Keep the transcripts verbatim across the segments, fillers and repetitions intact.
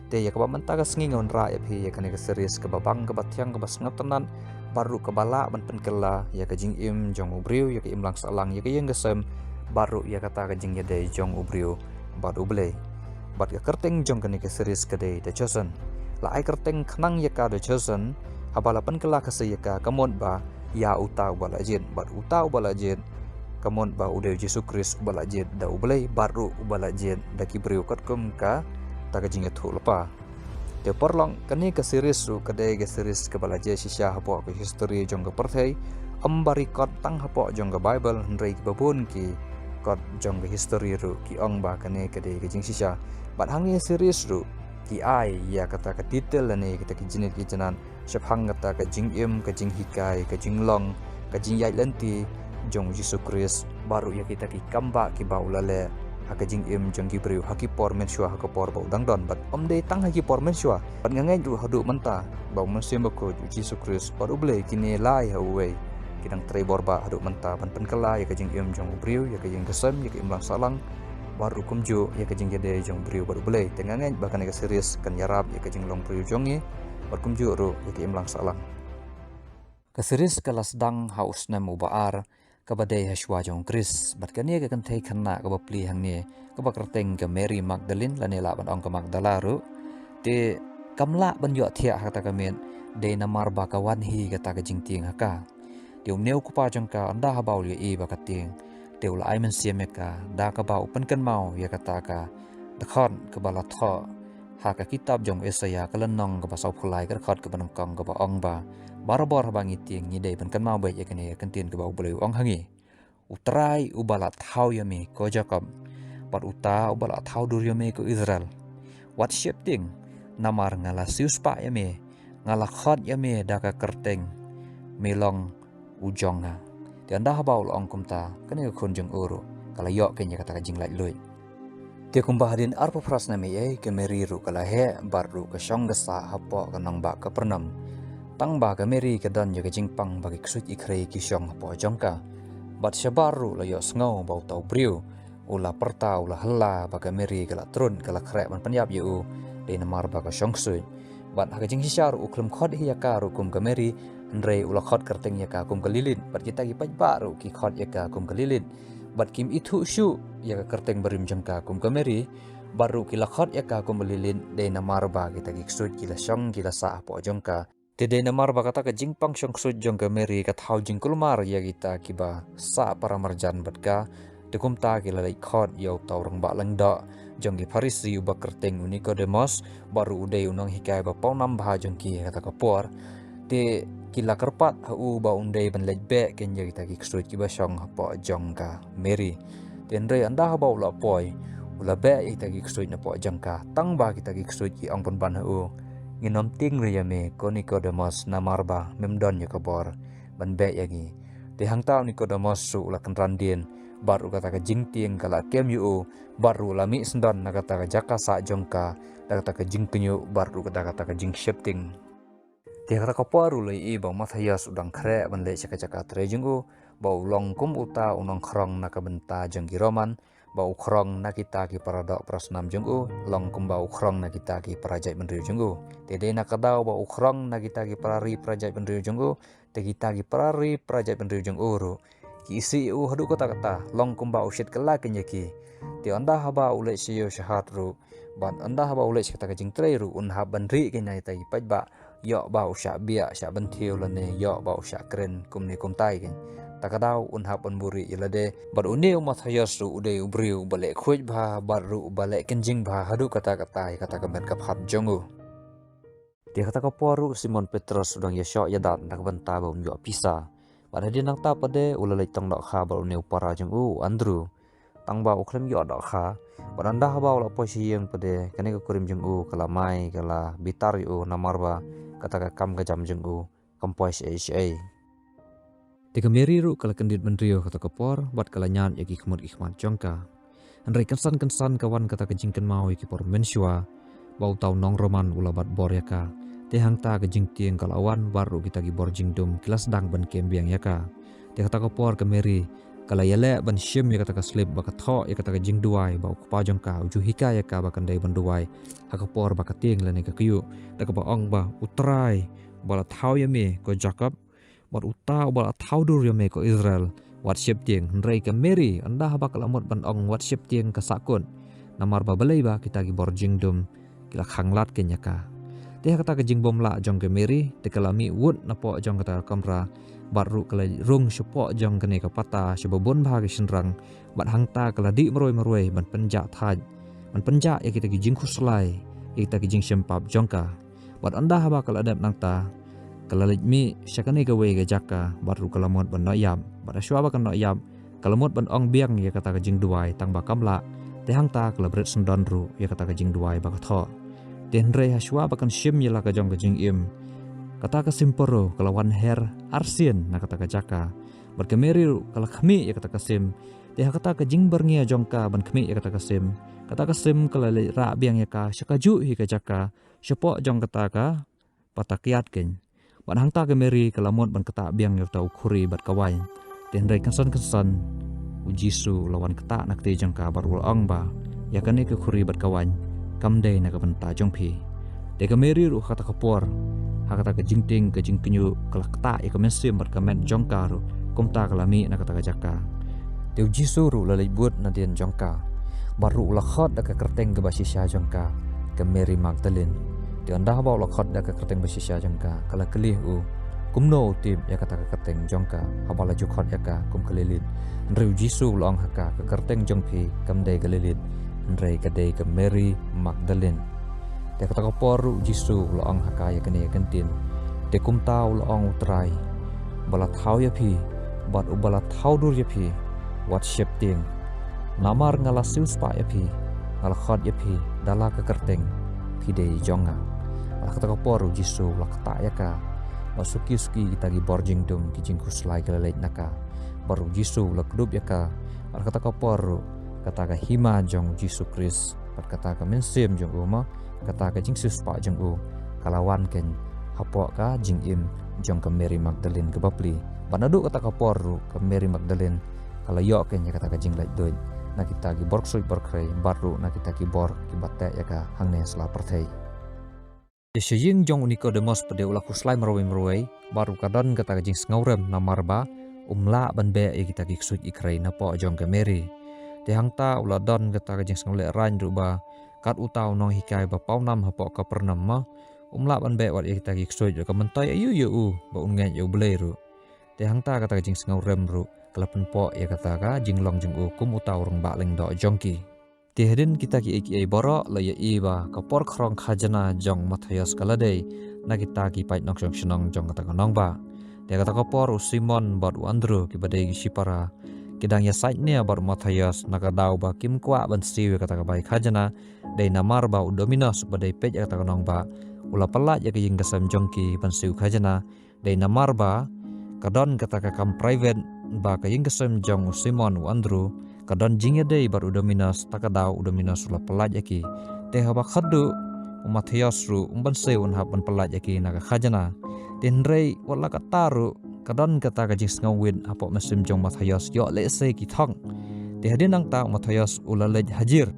Te ïa kaba mynta ka sngi nga wanrah ïa phi ïa kane ka series kaba bang, kaba thiang, kaba sngewtynnat, bad ruh kaba lah ban pynkylla ïa ka jingim jong u briew, ïa ka imlang sahlang, ïa ka ïing ka sem, bad ruh ïa kata ka jingïadei jong u briew bad U Blei. Bad ka kyrteng jong kane ka series ka dei The Chosen. La ai kyrteng khnang ïa ka The Chosen, haba la pynkylla ka series ïa ka, ka mut ba ïa uta uba la jied, bad uta uba la jied ka mut ba u dei u Jisu Khrist uba la jied da U Blei bad ruh uba la jied da ki briew katkum kata ka jingïathuhlypa. Te paralok, kane ka series ruh ka dei ka series kaba la jia shisha hapoh ka history jong ka pyrthei. Ym ba record tang hapoh jong ka Bible, hynrei kiba bun ki kot jong ka history ruh ki ong ba kane ka dei ka jingshisha. Bad hangne series ruh ki ai ïa kata ka title lane kata ka jingit ki jingit shaphang kata ka jingim, ka jinghikai, ka jinglong, ka jingïaid lynti jong u Jisu Khrist, bad ruh ïa kita ki kambah kiba u la leh ha ka jingim jong ki briew ha ki por mynshuwa, ha ka por ba u dang don. Bad ym dei tang ha ki por mynshuwa, bad nga ngeit ruh haduh mynta ba u Mynsiem Bakhuid, u Jisu Khrist bad U Blei kine lai ha uwei, ki dang trei bor bha haduh mynta ban pynkylla ïa ka jingim jong u briew, ïa ka ïing ka sem, ïa ka imlang sahlang, bad ruh kumjuh ïa ka jingïadei jong u briew bad U Blei. Te nga ngeit ba kane ka series kan ïarap ïa ka jinglong briew jong ngi, bad kumjuh ruh ïa ka imlang sahlang. Ka series ka la sdang ha u snem uba ar kaba dei ha shuwa jong u Khrist. Bad kane ka kynthei khynnah kaba plie hangne, kaba kyrteng ka Mary Magdalene, lane lah ban ong ka Magdala ruh, te kam lah ban ïohthiah ha kata ka miet, dei namar ba ka wan hi kata ka jingtieng ha ka. Te une u kpa jong ka, ynda haba u la ïohi ba ka tieng, te u la ai mynsiem ïa ka da kaba u pynkynmaw ïa kata ka dkhot kaba la thoh ha ka kitab jong u Isaïah, ka lynnong kaba sawphew lai, ka dkhot kaba nyngkong, kaba ong ba, barabor haba ngi tieng, ngi dei ban kynmaw beit ïa kane ka ktien kaba U Blei u ong ha ngi: U Trai uba la thaw ïa me, ko Jakob, bad uta uba la thaw dur ïa me, ko Israel, wat sheptieng, namar nga la siewspah ïa me, nga la khot ïa me da ka kyrteng, me long u jong nga. Te ynda haba u la ong kumta, kane ka khun jong u ruh ka la ïoh kane kata ka jinglaitluid. Te kumba hadien arphew phra snem eiei, ka Mary ruh ka la heh bad ruh ka shong ka sah hapoh ka nongbah Kapernaum. Tang ba ka Mary ka don ïa ka jingpang ba ki ksuid ki khrei ki shong hapoh jong ka. Bad shabar ruh la ïohsngew ba uta u briew u la pyrta, u la halla ba ka Mary ka la trud, ka la khreh ban pynïap ïa u, dei namar ba ka shong ksuid. Bad ha ka jingshisha ruh u khlem khot hi ïa ka ruh kum ka Mary, hynrei u la khot kyrteng ïa ka kum ka Lilith, bad kita ki paidbah ruh ki khot ïa ka kum ka Lilith. Bad kim ithuh shuh ïa ka kyrteng barim jong ka kum ka Mary, bad ruh ki la khot ïa ka kum ka Lilith, dei namar ba kita ki ksuid ki la shong ki la sah hapoh jong ka. Te dei namar ba kata ka jingpang shong ksuid jong ka Mary ka thaw jingkulmar ïa kita kiba sah paramarjan bad ka. Te kumta ki la leit khot ïa uta u rangbah lyngdoh jong ki Pharisi uba kyrteng u Nikodemos, baroh u dei u nonghikai ba pawnam bha jong ki ha kata ka por. Te ki la kyrpad ha u ba un dei ban leit beh keiñ ïa kita ki ksuid kiba shong hapoh jong ka Mary. Te hynrei ynda haba u la poi, u la beh ïa kita ki ksuid napoh jong ka, tang ba kita ki ksuid ki ong pynban ha u: Ngin ym tieng re ïa me, ko Nikodemos, namar ba mem don ïa ka bor ban beh ïa ngi. Te hangta u Nikodemos ruh u la kynran dien, bad ruh kata ka jingtieng ka la kem ïa u, bad ruh u la mih syndon na kata ka jaka sah jong ka da kata ka jingkynñiuh, bad ruh da kata ka jingsheptieng. Te ha kata ka por u la ïohi ba u Mathaios u dang khreh ban leit sha ka jaka trei jong u, ba u long kum uta u nongkhrong na ka bynta jong ki Roman, ba u khrong na kita ki para doh para snam jong u, long kumba u khrong na kita ki para jaitbynriew jong u. Te dei na ka daw ba u khrong na kita ki para ri para jaitbynriew jong u, te kita ki para ri para jaitbynriew jong u ruh ki isih ïa u haduh katta katta, long kumba u shit kylla keiñ ïa ki. Te ynda haba u leit sha ïew sha hat ruh, bad ynda haba u leit sha kata ka jingtrei ruh, un hap ban rieh keiñ na kita ki paidbah, ïoh ba u shah biah shah bynthiew lane ïoh ba u shah kren kumne kumtai keiñ. Ta ka daw un hap ban buhrieh ïa lade. Bad une u Mathaios ruh u dei u briew uba leh khuid bha bad ruh uba leh kynjing bha haduh katta katta ïa kata ka met ka phad jong u. Te kata ka por ruh u Simon Petros u dang ïashoh ïadat na ka bynta ba un ïoh pisa. Bad hadien nangta pat de u la leit tong dohkha bad une u para jong u, u Andrew. Tang ba u khlem ïoh dohkha, bad ynda haba u la poi sha ïing pat de, kane ka kurim jong u ka la mai, ka la bitar ïa u namar ba kata ka kam ka jam jong u kam poi shaei shaei. Te ka Mary ruh ka la kyndit bynriew kata ka por, bad ka la ñiad ïa ki khmut ki khmat jong ka. Hynrei kynsan kynsan ka wan kata ka jingkynmaw ïa ki por mynshuwa ba uta u nong Roman u la bat bor ïa ka. Te hangta ka jingtieng ka la wan, bad ruh kita ki bor jingdum ki la sdang ban kem biang ïa ka. Te kata ka por ka Mary ka la ïaleh ban shim ïa kata ka slip ba ka thoh ïa kata ka jingduwai ba u kpa jong ka u ju hikai ïa ka ba kan dei ban duwai ha ka por ba ka tieng lane ka kyiuh, da kaba ong ba, U Trai uba la thaw ïa me ko Jakob, bad uta uba la thaw dur ïa me ko Israel, wat sheptieng. Hynrei ka Mary, ynda haba ka la mut ban ong wat sheptieng, ka sahkut, namar ba balei ba kita ki bor jingdum ki la khang lad keiñ ïa ka. Te ha kata ka jingbymlah jong ka Mary, te ka la mih wut napoh jong kata ka kamra, bad ruh ka la rung shapoh jong kane ka pata shaba bun bha ki shynrang, bad hangta ka la dih marwei marwei ban pynjah thait, ban pynjah ïa kita ki jingkhuslai, ïa kita ki jingshim pap jong ka. Bad ynda haba ka la dep nangta, ka la leit mih sha kane kawei ka jaka, bad ruh ka la mut ban noh ïap. Bad hashwa ba kan noh ïap, ka la mut ban ong biang ïa kata ka jingduwai, tang ba kam lah. Te hangta ka la bret syndon ruh ïa kata ka jingduwai ba ka thoh. Te hynrei hashwa ba kan shim ïa la ka jong ka jingim, kata ka sim paro ka la wan her arsien na kata ka jaka. Bad ka Mary ruh ka la khmih ïa kata ka sim. Te ha kata ka jingbyrngia jong ka ban khmih ïa kata ka sim, kata ka sim ka la leit rah biang ïa ka sha kajuh hi ka jaka, shapoh jong kata ka pata kiad keiñ. Bad hangta ka Mary ka la mut ban ktah biang ïa uta u khuri bad ka waiñ. Te hynrei kynsan kynsan u Jisu u la wan ktah na kti jong ka bad u la ong ba, ïa kane ka khuri bad ka waiñ kam dei na ka bynta jong phi. Te ka Mary ruh ha kata ka por, ha kata ka jingtieng ka jingkynñiuh, ka la ktah ïa ka mynsiem bad ka met jong ka ruh, kumta ka la mih na kata ka jaka. Te u Jisu ruh u la leit bud nadien jong ka, bad ruh u la khot da ka kyrteng kaba shisha jong ka, ka Mary Magdalene. Te ynda haba u la khot da ka kyrteng ba shisha jong ka, ka la kylli ha u, kumno u tip ïa kata ka kyrteng jong ka haba la ju khot ïa ka kum ka Lilith. Hynrei u Jisu u la ong ha ka, ka kyrteng jong phi kam dei ka Lilith, hynrei ka dei ka Mary Magdalene. Te kata ka por ruh u Jisu u la ong ha ka ïa kane ka ktien. Te kumta u la ong, U Trai, uba la thaw ïa phi bad uba la thaw dur ïa phi, wat sheptieng. Namar nga la siewspah ïa phi, nga la khot ïa phi da la ka kyrteng, phi dei jong nga. Bad ha kata ka por u Jisu u la ktah ïa ka, bad suki suki kita ki bor jingdum, ki jingkhuslai ki la leit na ka. Bad u Jisu u la kdup ïa ka. Bad ha kata ka por ruh kata ka hima jong u Jisu Khrist, bad kata ka mynsiem jong u, ma, kata ka jingsiewspah jong u, ka la wan keiñ hapoh ka jingim jong ka Mary Magdalene kaba plie. Bad naduh kata ka por ruh ka Mary Magdalene ka la ïoh keiñ ïa kata ka jinglaitluid na kita ki bor ksuid bor khrei, bad ruh na kita ki bor kiba teh ïa ka hangne sla pyrthei. Te sha ïing jong u Nikodemos pat de u la khuslai marwei marwei, bad ruh ka don kata ka jingsngewrem namar ba um lah ban beh ïa kita ki ksuid ki khrei napoh jong ka Mary. Te hangta u la don kata ka jingsngewlehrain ruh ba kat uta u nonghikai ba pawnam hapoh Kapernaum, ma, um lah ban beh wat ïa kita ki ksuid ruh, ka myntoi aïu ïa u ba un ngeit ïa U Blei ruh. Te hangta kata ka jingsngewrem ruh ka la pynpoh ïa kata ka jinglong jong u kum uta u rangbah lyngdoh jong ki. Te hadien kita kiei kiei baroh la ïohi ba ka por khrong khajna jong u Mathaios ka la dei na kita ki paidnong shong shnong jong kata ka nongbah. Te kata ka por u Simon bad u Andru kiba dei ki shipara, ki dang ïasaid nia bad u Mathaios na ka daw ba kim kwah ban siew ïa kata ka bai khajna, dei namar ba u Dominos ba dei peit ïa kata ka nongbah u la pyllait ïa ka ïing ka sem jong ki ban siew khajna, dei namar ba ka don kata ka kam private ba ka ïing ka sem jong u Simon, u Andru, ka don jingïadei bad u Dominos, ta ka daw u Dominos u la pyllait ïa ki. Te haba khadduh u Mathaios ruh um ban siew un hap ban pyllait ïa ki na ka khajna. Te hynrei wat la katta ruh ka don kata ka jingsngewwit hapoh mynsiem jong u Mathaios ïoh lehse ki thok. Te hadien nangta u Mathaios u la leit hajir,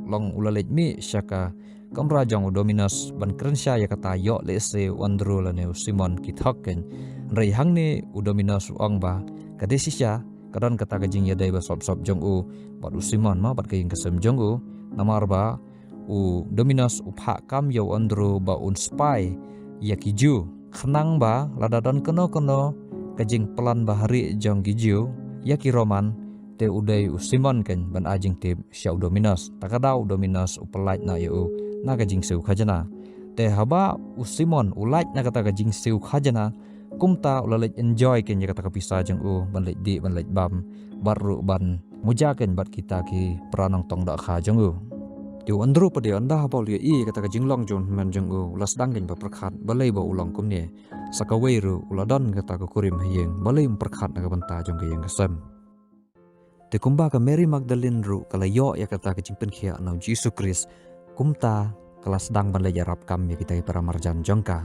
long u la leit mih sha ka kamra jong u Dominos ban kren shai ïa kata ïoh lehse u Andru lane u Simon ki thok keiñ. Hynrei hangne u Dominos u ong ba ka dei shisha ka don kata ka jingïadei ba sop sop jong u bad u Simon, ma, bad ka ïing ka sem jong u, namar ba u Dominos u phah kam ïa u Andru ba un spy ïa ki Jiw, khnang ba lada don kano kano ka jingplan ba harieh jong ki Jiw ïa ki Roman, te u dei u Simon keiñ ban ai jingtip sha u Dominos. Ta ka daw u Dominos u pyllait noh ïa u na ka jingsiew khajna. Te haba u Simon u lait na kata ka jingsiew khajna, kumta u la leit enjoy keiñ ïa kata ka pisa jong u ban leit dih ban leit bam bad ruh ban muja keiñ bad kita ki para nongtong dohkha jong u. Te u Andru pat de ynda haba u la ïohi ïa kata ka jinglong jong u hynmen jong u, u la sdang keiñ ba pyrkhat balei ba u long kumne. Sa kawei ruh u la don kata ka kurim ha ïing, balei um pyrkhat na ka bynta jong ka ïing ka sem. Te kumba ka Mary Magdalene ruh ka la ïoh ïa kata ka jingpynkhiah na u Jisu Khrist, kumta ka la sdang ban leit ïarap kam ïa kita ki para marjan jong ka.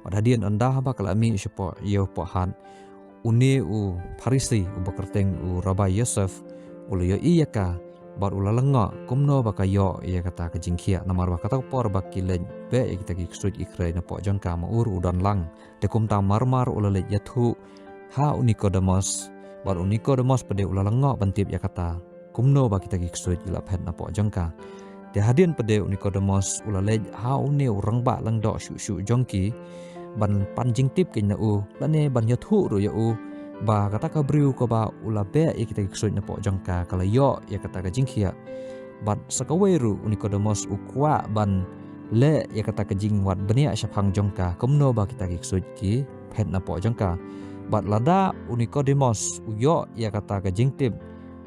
Bad hadien ynda haba ka la mih shapoh ïew poh hat, Une u Pharisi uba kyrteng u Rabbi Yosef u la ïohi ïa ka bad u la lyngngoh kumno ba ka ïoh ïa kata ka jingkhiah, namar ba kata ka por ba ki leit beh ïa kita ki ksuid ki khrei napoh jong ka, ma u ruh u don lang. Te kumta marmar u la leit ïathuh ha u Nikodemos, bad u Nikodemos pat de u la lyngngoh ban tip ïa kata, kumno ba kita ki ksuid ki la phet napoh jong ka. Te hadien pat de u Nikodemos u la leit ha une u rangbah lyngdoh shuh shuh jong ki ban pan jingtip keiñ na u, lane ban ïathuh ruh ïa u ba kata ka briew kaba u la beh ïa kita ki ksuid napoh jong ka ka la ïoh ïa kata ka jingkhiah. Bad sa kawei ruh u Nikodemos u kwah ban leh ïa kata ka jingwad bniah shaphang jong ka, kumno ba kita ki ksuid ki phet napoh jong ka. Bad lada u Nikodemos u ïoh ïa kata ka jingtip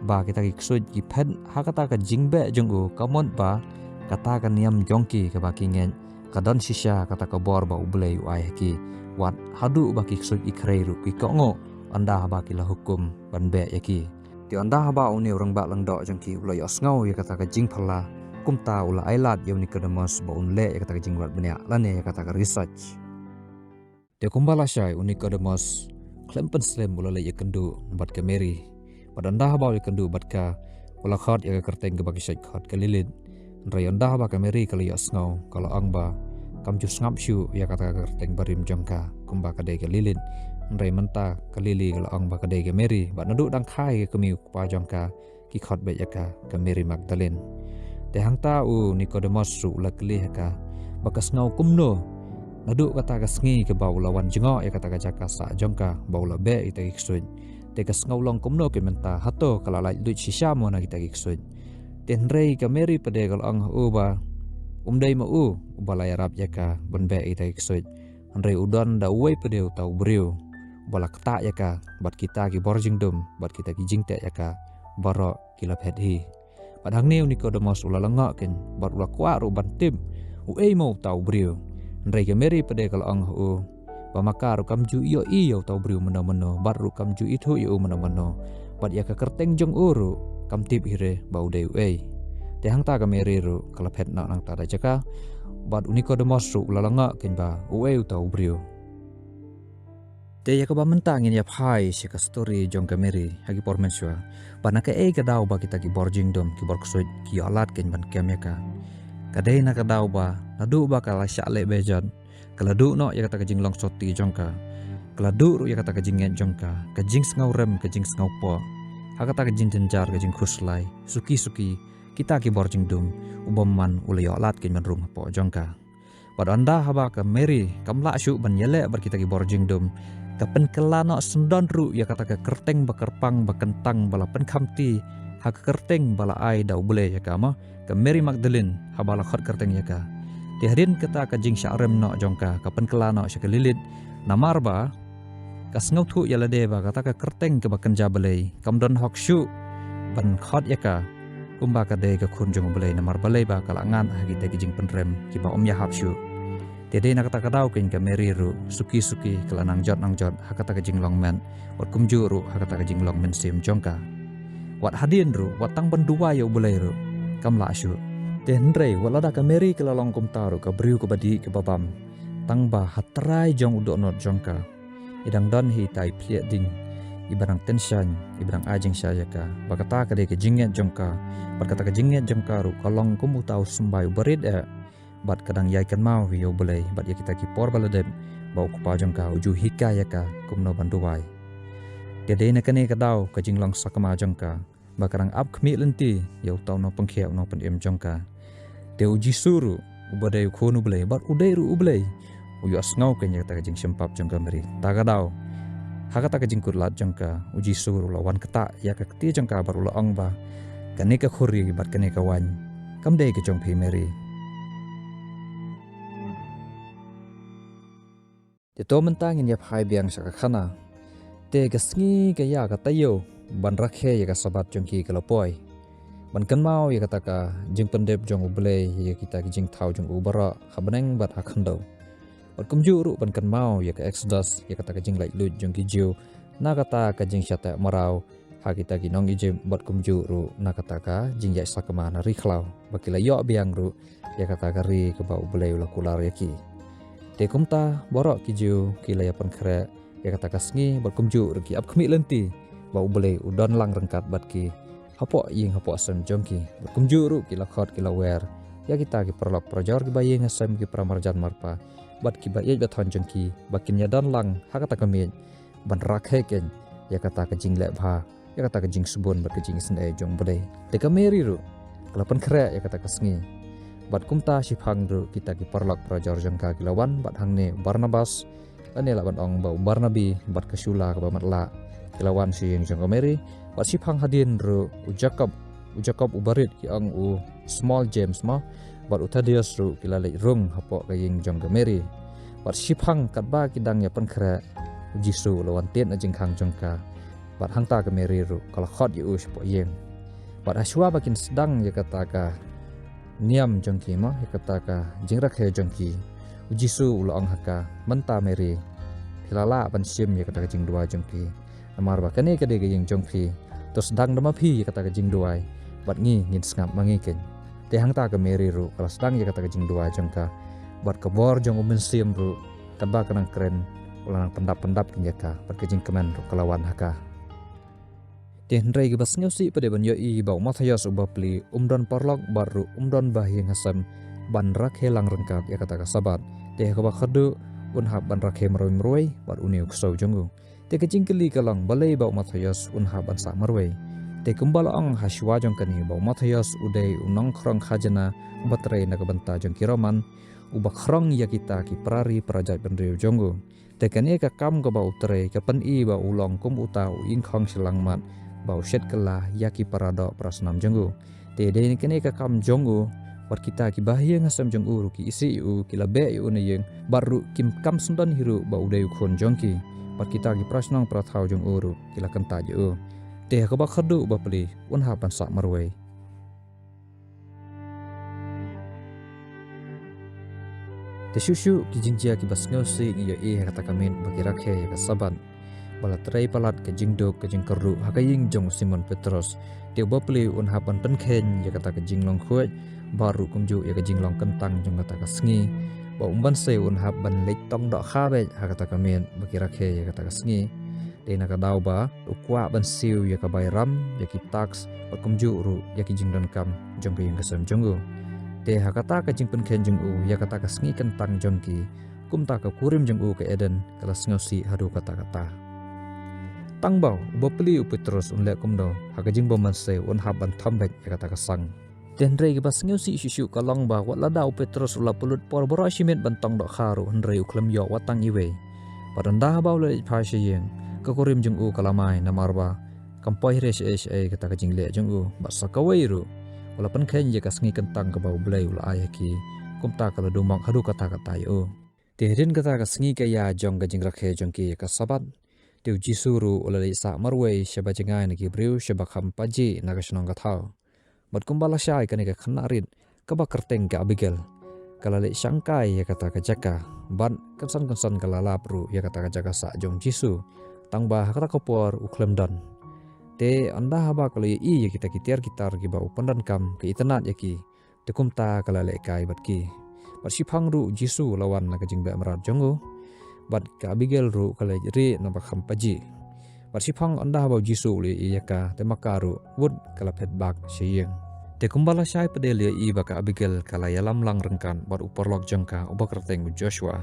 ba kita ki ksuid ki phet ha kata ka jingbeh jong u, ka mut ba kata ka niam jong ki kaba ki ngeit ka don shisha kata ka bor ba U Blei u ai ha ki, wat haduh ba ki ksuid ki khrei ruh ki kohnguh ynda haba ki la hukum ban beh ïa ki. Te ynda haba une u rangbah lyngdoh jong ki u la ïohsngew ïa kata ka jingphylla, kumta u la ailad ïa u Nikodemos ba un leh ïa kata ka jingwad bniah lane ïa kata ka research. Te kumba lashai u Nikodemos khlem pynslem u la leit ïakynduh bad ka Mary. Bad ynda haba u ïakynduh bad ka, u la khot ïa ka kyrteng kaba ki shait khot ka Lilith. Hynrei ynda haba ka Mary ka la ïohsngew, ka la ong ba kam ju sngap shuh ïa kata ka kyrteng barim jong ka, kumba ka dei ka Lilith. Hynrei mynta ka Lily ka la ong ba ka dei ka Mary, bad naduh dang kha ïa ka kmie u kpa jong ka, ki khot beit ïa ka ka Mary Magdalene. Te hangta u Nikodemos ruh u la kylli ha ka ba ka sngew kumno naduh kata ka sngi kaba u la wan jngoh ïa kata ka jaka sah jong ka ba u la beh ïa kita ki ksuid. Te ka sngew long kumno keiñ mynta, hato ka la laitluid shisha mo na kita ki ksuid. Te hynrei ka Mary pat de ka la ong ha u ba um dei ma u uba la ïarap ïa ka ban beh ïa kita ki ksuid. Hynrei u don da uwei pat de uta u briew uba la ktah ïa ka bad kita ki bor jingdum bad kita ki jingteh ïa ka, baroh ki la phet hi. Bad hangne u Nikodemos u la lyngngoh keiñ bad u la kwah ruh ban tip uei mo uta u briew. Hynrei ka Mary pat de ka la ong ha u ba ma ka ruh kam ju ïohi ïa uta u briew mynno mynno, bad ruh kam ju ithuh ïa u mynno mynno, bad ïa ka kyrteng jong u ruh kam tip hi re ba u dei uei. Te hangta ka Mary ruh ka la phet noh nangta da jaka, bad u Nikodemos ruh u la lyngngoh keiñ ba uei uta u briew. Te ïa kaba mynta ngin ïa phai sha ka story jong ka Mary ha ki por mynshuwa, ba na kaei ka daw ba kita ki bor jingdum, ki bor ksuid ki ïoh lad keiñ ban kem ïa ka. Ka dei na ka daw ba naduh ba ka la shah leh bejot, ka la duh noh ïa kata ka jinglong soti jong ka, ka la duh ruh ïa kata ka jingngeit jong ka, ka jingsngew rem, ka jingsngew poh, ha kata ka jingjynjar, ka jingkhuslai, suki suki kita ki bor jingdum, u bymman u la ïoh lad keiñ ban rung hapoh jong ka. Bad ynda haba ka Mary kam lah shuh ban ïaleh bad kita ki bor jingdum, ka pynkylla noh syndon ruh ïa kata ka kyrteng ba kyrpang ba kyntang ba la pynkhamti ha ka kyrteng ba la ai da U Blei ïa ka, ma ka Mary Magdalene, haba la khot kyrteng ïa ka. Te hadien kata ka jingshah rem noh jong ka, ka pynkylla noh sha ka Lilith, namar ba ka sngewthuh ïa lade ba kata ka kyrteng kaba kynja Blei kam don hok shuh ban khot ïa ka kumba ka dei ka khun jong U Blei, namar balei ba ka la ngat ha kita ki jingpynrem kiba ym ïahap shuh. Te dei na kata ka daw keiñ ka Mary ruh suki suki ka la nang jot nang jot ha kata ka jinglong met, wat kumjuh ruh ha kata ka jinglong mynsiem jong ka. Wat hadien ruh, wat tang ban duwai ïa U Blei ruh kam lah shuh. Te hynrei wat lada ka Mary ka la long kumta ruh, ka briew kaba dih kaba bam, tang ba ha trai jong u dohnud jong ka i dang don hi itai i phliah ding iba dang tyngshaiñ, iba dang ai jingshai ïa ka. Ba kata ka dei ka jingngeit jong ka, bad kata ka jingngeit jong ka ruh ka long kum uta u symbai uba rit eh, bad ka dang ïai kynmaw ïa U Blei bad ïa kita ki por ba la dep ba u kpa jong ka u ju hikai ïa ka kumno ban duwai. Te dei na kane ka daw ka jinglong sakma jong ka ba ka dang ap khmih lynti ïa uta u nongpynkhiah, u nongpynim jong ka. Te U Jisu ruh, uba dei u Khun U Blei bad u dei ruh U Blei, u ïohsngew keiñ ïa kata ka jingshim pap jong ka Mary. Ta ka daw, ha kata ka jingkut lad jong ka, U Jisu ruh u la wan ktah ïa ka kti jong ka bad u la ong ba, kane ka khuri bad kane ka waiñ kam dei ka jong phi Mary. Te to mynta ngin ïa phai biang sha ka khana. Te ka sngi ka ïa ka taïew ban rakhe ïa ka Sabbath jong ki ka la poi, ban kynmaw ïa kata ka jingpyndep jong U Blei ïa kita ki jingthaw jong u baroh ha bneng bad ha khyndew. Bad kumjuh ruh ban kynmaw ïa ka Exodus, ïa kata ka jinglaitluid jong ki Jiw na kata ka jingshah teh mraw ha kita ki nong Ijipt, bad kumjuh ruh na kata ka jingïaid sakma na ri khlaw ba ki la ïoh biang ruh ïa kata ka ri kaba U Blei u la kular ïa ki. Te kumta baroh ki Jiw ki la ïa pynkhreh ïa kata ka sngi, bad kumjuh ruh ki ap khmih lynti ba U Blei u don lang ryngkat bad ki hapoh ïing hapoh sem jong ki. Bad kumjuh ruh ki la khot ki la wer ïa kita ki paralok parajor kiba ïeng ha sem, ki para marjan marpa bad kiba ïeit ba thon jong ki, ba kin ïa don lang ha kata ka miej ban rakhe keiñ ïa kata ka jingleh bha, ïa kata ka jingsbun bad ka jingisynei jong U Blei. Te ka Mary ruh ka la pynkhreh ïa kata ka sngi. Bad kumta shiphang ruh kita ki paralok parajor jong ka ki la wan, bad hangne u Barnabas, lane lah ban ong ba u Barnabi, bad ka Sula kaba matlah, ki la wan sha ïing jong ka Mary. Bad shiphang hadien ruh u Jakob, u Jakob u barit, ki ong u small James mo, bad u Thaddeus ruh ki la leit rung hapoh ka ïing jong ka Mary. Bad shiphang katba ki dang ïa pynkhreh, u Jisu u la wan tied na jingkhang jong ka. Bad hangta ka Mary ruh ka la khot ïa u shapoh ïing. Bad hashwa ba kin sdang ïa kata ka niam jong ki mo, ïa kata ka jingrakhe jong ki, u Jisu u la ong ha ka, mynta Mary, phi la lah ban shim ïa kata ka jingduwai jong phi. Namar ba kane ka dei ka ïing jong phi. To sdang da ma phi ïa kata ka jingduwai, bad ngi ngin sngap ma ngi keiñ. Te hangta ka Mary ruh ka la sdang ïa kata ka jingduwai jong ka. Bad ka bor jong U Mynsiem ruh, katba ka nang kren, u la nang pyndap pyndap keiñ ïa ka, bad ka jingkmen ruh ka la wan ha ka. Te hynrei kaba sngewsih pat de ban ïohi ba u Mathaios u bapli um don paralok bad ruh um don ba ïing ha sem ban rakhe lang ryngkat ïa kata ka Sabbath. Te ha kaba khatduh un hap ban rakhe marwei marwei bad une u ksew jong u. Te ka jingkylli ka long, balei ba u Mathaios un hap ban sah marwei? Te kumba la ong hashwa jong kane, ba u Mathaios u dei u nongkhrong khajna uba trei na ka bynta jong ki Roman, uba khrong ïa kita ki para ri para jaitbynriew jong u. Te kane ka kam kaba u trei ka pyni ba u long kum uta u ïingkhong shyllangmat ba u shet kylla ïa ki para doh para snam jong u. Te dei na kane ka kam jong u, bad kita kiba ha ïing ha sem jong u ruh ki isih ïa u, ki la beh ïa u na ïing, bad ruh kim kam syndon hi ruh ba u dei u khun jong ki. Bad kita ki para shnong para thaw jong u ruh ki la kyntait ïa u. Te ha kaba khatduh u bapli un hap ban sah marwei. Te shuh shuh ki jingjia kiba sngewsih ngi ïohi ha kata ka miet ba ki rakhe ïa ka Sabbath. Ba la trei palat ka jingduk ka jingkyrduh ha ka ïing jong u Simon Petros. Te u bapli un hap ban pynkheiñ ïa kata ka jinglong khuid, bad ruh kumjuh ïa ka jinglong kyntang jong kata ka sngi. Ba u mynsiem un hap ban leit tong dohkha beit ha kata ka miet ba ki rakhe ïa kata ka sngi. Te na ka daw ba u kwah ban siew ïa ka bai ram, ïa ki tax, bad kumjuh ruh ïa ki jingdonkam jong ka ïing ka sem jong u. Te ha kata ka jingpynkheiñ jong u ïa kata ka sngi kyntang jong ki, kumta ka kurim jong u ka Eden ka la sngewsih haduh katta katta. Tang ba u bapli u Petros un leh kumno, ha ka jingbymman se un hap ban thom beit ïa kata ka sang. Te hynrei kaba sngewsih shuh shuh ka long ba wat lada u Petros u la pynlut por baroh shi miet ban tong dohkha ruh, hynrei u khlem ïoh wat tang iwei. Bad ynda haba u la leit phai sha ïing, ka kurim jong u ka la mai, namar ba kam poi re shaei shaei kata ka jingleh jong u. Bad sa kawei ruh, u la pynkheiñ ïa ka sngi kyntang kaba U Blei u la ai ha ki, kumta ka la duh mok haduh katta katta ïa u. Te hadien kata ka sngi ka ïa jong ka jingrakhe jong ki ïa ka Sabbath, te u Jisu ruh u la leit sah marwei shaba jngai na ki briew shaba kham pajih na ka shnong ka thaw. Bad kumba lashai, kane ka khynnah rit kaba kyrteng ka Abigail ka la leit shangkai ïa kata ka jaka, bad kynsan kynsan ka la lap ruh ïa kata ka jaka sah jong u Jisu. Tang ba ha kata ka por u khlem don. Te ynda haba ka la ïohi ïa kita ki tiar ki tar kiba u pyndonkam ka itynnad ïa ki, te kumta ka la lehkai bad ki. Bad shiphang ruh u Jisu u la wan na ka jingbeh mrad jong u. Bad ka Abigail ruh ka la rieh naba kham pajih. Bad shiphang ynda haba u Jisu u la ïohi ïa ka, te ma ka ruh wut ka la phet bak sha ïing. Te kumba lashai pat de la ïohi ba ka Abigail ka la ïalam lang ryngkat bad u paralok jong ka uba kyrteng u Joshua.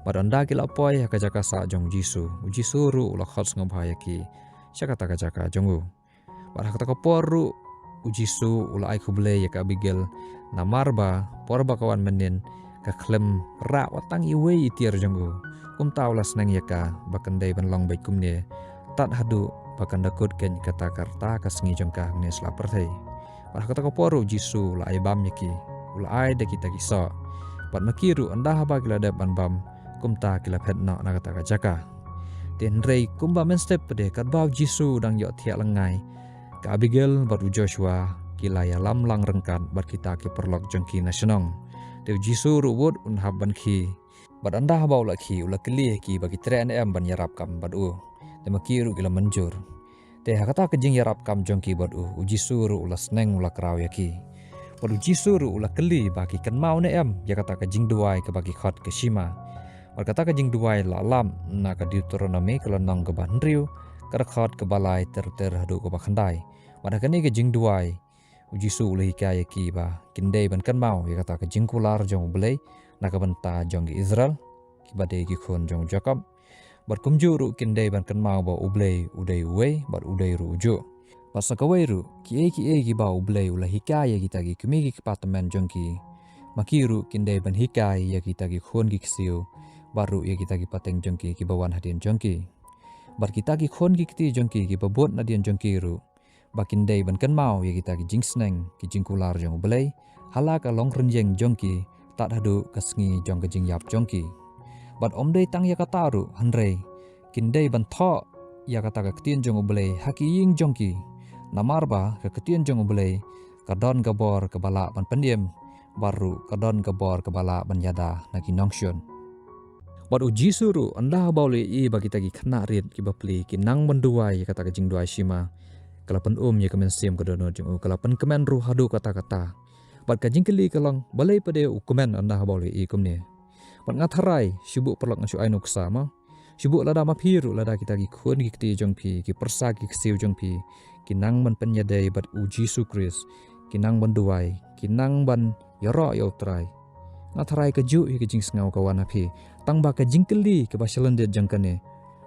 Bad ynda ki la poi ha ka jaka sah jong u Jisu, u Jisu ruh u la khot sngewbha ïa ki sha kata ka jaka jong u. Bad ha kata ka por ruh u Jisu u la ai khublei ïa ka Abigail, namar ba por ba ka wan mynnin ka khlem rah wat tang iwei i tiar jong u. Kumta u la sneng ïa ka ba kan dei ban long beit kumne tad haduh ba kan da kut keiñ kata ka rta ka sngi jong ka hangne sla pyrthei. Bad ha kata ka por ruh u Jisu u la ai bam ïa ki, u la ai da kita ki soh. Bad ma ki ruh ynda haba ki la dep ban bam, kumta ki la phet noh na kata ka jaka. Te hynrei kumba mynstep pat de katba u Jisu u dang ïohthiah lyngngai, ka Abigail bad u Joshua ki la ïalam lang ryngkat bad kita ki paralok jong ki na shnong. Te u Jisu ruh wut un hap ban khie. Bad ynda haba u la khie u la kylli ha ki ba ki treh ne em ban ïarap kam bad u. Te ma ki ruh ki la mynjur. Te ha kata ka jingïarap kam jong ki bad u, u Jisu ruh u la sneng u la kraw ïa ki. Bad u Jisu ruh u la kylli ba ki kynmaw ne em ïa kata ka jingduwai kaba ki khot ka Shema. Bad kata ka jingduwai la lam na ka Deuteronomi ka lynnong kaba hynriew, ka dkhot kaba lai ter ter haduh kaba khyndai. Bad ha kane ka jingduwai, u Jisu u la hikai ïa ki ba kin dei ban kynmaw ïa kata ka jingkular jong U Blei na ka bynta jong ki Israel, kiba dei ki khun jong u Jakob. Bad kumjuh ruh kin dei ban kynmaw ba U Blei u dei uwei bad u dei ruh u juh. Bad sa kawei ruh, kiei kiei kiba U Blei u la hikai ïa kita ki kmie ki kpa tymmen jong ki, ma ki ruh kin dei ban hikai ïa kita ki khun ki ksiew, bad ruh ïa kita ki pateng jong ki kiba wan hadien jong ki. Bad kita ki khun ki kti jong ki kiba bud nadien jong ki ruh, ba kin dei ban kynmaw ïa kita ki jingsneng ki jingkular jong U Blei ha la ka longrynïeng jong ki, tad haduh ka sngi jong ka jingïap jong ki. Bad ym dei tang ïa kata ruh, hynrei kin dei ban thoh ïa kata ka ktien jong U Blei ha ki ïing jong ki. Namar ba ka ktien jong U Blei ka don ka bor kaba lah ban pynim, bad ruh ka don ka bor kaba lah ban ïada na ki nongshun. Bad u Jisu ruh, ynda haba u la ïohi ba kita ki khynnah rit kiba pli ki nang ban duwai ïa kata ka jingduwai Shema, ka la pyn-um ïa ka mynsiem ka dohnud jong u, ka la pynkmen ruh haduh katta katta. Bad ka jingkylli ka long, balei pat de u kmen ynda haba u la ïohi kumne? Bad nga tharai, shibun paralok, nga shu ai nuksa ma, shibun lada ma phi ruh, lada kita ki khun ki kti jong phi, ki pyrsa ki ksiew jong phi, ki nang ban pynïadei bad u Jisu Khrist, ki nang ban duwai, ki nang ban ïaroh ïa U Trai, nga tharai kajuh hi ka jingsngew ka wan ha phi. Tang ba ka jingkylli kaba shalyndet jong kane,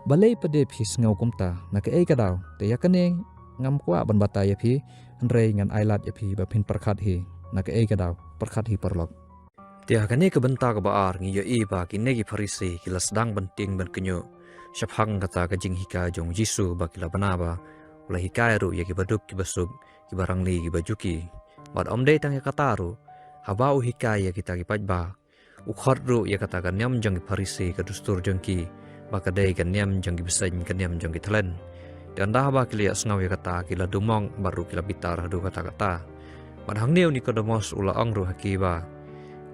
balei pat de phi sngew kumta, na kaei ka daw? Te ïa kane ngam kwah ban batai ïa phi, hynrei ngan ailad ïa phi ba phin pyrkhat hi. Na kaei ka daw? Pyrkhat hi paralok. Te ha kane ka bynta kaba ar ngi ïohi ba kine ki Pharisi ki la sdang ban tieng ban kynnoh shaphang kata ka jinghikai jong u Jisu ba ki la bna ba u la hikai ruh ïa kiba duk kiba suk, kiba rangli kiba juki. Bad ym dei tang ïa kata ruh, haba u hikai ïa kita ki paidbah, u khot ruh ïa kata ka niam jong ki Pharisi, ka dustur jong ki, ba ka dei ka niam jong ki bseiñ, ka niam jong ki thlen. Te ynda haba ki la ïohsngew ïa kata, ki la dumok bad ruh ki la bitar haduh katta katta. Bad hangne u Nikodemos u la ong ruh ha ki ba,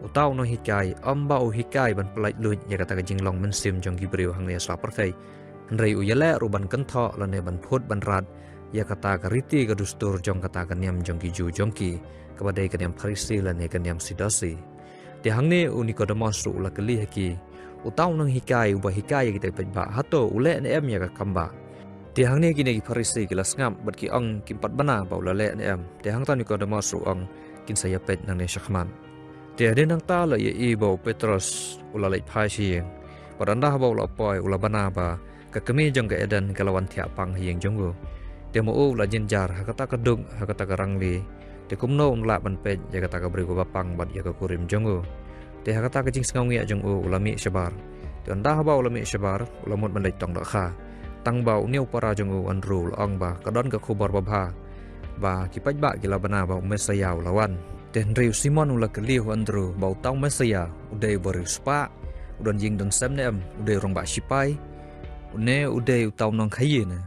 uta u nonghikai ym ba u hikai ban pyllait luid ïa kata ka jinglong mynsiem jong ki briew hangne ha sla pyrthei, hynrei u ïaleh ruh ban kynthoh lane ban phut ban rat ïa kata ka riti ka dustur jong kata ka niam jong ki Jiw jong ki, kaba dei ka niam Pharisi lane ka niam Sadusi. Te hangne u Nikodemos ruh u la kylli ha ki, uta u nonghikai uba hikai ïa kita ki paidbah, hato u leh ne em ïa ka kam bah? Te hangne kine ki Pharisi ki la sngap bad ki ong, kim pat bna ba u la leh ne em. Te hangta u Nikodemos ruh u ong, kin sa ïapeit nangne shakhmat. Te hadien nangta la ïohi ba u Petros u la leit phai sha ïing. Bad ynda haba u la poi, u la bna ba ka kmie jong ka Eden ka la wan thiah pang ha ïing jong u. Te ma u u la jynjar ha kata ka duk, ha kata ka rangli. Te kumno un lah ban peit ïa kata ka briew kaba pang bad ïa ka kurim jong u? Te ha kata ka jingsngewsih jong u, u la mih shabar. Te ynda haba u la mih shabar, u la mut ban leit tong dohkha. Tang ba une u para jong u, u Andrew, u la ong ba ka don ka khubor babha, ba ki paidbah ki la bna ba u Messaïah u la wan. Te hynrei u Simon u la kylli ha u Andrew ba uta u Messaïah u dei uba riewspah, u don ïing don sem ne em, u dei u rangbah shipai, une u dei uta u nongkhaïi ne?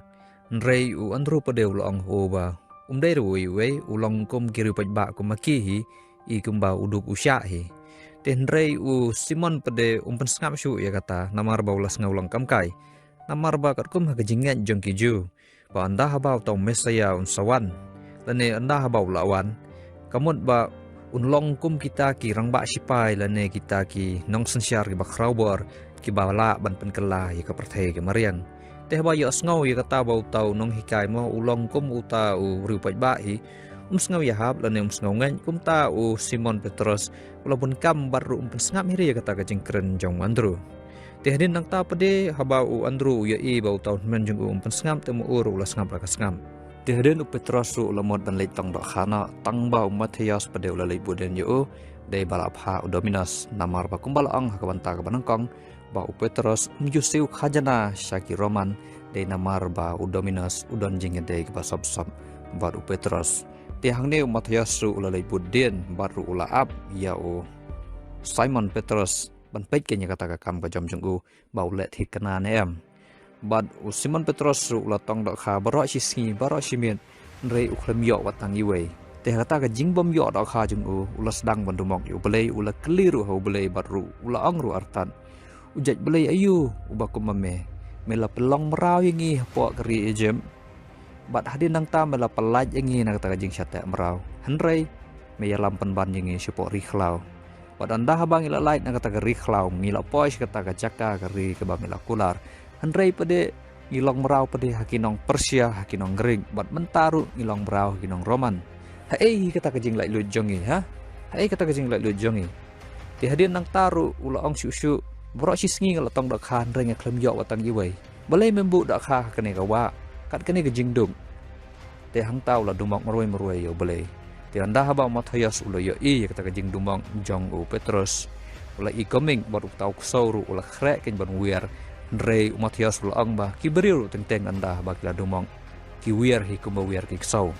Hynrei u Andrew pat de u la ong ha u ba um dei ruh uwei uwei, u long kum ki riewpaidbah kum ma ki hi, i kumba u duk u shah hi. Te hynrei u Simon pat de um pynsngap shuh ïa kata, namar ba u la sngew long kam kai. Namar ba katkum ha ka jingngeit jong ki Jiw, ba ynda haba uta u Messaïah un sa wan, lane ynda haba u la wan, ka mut ba un long kum kita ki rangbah shipai lane kita ki nongsynshar kiba khraw bor, kiba lah ban pynkylla ïa ka pyrthei ka mariang. Te haba ïohsngew ïa kata ba uta u nonghikai mo u long kum uta u riewpaidbah hi, um sngew ïahap lane um sngew ngeit, kumta u Simon Petros u la bun kam bad ruh um pynsngap hi re ïa kata ka jingkren jong u Andrew. Te hadien nangta pat de haba u Andrew u ïohi ba uta u hynmen jong u um pynsngap, te ma u ruh u la sngap la ka sngap. Te hadien u Petros ruh u la mut ban leit tong dohkha noh, tang ba u Matthias pat de u la leit bud dien ïa u, dei ba la phah u Dominos, namar ba kumba la ong ha ka bynta kaba nyngkong, ba u Petros um ju siew khajna sha ki Roman, dei namar ba u Dominos u don jingïadei kaba sop sop bad u Petros. Te hangne u Matthias ruh u la leit bud dien bad ruh u la ap ïa u Simon Petros ban peit keiñ ïa kata ka kam ka jam jong u, ba u leh thikna ne em. Bad u Simon Petros ruh u la tong dohkha baroh shi sngi, baroh shi miet, hynrei u khlem ïoh wat tang iwei. Te ha kata ka jingbym ïoh dohkha jong u, u la sdang ban dumok ïa U Blei, u la kylli ruh ha U Blei bad ruh u la ong ruh artat: U jait Blei aïu uba kum ma me? Me la pynlong mraw ïa ngi hapoh ka ri Ijipt, bad hadien nangta me la pyllait ïa ngi na kata ka jingshah teh mraw. Hynrei me ïalam pynban ïa ngi shapoh ri khlaw. Bad ynda haba ngi la lait na kata ka ri khlaw, ngi la poi sha kata ka jaka ka ri kaba ngi la kular. Hynrei pat de ngi long mraw pat de ha ki nong Persia, ha ki nong Grik, bad mynta ruh ngi long mraw ha ki nong Roman. Haei hi kata ka jinglaitluid jong ngi, ha? Haei kata ka jinglaitluid jong ngi? Te hadien nangta ruh u la ong shuh shuh, baroh shi sngi nga la tong dohkha hynrei nga khlem ïoh wat tang iwei. Balei mem buh dohkha ha kane ka wah, kat kane ka jingduk? Te hangta u la dumok marwei marwei ïa U Blei. Te ynda haba u Mathaios u la ïohi ïa kata ka jingdumok jong u Petros, u la i kumne bad uta u ksew ruh u la khreh keiñ ban wiar. Hynrei u Mathaios u la ong ba ki briew ruh teng teng ynda haba ki la dumok, ki wiar hi kumba wiar ki ksew.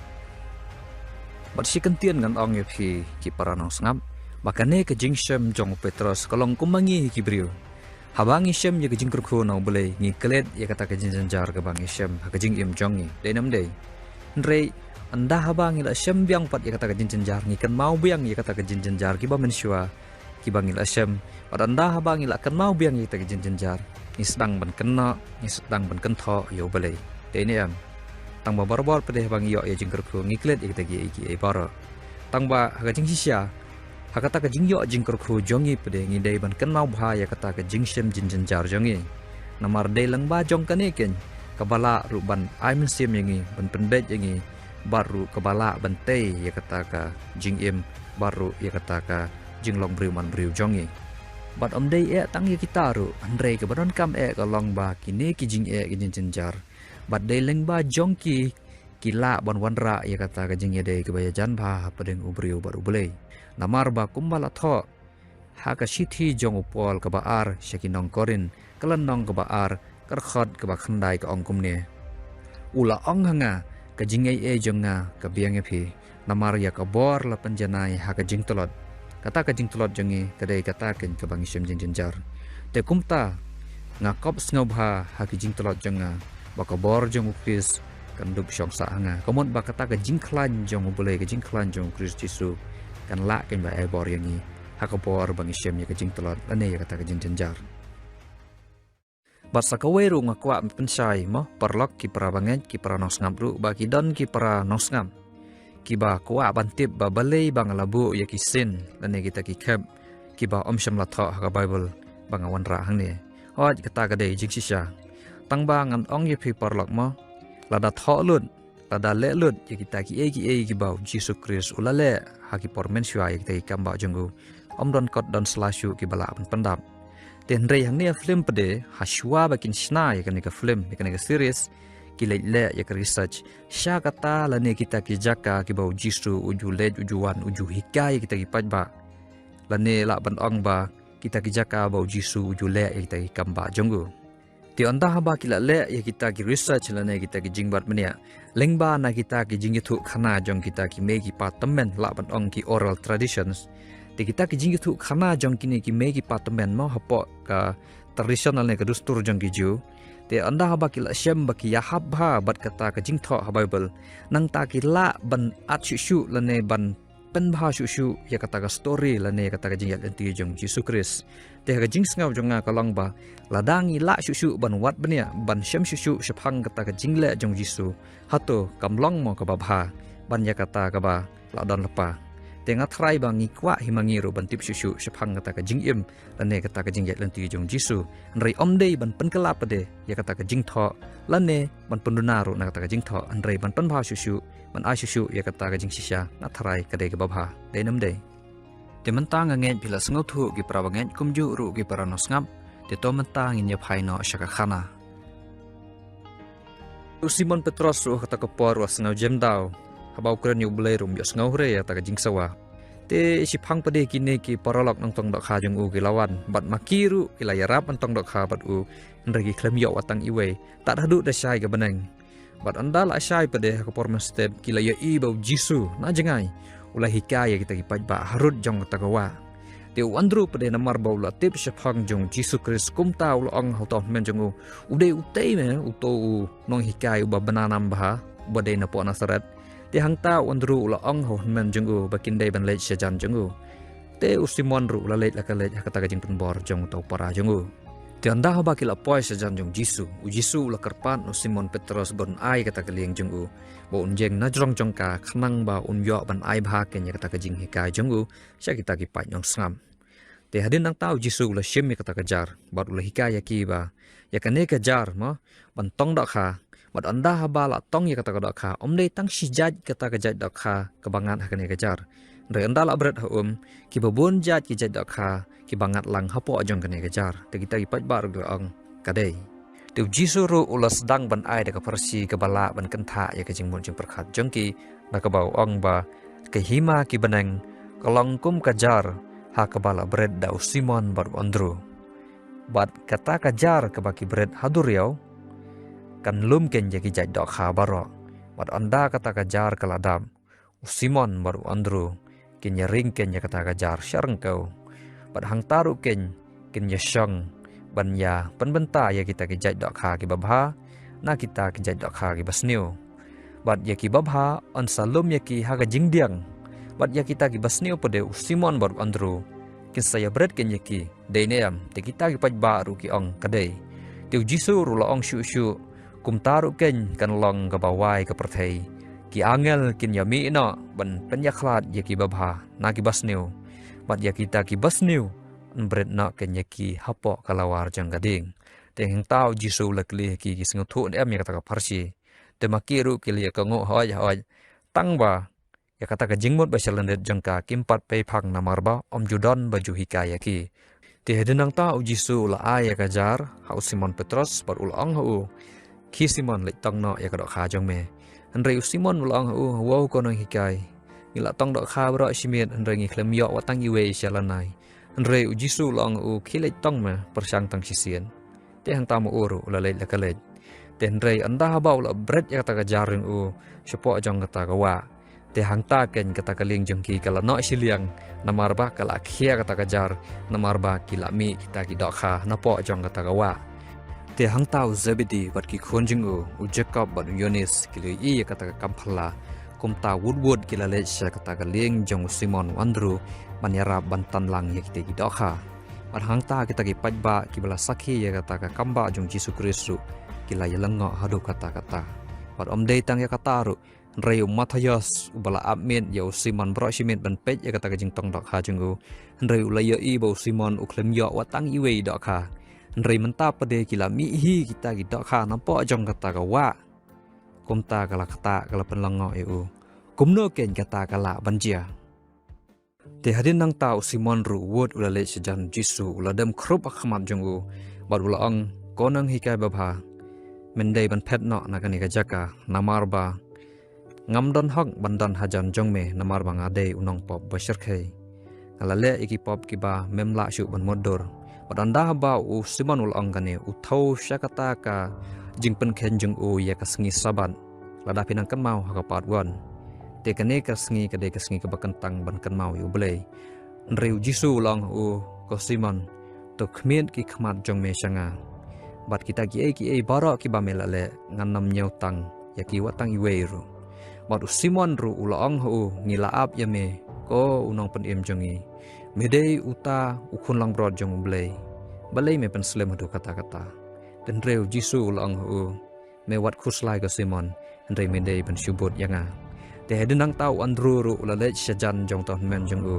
Bad shi kyntien ngan ong ïa phi ki para nongsngap, ba kane ka jingshem jong u Petros ka long kumba ngi hi ki briew. Haba ngi shem ïa ka jingkyrkhu na U Blei, ngi klet ïa kata ka jingjynjar kaba ngi shem ha ka jingim jong ngi, dei ne ym dei? Hynrei ynda haba ngi la shem biang pat ïa kata ka jingjynjar, ngi kynmaw biang ïa kata ka jingjynjar kiba mynshuwa kiba ngi la shem. Bad ynda haba ngi la kynmaw biang ïa kata ka jingjynjar, ngi sdang ban kynnoh, ngi sdang ban kynthoh ïa U Blei, dei ne em? Tangba barabor pat de haba ngi ïoh ïa jingkyrkhu, ngi klet ïa kita kiei kiei baroh. Tangba ha ka jingshisha, ha kata ka jingïoh jingkyrkhu jong ngi pat de, ngi dei ban kynmaw bha ïa kata ka jingshem jingjynjar jong ngi. Namar dei lyngba jong kane keiñ kaba lah ruh ban ai mynsiem ïa ngi, ban pynbeit ïa ngi, bad ruh kaba lah ban tei ïa kata ka jingim, bad ruh ïa kata ka jinglong briew man briew jong ngi. Bad ym dei eh tang ïa kita ruh, hynrei kaba donkam eh ka long ba kine ki jingeh ki jingjynjar, bad dei lyngba jong ki, ki lah ban wanrah ïa kata ka jingïadei kaba ïajan bha hapdeng u briew bad U Blei. Namar ba kumba la thoh ha ka shithi jong u Paul kaba ar sha ki nong Korinth, ka lynnong kaba ar, ka dkhot kaba khyndai ka ong kumne: U la ong ha nga, ka jingaiei jong nga ka biang ïa phi, namar ïa ka bor la pynjanai ha ka jingtlot. Kata ka jingtlot jong ngi ka dei kata keiñ kaba ngi shem jingjynjar. Te kumta nga kop sngewbha ha ki jingtlot jong nga, ba ka bor jong u Khrist kan dup shong sah ha nga. Ka mut ba kata ka jingkhlaiñ jong U Blei, ka jingkhlaiñ jong u Khrist Jisu kan lah keiñ ba ai bor ïa ngi ha ka bor ba ngi shem ïa ka jingtlot lane ïa kata ka jingjynjar. Bad sa kawei ruh nga kwah pynshai mo, paralok, ki para bangeit, ki para nongsngap ruh, ba ki don ki para nongsngap kiba kwah ban tip ba balei ba nga la buh ïa ki sien lane kita ki khep kiba ym shym la thoh ha ka Baibl ba nga wanrah hangne. Hooid, kata ka dei jingshisha. Tangba ngan ong ïa phi paralok mo, lada thoh lut, lada leh lut ïa kita kiei kiei kiba u Jisu Khrist u la leh ha ki por mynshuwa ïa kita ki kam bah jong u, ym don kot don sla shuh kiba lah ban pyndap. Te hynrei hangne ha film pat de, ha shuwa ba kin shna ïa kane ka film, ïa kane ka series, ki leit leh ïa ka research sha kata lane kita ki jaka kiba u Jisu u ju leit, u ju wan, u ju hikai ïa kita ki paidbah, lane lah ban ong ba kita ki jaka ba u Jisu u ju leh ïa kita ki kam bah jong u. Te ynda haba ki la leh ïa kita ki research lane kita ki jingbat bniah lyngba na kita ki jingïathuh khana jong kita ki mei ki pa tymmen, lah ban ong ki oral traditions. Te kita ki jingïathuh khana jong kine ki mei ki pa tymmen mo, hapoh ka tradition lane ka dustur jong ki Jiw. Te ynda haba ki la shem ba ki ïahap bha bad kata ka jingthoh ha Baibl, nangta ki lah ban at shuh shuh lane ban pynbha shuh shuh ïa kata ka story lane ïa kata ka jingïaid lynti jong Jisu Khrist. Te ha ka jingsngew jong nga ka long ba lada ngi lah shuh shuh ban wad bniah, ban shem shuh shuh shaphang kata ka jingleh jong Jisu, hato kam long mo kaba bha ban ïa kata kaba la don lypa? Te nga tharai ba ngi kwah hi ma ngi ruh ban tip shuh shuh shaphang kata ka jingim lane kata ka jingïaid lynti jong Jisu. Hynrei ym dei ban pynkylla pat de ïa kata ka jingthoh lane ban pynduna ruh na kata ka jingthoh, hynrei ban pynbha shuh shuh, ban ai shuh shuh ïa kata ka jingshisha, nga tharai ka dei kaba bha, dei ne ym dei? Te mynta nga ngeit phi la sngewthuh ki para bangeit kumjuh ruh ki para nongsngap. Te to mynta ngin ïa phai noh sha ka khana. U Simon Petros ruh kata ka por u la sngew jem daw, haba u kren ïa U Blei ruh um ïohsngew hre ïa kata ka jingsawa. Te shiphang pat de kine ki paralok nongtong dohkha jong u ki la wan, bad ma ki ruh ki la ïarap ban tong dohkha bad u, hynrei ki khlem ïoh wat tang iwei, tad haduh da shai ka bneng. Bad ynda la shai pat de ha ka por mynstep ki la ïohi ba u Jisu na jngai u la hikai ïa kita ki paidbah harud jong kata ka wah. Te u Andru pat de namar ba u la tip shaphang jong u Jisu Khrist, kumta u la ong ha uta u hynmen jong u, u dei utei me, uto u nonghikai uba bna nam bha, uba dei napoh Nasaret. Te hangta u Andru u la ong ha u hynmen jong u ba kin dei ban leit sha jan jong u. Te u Simon ruh u la leit la ka leit ha kata ka jingpynbor jong uta u para jong u. Te ynda haba ki la poi sha jan jong u Jisu, u Jisu u la kyrpad na u Simon Petros ba un ai kata ka lieng jong u, ba un jeng na jrong jong ka, khnang ba un ïoh ban ai bha keiñ ïa kata ka jinghikai jong u sha kita ki paid nongsngap. Te hadien nangta u Jisu u la shim ïa kata ka jar bad u la hikai ïa ki ba ïa kane ka jar mo ban tong dohkha, bad ynda haba la tong ïa kata ka dohkha, ym dei tang shi jait kata ka jait dohkha kaba ngat ha kane ka jar. Hynrei ynda la bret ha um, kiba bun jait ki jait dohkha kiba ngat lang hapoh jong kane ka jar. Te kita ki paidbah ruh ki la ong, ka dei. Te u Jisu ruh u la sdang ban ai da ka pharshi kaba lah ban kynthah ïa ka jingmut jingpyrkhat jong ki, da kaba u ong ba ka hima ki bneng ka long kum ka jar ha kaba la bret da u Simon bad u Andru. Bad kata ka jar kaba ki bret ha duriaw kan lum keiñ ïa ki jait dohkha baroh. Bad ynda kata ka jar ka la dap, u Simon bad u Andru kin ïa ring keiñ ïa kata ka jar sha ryngkew. Bad hangta ruh keiñ kin ïa shong ban ïa pynbynta ïa kita ki jait dohkha kiba bha na kita ki jait dohkha kiba sniew. Bad ïa kiba bha yn sa lum ïa ki ha ka jingdiang. Bad ïa kita kiba sniew pat de u Simon bad u Andru kin sa ïa bret keiñ ïa ki. Dei ne em? Te kita ki paidbah ruh ki ong, ka dei. Te u Jisu ruh u la ong shuh shuh, kumta ruh keiñ kan long kaba wai ka pyrthei. Ki angel kin ïa mih noh ban pynïakhlad ïa kiba bha na kiba sniew. Bad ïa kita kiba sniew yn bret noh keiñ ïa ki hapoh ka lawar jong ka dieng. Te hangta u Jisu u la kylli ïa ki, ki sngewthuh ne em ïa kata ka pharshi. Te ma ki ruh ki la ïa kohnguh hooid hooid. Tang ba ïa kata ka jingmut ba shalyndet jong ka kim pat pei phang namar ba ym ju don ba ju hikai ïa ki. Te hadien nangta u Jisu u la ai ïa ka jar ha u Simon Petros bad u la ong ha u, khie Simon, leit tong noh ïa ka dohkha jong me. Hynrei u Simon u la ong ha u, wow ko nonghikai, ngi la tong dohkha baroh shi miet hynrei ngi khlem ïoh wat tang iwei sha lanai. Hynrei u Jisu u la ong ha u, khie leit tong me pyrshang tang shisien. Te hangta ma u ruh u la leit la ka leit. Te hynrei ynda haba u la bret ïa kata ka jar jong u shapoh jong kata ka wah, te hangta keiñ kata ka lieng jong ki ka la noh shiliang, namar ba ka la khia kata ka jar, namar ba ki la mih kita ki dohkha napoh jong kata ka wah. Te hangta u Zebedi bad ki khun jong u, u Jakob bad u Ïoannis, ki la ïohi ïa kata ka kam phylla. Kumta wut wut ki la leit sha kata ka lieng jong u Simon u Andru ban ïarap ban tan lang ïa kita ki dohkha. Bad hangta kita ki paidbah kiba la sakhi ïa kata ka kambah jong u Jisu Khrist ruh ki la ïa lyngngoh haduh katta katta. Bad ym dei tang ïa kata ruh, hynrei u Mathaios uba la ap miet ïa u Simon baroh shi miet ban peit ïa kata ka jingtong dohkha jong u, hynrei u la ïohi ba u Simon u khlem ïoh wat tang iwei i dohkha. Hynrei mynta pat de ki la mih hi kita ki dohkha napoh jong kata ka wah. Kumta ka la ktah, ka la pynlyngngoh ïa u, kumno keiñ kata ka lah ban jia? Te hadien nangta u Simon ruh u wut u la leit sha jan u Jisu, u la dem khrup ha khmat jong u bad u la ong, ko nonghikai babha, men dei ban phet noh na kane ka jaka, namar ba ngam don hok ban don hajan jong me, namar ba nga dei u nongpop ba shyrkhei. Nga la leh ïa ki pop kiba mem lah shuh ban mutdur. Bad ynda haba u Simon u la ong kane, u thew sha kata ka jingpynkheiñ jong u ïa ka sngi Sabbath, lada phi nang kynmaw ha ka part one. Te kane ka sngi ka dei ka sngi kaba kyntang ban kynmaw ïa U Blei. Hynrei u Jisu u la ong ha u, ko Simon, to khmied ki khmat jong me sha nga. Bad kita kiei kiei baroh kiba me la leh, ngan ym ñiewtang ïa ki wat tang iwei ruh. Bad u Simon ruh u la ong ha u, ngi la ap ïa me, ko u nongpynim jong ngi. Me dei uta u khun langbrot jong U Blei. Balei me pynslem haduh katta katta? Te hynrei u Jisu u la ong ha u, me wat khuslai ko Simon, hynrei me dei ban shu bud ïa nga. Te hadien nangta u Andru ruh u la leit sha jan jong uta u hynmen jong u,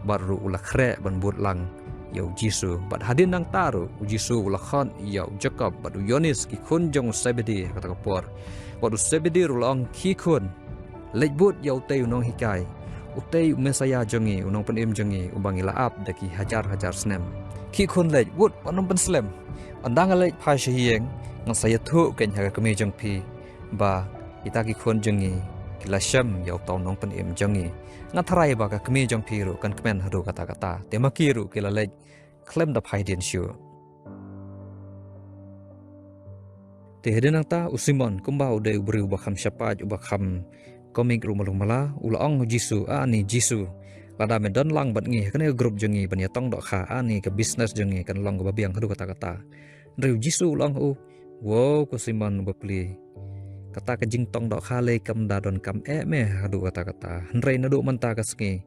bad ruh u la khreh ban bud lang ïa u Jisu. Bad hadien nangta ruh u Jisu u la khot ïa u Jakob bad u Ïoannis, ki khun jong u Sebedi, ha kata ka por. Bad u Sebedi ruh u la ong, khie khun, leit bud ïa utei u nonghikai, utei u Messaïah jong ngi, u nongpynim jong ngi, uba ngi la ap da ki hajar hajar snem. Khie khun leit, wut, wat nym pynslem. Ynda nga leit phai sha ïing, ngan sa ïathuh keiñ ha ka kmie jong phi ba kita ki khun jong ngi ki la shem ïa uta u nongpynim jong ngi. Nga tharai ba ka kmie jong phi ruh kan kmen haduh katta katta. Te ma ki ruh ki la leit khlem da phai dien shuh. Te hadien nangta u Simon, kumba u dei u briew uba kham shaphang, uba kham komik ruh malu mala, u la ong ha u Jisu, a ani Jisu, lada me don lang bad ngi ha kane ka grup jong ngi ban ïatong dohkha, a ani ka business jong ngi kan long kaba biang haduh katta katta. Hynrei u Jisu u la ong ha u, wow ko Simon u bapli, kata ka jingtong dohkha lei kam da donkam eh me haduh katta katta. Hynrei naduh mynta ka sngi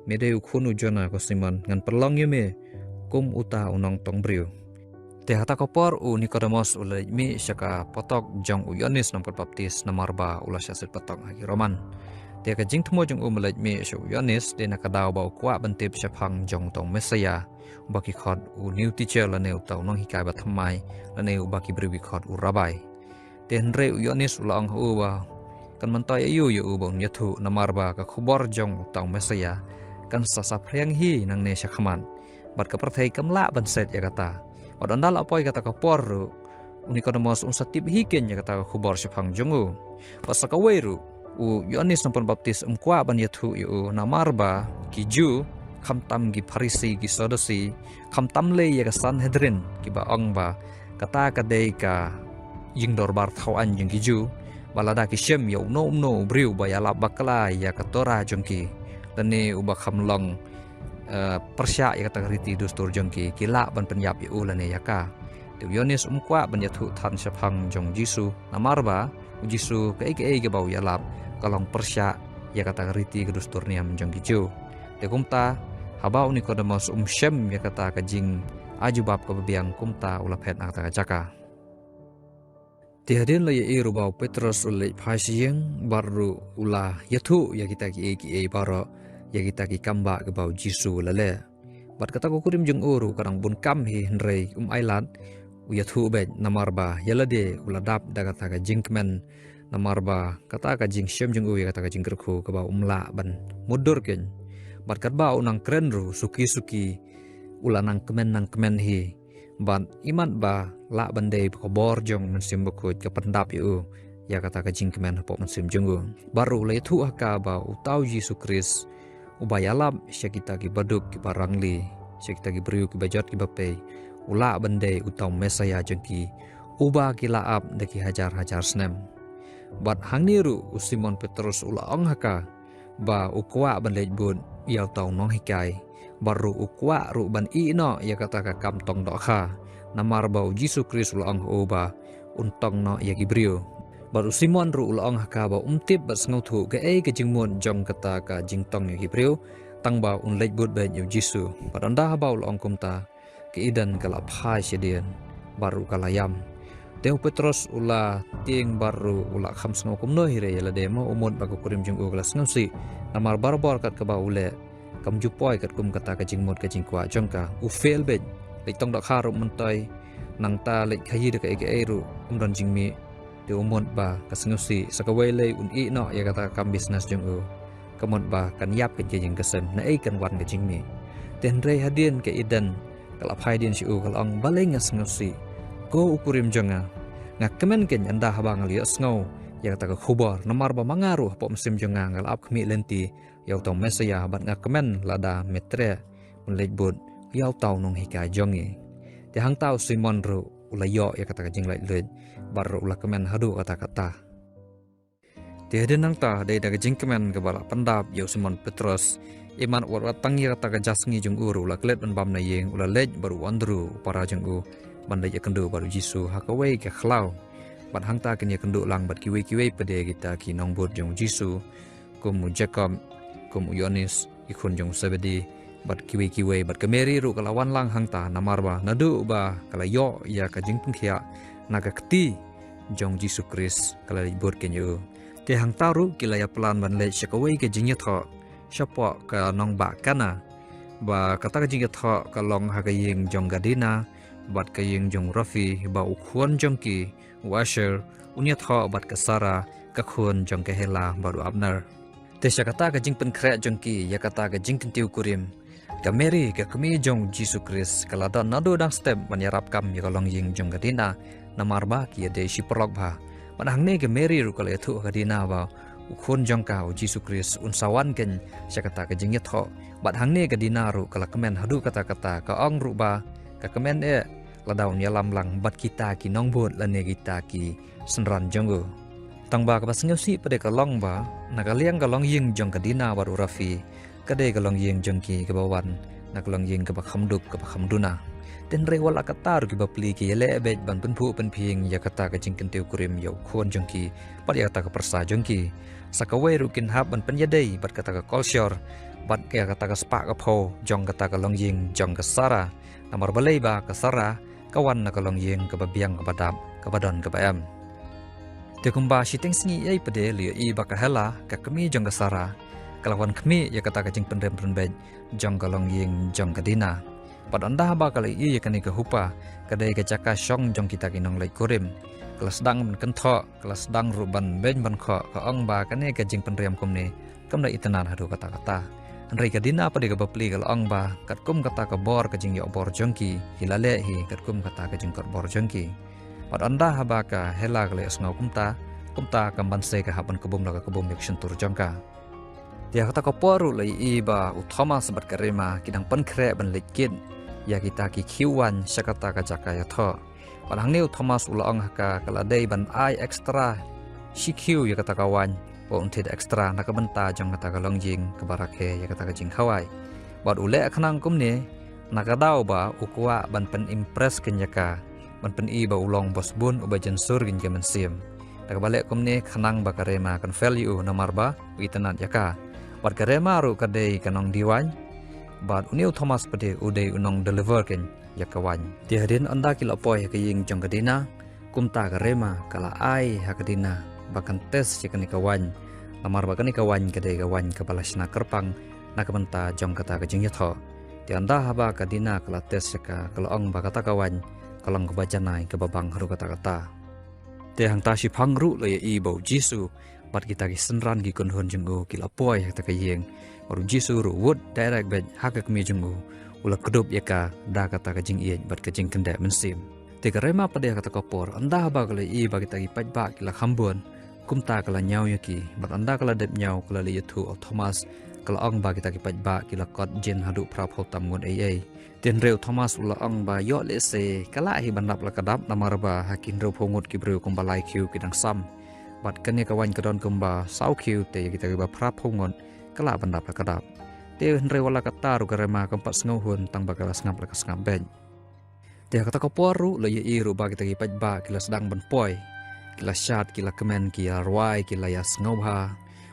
me dei u khun u Jonah ko Simon, ngan pynlong ïa me kum uta u nongtong briew. Te ha kata ka por u Nikodemos u la leit mih sha ka potok jong u Ïoannis Nongpynbaptis namar ba u la shah sait patok ha ki Roman. Te ka jingthmu jong u ba leit mih sha u Ïoannis dei na ka daw ba u kwah ban tip shaphang jong uta u Messaïah, uba ki khot u new teacher lane uta u nonghikai ba thymmai, lane uba ki briew ki khot u rabbi. Te hynrei u Ïoannis u la ong ha u ba kan myntoi aïu ïa u ba un ïathuh, namar ba ka khubor jong uta u Messaïah kan sa saphriang hi nangne sha khmat, bad ka pyrthei kam lah ban set ïa kata. Bad ynda la poi kata ka por ruh, u Nikodemos un sa tip hi keiñ ïa kata ka khubor shaphang jong u. Bad sa kawei ruh, u Ïoannis Nongpynbaptis um kwah ban ïathuh ïa u, namar ba ki Jiw, khamtam ki Pharisi, ki Sadusi, khamtam lei ïa ka Sanhedrin, kiba ong ba kata ka dei ka jingdorbar thaw aiñ jong ki Jiw, ba lada ki shem ïa uno uno u briew ba ïalap bakla ïa ka Torah jong ki, lane uba kham long, eh, pyrshah ïa kata ka riti dustur jong ki, ki lah ban pynïap ïa u lane ïa ka. Te u Ïoannis um kwah ban ïathuh than shaphang jong u Jisu, namar ba u Jisu kaei kaei kaba u ïalap ka long pyrshah ïa kata ka riti ka dustur niam jong ki Jiw. Te kumta, haba u Nikodemos um shem ïa kata ka jingai jubab kaba biang, kumta u la phet na kata ka jaka. Te hadien la ïa i ruh ba u Petros u la leit phai sha ïing, bad ruh u la ïathuh ïa kita kiei kiei baroh, ïa kita ki kambah kiba u Jisu u la leh. Bad kata ka kurim jong u ruh ka dang bun kam hi, hynrei um ailad, u ïathuh beit, namar ba ïa lade u la dap da kata ka jingkmen, namar ba kata ka jingshem jong u ïa kata ka jingkyrkhu kaba um lah ban mutdur keiñ. Bad katba u nang kren ruh, suki suki u la nang kmen nang kmen hi. Bad imat ba lah ban dei ka bor jong u Mynsiem Bakhuid ka pyndap ïa u ïa kata ka jingkmen hapoh mynsiem jong u. Bad ruh u la ïathuh ha ka ba uta u Jisu Khrist, uba ïalap sha kita kiba duk kiba rangli, sha kita ki briew kiba jot kiba pei, u lah ban dei uta u Messaïah jong ki, uba ki la ap da ki hajar hajar snem. Bad hangne ruh u Simon Petros u la ong ha ka ba u kwah ban leit bud ïa uta u nonghikai, bad ruh u kwah ruh ban ïeh noh ïa kata ka kam tong dohkha, namar ba u Jisu Khrist u la ong ha u ba un tong noh ïa ki briew. Bad u Simon ruh u la ong ha ka ba um tip bad sngewthuh kaei ka jingmut jong kata ka jingtong ïa ki briew, tang ba un leit bud beit ïa u Jisu. Bad ynda haba u la ong kumta, ka Eden ka la phai shadien, bad ruh ka la ïam. Te u Petros u la tieng bad ruh u la kham sngew kumno hi re, ïa lade ma u mut ba ka kurim jong u ka la sngewsih, namar barabor kat kaba u leh kam ju poi katkum kata ka jingmut ka jingkwah jong ka. U fail beit, leit tong dohkha ruh um myntoi, nangta leit khaïi da kaei kaei ruh um don jingmih. Te u mut ba ka sngewsih, sa kawei lei un ïeh noh ïa kata ka kam business jong u, ka mut ba kan ïap keiñ ka ïing ka sem, naei kan wan ka jingmih. Te hynrei hadien ka Eden ka la phai dien sha u, ka la ong, balei nga sngewsih, ko u kurim jong nga? Nga kmen keiñ ynda haba nga la ïohsngew ïa kata ka khubor, namar ba ma nga ruh hapoh mynsiem jong nga nga la ap khmih lynti ïa uta u Messaïah, bad nga kmen lada me treh un leit bud ïa uta u nonghikai jong ngi. Te hangta u Simon ruh u la ïoh ïa kata ka jinglaitluid, bad ruh u la kmen haduh katta katta. Te hadien nangta, dei da ka jingkmen kaba la pyndap ïa u Simon Petros, imat wat wat tang ïa kata ka ja sngi jong u ruh u la klet ban bam na ïing, u la leit bad u Andru u para jong u ban leit ïakynduh bad u Jisu ha kawei ka khlaw. Bad hangta kin ïakynduh lang bad kiwei kiwei pat de kita ki nongbud jong u Jisu, kum u Jakob, kum u Ïoannis, ki khun jong u Sebedi, bad kiwei kiwei, bad ka Meri ruh ka la wan lang hangta, namar ba naduh ba ka la ïoh ïa ka jingpynkhiah na ka kti jong u Jisu Khrist, ka la leit bud keiñ ïa u. Te hangta ruh ki la ïaplan ban leit sha kawei ka jingïathoh shapoh ka nongbah Kana, ba kata ka jingïathoh ka long ha ka ïing jong ka Dina bad ka ïing jong u Rafi, ba u khun jong ki, u Asher, un ïathoh bad ka Sara, ka khun jong ka Hela bad u Abner. Te sha kata ka jingpynkhreh jong ki ïa kata ka jingkyntiew kurim, ka Meri, ka kmie jong u Jisu Khrist, ka la don naduh dang step ban ïarap kam ïa ka longïing jong ka Dina, namar ba ki ïadei shi paralok bha. Bad hangne ka Meri ruh ka la ïathuh ha ka Dina ba u khun jong ka, u Jisu Khrist, un sa wan keiñ sha kata ka jingïathoh. Bad hangne ka Dina ruh ka la kmen haduh katta katta, ka ong ruh ba ka kmen eh lada un ïalam lang bad kita ki nongbud lane kita ki synran jong u. Tang ba kaba sngewsih pat de ka long ba na ka liang ka longïing jong ka Dina bad u Rafi, ka dei ka longïing jong ki kaba wan na ka longïing kaba kham duk kaba kham duna. Te hynrei wat la katta ruh ki bapli ki ïaleh beit ban pynphuh pynphieng ïa kata ka jingkyntiew kurim ïa u khun jong ki bad ïa kata ka pyrsa jong ki. Sa kawei ruh kin hap ban pynïadei bad kata ka kolshor bad ïa kata ka spah ka phew jong kata ka longïing jong ka Sara. Namar balei ba ka Sara ka wan na ka longïing kaba biang kaba dap, kaba don kaba em. Te kumba shiteng sngi ei pat de la ïohi ba ka Hela, ka kmie jong ka Sara, ka la wan khmih ïa kata ka jingpynrem pynbeit jong ka longïing jong ka Dina. Bad ynda haba ka la ïohi ïa kane ka hupa, ka dei ka jaka shong jong kita ki nongleit kurim, ka la sdang ban kynthoh, ka la sdang ruh ban beiñ ban khoh, ka ong ba kane ka jingpynrem kumne kam da itynnad haduh katta katta. Hynrei ka Dina pat de kaba plie ka la ong ba katkum kata ka bor ka jingïoh bor jong ki, ki la leh hi katkum kata ka jingkot bor jong ki. Bad ynda haba ka Hela ka la ïohsngew kumta, kumta kam banse ka hap ban kbum la ka kbum ïa ka shyntur jong ka. Te ha kata ka por ruh la ïohi ba u Thomas bad ka Rema ki dang pynkhreh ban leit kit ïa kita ki khiew waiñ sha kata ka jaka ïathoh. Bad hangne u Thomas u la ong ha ka, ka la dei ban ai extra shi khiew ïa kata ka waiñ, ba un thied extra na ka bynta jong kata ka longïing kaba rakhe ïa kata ka jingkhawai. Bad u leh khnang kumne, na ka daw ba u kwah ban pynimpress keiñ ïa ka, ban pyni ba u long bos bun uba jynsur keiñ ka mynsiem. Da kaba leh kumne khnang ba ka Rema kan fel ïa u namar ba u itynnad ïa ka. Bad ka Rema ruh ka dei ka nongdie waiñ. Bad une u Thomas pat de u dei u nongdeliver keiñ ïa ka waiñ. Te hadien ynda ki la poi ha ka ïing jong ka Dina, kumta ka Rema ka la ai ha ka Dina ba kan test ïa kane ka waiñ. Namar ba kane ka waiñ ka dei ka waiñ kaba la shna kyrpang na ka bynta jong kata ka jingïathoh. Te ynda haba ka Dina ka la test ïa ka, ka la ong ba kata ka waiñ ka long kaba janai kaba bang haduh katta katta. Te hangta shiphang ruh la ïohi ba u Jisu bad kita ki synran ki kynhun jong u ki la poi ha kata ka ïing. Bad u Jisu ruh u wut direct beit ha ka kmie jong u, u la kdup ïa ka da kata ka jingïeit bad ka jingkyndeh mynsiem. Te ka Rema pat de ha kata ka por, ynda haba ka la ïohi ba kita ki paidbah ki la kham bun, kumta ka la ñiaw ïa ki, bad ynda ka la dep ñiaw ka la leit ïathuh u Thomas, ka la ong ba kita ki paidbah ki la kot jin haduh phra phew tam ngut ei ei. Te hynrei u Thomas u la ong ba ïoh lehse ka lah hi ban dap la ka dap namar ba ha ki hynriew phew ngut ki briew kumba lai khiew ki dang sam. Bad kane ka waiñ ka don kumba saw khiew, te ïa kita kiba phra phew ngut ka lah ban dap la ka dap. Te hynrei wat la katta ruh ka Rema kam pat sngewhun tang ba ka la sngap la ka sngap beit. Te ha kata ka por ruh la ïohi ruh ba kita ki paidbah ki la sdang ban poi. Ki la shad, ki la kmen, ki la rwai, ki la ïasngewbha.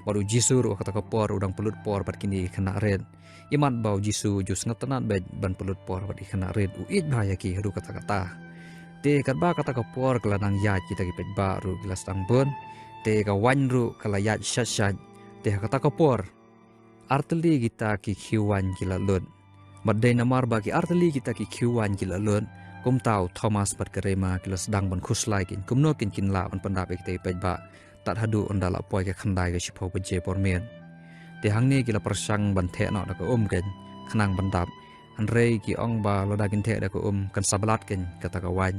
Bad u Jisu ruh ha kata ka por u dang pynlut por bad kine ki khynnah rit. Imat ba u Jisu u ju sngewtynnad beit ban pynlut por bad ki khynnah rit, u ïeit bha ïa ki haduh katta katta. Te katba kata ka por ka la nang ïaid, kita ki paidbah ruh ki la sdang bun. Te ka waiñ ruh ka la ïaid shait shait. Te ha kata ka por artylli kita ki khiew waiñ ki la lut. Bad dei namar ba ki artylli kita ki khiew waiñ ki la lut, kumta u Thomas bad ka Rema ki la sdang ban khuslai keiñ kumno keiñ kin lah ban pyndap ïa kita ki paidbah tad haduh ynda la poi ka khyndai ka shiphew baje por miet. Te hangne ki la pyrshang ban theh noh da ka um keiñ khnang ban dap. Hynrei ki ong ba lada kin theh da ka um kan sa blad keiñ kata ka waiñ.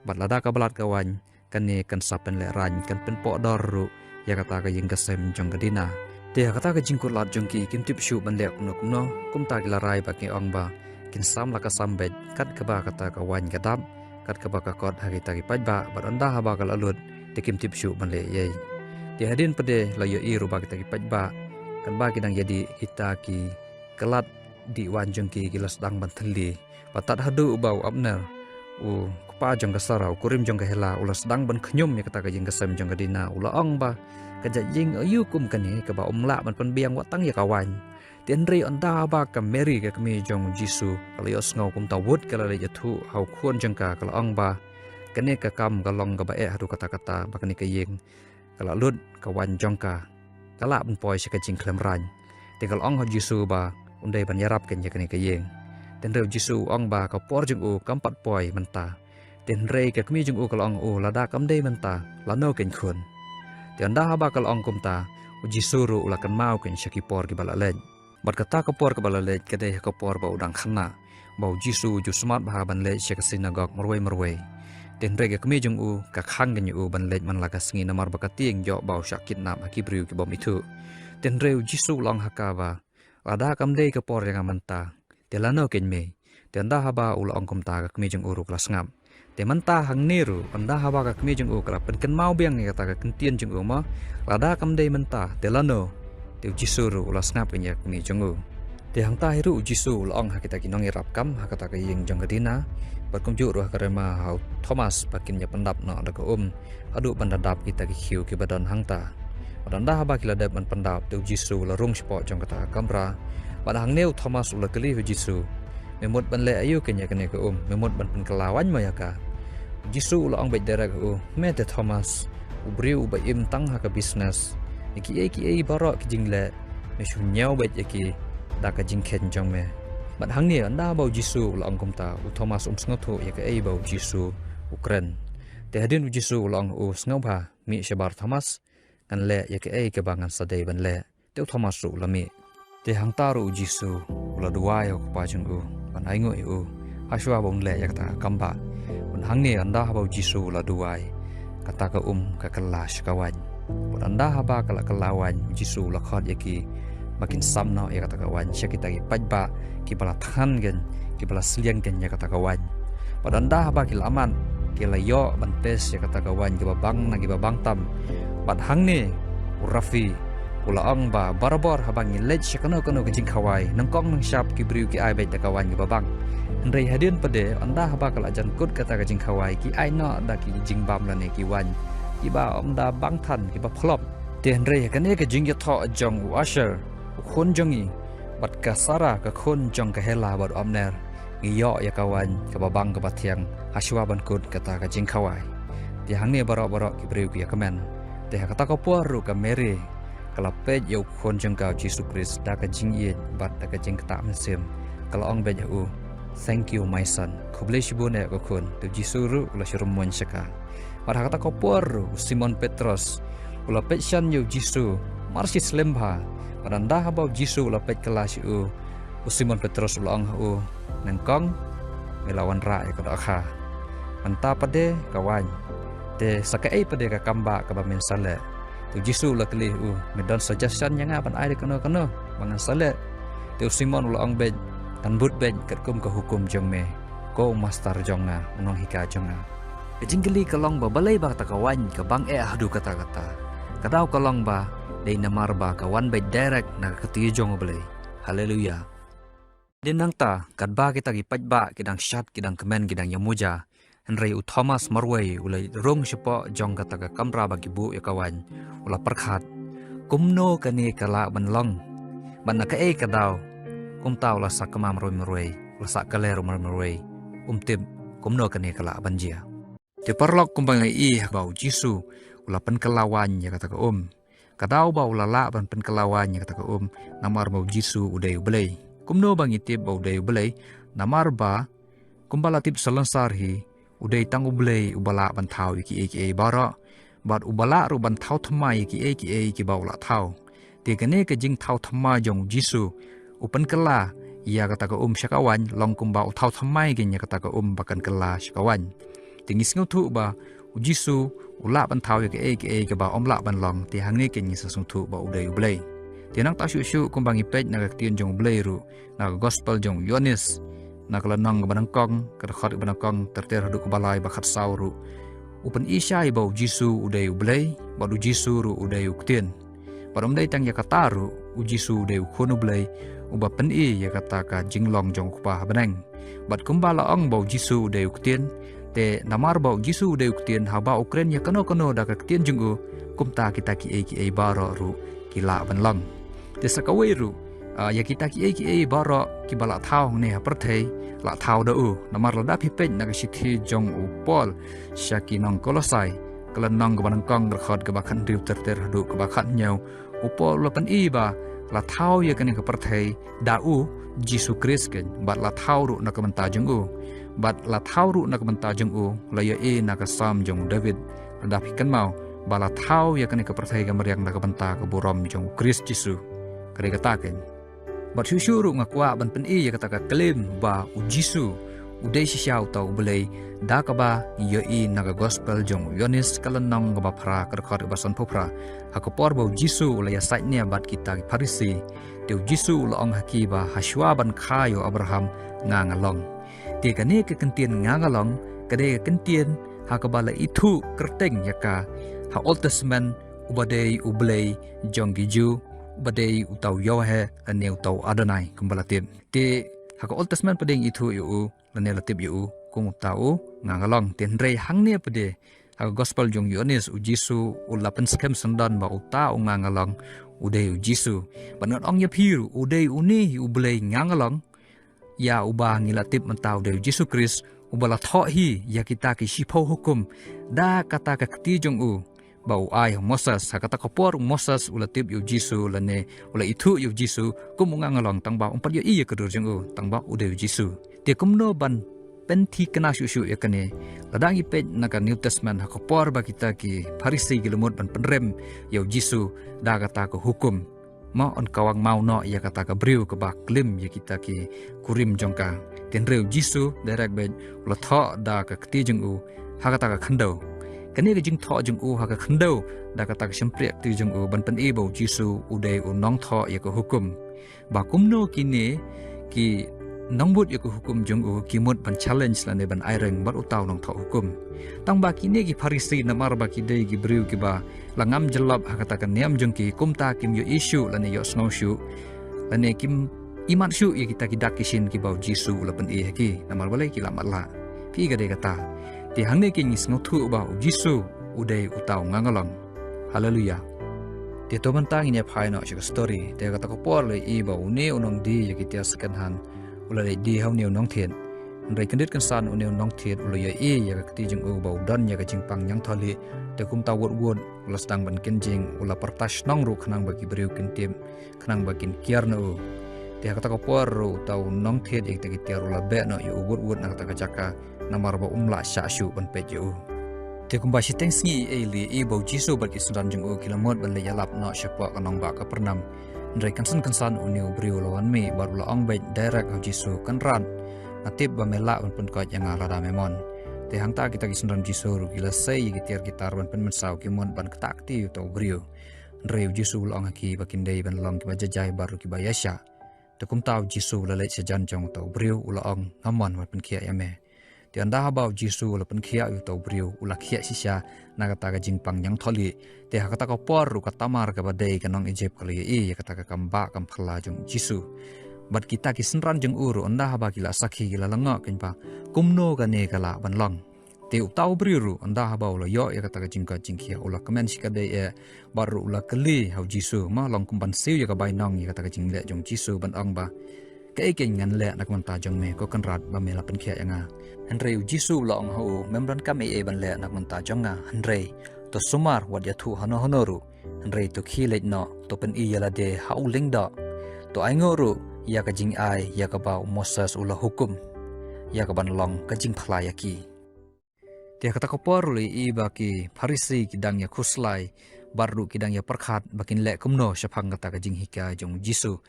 Bad lada ka blad ka waiñ, kane kan sa pynlehraiñ, kan pynpohdor ruh ïa kata ka ïing ka sem jong ka Dina. Te ha kata ka jingkutlad jong ki, kim tip shuh ban leh kumno kumno, kumta ki la rai ba ki ong ba kin sam la ka sam beit, kat kaba kata ka waiñ ka dap, kat kaba ka kot ha kita ki paidbah, bad ynda haba ka la lut, te kim tip shuh ban leh ei ei. Te hadien pat de la ïohi ruh ba kita ki paidbah, katba ki dang ïadih kita ki klat dih waiñ jong ki, ki la sdang ban thylli. Bad tad haduh ba u Abner, u kpa jong ka Sara, u kurim jong ka Hela, u la sdang ban khñium ïa kata ka ïing ka sem jong ka Dina, u la ong ba ka jait ïing aïu kum kane kaba ym lah ban pynbiang wat tang ïa ka waiñ. Te hynrei ynda ba ka Mary ka kmie jong u Jisu ka la ïohsngew kumta, wut ka la leit ïathuh ha u khun jong ka, ka la ong ba kane ka kam ka long kaba eh haduh katta katta, ba kane ka ïing ka la lut, ka waiñ jong ka ka lah ban poi sha ka jingkhlem raiñ. Te ka la ong ha u Jisu ba un dei ban ïarap keiñ ïa kane ka ïing. Te hynrei u Jisu u ong ba ka por jong u kam pat poi mynta. Te hynrei ka kmie jong u ka la ong ha u, lada kam dei mynta, lano keiñ khun? Te ynda haba ka la ong kumta, u Jisu ruh u la kynmaw keiñ sha ki por kiba la leit. Bad kata ka por kaba la leit ka dei ha ka por ba u dang khynnah, ba u Jisu u ju smat bha ban leit sha ka synagog marwei marwei. Te hynrei ka kmie jong u ka khang keiñ ïa u ban leit man la ka sngi namar ba ka tieng ïoh ba u shah kidnap ha ki briew ki bym ithuh. Te hynrei u Jisu u la ong ha ka ba, lada kam dei ka por jong nga mynta, te lano keiñ mei? Te ynda haba u la ong kumta ka kmie jong u ruh ka la sngap. Te mynta hangne ruh, ynda haba ka kmie jong u ka la pynkynmaw biang ïa kata ka ktien jong u mo, lada kam dei mynta, te lano? Te u Jisu ruh u la sngap keiñ ïa ka kmie jong u. Te hangta hi ruh u Jisu u la ong ha kita ki nongïarap kam ha kata ka ïing jong ka Dina, bad kumjuh ruh ha ka Rema, ha u Thomas, ba kin ïa pyndap noh da ka um haduh ban da dap kita ki khiew kiba don hangta. Bad ynda haba ki la dep ban pyndap, te u Jisu u la rung shapoh jong kata ka kamra. Bad hangne u Thomas u la kylli ha u Jisu, me mut ban leh aïu keiñ ïa kane ka um? Me mut ban pynkylla waiñ mo ïa ka? U Jisu u la ong beit direct ha u, me te Thomas, u briew uba im tang ha ka business, ïa kiei kiei baroh ki jingleh, me shu ñiew beit ïa ki da ka jingkheiñ jong me. Bad hangne ynda ba u Jisu u la ong kumta, u Thomas um sngewthuh ïa kaei ba u Jisu u kren. Te hadien u Jisu u la ong ha u, sngewbha, mih shabar Thomas, ngan leh ïa kaei kaba ngan sa dei ban leh. Te u Thomas ruh u la mih. Te hangta ruh u Jisu u la duwai ha u Kpa jong u ban ainguh ïa u, hashwa ba un leh ïa kata ka kambah. Bad hangne ynda haba u Jisu u la duwai, kata ka um ka kylla sha ka waiñ. Bad ynda haba ka la kylla waiñ, u Jisu u la khot ïa ki ba kin sam noh ïa kata ka waiñ sha kita ki paidbah kiba la thngan keiñ, kiba la sliang keiñ ïa kata ka waiñ. Bad ynda haba ki la mad, ki la ïoh ban test ïa kata ka waiñ kiba bang na kiba bang tam. Bad hangne u Rafi u la ong ba barabor haba ngi leit sha kano kano ka jingkhawai, nyngkong nyngshap ki briew ki ai beit da ka waiñ kiba bang. Hynrei hadien pat de, ynda haba ka la jan kut kata ka jingkhawai, ki ai noh da ki jingbam lane ki waiñ kiba ym da bang than, kiba phlop. Te hynrei ha kane ka jingïathoh jong u Asher, u khun jong ngi, bad ka Sara, ka khun jong ka Hela bad u Abner, ngi ïoh ïa ka waiñ kaba bang kaba thiang hashwa ban kut kata ka jingkhawai. Te hangne baroh baroh ki briew ki ïa kmen. Te ha kata ka por ruh ka Mary ka la peit ïa u khun jong ka u Jisu Khrist da ka jingïeit bad da ka jingktah mynsiem. Ka la ong beit ha u, "Thank you, my son." Khublei shibun eh ko khun. Te u Jisu ruh u la shu rymmuiñ sha ka. Bad ha kata ka por ruh u Simon Petros u la peit shen ïa u Jisu mar shi slem bha. Bad ynda haba u Jisu u la peit kylla sha u, u Simon Petros u la ong ha u, "Nyngkong, me la wanrah ïa ka dohkha. Mynta pat de ka waiñ. Te sa kaei pat de ka kambah kaba men sa leh?" Te u Jisu u la kylli ha u, "Me don suggestion ïa nga ban ai da kano kano ba ngan sa leh?" Te u Simon u la ong beit, "Ngan bud beit katkum ka hukum jong me, ko u master jong nga, u nonghikai jong nga." Ka jingkylli ka long ba balei ba kata ka waiñ ka bang eh haduh katta katta. Ka daw ka long ba dei namar ba ka wan beit direct na ka kti jong U Blei. Haleluya. Dei nangta, katba kita ki paidbah ki dang shad, ki dang kmen, ki dang ïamuja, hynrei u Thomas marwei u la rung shapoh jong kata ka kamra ba ki buh ïa ka waiñ, u la pyrkhat, "Kumno kane ka lah ban long? Bad na kaei ka daw?" Kumta u la sah kma marwei marwei, u la sah kale ruh marwei marwei. Um tip kumno kane ka lah ban jia. Te paralok, kumba ngi ïohi ba u Jisu u la pynkylla waiñ ïa kata ka um. Ka daw ba u la lah ban pynkylla waiñ ïa kata ka um, namar ba u Jisu u dei U Blei. Kumno ba ngi tip ba u dei U Blei? Namar ba kumba la tip salonsar hi, u dei tang U Blei uba lah ban thaw ïa kiei kiei baroh, bad uba lah ruh ban thaw thymmai ïa kiei kiei kiba u la thaw. Te kane ka jingthaw thymmai jong u Jisu, u pynkylla ïa kata ka um sha ka waiñ, long kumba u thaw thymmai keiñ ïa kata ka um ba kan kylla sha ka waiñ. Te ngi sngewthuh ba u Jisu u lah ban thaw ïa kaei kaei kaba ym lah ban long, te hangne keiñ ngi sa sngewthuh ba u dei U Blei. Te nangta shuh shuh, kumba ngi peit na ka ktien jong U Blei ruh, na ka gospel jong u Ïoannis, na ka lynnong kaba nyngkong, ka dkhot kaba nyngkong, ter ter haduh kaba lai bad khatsaw ruh, u pyni shai ba u Jisu u dei U Blei, bad u Jisu ruh u dei u Ktien. Bad ym dei tang ïa kata ruh, u Jisu u dei u Khun U Blei, uba pyni ïa kata ka jinglong jong U Kpa ha bneng. Bad kumba la ong ba u Jisu u dei u Ktien, te namar ba u Jisu u dei u Ktien, haba u kren ïa kano kano da ka ktien jong u, kumta kita kiei kiei baroh ruh ki lah ban long. Te sa kawei ruh, ah, ïa kita kiei kiei baroh kiba la thaw hangne ha pyrthei, la thaw da u. Namar lada phi peit na ka shithi jong u Paul sha ki nong Kolosai, ka lynnong kaba nyngkong, ka dkhot kaba khathynriew ter ter haduh kaba khathynñiew, u Paul u la pyni ba la thaw ïa kane ka pyrthei da u Jisu Khrist keiñ, bad la thaw ruh na ka bynta jong u. Bad la thaw ruh na ka bynta jong u, la ïohi na ka Salm jong u David, lada phi kynmaw, ba la thaw ïa kane ka pyrthei ka mariang na ka bynta ka burom jong u Khrist Jisu. Ka dei kata keiñ. Bad shuh shuh ruh nga kwah ban pyni ïa kata ka claim ba u Jisu u dei shisha uta U Blei, da kaba ngi ïohi na ka gospel jong u Ïoannis, ka lynnong kaba phra, ka dkhot kaba sanphew phra. Ha ka por ba u Jisu u la ïasaid nia bad kita ki Pharisi, te u Jisu u la ong ha ki ba, "Hashwa ban kha ïa u Abraham, nga nga long." Te kane ka kyntien "nga nga long" ka dei ka kyntien ha kaba la ithuh kyrteng ïa ka ha Old Testament, uba dei U Blei jong ki Jiw, uba dei uta u Yahweh lane uta u Adonai, kumba la tip. Te ha ka Old Testament pat de ngi ithuh ïa u, lane la tip ïa u kum uta u "nga nga long". Te hynrei hangne pat de, ha ka gospel jong u Ïoannis, u Jisu u la pynskhem syndon ba uta u "nga nga long" u dei u Jisu. Bad ngan ong ïa phi ruh, u dei une hi U Blei "nga nga long", ïa uba ngi la tip mynta u dei u Jisu Khrist, uba la thoh hi ïa kita ki shiphew hukum da kata ka kti jong u. ba u ai ha u Moses. Ha kata ka por u Moses u la tip ïa u Jisu lane u la ithuh ïa u Jisu kum u ngangalong, tang ba um pat ïohi ïa ka dur jong u, tang ba u dei u Jisu. Te kumno ban pynthikna shuh shuh ïa kane? Lada ngi peit na ka New Testament, ha ka por ba kita ki Pharisi ki la mut ban pynrem ïa u Jisu da kata ka hukum, ma, yn kawang maw noh ïa kata ka briew kaba klim ïa kita ki kurim jong ka. Te hynrei u Jisu direct beit u la thoh da ka kti jong u ha kata ka khyndew. Kane ka jingthoh jong u ha ka khyndew da kata ka shympriahkti jong u ban pyni ba u Jisu u dei u nongthoh ïa ka hukum, ba kumno kine ki nongbud ïa ka hukum jong u ki mut ban challenge lane ban aireng bad uta u nongthoh hukum. Tang ba kine ki Pharisi, namar ba ki dei ki briew kiba la ngam jyllop ha kata ka niam jong ki, kumta kim ïohi shuh lane ïohsngew shuh, lane kim ïohi shuh ïa kita ki dak ki shin kiba u Jisu u la pyni ha ki. Namar balei? Ki la matlah. Phi, ka dei kata. Te hangne ki ngi sngewthuh ba u Jisu u dei uta u ngangalong. Haleluya. Te to mynta ngin ïa phai noh sha ka story. Te kata ka por la ïohi ba une u nongdie ïa ki tiar second hand u la leit die ha une u nongthied. Hynrei kyndit kynsan une u nongthied u la ïohi ïa ka kti jong u ba u don ïa ka jingpang ñiangthohlieh. Te kumta wut wut u la sdang ban kynjing, u la pyrta shnong ruh khnang ba ki briew kin tip, khnang ba kin kiar na u. Te ha kata ka por ruh uta u nongthied ïa kita ki tiar u la beh noh ïa u wut wut na kata ka jaka, namar ba um lah shah shuh ban peit ïa u. Te kumba shiteng sngi ei lei ei ba u Jisu bad ki synran jong u ki la mut ban leit ïalap noh shapoh ka nongbah Kapernaum. Hynrei kynsan kynsan une u briew u la wan mih bad u la ong beit direct ha u Jisu, "Kynrad, nga tip ba me lah ban pynkoit ïa nga lada me mon." Te hangta kita ki synran Jisu ruh ki la sei ïa ki tiar ki tar ban pynmynsaw, ki mut ban ktah kti ïa uta u briew. Hynrei u Jisu u la ong ha ki ba kin dei ban long kiba jahjai bad ruh kiba ïaishah. Te kumta u Jisu u la leit shajan jong uta u briew, u la ong, "Nga mon, wan pynkhiah ïa me." Te ynda haba u Jisu u la pynkhiah ïa uta u briew, u la khiah shisha na kata ka jingpang ñiangthohlieh. Te ha kata ka por ruh ka Tamar kaba dei ka nong Ijipt ka la ïohi ïa kata ka kam bah kam phylla jong u Jisu. Bad kita ki synran jong u ruh ynda haba ki la sakhi ki la lyngngoh kein ba kumno kane ka lah ban long. Te uta u briew ruh ynda haba u la ïoh ïa kata ka jingkoit jingkhiah u la kmen shikatdei eh, bad ruh u la kylli ha u Jisu, "Ma, long kum ban siew ïa ka bainong ïa kata ka jingleh jong u Jisu ban ong ba, 'Kaei kein ngan leh na ka bynta jong me, ko Kynrad, ba me la pynkhiah ïa nga?'" Hynrei u Jisu u la ong ha u, "Mem donkam ei ei ban leh na ka bynta jong nga, hynrei to sumar wat ïathuh hano hano ruh, hynrei to khie leit noh, to pyni ïa lade ha u lyngdoh, to ainguh ruh ïa ka jingai ïa kaba u Moses u la hukum ïa ka ban long ka jingphla ïa ki." Te ha kata ka por u la ïohi ba ki Pharisi ki dang ïa khuslai bad ruh ki dang ïa pyrkhat ba kin leh kumno shaphang kata ka jinghikai jong u Jisu.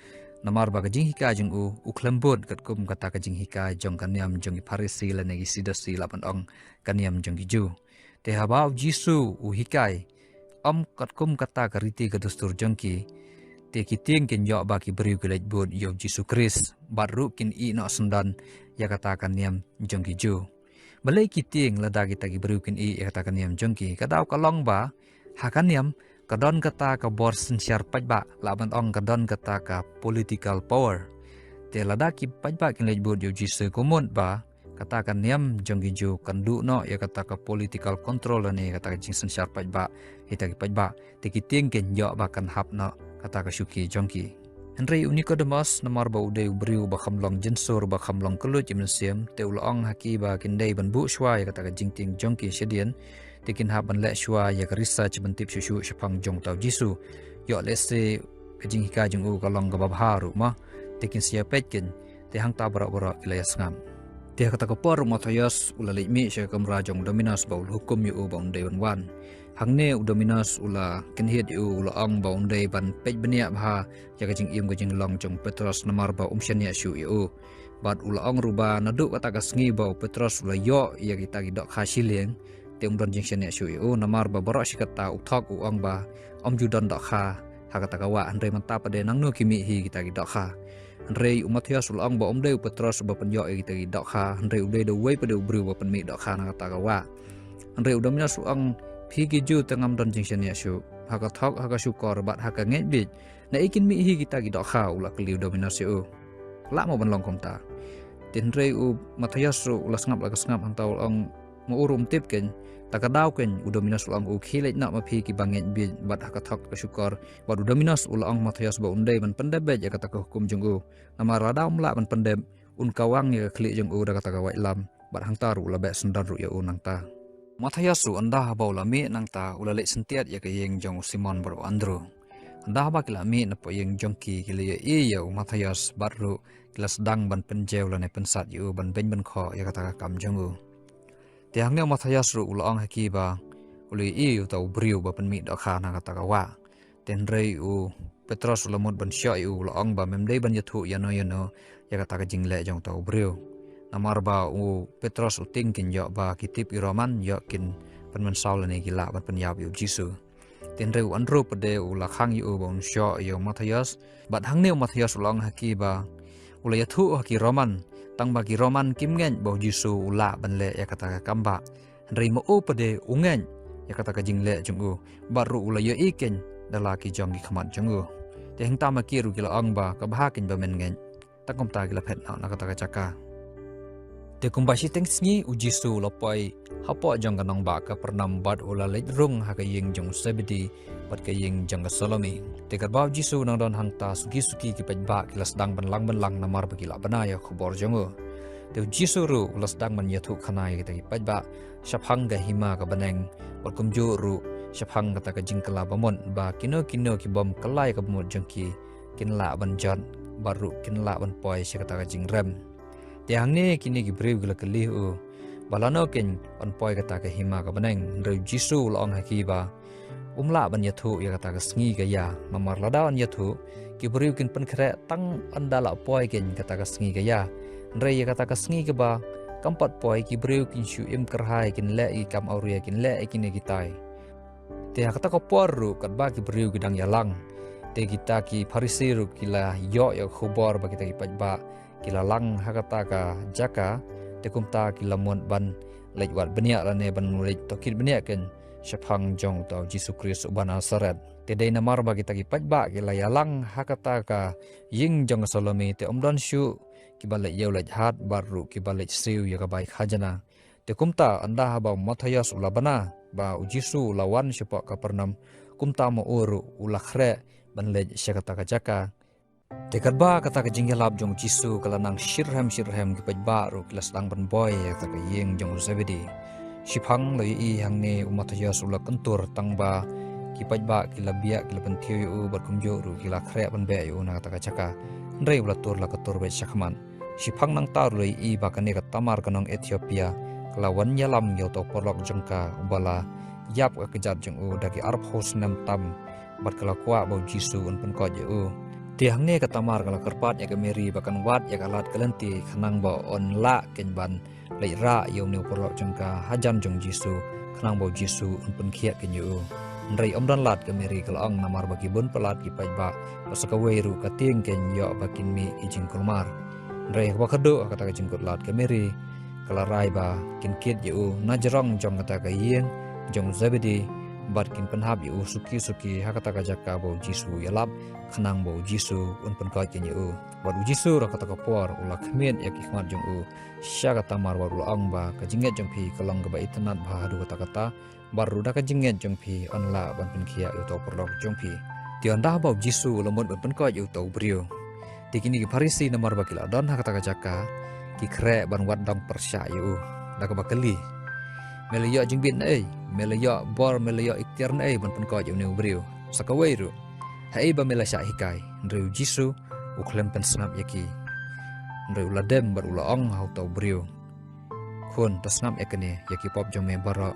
Namar ba ka jinghikai jong u u khlem bud katkum kata ka jinghikai jong ka niam jong ki Pharisi lane ki Sadusi, lah ban ong ka niam jong ki Jiw. Te haba u Jisu u hikai ym katkum kata ka riti ka dustur jong ki, te ki tieng kin ïoh ba ki briew ki leit bud ïa u Jisu Khrist bad ruh kin ïeh noh syndon ïa kata ka niam jong ki Jiw. Balei ki tieng lada kita ki briew kin ïeh ïa kata ka niam jong ki? Ka daw ka long ba ha ka niam ka don kata ka bor synshar paidbah, lah ban ong ka don kata ka political power. Te lada ki paidbah kin leit bud ïa u Jisu, ka mut ba kata ka niam jong ki Jiw kan duh noh ïa kata ka political control lane kata ka jingsynshar paidbah ïa kita ki paidbah. Te ki tieng kin ïoh ba kan hap noh kata ka shuki jong ki. Hynrei u Nikodemos, namar ba u dei u briew ba kham long jynsur, ba kham long kylluid ïa mynsiem, te u la ong ha ki ba kin dei ban buh shuwa ïa kata ka jingtieng jong ki shadien, te kin hap ban leh shuwa ïa ka research ban tip shuh shuh shaphang jong uta u Jisu. Ïoh lehse ka jinghikai jong u ka long kaba bha ruh, ma, te kin sa ïa peit kein. Te hangta baroh baroh ki la ïa sngap. Te ha kata ka por u Mathaios u la leit mih sha ka kamra jong u Dominos ba u la hukum ïa u ba un dei ban wan. Hangne u Dominos u la kynhied ïa u, u la ong ba un dei ban peit bniah bha ïa ka jingim ka jinglong jong u Petros namar ba um shaniah shuh ïa u. Bad u la ong ruh ba naduh kata ka sngi ba u Petros u la ïoh ïa kita ki dohkha shiliang, te um don jingshaniah shuh ïa u, namar ba baroh shi katta u thok u ong ba ym ju don dohkha ha kata ka wah. Hynrei mynta pat de nangno ki mih hi kita ki dohkha? Hynrei u Mathaios u la ong ba um dei u Petros uba pynïoh ïa kita ki dohkha, hynrei u dei da uwei pat de u briew uba pynmih dohkha na kata ka wah. Hynrei u Dominos u ong, phi ki Jiw te ngam don jingshaniah shuh, ha ka thok, ha ka shukor bad ha ka ngeit bieit, naei kin mih hi kita ki dohkha? U la kylli u Dominos ïa u. Lah mo ban long kumta? Te hynrei u Mathaios ruh u la sngap la ka sngap, hangta u la ong, ma u ruh um tip kein. Ta ka daw kein u Dominos u la ong, u khie leit noh ma phi ki ba ngeit bieit bad ha ka thok ka shukor. Bad u Dominos u la ong Mathaios ba un dei ban pyndep beit ïa kata ka hukum jong u. Namar lada um lah ban pyndep, un kawang ïa ka khlieh jong u da kata ka waitlam, bad hangta ruh u la beh syndon ruh ïa u nangta. Matthias ruh ynda haba u la mih nangta u la leit syntiat ïa ka ïing jong u Simon bad u Andrew. Ynda haba ki la mih napoh ïing jong ki, ki la ïohi ïa u Matthias bad ruh ki la sdang ban pynjaw lane pynsat ïa u ban beiñ ban khoh ïa kata ka kam jong u. Te hangne u Matthias ruh u la ong ha ki ba u la ïohi uta u briew ba pynmih dohkha na kata ka wah. Te hynrei u Petros u la mut ban shoh ïa u, u la ong ba, mem dei ban ïathuh ïano ïano ïa kata ka jingleh jong uta u briew. Namar ba u Petros u tieng kein ïoh ba ki tip ki Roman ïoh kin pynmynsaw lane ki lah ban pynïap ïa u Jisu. Te hynrei u Andrew pat de u la khang ïa u ba un shoh ïa u Matthias. Bad hangne u Matthias u la ong ha ki ba u la ïathuh ha ki Roman, tang ba ki Roman kim ngeit ba u Jisu u lah ban leh ïa kata ka kam bah. Hynrei ma u pat de u ngeit ïa kata ka jingleh jong u, bad ruh u la ïohi kein da la ki jong ki khmat jong u. Te hangta ma ki ruh ki la ong ba, ka bha kein ba men ngeit. Tang kumta ki la phet noh na kata ka jaka. Te kumba shiteng sngi u Jisu u la poi hapoh jong ka nongbah Kapernaum bad u la leit rung ha ka ïing jong u Zebedi bad ka ïing jong ka Salome. Te katba u Jisu u nang don hangta, suki suki ki paidbah ki la sdang ban lang ban lang namar ba ki la bna ïa ka khubor jong u. Te u Jisu ruh u la sdang ban ïathuh khana ïa kita ki paidbah shaphang ka hima ka bneng, bad kumjuh ruh shaphang kata ka jingkylla bamut ba kino kino ki bym kylla ïa ka bamut jong ki kin lah ban jot bad ruh kin lah ban poi sha kata ka jingrem. Te hangne kine ki briew ki la kylli ïa u ba lano kein yn poi kata ka hima ka bneng. Hynrei u Jisu u la ong ha ki ba um lah ban ïathuh ïa kata ka sngi ka ïa, namar lada yn ïathuh, ki briew kin pynkhreh tang ynda la poi kein kata ka sngi ka ïa. Hynrei ïa kata ka sngi kaba kam pat poi, ki briew kin shu im kyrhai, kin leh ïa ki kam awria, kin leh ïa kine kitai. Te ha kata ka por ruh katba ki briew ki dang ïalang, te kita ki Pharisi ruh ki la ïoh ïa ka khubor ba kita ki paidbah ki la lang ha kata ka jaka. Te kumta ki la mut ban leit wad bniah lane ban leit tohkit bniah kein shaphang jong uta u Jisu Khrist uba Nasaret. Te dei namar ba kita ki paidbah ki la ïalang ha kata ka ïing jong ka Salome, te ym don shuh kiba leit ïew leit hat bad ruh kiba leit siew ïa ka bai khajna. Te kumta ynda haba u Matthias u la bna ba u Jisu u la wan shapoh Kapernaum, kumta ma u ruh u la khreh ban leit sha kata ka jaka. Te katba kata ka jingïalap jong u Jisu ka la nang shitrhem shitrhem, ki paidbah ruh ki la sdang ban boi ïa kata ka ïing jong u Zebedi. Shiphang la ïohi hangne u Matthias u la kyntur, tang ba ki paidbah ki la biah, ki la pynthiew ïa u bad kumjuh ruh ki la khreh ban beh ïa u na kata ka jaka. Hynrei u la tur la ka tur beit shakhmat. Shiphang nangta ruh la ïohi ba kane ka Tamar ka nong Ethiopia ka la wan ïalam ïa uta u paralok jong ka uba la ïap ka kjat jong u da ki arphew snem tam, bad ka la kwah ba u Jisu un pynkoit ïa u. Te hangne ka Tamar ka la kyrpad ïa ka Mary ba kan wad ïa ka lad ka lynti khnang ba yn lah kein ban leit rah ïa une u paralok jong ka hajan jong u Jisu, khnang ba u Jisu un pynkhiah kein ïa u. Hynrei ym don lad, ka Mary ka la ong, namar ba ki bun palat ki paidbah, bad sa kawei ruh ka tieng kein ïoh ba kin mih ki jingkulmar. Hynrei haba khatduh ha kata ka jingkut lad, ka Mary ka la rai ba kin kit ïa u na jrong jong kata ka ïing jong u Zebedi, bad kin pynhap ïa u suki suki ha kata ka jaka ba u Jisu u ïalap, khnang ba u Jisu un pynkoit kein ïa u. Bad u Jisu ruh ha kata ka por u la khmied ïa ki khmat jong u sha ka Tamar bad u la ong ba, ka jingngeit jong phi ka long kaba itynnad bha haduh katta katta, bad ruh da ka jingngeit jong phi yn lah ban pynkhiah ïa uta u paralok jong phi. Te ynda haba u Jisu u la mut ban pynkoit ïa uta u briew, te kine ki Pharisi namar ba ki la don ha kata ka jaka, ki khreh ban wad dong pyrshah ïa u da kaba kylli, me la ïoh jingbit naei, me la ïoh bor, me la ïoh iktiar naei ban pynkoit ïa une u briew? Sa kawei ruh, haei ba me la shah hikai? Hynrei u Jisu u khlem pynsngap ïa ki. Hynrei u la dem bad u la ong ha uta u briew, khun, to sngap ïa kane, ïa ki pop jong me baroh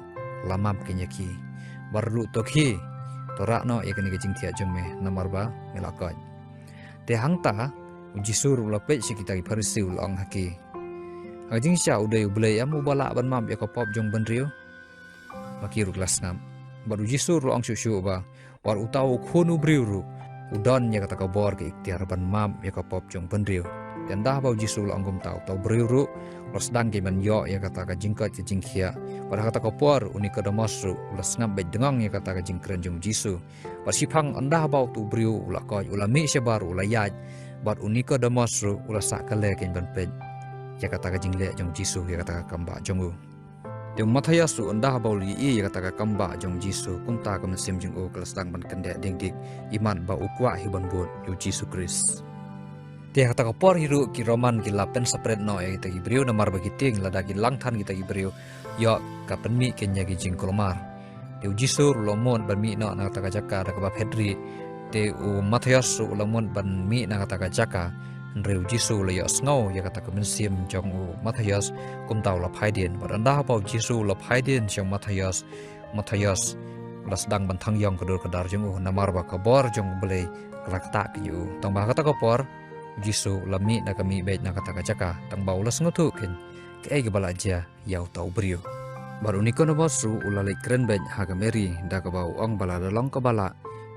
la map kein ïa ki. Bad ruh to khie, to rah noh ïa kane ka jingthiah jong me, namar ba me la koit. Te hangta u Jisu ruh u la peit sha kita ki Pharisi u la ong ha ki, ha ka jingshisha u dei U Blei em uba lah ban map ïa ka pop jong u bynriew? Ma ki ruh ki la sngap. Bad u Jisu ruh u la ong shuh shuh ba, wat uta u Khun u briew ruh u don ïa kata ka bor ka iktiar ban map ïa ka pop jong u bynriew. Te ynda haba u Jisu u la ong kumta, uta u briew ruh u la sdang kein ban ïoh ïa kata ka jingkoit ka jingkhiah. Bad ha kata ka por u Nikodemus ruh u la sngap beit dngong ïa kata ka jingkren jong u Jisu. Bad shiphang ynda haba uta u briew u la koit, u la mih shabar, u la ïaid, bad u Nikodemus ruh u la sah kale kein ban peit ïa kata ka jingleh jong u Jisu, ïa kata ka kam bah jong u. Te u Matthias ruh ynda haba u la ïohi ïa kata ka kam bah jong u Jisu, kumta ka mynsiem jong u ka la sdang ban kyndeh dik dik, imat ba u kwah hi ban bud ïa u Jisu Khrist. Te ha kata ka por hi ruh ki Roman ki la pynsapret noh ïa kita ki briew, namar ba ki tieng lada ki lang than kita ki briew, ïoh ka pynmih keiñ ïa ki jingkulmar. Te u Jisu ruh u la mut ban mih noh na kata ka jaka da kaba phet rieh. Te u Mathaios ruh u la mut ban mih na kata ka jaka. Hynrei u Jisu u la ïohsngew ïa kata ka mynsiem jong u Mathaios, kumta u la phai dien. Bad ynda ba u Jisu u la phai dien sha u Mathaios, Mathaios u la sdang ban thang ïong ka dur ka dar jong u, namar ba ka bor jong U Blei ka la ktah keiñ ïa u. Tang ba ha kata ka por u Jisu u la mih na ka mih beit na kata ka jaka, tang ba u la sngewthuh keiñ kaei kaba la jia ïa uta u briew. Bad u Nikodemos ruh u la leit kren beit ha ka Meri, da kaba u ong ba lada long kaba lah,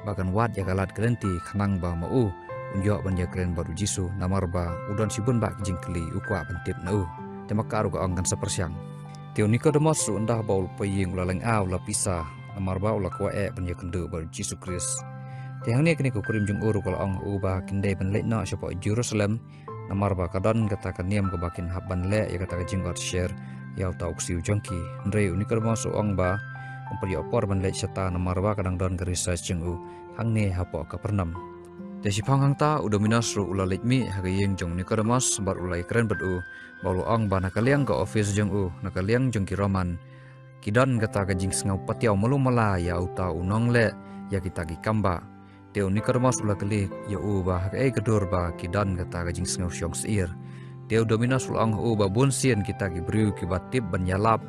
ba kan wad ïa ka lad ka lynti khnang ba ma u un ïoh ban ïakren bad u Jisu, namar ba u don shibun bah ki jingkylli, u kwah ban tip na u. Te ma ka ruh ka ong kan sa pyrshang. Te u Nikodemos ruh ynda ba u la poi ïing u la lyngngoh, u la pisa, namar ba u la kwah eh ban ïakynduh bad u Jisu Khrist. Te hangne kane ka kurim jong u ruh ka la ong ha u ba kin dei ban leit noh shapoh Jerusalem, namar ba ka don kata ka niam kaba kin hap ban leh ïa kata ka jingotsher ïa uta u ksiew jong ki. Hynrei u Nikodemos u ong ba um pat ïoh por ban leit shata, namar ba ka dang don ka research jong u hangne hapoh Kapernaum. Te shiphang hangta u Dominos ruh u la leit mih ha ka ïing jong u Nikodemos bad u la ïakren bad u, ba u la ong ba na ka liang ka office jong u, na ka liang jong ki Roman, ki don kata ka jingsngew patiaw malu mala ïa uta u nongleh ïa kita ki kambah. Te u Nikodemos u la kylli ïa u ba ha kaei ka dur ba ki don kata ka jingsngew shong syier. Te u Dominos u la ong ha u ba bunsien kita ki briew kiba tip ban ïalap,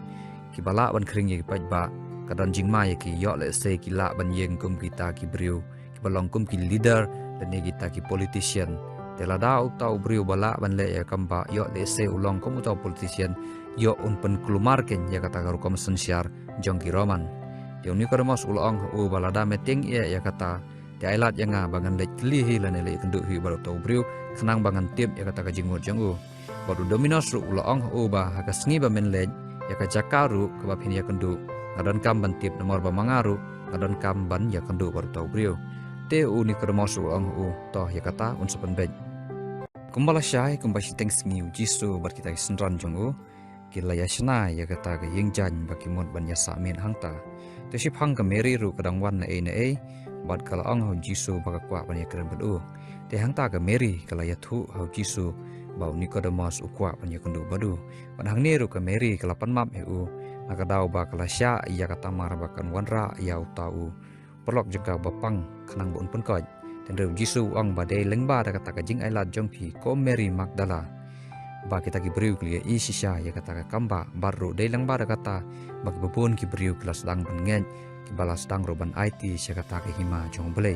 kiba lah ban khring ïa ki paidbah, ka don jingma ïa ki, ïoh lehse ki lah ban ïeng kum kita ki briew kiba long kum ki leader lane kita ki politician. Te lada uta u briew ba lah ban leh ïa ka kambah, ïoh lehse u long kum uta u politician, ïoh un pynkulmar keiñ ïa kata ka rukom synshar jong ki Roman. Te u Nikodemos u la ong ha u ba lada me tieng ïa, ïa kata, te ai lad ïa nga ba ngan leit kylli hi lane leit ïakynduh hi bad uta u briew, khnang ba ngan tip ïa kata ka jingmut jong u. Bad u Dominos ruh u la ong ha u ba ha ka sngi ba men leit, ïa ka jaka ruh kaba phin ïakynduh, nga donkam ban tip, namar ba ma nga ruh nga donkam ban ïakynduh bad uta u briew. Te u Nikodemos ruh u la ong ha u, to ïa kata un sa pynbeit. Kumba la shai, kumba shiteng sngi u Jisu bad kita ki synran jong u ki la ïashna ïa kata ka ïing jaiñ ba ki mut ban ïasah miet hangta. Te shiphang ka Meri ruh ka dang wan naei naei, bad ka la ong ha u Jisu ba ka kwah ban ïakren bad u. Te hangta ka Meri ka la ïathuh ha u Jisu ba u Nikodemos u kwah ban ïakynduh bad u. Bad hangne ruh ka Meri ka la pan map ïa u, na ka daw ba ka la shah ïa ka tamar ba kan wanrah ïa uta u paralok jong ka ba pang, khnang ba un pynkoit. Te hynrei u Jisu u ong ba dei lyngba da kata ka jingai lad jong phi, ko Meri Magdala, ba kita ki briew ki la ïohi shisha ïa kata ka kambah, bad ruh dei lyngba da kata ba kiba bun ki briew ki la sdang ban ngeit, kiba la sdang ruh ban aiti sha kata ka hima jong U Blei.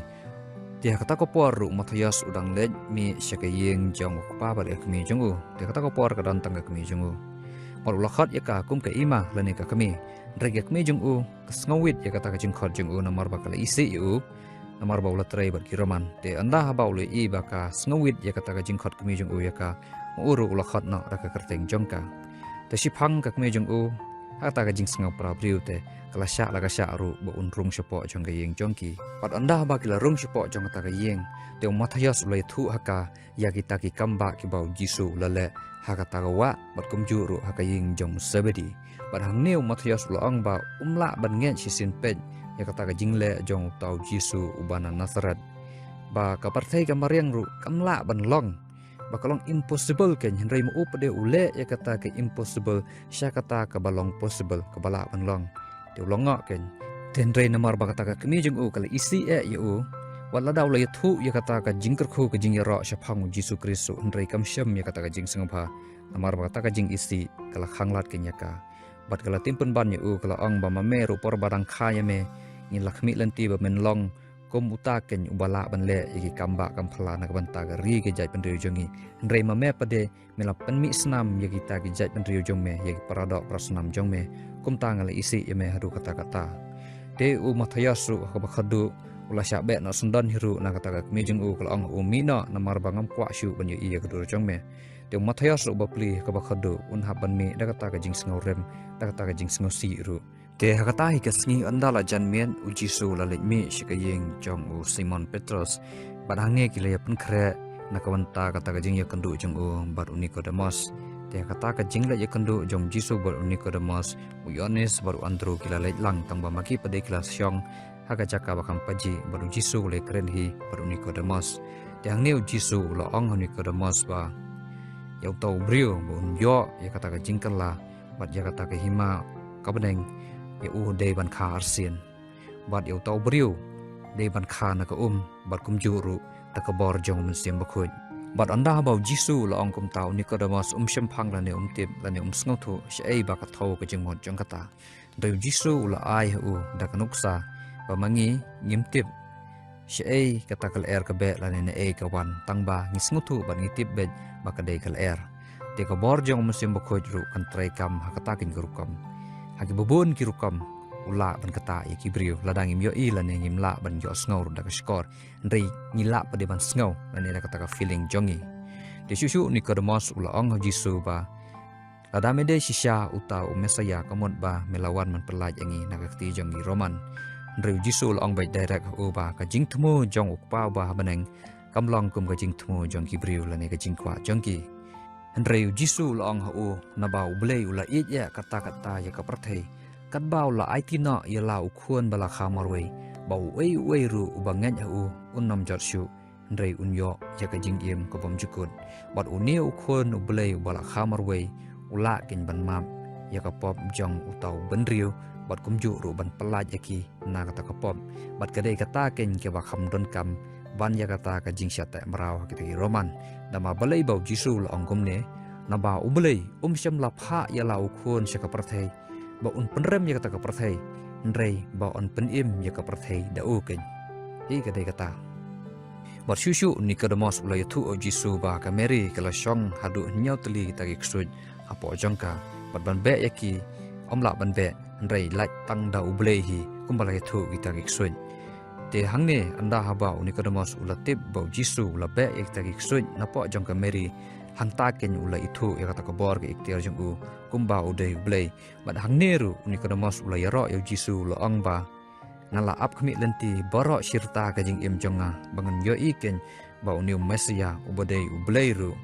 Te ha kata ka por ruh u Mathaios u dang leit mih sha ka ïing jong u kpa bad ka kmie jong u. Te ha kata ka por ka don tang ka kmie jong u. Bad u la khot ïa ka kum ka i ma lane ka kmie. Hynrei ka kmie jong u ka sngewwit ïa kata ka jingkhot jong u, namar ba ka la isih ïa u, namar ba u la trei bad ki Roman. Te ynda haba u la ïohi ba ka sngewwit ïa kata ka jingkhot kmie jong u ïa ka, ma u ruh u la khot noh da ka kyrteng jong ka. Te shiphang ka kmie jong u, ha kata ka jingsngew para briew te, ka la shah la ka shah ruh ba un rung shapoh jong ka ïing jong ki. Bad ynda haba ki la rung shapoh jong kata ka ïing, te u Mathaios u la ïathuh ha ka ïa kita ki kambah kiba u Jisu u la leh ha kata ka wah, bad kumjuh ruh ha ka ïing jong u Sebedi. Bad hangne u Mathaios u la ong ba um lah ban ngeit shisien peit ïa kata ka jingleh jong uta u Jisu uba na Nasareth. Ba ka pyrthei ka mariang ruh kam lah ban long. Ba ka long impossible keiñ, hynrei ma u pat de u leh ïa kata ka impossible sha kata kaba long possible, kaba lah ban long. Te u la ngeit keiñ. Te hynrei namar ba kata ka kmie jong u ka la isih eh ïa u, wat lada u la ïathuh ïa kata ka jingkyrkhu ka jingïaroh shaphang u Jisu Khrist ruh, hynrei kam shem ïa kata ka jingsngewbha. Namar ba kata ka jingisih ka la khanglad keiñ ïa ka. Bad ka la tim pynban ïa u, ka la ong ba ma me ruh por ba dang kha ïa me, ngi la khmih lynti ba men long kum uta keiñ uba lah ban leh ïa ki kambah kam phylla na ka bynta ka ri ka jaitbynriew jong ngi. Hynrei ma me pat de me la pynmih snam ïa kita ki jaitbynriew jong me, ïa ki paradoh parasnam jong me, kumta nga la isih ïa me haduh katta katta. Te u Mathaios ruh ha kaba khatduh u la shah beh noh syndon hi ruh na kata ka kmie jong u, ka la ong ha u, mih noh, namar ba ngam kwah shuh ban ïohi ïa ka dur jong me. Te u Mathaios ruh ba plie ha kaba khatduh un hap ban mih da kata ka jingsngewrem, da kata ka jingsngewsih ruh. Te ha kata hi ka sngi ynda la jan miet, u Jisu u la leit mih sha ka ïing jong u Simon Petros. Bad hangne ki la ïa pynkhreh na ka bynta kata ka jingïakynduh jong u bad u Nikodemos. Te ha kata ka jingleit ïakynduh jong u Jisu bad u Nikodemos, u Ïoannis bad u Andru ki la leit lang, tang ba ma ki pat de ki la shong ha ka jaka ba kham pajih, bad u Jisu u la ïakren hi bad u Nikodemos. Te hangne u Jisu u la ong ha u Nikodemos ba ïa uta u briew ba un ïoh ïa kata ka jingkylla bad ïa kata ka hima ka bneng, ïa u dei ban kha arsien. Bad ïa uta u briew dei ban kha na ka um, bad kumjuh ruh da ka bor jong u Mynsiem Bakhuid. Bad ynda haba u Jisu u la ong kumta, u Nikodemos um shemphang lane um tip lane um sngewthuh shaei ba ka thew ka jingmut jong kata. Hynrei u Jisu u la ai ha u da ka nuksa ba ma ngi ngim tip shaei kata ka lyer ka beh lane naei ka wan, tang ba ngi sngewthuh bad ngi tip beit ba ka dei ka lyer. Te ka bor jong u Mynsiem Bakhuid ruh kan treikam ha kata keiñ ka rukom. Ha kiba bun ki rukom u lah ban ktah ïa ki briew, lada ngim ïohi lane ngim lah ban ïohsngew ruh da ka shkor, hynrei ngi lah pat de ban sngew lane da kata ka feeling jong ngi. Te shuh shuh u Nikodemos u la ong ha u Jisu ba, lada me dei shisha uta u Messaïah, ka mut ba me la wan ban pyllait ïa ngi na ka kti jong ki Roman. Hynrei u Jisu u la ong beit direct ha u ba ka jingthmu jong U Kpa uba ha bneng kam long kum ka jingthmu jong ki briew lane ka jingkwah jong ki. Hynrei u Jisu u la ong ha u, naba U Blei u la ïeit ïa kata kata ïa ka pyrthei, katba u la aiti noh ïa la u Khun ba la kha marwei, ba uei uei ruh uba ngeit ha u un ym jot shuh, hynrei un ïoh ïa ka jingim ka bymjukut. Bad une u Khun U Blei uba la kha marwei u lah keiñ ban map ïa ka pop jong uta u bynriew, bad kumjuh ruh ban pyllait ïa ki na kata ka pop. Bad ka dei kata keiñ kaba kham donkam ban ïa kata ka jingshah teh mraw ha kita ki Roman. Namar balei ba u Jisu u la ong kumne? Naba U Blei um shym la phah ïa la u Khun sha ka pyrthei ba un pynrem ïa kata ka pyrthei, hynrei ba un pynim ïa ka pyrthei da u keiñ. Hi ka dei kata. Bad shuh shuh u Nikodemos u la ïathuh ha u Jisu ba ka Mari ka la shong haduh hynñiew tylli kita ki ksuid hapoh jong ka, bad ban beh ïa ki ym lah ban beh, hynrei lait tang da U Blei hi, kumba la ïathuh kita ki ksuid. Te hangne ynda haba u Nikodemos u la tip ba u Jisu u la beh ïa kita ki ksuid napoh jong ka Mari, hangta keiñ u la ithuh ïa kata ka bor ka iktiar jong u kumba u dei U Blei. Bad hangne ruh u Nikodemos u la ïaroh ïa u Jisu, u la ong ba, nga la ap khmih lynti baroh shi rta ka jingim jong nga ba ngan ïohi keiñ ba une u Messaïah uba dei U Blei ruh,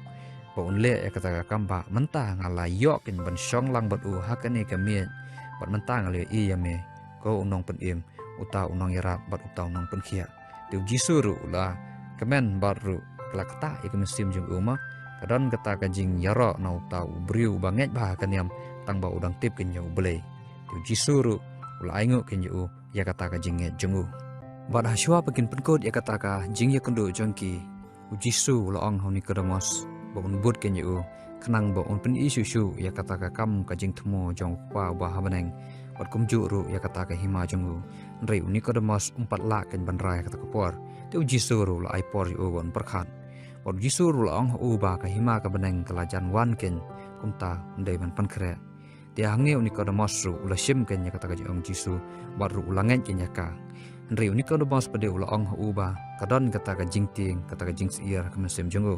ba un leh ïa kata ka kam, ba mynta nga la ïoh keiñ ban shong lang bad u ha kane ka miej, bad mynta nga la ïohi ïa me, ko u Nongpynim, uta u Nongïarap bad uta u Nongpynkhiah. Te u Jisu ruh u la kmen bad ruh ka la ktah ïa ka mynsiem jong u, ma ka don kata ka jingïaroh na uta u briew uba ngeit bha ha ka niam, tang ba u dang tip keiñ ïa U Blei. Te u Jisu ruh u la ainguh keiñ ïa u ïa kata ka jingngeit jong u. Bad hashwa ba kin pynkut ïa kata ka jingïakynduh jong ki, u Jisu u la ong ha u Nikodemos ba un bud keiñ ïa u, khnang ba un pyni shuh shuh ïa kata ka kam ka jingthmu jong U Kpa uba ha bneng, bad kumjuh ruh ïa kata ka hima jong u. Hynrei u Nikodemos um pat lah keiñ ban rai ha kata ka por. Te u Jisu ruh u la ai por ïa u ba un pyrkhat. Bad u Jisu ruh u la ong ha u ba ka hima ka bneng ka la jan wan keiñ, kumta un dei ban pynkhreh. Te hangne u Nikodemos ruh u la shim keiñ ïa kata ka jingong Jisu, bad ruh u la ngeit keiñ ïa ka. Hynrei u Nikodemos pat de u la ong ha u ba ka don kata ka jingtieng, kata ka jingsyier ha ka mynsiem jong u.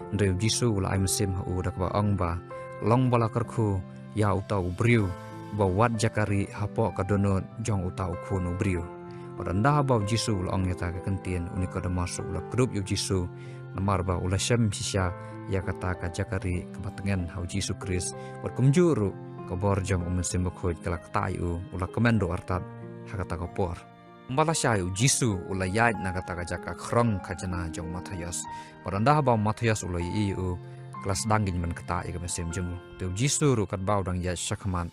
Hynrei u Jisu u la ai mynsiem ha u da kaba ong ba, long ba la kyrkhu ïa uta u briew uba wad jaka rieh hapoh ka dohnud jong uta u Khun u briew. Bad ynda haba u Jisu u la ong ïa kata ka kyntien, u Nikodemos ruh u la kdup ïa u Jisu, namar ba u la shem shisha ïa kata ka jaka rieh kaba tngen ha u Jisu Khrist. Bad kumjuh ruh ka bor jong u Mynsiem Bakhuid ka la ktah ïa u, u la kmen duh artat ha kata ka por. Kumba lashai u Jisu u la ïaid na kata ka jaka khrong khajna jong u Mathaios. Bad ynda haba u Mathaios u la ïohi ïa u, ka la sdang keiñ ban ktah ïa ka mynsiem jong u. Te u Jisu ruh katba u dang ïaid shakhmat,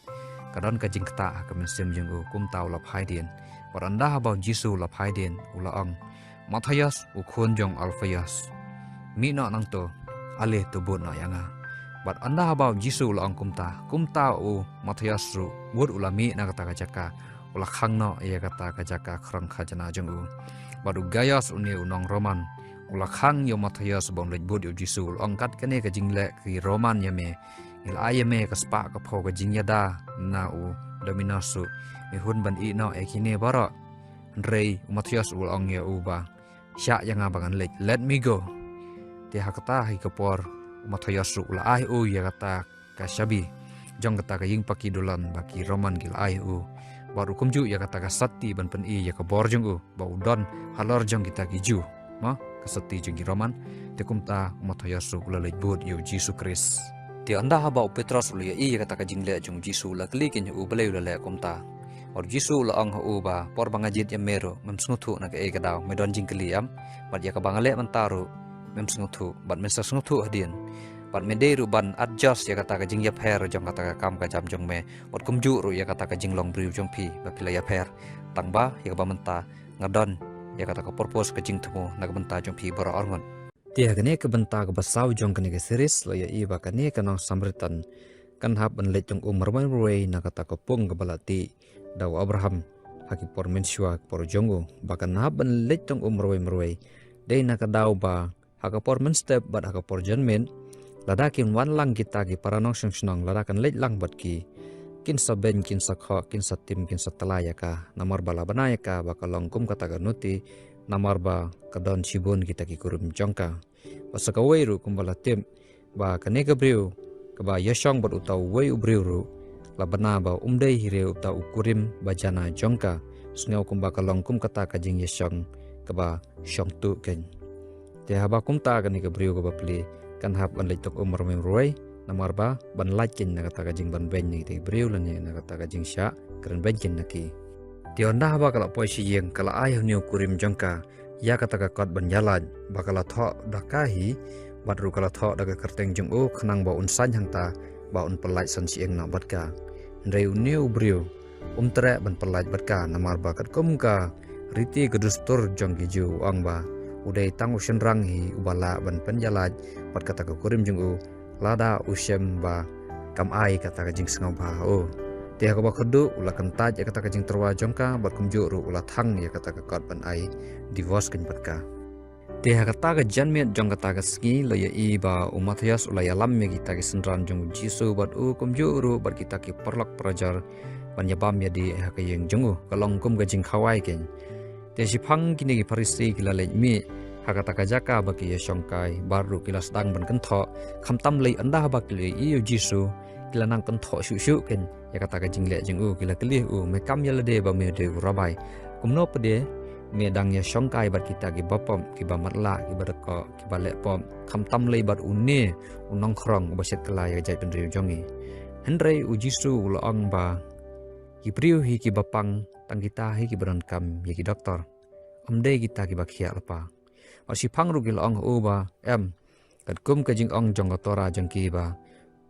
ka don ka jingktah ha ka mynsiem jong u, kumta u la phai dien. Bad ynda haba u Jisu u la phai dien, u la ong, Mathaios, u khun jong u Alphaios, mih noh nangto, ale to bud noh ïa nga. Bad ynda haba u Jisu u la ong kumta, kumta u Mathaios ruh bud u la mih na kata ka jaka, u la khang noh ïa kata ka jaka khrong khajna jong u. Bad u Gaios une u nong Roman, u la khang ïa u Mathaios ba un leit bud ïa u Jisu, u la ong, kat kane ka jingleh ki Roman ïa me, ngi la ai ïa me ka spah ka phew ka jingïada na u Dominos ruh, me hun ban ïeh noh ïa kine baroh. Hynrei u Mathaios u la ong ïa u ba, shah ïa nga ba ngan leit, let me go. Te ha kata hi ka por u Mathaios ruh u la ai u ïa kata ka shabi jong kata ka ïing paki dulan ba ki Roman ki la ai u. Bad ruh kumjuh ïa kata ka sati ban pyni ïa ka bor jong u ba u don halor jong kita ki Jiw, ma, ka sati jong ki Roman. Te kumta u Mathaios ruh u la leit bud ïa u Jisu Khrist. Te ynda haba u Petros u la ïohi ïa kata ka jingleh jong u Jisu, u la kylli keiñ ha u balei u la leh kumta. Bad u Jisu u la ong ha u ba, por ba nga jied ïa me ruh mem sngewthuh na kaei ka daw, me don jingkylli, em? Bad ïa kaba nga leh mynta ruh mem sngewthuh, bad men sa sngewthuh hadien. Bad me dei ruh ban adjust ïa kata ka jingïapher jong kata ka kam ka jam jong me. Bad kumjuh ruh ïa kata ka jinglong briew jong phi ba phi la ïapher. Tang ba ïa kaba mynta nga don ïa kata ka purpose ka jingthmu na ka bynta jong phi baroh arngut. Te ha kane ka bynta kaba saw jong kane ka series la ïa i ba kane ka nong Samaritan kan hap ban leit tang um marwei marwei na kata ka pung kaba la tih da u Abraham ha ki por mynshuwa ki por jong u, ba kan hap ban leit tang um marwei marwei. Dei na ka daw ba ha ka por mynstep bad ha ka por janmiet, lada kin wan lang kita ki para nongshong shnong, lada kan leit lang bad ki, kin sa beiñ, kin sa khoh, kin sa tim, kin sa tla ïa ka, namar ba la bna ïa ka ba ka long kum kata ka nuti, namar ba ka don shibun kita ki kurim jong ka. Bad sa kawei ruh kumba la tip ba kane ka briew kaba ïashong bad uta uwei u briew ruh la bna ba um dei hi re uta u kurim ba jana jong ka. Sngew kumba ka long kum kata ka jingïashong kaba shong tuh keiñ. Te haba kumta kane ka briew kaba pli kan hap ban leit tang um marwei marwei, namar ba ban lait keiñ na kata ka jingban beiñ na kita ki briew lane na kata ka jingshah kren beiñ keiñ na ki. Te ynda haba ka la poi sha ïing ka la ai ha une u kurim jong ka ïa kata ka kot ban ïalait, ba ka la thoh da ka hi, bad ruh ka la thoh da ka kyrteng jong u khnang ba un saiñ hangta ba un pyllait san shyieng noh bad ka. Hynrei une u briew um treh ban pyllait bad ka, namar ba katkum ka riti ka dustur jong ki Jiw u ong ba u dei tang u shynrang hi uba lah ban pynïalait bad kata ka kurim jong u lada u shem ba kam ai kata ka jingsngewbha ha u. Te ha kaba khatduh u la kyntait ïa kata ka jingtyrwa jong ka bad kumjuh ruh u la thang ïa kata ka kot ban ai divorce keiñ bad ka. Te ha kata ka janmiet jong kata ka sngi la ïa i ba u Mathaios u la ïalam ïa kita ki synran jong u Jisu bad u kumjuh ruh bad kita ki paralok parajor ban ïabam ïadih ha ka ïing jong u, ka long kum ka jingkhawai keiñ. Te shiphang kine ki Pharisi ki la leit mih ha kata ka jaka ba ki ïashongkai, bad ruh ki la sdang ban kynthoh, khamtam lei ynda haba ki la ïohi ïa u Jisu, ki la nang kynthoh shuh shuh keiñ ïa kata ka jingleh jong u, ki la kylli ïa u, me kam ïa lade ba me dei u Rabbai? Kumno pat de me dang ïashongkai bad kita ki bapop, ki bamatlah, ki badkoh, ki baleh pop, khamtam lei bad une u nongkhrong uba shet kylla ïa ka jaitbynriew jong ngi? Hynrei u Jisu u la ong ba ki briew hi kiba pang, tang kita hi kiba donkam ïa ki doktor, ym dei kita kiba khiah lypa. Bad shiphang ruh ki la ong ha u ba, em, katkum ka jingong jong ka Torah jong ki ba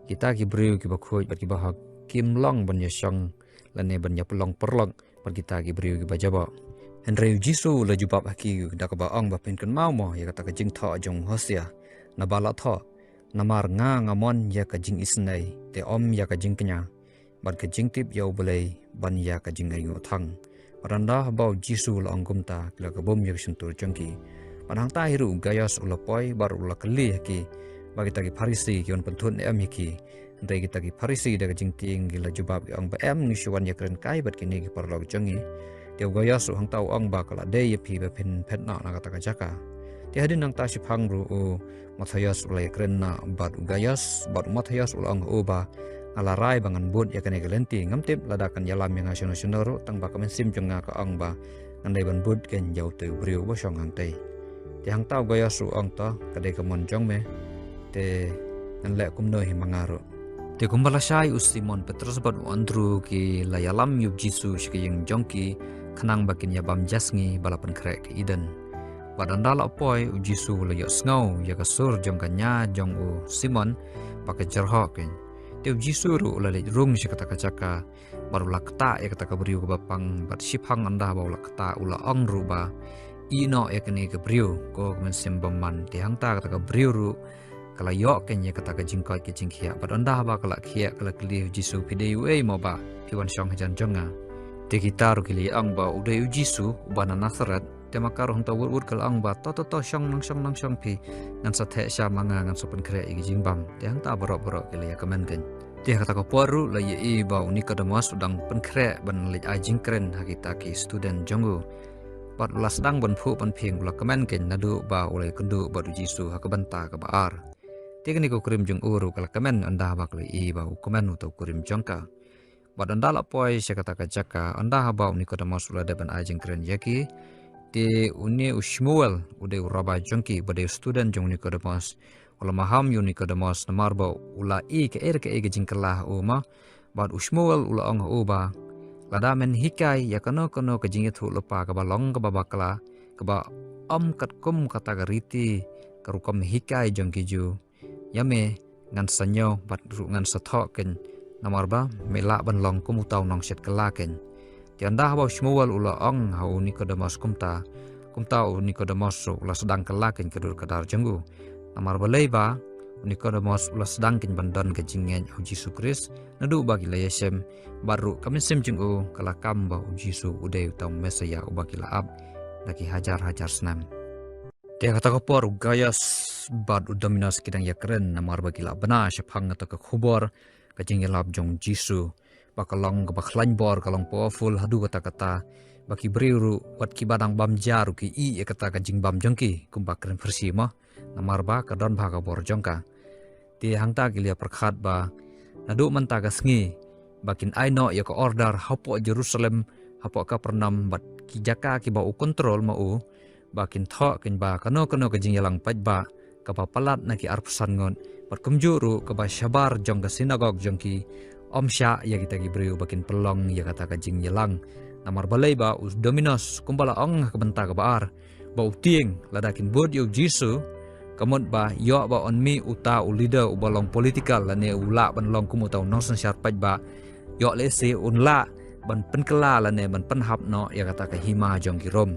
kita ki briew kiba khuid bad kiba hok kim long ban ïashong lane ban ïapynlong paralok bad kita ki briew kiba jaboh. Hynrei u Jisu u la jubab ha ki da kaba ong ba, phin kynmaw mo ïa kata ka jingthoh jong u Hosea, naba la thoh, namar nga nga mon ïa ka jingisynei, te ym ïa ka jingkñia, bad ka jingtip ïa U Blei ban ïa ka jingainguh thang. Bad ynda haba u Jisu u la ong kumta ki la kabum ïa ka shyntur jong ki. Bad hangta hi ruh u Gaios u la poi bad u la kylli ha ki ba kita ki Pharisi ki wan pynthut ne em ïa ki. Hynrei kita ki Pharisi da ka jingtieng ki la jubab ki ong ba, em, ngi shu wan ïakren kai bad kine ki paralok jong ngi. Te u Gaios ruh hangta u ong ba ka la dei ïa phi ba phin phet noh na kata ka jaka. Te hadien nangta shiphang ruh u Mathaios u la ïakren noh bad u Gaios, bad u Mathaios u la ong ha u ba, nga la rai ba ngan bud ïa kane ka lynti, ngam tip lada kan ïalam ïa nga shano shano ruh, tang ba ka mynsiem jong nga ka ong ba ngan dei ban bud keiñ ïa utei u briew uba shong hangtei. Te hangta u Gaios u ong, to, ka dei ka mon jong me, te ngan leh kumno hi ma nga ruh. Te kumba lashai u Simon Petros bad u Andru ki la ïalam ïa u Jisu sha ka ïing jong ki khnang ba kin ïabam jasngi ba la pynkhreh ka Eden. Bad ynda la poi u Jisu u la ïohsngew ïa ka sur jong ka nia jong u Simon ba ka jyrhoh keiñ. Te u Jisu ruh u la leit rung sha kata ka jaka bad u la ktah ïa kata ka briew kaba pang, bad shiphang ynda ba u la ktah u la ong ruh ba, ïeh noh ïa kane ka briew, ko ka mynsiem bymman. Te hangta kata ka briew ruh ka la ïoh keiñ ïa kata ka jingkoit ka jingkhiah. Bad ynda ba ka la khiah ka la kylli ïa u Jisu, phi dei uei mo Bah, phi wan shong hajan jong nga? Te kita ruh ki la ïa ong ba u dei u Jisu uba na Nasareth. Te ma ka ruh hangta wut wut ka la ong ba, to to to, shong, nang shong, nang shong phi, ngan sa theh sha ma nga, ngan sa pynkhreh ïa ka jingbam. Te hangta baroh baroh ki la ïa kmen keiñ. Te ha kata ka por ruh la ïa i ba u Nikodemos u dang pynkhreh ban leit ai jingkren ha kita ki student jong u. Bad u la sdang ban phuh ban phieng, u la kmen keiñ naduh ba u la ïakynduh bad u Jisu ha ka bynta kaba ar. Te kane ka kurim jong u ruh ka la kmen ynda ba ka la i ba u kmen uta u kurim jong ka. Bad ynda la poi sha kata ka jaka, ynda haba u Nikodemos u la dep ban ai jingkren ïa ki, te une u Shmuel u dei u rabbai jong ki, ba dei u student jong u Nikodemos. U la maham ïa u Nikodemos namar ba u la i kaei re kaei ka jingkylla ha u ma. Bad u Shmuel u la ong ha u ba, lada men hikai ïa kano kano ka jingïathuhlypa kaba long kaba bakla, kaba ym katkum kata ka riti ka rukom hikai jong ki Jiw ïa me, ngan sa ñiew bad ruh ngan sa thoh kein, namar ba me lah ban long kum uta u nongshet kylla kein. Te ynda haba u Shmuel u la ong ha u Nikodemus kumta, kumta u Nikodemus ruh u la sdang kylla kein ka dur ka dar jong u. Namar balei ba u Nikodemus u la sdang kein ban don ka jingngeit ha u Jisu Khrist, naduh ba ki la ïashem, bad ruh ka mynsiem jong u ka la kam ba u Jisu u dei uta u Messaïah uba ki la ap da ki hajar hajar snem. Te ha kata ka por u Gaius bad u Dominus ki dang ïakren, namar ba ki la bna shaphang kata ka khubor ka jingïalap jong u Jisu, ba ka long kaba khlaiñ bor, ka long powerful haduh katta katta, ba ki briew ruh wat kiba dang bam ja ruh ki ïeh ïa kata ka jingbam jong ki kumba kren pyrshah mo, namar ba ka don bha ka bor jong ka. Te hangta ki la ïa pyrkhat ba naduh mynta ka sngi ba kin ai noh ïa ka order hapoh Jerusalem, hapoh Kapernaum bad ki jaka kiba u kontrol ma u, ba kin thoh kein ba kano kano ka jingïalang paidbah kaba palat na ki arphew san ngut, bad kumjuh ruh kaba shabar jong ka sinagog jong ki, ym shah ïa kita ki briew ba kin pynlong ïa kata ka jingïalang. Namar balei ba u Dominus kumba la ong ha ka bynta kaba ar, ba u tieng lada kin bud ïa u Jisu, ka mut ba ïoh ba un mih uta u leader uba long political lane u lah ban long kum uta u nongsynshar paidbah, ïoh lehse un lah ban pynkylla lane ban pynhap noh ïa kata ka hima jong ki Rom.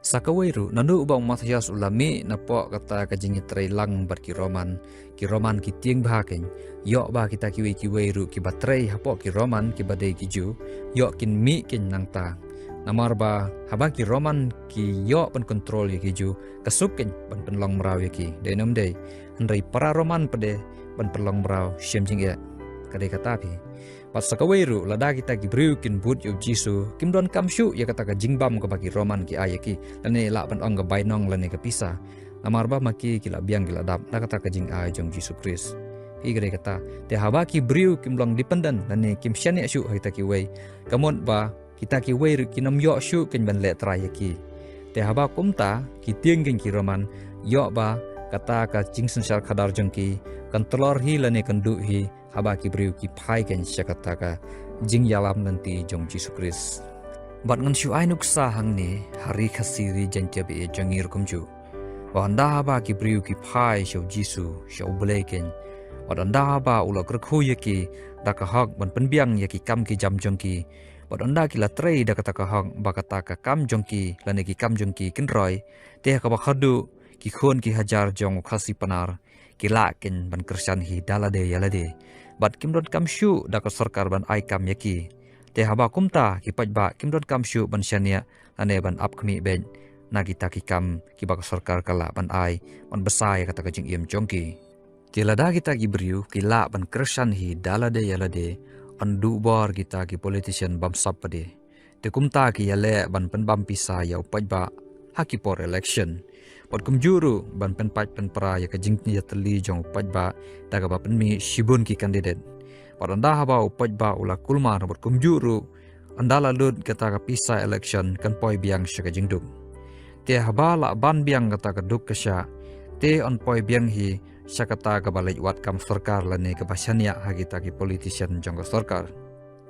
Sa kawei ruh, naduh ba u Matthias u la mih napoh kata ka jingïatreilang bad ki Roman, ki Roman ki tieng bha kein, ïoh ba kita kiwei kiwei ruh kiba trei hapoh ki Roman kiba dei ki Jiw, ïoh kin mih kein nangta. Namar ba haba ki Roman ki ïoh ban kontrol ïa ki Jiw, ka suk kein ban pynlong mraw ïa ki, dei ne ym dei? Hynrei para Roman pat de ban pynlong mraw, shem jingeh. Ka dei kata phi. Bad sa kawei ruh, lada kita ki briew kin bud ïa u Jisu, kim donkam shuh ïa kata ka jingbam kaba ki Roman ki ai ïa ki, lane lah ban ong ka bainong lane ka pisa. Namar ba ma ki ki la biang ki la dap na kata ka jingai jong u Jisu Khrist. Hi ka dei kata. Te haba ki briew kim long dependent lane kim shaniah shuh ha kita kiwei, ka mut ba kita kiwei ruh kin ym ïoh shuh kein ban leh trai ïa ki. Te haba kumta, ki tieng kein ki Roman, ïoh ba kata ka jingsynshar khadar jong ki kan tlor hi lane kan duh hi, haba ki briew ki phai kein sha kata ka jingïalam lynti jong u Jisu Khrist. Bad ngan shu ai nuksa hangne ha ri Khasi, ri Jaiñtia, ba ïeit jong ngi ruh kumjuh, ba ynda haba ki briew ki phai sha u Jisu, sha U Blei kein, bad ynda haba u la kyrkhu ïa ki da ka hok ban pynbiang ïa ki kam ki jam jong ki, bad ynda ki la trei da kata ka hok ba kata ka kam jong ki lane ki kam jong ki kin roi, te ha kaba khatduh ki khun ki hajar jong u Khasi Pnar ki lah kein ban kyrshan hi da lade ïa lade. Bad kim donkam shuh da ka sorkar ban ai kam ïa ki. Te haba kumta, ki paidbah kim donkam shuh ban shaniah lane ban ap khmih beit na kita ki kam kiba ka sorkar ka lah ban ai ban bsa ïa kata ka jingim jong ki. Te lada kita ki briew ki lah ban kyrshan hi da lade ïa lade, yn duh bor kita ki politician bamsap pat de. Te kumta ki ïaleh ban pynbam pisa ïa u paidbah ha ki por election. Bad kumjuh ruh ban pynpait pynpra ïa ka jingïatylli jong u paidbah da kaba pynmih shibun ki candidate. Bad ynda haba u paidbah u la kulmar bad kumjuh ruh ynda la lut kata ka pisa election kan poi biang sha ka jingduk. Te haba la ban biang kata ka duk ka shah, te yn poi biang hi sha kata kaba leit wad kam sorkar lane kaba shaniah ha kita ki politician jong ka sorkar.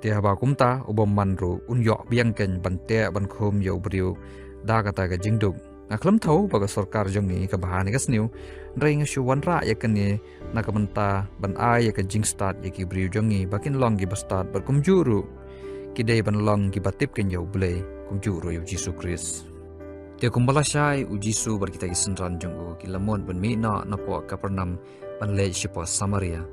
Te haba kumta, u bymman ruh un ïoh biang kein ban teh ban khum ïa u briew da kata ka jingduk. Nga khlem thew ba ka sorkar jong ngi ka bha ne ka sniew, hynrei nga shu wanrah ïa kane na ka bynta ban ai ïa ka jingstad ïa ki briew jong ngi ba kin long kiba stad bad kumjuh ruh ki dei ban long kiba tip kein ïa U Blei kumjuh ruh ïa u Jisu Khrist. Te kumba lashai, u Jisu bad kita ki synran jong u ki la mut ban mih noh napoh Kapernaum ban leit shapoh Samaria.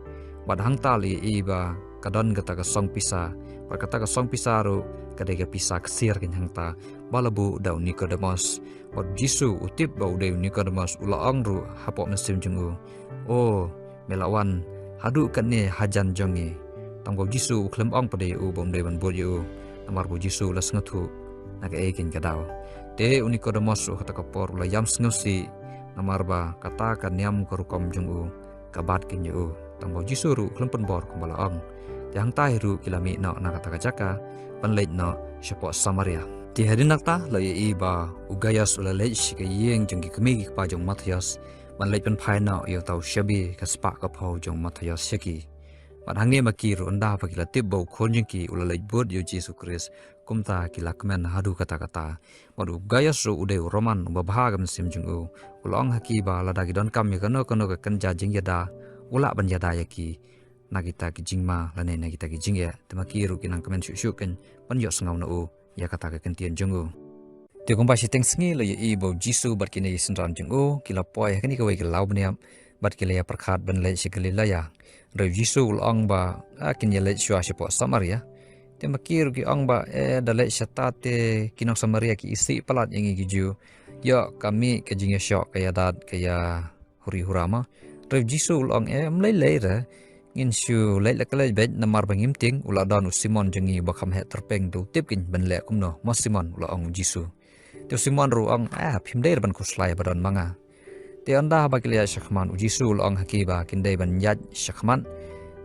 Bad hangta la ïohi ba ka don kata ka song pisa, bad kata ka song pisa ruh ka dei ka pisa ksiar kein hangta ba la buh da u Nikodemus. Bad u Jisu u tip ba u dei u Nikodemus, u la ong ruh hapoh mynsiem jong u, "O, me la wan haduh katne hajan jong ngi." Tang ba u Jisu u khlem ong pat de ïa u ba um dei ban bud ïa u, namar ba u Jisu u la sngewthuh na kaei kein ka daw. Te u Nikodemus ruh ha kata ka por u la ïam sngewsih, namar ba kata ka niam ka rukom jong u ka bat kein ïa u. Tang ba u Jisu ruh u khlem pynbor kumba la ong. Te hangta hi ruh ki la mih noh na kata ka jaka ban leit noh shapoh Samaria. Te hadien nangta la ïohi ba u Gaius u la leit sha ka ïing jong ki kmie ki kpa jong u Matthias ban leit pynphai noh ïa uta u shabi ka spah ka phew jong u Matthias sha ki. Bad hangne ma ki ruh ynda ba ki la tip ba u khun jong ki u la leit bud ïa u Jisu Khrist, kumta ki la kmen haduh katta katta. Bad u Gaius ruh u dei u Roman uba bha ka mynsiem jong u. U la ong ha ki ba lada ki donkam ïa kano kano ka kynja jingïada, u lah ban ïada ïa ki na kita ki jingma lane na kita ki jingeh. Te ma ki ruh ki nang kmen shuh shuh kein ban ïohsngew na u ïa kata ka ktien jong u. Te kumba shiteng sngi la ïohi ba u Jisu bad kine ki synran jong u ki la poi ha kane kawei ka law bniap bad ki la ïa pyrkhat ban leit sha Galilea. Hynrei u Jisu u la ong ba, ah, kin ïa leit shuwa shapoh Samaria. Te ma ki ruh ki ong ba, eh, da leit shata te ki nong Samaria ki isih palat ïa ngi ki Jiw. Ïoh ka mih ka jingïashoh ka ïadat ka ïa huri hura ma. Hynrei u Jisu u la ong, eh, ym lei lei re. Ngin shu leit la ka leit beit namar ba ngim tieng, u la don u Simon jong ngi ba kham heh tyrpeng, te u tip kein ban leh kumno. Mo Simon, u la ong u Jisu. Te u Simon ruh u ong, ah, phim dei re ban khuslai ba don ma nga. Te ynda haba ki la ïaid shakhmat u Jisu u la ong ha ki ba kin dei ban ïaid shakhmat.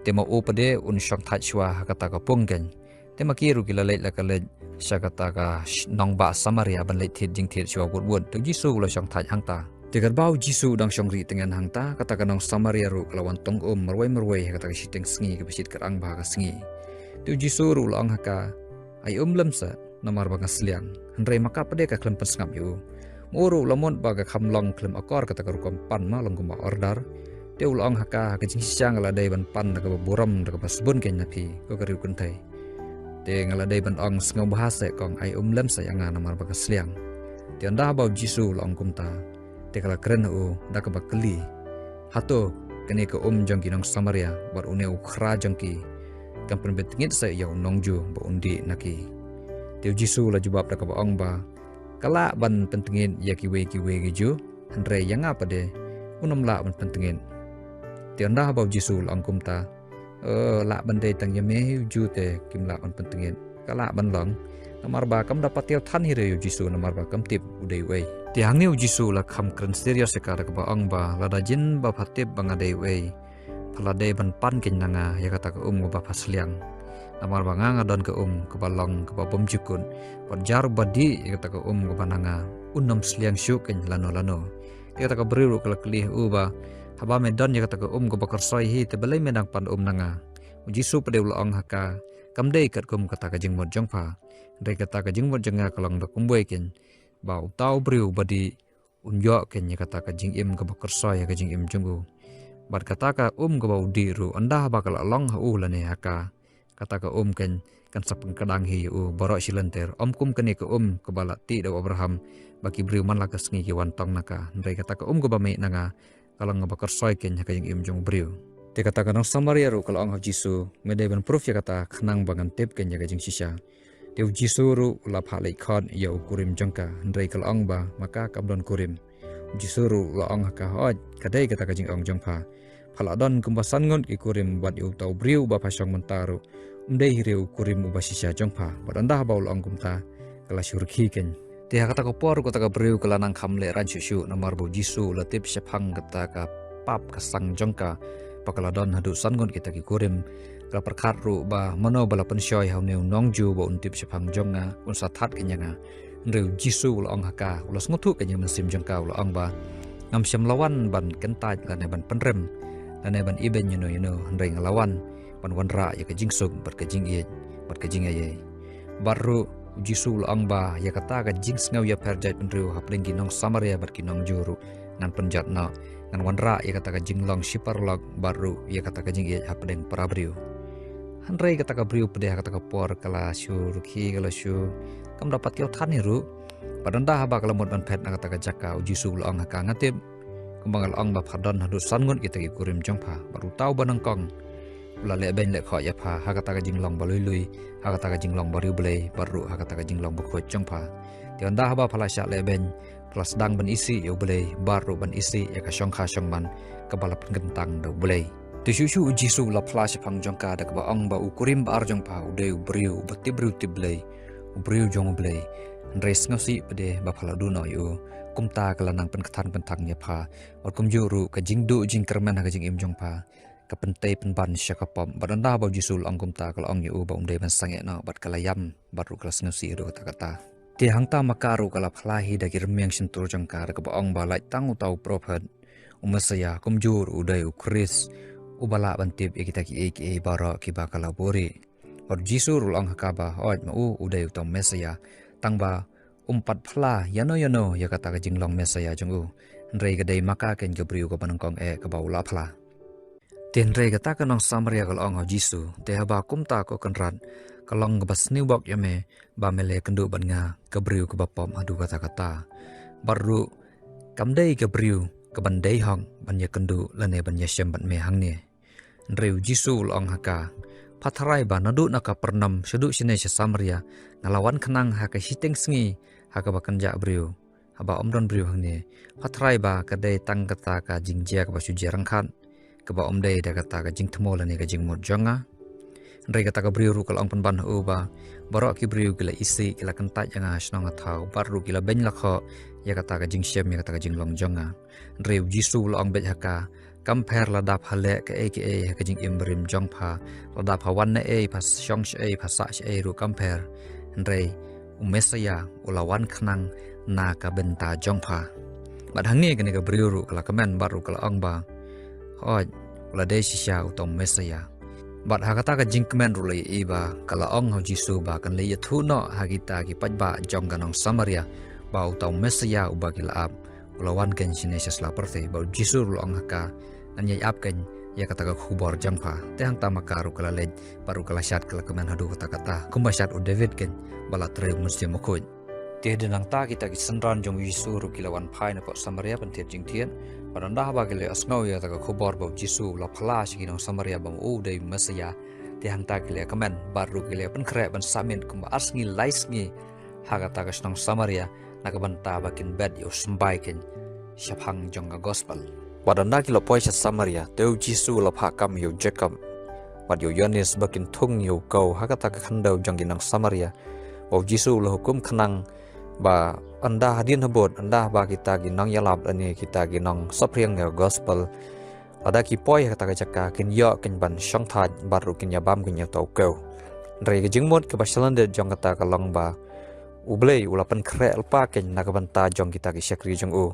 Te ma u pat de un shong thait shuwa ha kata ka pung kein. Te ma ki ruh ki la leit la ka leit sha kata ka sh-, nongbah Samaria ban leit thied jingthied shuwa wut wut. Te u Jisu u la shong thait hangta. Te katba u Jisu u dang shong ri tyngen hangta, kata ka nong Samaria ruh ka la wan tong um marwei marwei ha kata ka shiteng sngi kaba shit kyrang bha ka sngi. Te u Jisu ruh u la ong ha ka, ai um lem seh, namar ba nga sliang. Hynrei ma ka pat de ka khlem pynsngap ïa u. Ma u ruh u la mut ba ka kham long khlem akor kata ka rukom pan ma long kumba order. Te u la ong ha ka, ha ka jingshisha nga la dei ban pan da kaba burom da kaba sbun kein na phi, ko ka riewkynthei. Te nga la dei ban ong sngewbha seh kong, ai um lem seh ïa nga namar ba nga sliang. Te ynda haba u Jisu u la ong kumta, te ka la kren ha u da kaba kylli, hato kane ka um jong ki nong Samaria bad une u khra jong ki kan pynbeit tngit seh ïa u nong Jiw ba un dih na ki? Te u Jisu u la jubab da kaba ong ba, ka lah ban pyntngit ïa kiwei kiwei ki Jiw, hynrei ïa nga pat de un ym lah ban pyntngit. Te ynda haba u Jisu u la ong kumta, eh, lah ban dei tang ïa me hi u Jiw te kim lah ban pyntngit. Ka lah ban long. Namar ba kam da patiaw than hi re ïa u Jisu namar ba kam tip u dei uei. Te hangne u Jisu u la kham kren serious ïa ka da kaba ong ba, lada jin ba pha tip ba nga dei uei, pha la dei ban pan kein na nga ïa kata ka um kaba pha sliang. Namar ba nga nga don ka um kaba long kaba bymjukut. Bad jar ba dih ïa kata ka um kaba na nga, un ym sliang shuh kein lano lano. Te kata ka briew ruh ka la kylli ha u ba, haba me don ïa kata ka um kaba kyrsoi hi te balei me dang pan um na nga? U Jisu pat de u la ong ha ka, kam dei katkum kata ka jingmut jong pha. Hynrei kata ka jingmut jong nga ka long da kumwei kein, ba uta u briew ba dih un ïoh kein ïa kata ka jingim kaba kyrsoi ha ka jingim jong u. Bad kata ka um kaba u dih ruh ynda haba ka la long ha u lane ha ka, kata ka um kein kan sa pynkdang hi ïa u baroh shi lynter, ym kum kane ka um kaba la tih da u Abraham, ba ki briew man la ka sngi ki wan tong na ka. Hynrei kata ka um kaba mih na nga ka long kaba kyrsoi kein ha ka jingim jong u briew. Te kata ka nong Samaria ruh ka la ong ha u Jisu, me dei ban proof ïa kata khnang ba ngan tip kein ïa ka jingshisha. Te u Jisu ruh u la phah leit khot ïa u kurim jong ka, hynrei ka la ong ba ma ka kam don kurim. U Jisu ruh u la ong ha ka, hooid, ka dei kata ka jingong jong pha. Pha la don kumba san ngut ki kurim bad ïa uta u briew uba pha shong mynta ruh um dei hi re u kurim uba shisha jong pha. Bad ynda haba u la ong kumta, ka la shu rkhie kein. Te ha kata ka por kata ka briew ka la nang kham lehraiñ shuh shuh namar ba u Jisu u la tip shaphang kata ka pap ka sang jong ka, ba ka la don haduh san ngut kita ki kurim. Ka la pyrkhat ruh ba mano ba la pynshoi ha une u nong Jiw ba un tip shaphang jong nga, un sa that kein ïa nga. Hynrei u Jisu u la ong ha ka, u la sngewthuh kein ïa ka mynsiem jong ka, u la ong ba, ngam shym la wan ban kyntait lane ban pynrem lane ban ibeiñ ïano ïano, hynrei nga la wan ban wanrah ïa ka jingsuk bad ka jingïeit bad ka jingaiei. Bad ruh u Jisu u la ong ba ïa kata ka jingsngew ïapher jaitbynriew hapdeng ki nong Samaria bad ki nong Jiw ruh ngan pynjot noh, ngan wanrah ïa kata ka jinglong shi paralok bad ruh ïa kata ka jingïeit hapdeng para briew. Hynrei kata ka briew pat de ha kata ka por ka la shu rkhie, ka la shu, kam da patiaw than hi ruh. Bad ynda haba ka la mut ban phet na kata ka jaka, u Jisu u la ong ha ka, nga tip, kumba nga la ong ba pha don haduh san ngut kita ki kurim jong pha, bad uta uba nyngkong u la lehbeiñ lehkhoh ïa pha ha kata ka jinglong ba lui lui, ha kata ka jinglong ba riewblei, bad ruh ha kata ka jinglong bakhuid jong pha. Te ynda haba pha la shah lehbeiñ, pha la sdang ban isih ïa U Blei, bad ruh ban isih ïa ka shongkha shongman kaba la pynkyntang da U Blei. Te shuh shuh u Jisu u la phla shaphang jong ka da kaba ong ba u kurim ba ar jong pha u dei u briew uba tip briew tip Blei, u briew jong U Blei. Hynrei sngewsih pat de ba pha la duh noh ïa u. Kumta ka la nang pynkthang kynthang ïa pha, bad kumjuh ruh ka jingduh jingkyrmen ha ka jingim jong pha ka pyntei pynban sha ka pop. Bad ynda ba u Jisu u la ong kumta, ka la ong ïa u ba um dei ban sangeh noh, bad ka la ïam, bad ruh ka la sngewsih ruh katta katta. Te hangta ma ka ruh ka la phla hi da ki rmiang shyntur jong ka da kaba ong ba lait tang uta u prophet, u Messaïah, kumjuh ruh u dei u Khrist, uba lah ban tip ïa kita kiei kiei baroh kiba ka la buhrieh. Bad u Jisu ruh u la ong ha ka ba, hooid ma u u dei uta u Messaïah, tang ba um pat phla ïano ïano ïa kata ka jinglong Messaïah jong u. Hynrei ka dei ma ka keiñ ka briew kaba nyngkong eh kaba u la phla. Te hynrei kata ka nong Samaria ka la ong ha u Jisu, te haba kumta ko Kynrad, ka long kaba sniew bok ïa me ba me la ïakynduh bad nga, ka briew kaba pop haduh katta katta. Bad ruh kam dei ka briew kaban dei hok ban ïakynduh lane ban ïashem bad me hangne. Hynrei u Jisu u la ong ha ka, pha tharai ba naduh na Kapernaum shaduh shane sha Samaria, nga la wan khnang ha ka shiteng sngi ha kaba kynjah briew, haba ym don briew hangne. Pha tharai ba ka dei tang kata ka jingjia kaba shu jia ryngkat, kaba ym dei da kata ka jingthmu lane ka jingmut jong nga? Hynrei kata ka briew ruh ka la ong pynban ha u ba, baroh ki briew ki la isih, ki la kyntait ïa nga ha shnong ha thaw, bad ruh ki la beiñ la khoh ïa kata ka jingshem, ïa kata ka jinglong jong nga. Hynrei u Jisu u la ong beit ha ka, kam pher, lada pha leh kaei kaei ha ka jingim barim jong pha, lada pha wan naei, pha shong shaei, pha sah shaei ruh kam pher. Hynrei u Messaïah u la wan khnang na ka bynta jong pha. Bad hangne kane ka briew ruh ka la kmen bad ruh ka la ong ba, hooid, u la dei shisha uta u Messaïah. Bad ha kata ka jingkmen ruh la ïohi ba ka la ong ha u Jisu ba kan leit ïathuh noh ha kita ki paidbah jong ka nong Samaria ba uta u Messaïah uba ki la ap u la wan keiñ shane sha sla pyrthei. Bad u Jisu ruh u la ong ha ka, ngan ïai ap keiñ ïa kata ka khubor jong pha. Te hangta ma ka ruh ka la leit bad ruh ka la shad, ka la kmen haduh katta katta kumba shad u David keiñ ba la trei u Mynsiem Bakhuid. Te hadien nangta kita ki synran jong u Jisu ruh ki la wan phai na pdeng Samaria pynthied jingthied. Bad ynda haba ki la ïohsngew ïa kata ka khubor ba u Jisu u la phylla sha ki nong Samaria ba ma u u dei u Messaïah, te hangta ki la kmen bad ruh ki la pynkhreh ban submit kumba ar sngi lai sngi ha kata ka shnong Samaria, na ka bynta ba kin bet ïa u symbai keiñ shaphang jong ka gospel. Bad ynda ki la poi sha Samaria, te u Jisu u la phah kam ïa u Jakob bad ïa u Ïoannis ba kin thung ïa u kew ha kata ka khyndew jong ki nong Samaria. Bad u Jisu u la hukum khnang ba ynda hadien habud, ynda haba kita ki nongïalap lane kita ki nongsaphriang ïa ka gospel, lada ki poi ha kata ka jaka, kin ïoh keiñ ban shongthait bad ruh kin ïabam keiñ ïa uta u kew. Hynrei ka jingmut kaba shalyndet jong kata ka long ba U Blei u la pynkhreh lypa keiñ na ka bynta jong kita ki shakri jong u,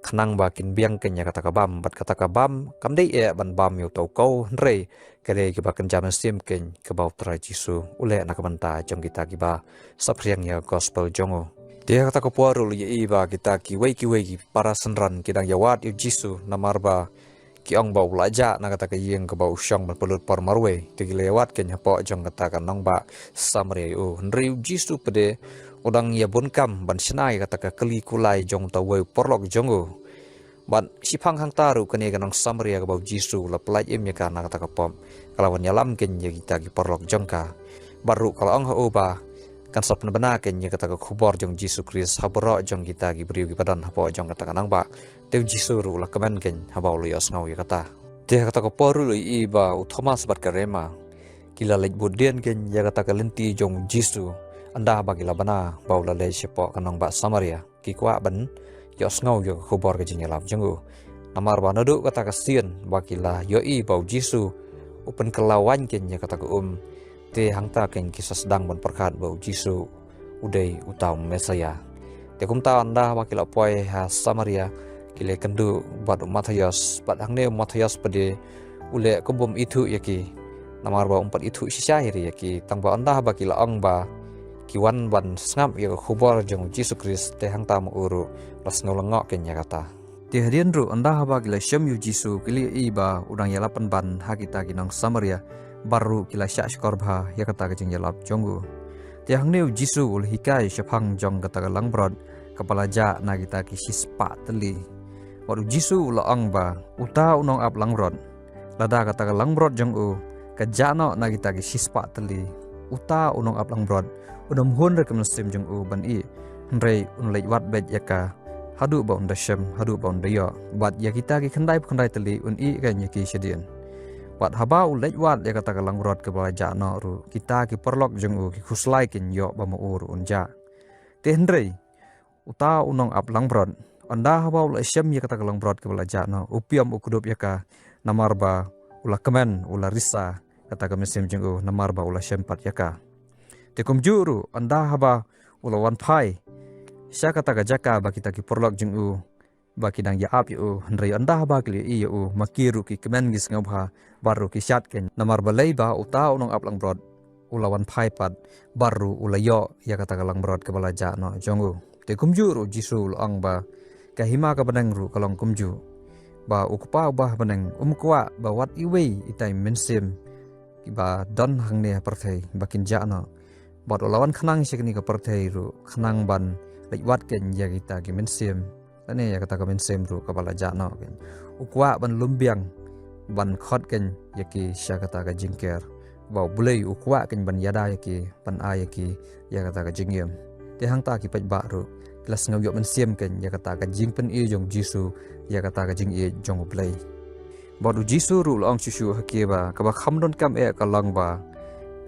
khnang ba kin biang keiñ ïa kata ka bam. Bad kata ka bam kam dei eh ban bam ïa uta u kew, hynrei ka dei kaba kynja mynsiem keiñ kaba u Trai Jisu u leh na ka bynta jong kita kiba saphriang ïa ka gospel jong u. Te ha kata ka por ruh la ïohi ba kita kiwei kiwei ki para synran ki dang ïawad ïa u Jisu, namar ba ki ong ba u la jah na kata ka ïing kaba u shong ban pynlut por marwei. Te ki la ïawad keiñ hapoh jong kata ka nongbah Samaria ïa u. Hynrei u Jisu pat de u dang ïabun kam ban shna ïa kata ka kali kulai jong uta uwei u paralok jong u. Bad shiphang hangta ruh kane ka nong Samaria kaba u Jisu u la pyllait im ïa ka na kata ka pop, ka la wan ïalam keiñ ïa kita ki paralok jong ka. Bad ruh ka la ong ha u ba kan sa pynbna keiñ ïa kata ka khubor jong u Jisu Khrist ha baroh jong kita ki briew kiba don hapoh jong kata ka nongbah. Te u Jisu ruh u la kmen keiñ haba u la ïohsngew ïa kata. Te ha kata ka por ruh la ïohi ba u Thomas bad ka Rema ki la leit bud dien keiñ ïa kata ka lynti jong u Jisu, ynda ba ki la bna ba u la leit shapoh ka nongbah Samaria. Ki kwah ban ïohsngew ïa ka khubor ka jingïalap jong u. Namar ba naduh kata ka sien ba ki la ïohi ba u Jisu u pynkylla waiñ keiñ ïa kata ka um, te hangta keiñ ki sa sdang ban pyrkhat ba u Jisu u dei uta u Messaïah. Te kumta ynda ba ki la poi ha Samaria, ki la ïakynduh bad u Mathaios, bad hangne u Mathaios pat de u leh kumba um ithuh ïa ki, namar ba um pat ithuh shisha hi re ïa ki. Tang ba ynda ba ki la ong ba ki wan ban sngap ïa ka khubor jong u Jisu Khrist, te hangta ma u ruh u la sngew lyngngoh keiñ ïa kata. Te hadien ruh ynda haba ki la shem ïa u Jisu, ki la ïohi ba u dang ïalap pynban ha kita ki nong Samaria, bad ruh ki la shahshkor bha ïa kata ka jingïalap jong u. Te hangne u Jisu u la hikai shaphang jong kata ka langbrot kaba la jah na kita ki shispah tylli. Bad u Jisu u la ong ba, uta u nongap langbrot, lada kata ka langbrot jong u ka jah noh na kita ki shispah tylli, uta u nongap langbrot un ym hun re ka mynsiem jong u ban ïeh, hynrei un leit wad beit ïa ka haduh ba un da shem, haduh ba un da ïoh. Bad ïa kita ki khyndaiphew khyndai tylli un ïeh keiñ ïa ki shadien. Bad haba u leit wad ïa kata ka langbrot kaba la jah noh ruh, kita ki paralok jong u ki khuslai keiñ ïoh ba ma u ruh un jah. Te hynrei uta u nongap langbrot, ynda haba u la shem ïa kata ka langbrot kaba la jah noh, u pynïap, u kdup ïa ka, namar ba u la kmen, u la risa kata ka mynsiem jong u, namar ba u la shem pat ïa ka. Te kumjuh ruh ynda haba u la wan phai sha kata ka jaka ba kita ki paralok jong u ba ki dang ïa ap ïa u, hynrei ynda haba ki la ïohi ïa u, ma ki ruh ki kmen, ki sngewbha, bad ruh ki shad keiñ, namar balei ba uta u nongap langbrot u la wan phai pat, bad ruh u la ïoh ïa kata ka langbrot kaba la jah noh jong u. Te kumjuh ruh u Jisu u la ong ba ka hima ka bneng ruh ka long kumjuh. ba u Kpa uba ha bneng um kwah ba wat iwei itai mynsiem kiba don hangne ha pyrthei ba kin jah noh. Bad u la wan khnang sha kane ka pyrthei ruh khnang ban leit wad keiñ ïa kita ki mynsiem, lane ïa kata ka mynsiem ruh kaba la jah noh keiñ. U kwah ban lum biang ban khot keiñ ïa ki sha kata ka jingker. Ba U Blei u kwah keiñ ban ïada ïa ki, ban ai ïa ki ïa kata ka jingim. Te hangta ki paidbah ruh ki la sngew ïoh mynsiem keiñ ïa kata ka jingpyni jong u Jisu ïa kata ka jingïeit jong U Blei. Bad u Jisu ruh u la ong shuh shuh ha ki ba kaba kham donkam eh ka long ba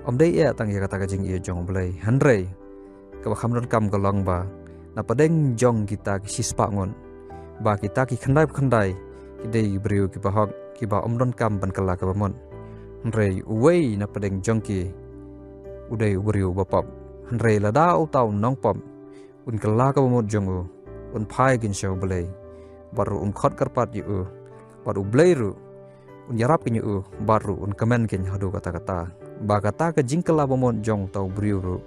ym dei eh tang ïa kata ka jingïeit jong U Blei, hynrei kaba kham donkam ka long ba na pdeng jong kita ki shispah ngut, ba kita ki khyndai khyndai ki dei ki briew kiba hok, kiba ym donkam ban kylla kaba mut. Hynrei uwei na pdeng jong ki u dei u briew ba pop. Hynrei lada uta u nongpop un kylla kaba mut jong u, un phai keiñ sha U Blei, bad ruh un khot kyrpad ïa u, bad U Blei ruh un ïarap keiñ ïa u, bad ruh un kmen keiñ haduh katta katta. Ba kata ka jingkylla ba mut jong uta u briew ruh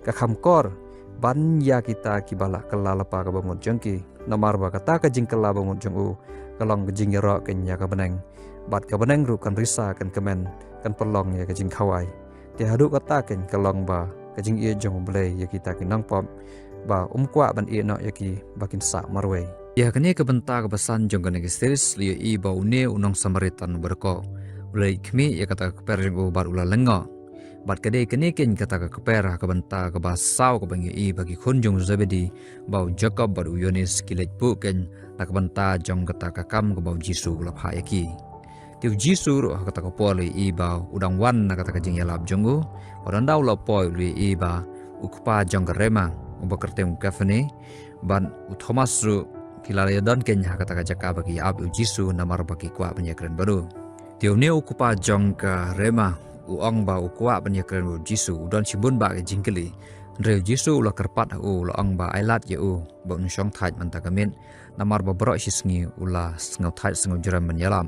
ka kham kor ban ïa kita kiba la kylla lypa kaba mut jong ki. Namar ba kata ka jingkylla ba mut jong u ka long ka jingïaroh keiñ ïa ka bneng, bad ka bneng ruh kan risa, kan kmen, kan pynlong ïa ka jingkhawai. Te haduh katta keiñ ka long ba ka jingïeit jong U Blei ïa kita ki nongpop ba um kwah ban ïeh noh ïa ki ba kin sah marwei. Ïa kane ka bynta kaba san jong kane ka series la ïohi ba une u nong Samaritan uba dkoh u la leit khmih ïa kata ka kper jong u bad u la lyngngoh. Bad ka dei kane keiñ kata ka kper ha ka bynta kaba saw kaba ngi ïohi ba ki khun jong u Zebedi, ba u Jakob bad u Ïoannis, ki leit buh keiñ na ka bynta jong kata ka kam kaba u Jisu u la phah ïa ki. Te u Jisu ruh ha kata ka por la ïohi ba u dang wan na kata ka jingïalap jong u. Bad ynda u la poi u la ïohi ba u kpa jong ka Rema, uba kyrteng u Kafani, bad u Thomas ruh ki la ïadon keiñ ha kata ka jaka ba ki ïa-ap ïa u Jisu namar ba ki kwah ban ïakren bad u. Te une u kpa jong ka Rema u ong ba u kwah ban ïakren bad u Jisu, u don shibun bah ki jingkylli. Hynrei u Jisu u la kyrpad ha u, u la ong ba ailad ïa u ba un shong thait mynta ka miet, namar ba baroh shi sngi u la sngewthait sngewjrem ban ïalap.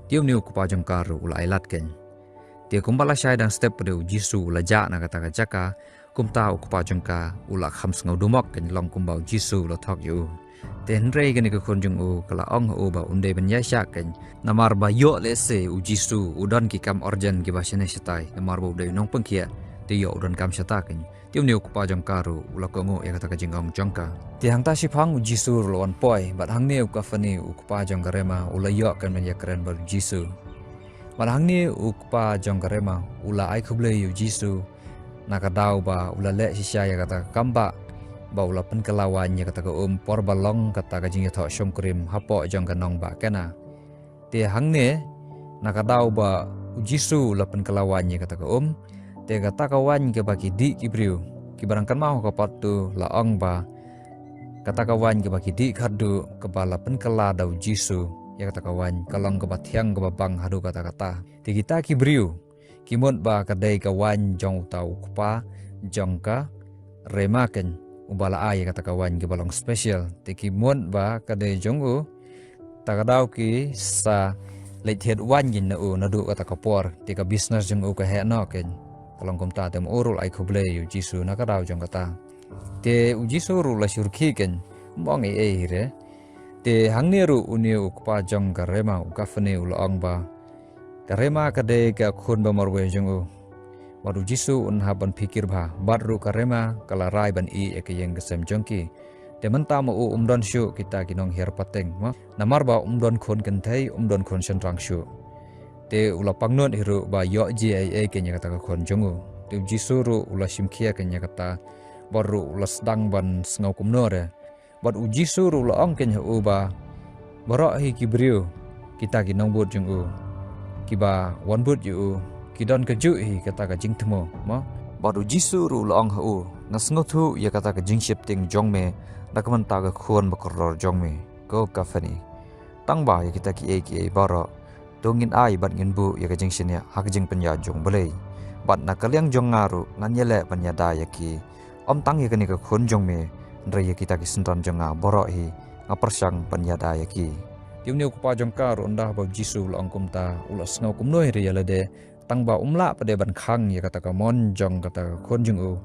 Te une u kpa jong ka ruh u la ailad keiñ. Te kumba la shai dang step pat de u Jisu u la jah na kata ka jaka, kumta u kpa jong ka u la kham sngewdumok keiñ, long kumba u Jisu u la thok ïa u. Te hynrei kane ka khun jong u ka la ong ha u ba un dei ban ïaishah keiñ, namar ba ïoh lehse u Jisu u don ki kam urgent kiba shane shatai, namar ba u dei u nongpynkhiah, te ïoh u donkam shata keiñ. Te une u kpa jong ka ruh u la kohnguh ïa kata ka jingong jong ka. Te hangta shiphang u Jisu ruh u la wan poi, bad hangne u Kafani, u kpa jong ka Rema, u la ïoh kan ban ïakren bad u Jisu. Bad hangne u kpa jong ka Rema u la ai khublei ïa u Jisu na ka daw ba u la leh shisha ïa kata ka kam bah, ba u la pynkylla waiñ ïa kata ka um por ba long kata ka jingïathoh shongkurim hapoh jong ka nongbah Kana. Te hangne, na ka daw ba u Jisu u la pynkylla waiñ ïa kata ka um, te kata ka waiñ kaba ki dih ki briew kiba dang kynmaw ha ka pattu la ong ba kata ka waiñ kaba ki dih khatduh kaba la pynkylla da u Jisu ïa kata ka waiñ ka long kaba thiang kaba bang haduh katta katta. Te kita ki briew ki mut ba ka dei ka waiñ jong uta u kpa jong ka Rema keiñ uba la ai ïa kata ka waiñ kaba long special. Te ki mut ba ka dei jong u, ta ka daw ki sa leit thied waiñ keiñ na u naduh kata ka por. Te ka business jong u ka heh noh keiñ. Ka long kumta, te ma u ruh u la ai khublei ïa u Jisu na ka daw jong kata. Te u Jisu ruh u la shu rkhie keiñ, um ong ei ei hi re. Te hangne ruh une u kpa jong ka Rema, u Kafani, u la ong ba ka Rema ka dei ka khun ba marwei jong u. Bad u Jisu un hap ban phikir bha, bad ruh ka Rema ka la rai ban ïeh ïa ka ïing ka sem jong ki. Te mynta ma u um don shuh kita ki nonghiar pateng, mo, namar ba um don khun kynthei, um don khun shynrang shuh. Te u la pangnud hi ruh ba ïoh jia ei ei keiñ ïa kata ka khun jong u. Te u Jisu ruh u la shim khia keiñ ïa kata, bad ruh u la sdang ban sngew kumno re. Bad u Jisu ruh u la ong keiñ ha u ba baroh hi ki briew, kita ki nongbud jong u, kiba wan bud ïa u, ki don kajuh hi kata ka jingthmu, mo. Bad u Jisu ruh u la ong ha u, nga sngewthuh ïa kata ka jingsheptieng jong me na ka bynta ka khun ba kordor jong me, ko Kafani. Tang ba ïa kita kiei kiei baroh, to ngin ai bad ngin buh ïa ka jingshaniah ha ka jingpynïaid jong U Blei. Bad na ka liang jong nga ruh ngan ïaleh ban ïada ïa ki, ym tang ïa kane ka khun jong me, hynrei ïa kita ki synran jong nga baroh hi nga pyrshang ban ïada ïa ki. Te une u kpa jong ka ruh ynda ba u Jisu u la ong kumta, u la sngew kumno hi re ïa lade, tang ba um lah pat de ban khang ïa kata ka mon jong kata ka khun jong u.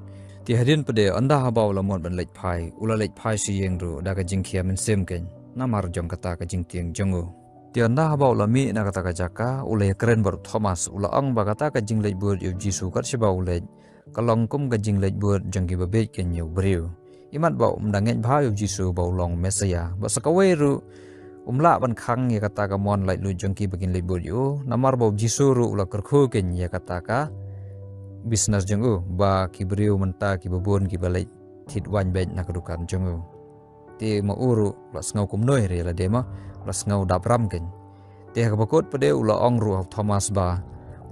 Te hadien pat de ynda ba u la mut ban leit phai, u la leit phai sha ïing ruh da ka jingkhia mynsiem keiñ namar jong kata ka jingtieng jong u. Te ynda haba u la mih na kata ka jaka, u la ïakren bad u Thomas, u la ong ba kata ka jingleit bud ïa u Jisu kat shaba u leit, ka long kum ka jingleit bud jong kiba beit keiñ ïa u briew. Imat ba um da ngeit bha ïa u Jisu ba u long Messaïah. Bad sa kawei ruh, um lah ban khang ïa kata ka mon laitluid jong ki ba kin leit bud ïa u. Namar ba u Jisu ruh u la kyrkhu keiñ ïa kata ka business jong u, ba ki briew mynta kiba bun kiba leit thied waiñ beit na ka dukan jong u. Te ma u ruh u la sngew kumno hi re lade ma, u la sngew dap ram keiñ. Te ha kaba kut pat de u la ong ruh ha u Thomas ba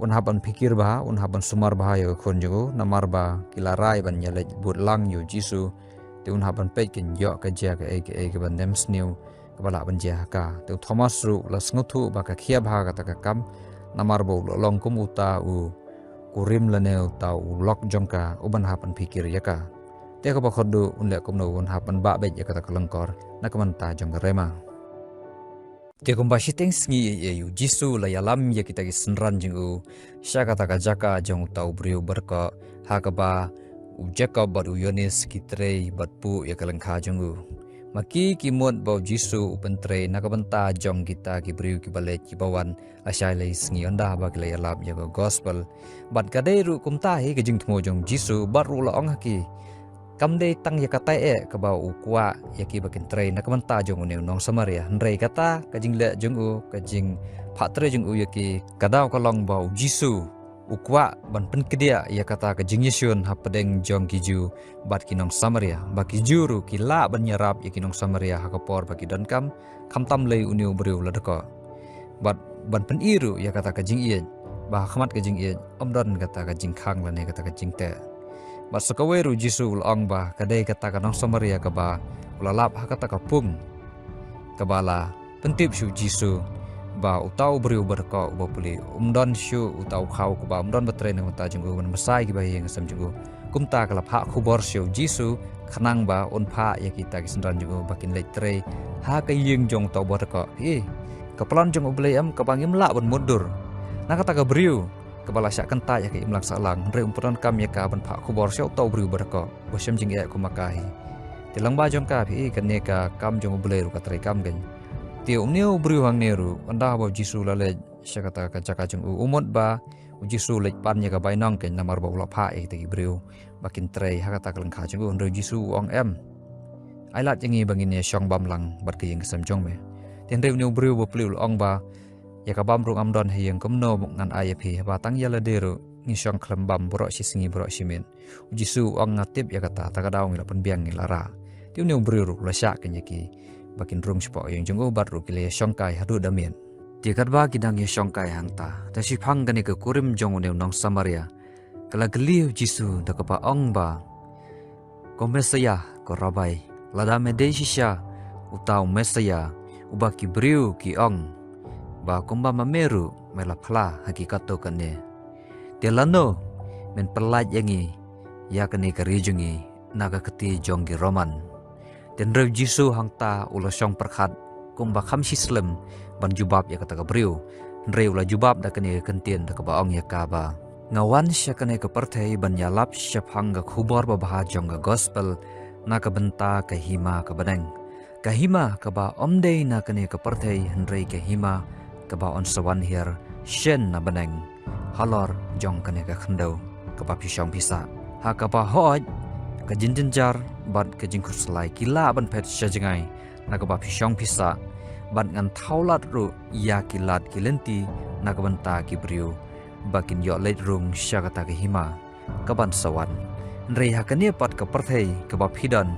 un hap ban phikir bha, un hap ban sumar bha ïa ka khun jong u, namar ba ki la rai ban ïaleit bud lang ïa u Jisu. Te un hap ban peit keiñ ïoh ka jia kaei kaei kaba ym sniew kaba lah ban jia ha ka. Te u Thomas ruh u la sngewthuh ba ka khia bha kata ka kam, namar ba u la long kum uta u kurim lane uta u lok jong ka, uban hap ban phikir ïa ka. Te kaba khatduh un leh kumno, un hap ban bah beit ïa kata ka lyngkor na ka bynta jong ka rema. Te kumba shiteng sngi ïa u Jisu u la ïalam ïa kita ki synran jong u sha kata ka jaka jong uta u briew badkoh, ha kaba u Jakob bad u Ïoannis ki trei bad puh ïa ka lyngkha jong u. Ma ki ki mut ba u Jisu u pyntrei na ka bynta jong kita ki briew kiba leit kiba wan, lashai lai sngi ynda ba ki la ïalap ïa ka gospel. Bad ka dei ruh kumta hi ka jingthmu jong u Jisu, bad ruh u la ong ha ki, kam dei tang ïa kata eh kaba u kwah ïa ki ba kin trei na ka bynta jong une u nong Samaria. Hynrei kata ka jingleh jong u, ka jingphah trei jong u ïa ki, ka daw ka long ba u Jisu u kwah ban pynkdiah ïa kata ka jingïashun hapdeng jong ki Jiw bad ki nong Samaria, ba ki Jiw ruh ki lah ban ïarap ïa ki nong Samaria ha ka por ba ki donkam, khamtam lei une u briew la dkoh. Bad ban pyni ruh ïa kata ka jingïeit, ba ha khmat ka jingïeit ym don kata ka jingkhang lane kata ka jingteh. Bad sa kawei ruh u Jisu u la ong ba ka dei kata ka nong Samaria kaba u la lap ha kata ka pung, kaba la pyntip sha u Jisu ba uta u briew badkoh uba pule um don shuh uta u khaw, kaba um don ba trei na ka bynta jong u ban bsa ïa kiba ha ïing ha sem jong u. Kumta ka la phah khubor sha u Jisu khnang ba un phah ïa kita ki synran jong u ba kin leit trei ha ka ïing jong uta u badkoh. Phi i, ka plan jong U Blei em kaba ngim lah ban mutdur. Na kata ka briew kaba la shah kyntait ha ka imlang sahlang, hynrei um pyndonkam ïa ka ban phah khubor sha uta u briew badkoh ba shem jingeh kum ma ka hi. Te lyngba jong ka, phi i, kane ka kam jong U Blei ruh ka trei kam keiñ. Te une u briew hangne ruh, ynda ba u Jisu u la leit sha kata ka jaka jong u, u mut ba u Jisu u leit pan ïa ka bainong keiñ, namar ba u la phah ïa kita ki briew ba kin trei ha kata ka lyngkha jong u. Hynrei u Jisu u ong em, ai lad ïa ngi ba ngin ïa shong bam lang bad ka ïing ka sem jong me. Te hynrei une u briew ba pule u la ong ba ïa ka bam ruh ngam don ha ïing, kumno ngan ai ïa phi, haba tang ïa lade ruh ngi shong khlem bam baroh shi sngi baroh shi miet. U Jisu u ong, nga tip ïa kata, ta ka daw ngi la pynbiang, ngi la rah. Te une u briew ruh u la shah keiñ ïa ki ba kin rung shapoh ïing jong u, bad ruh ki la ïa shongkai haduh da miet. Te katba ki dang ïa shongkai hangta, te shiphang kane ka kurim jong une u nong Samaria ka la kylli u Jisu da kaba ong ba, ko Messaïah, ko Rabbi, lada me dei shisha uta u Messaïah uba ki briew ki ong ba kumba ma me ruh me la phla ha ki katto katne, te lano men pyllait ïa ngi ïa kane ka ri jong ngi na ka kti jong ki Roman? Te hynrei u Jisu hangta u la shong pyrkhat kumba kham shi slem ban jubab ïa kata ka briew. Hynrei u la jubab da kane ka kyntien da kaba ong ïa ka ba, nga wan sha kane ka pyrthei ban ïalap shaphang ka khubor babha jong ka gospel na ka bynta ka hima ka bneng. Ka hima kaba ym dei na kane ka pyrthei, hynrei ka hima kaba yn sa wan hiar shen na bneng halor jong kane ka khyndew kaba phi shong phi sah. Ha kaba hooid ka jingjynjar bad ka jingkhuslai ki lah ban phet sha jngai na kaba phi shong phi sah, bad ngan thaw lad ruh ïa ki lad ki lynti na ka bynta ki briew ba kin ïoh leit rung sha kata ka hima kaban sa wan. Hynrei ha kane pat ka pyrthei kaba phi don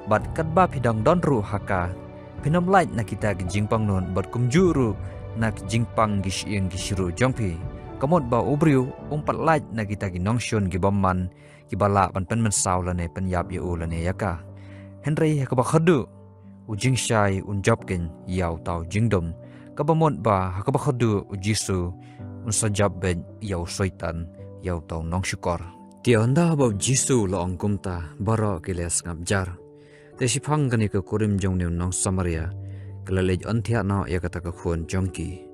bad katba phi dang don ruh ha ka, phin ym lait na kita ki jingpang nud bad kumjuh ruh na ki jingpang ki shyieng ki shru jong phi. Ka mut ba u briew um pat lait na kita ki nongshun ki bymman kiba lah ban pynmynsaw lane pynïap ïa u lane ïa ka. Hynrei ha kaba khatduh u jingshai un jop keiñ ïa uta u jingdum, kaba mut ba ha kaba khatduh u Jisu un sa jop beit ïa u Soitan, ïa uta u nongshukor. Te ynda ba u Jisu u la ong kumta, baroh ki la sngap jar. Te shiphang kane ka kurim jong une u nong Samaria ka la leit yn thiah noh ïa kata ka khun jong ki.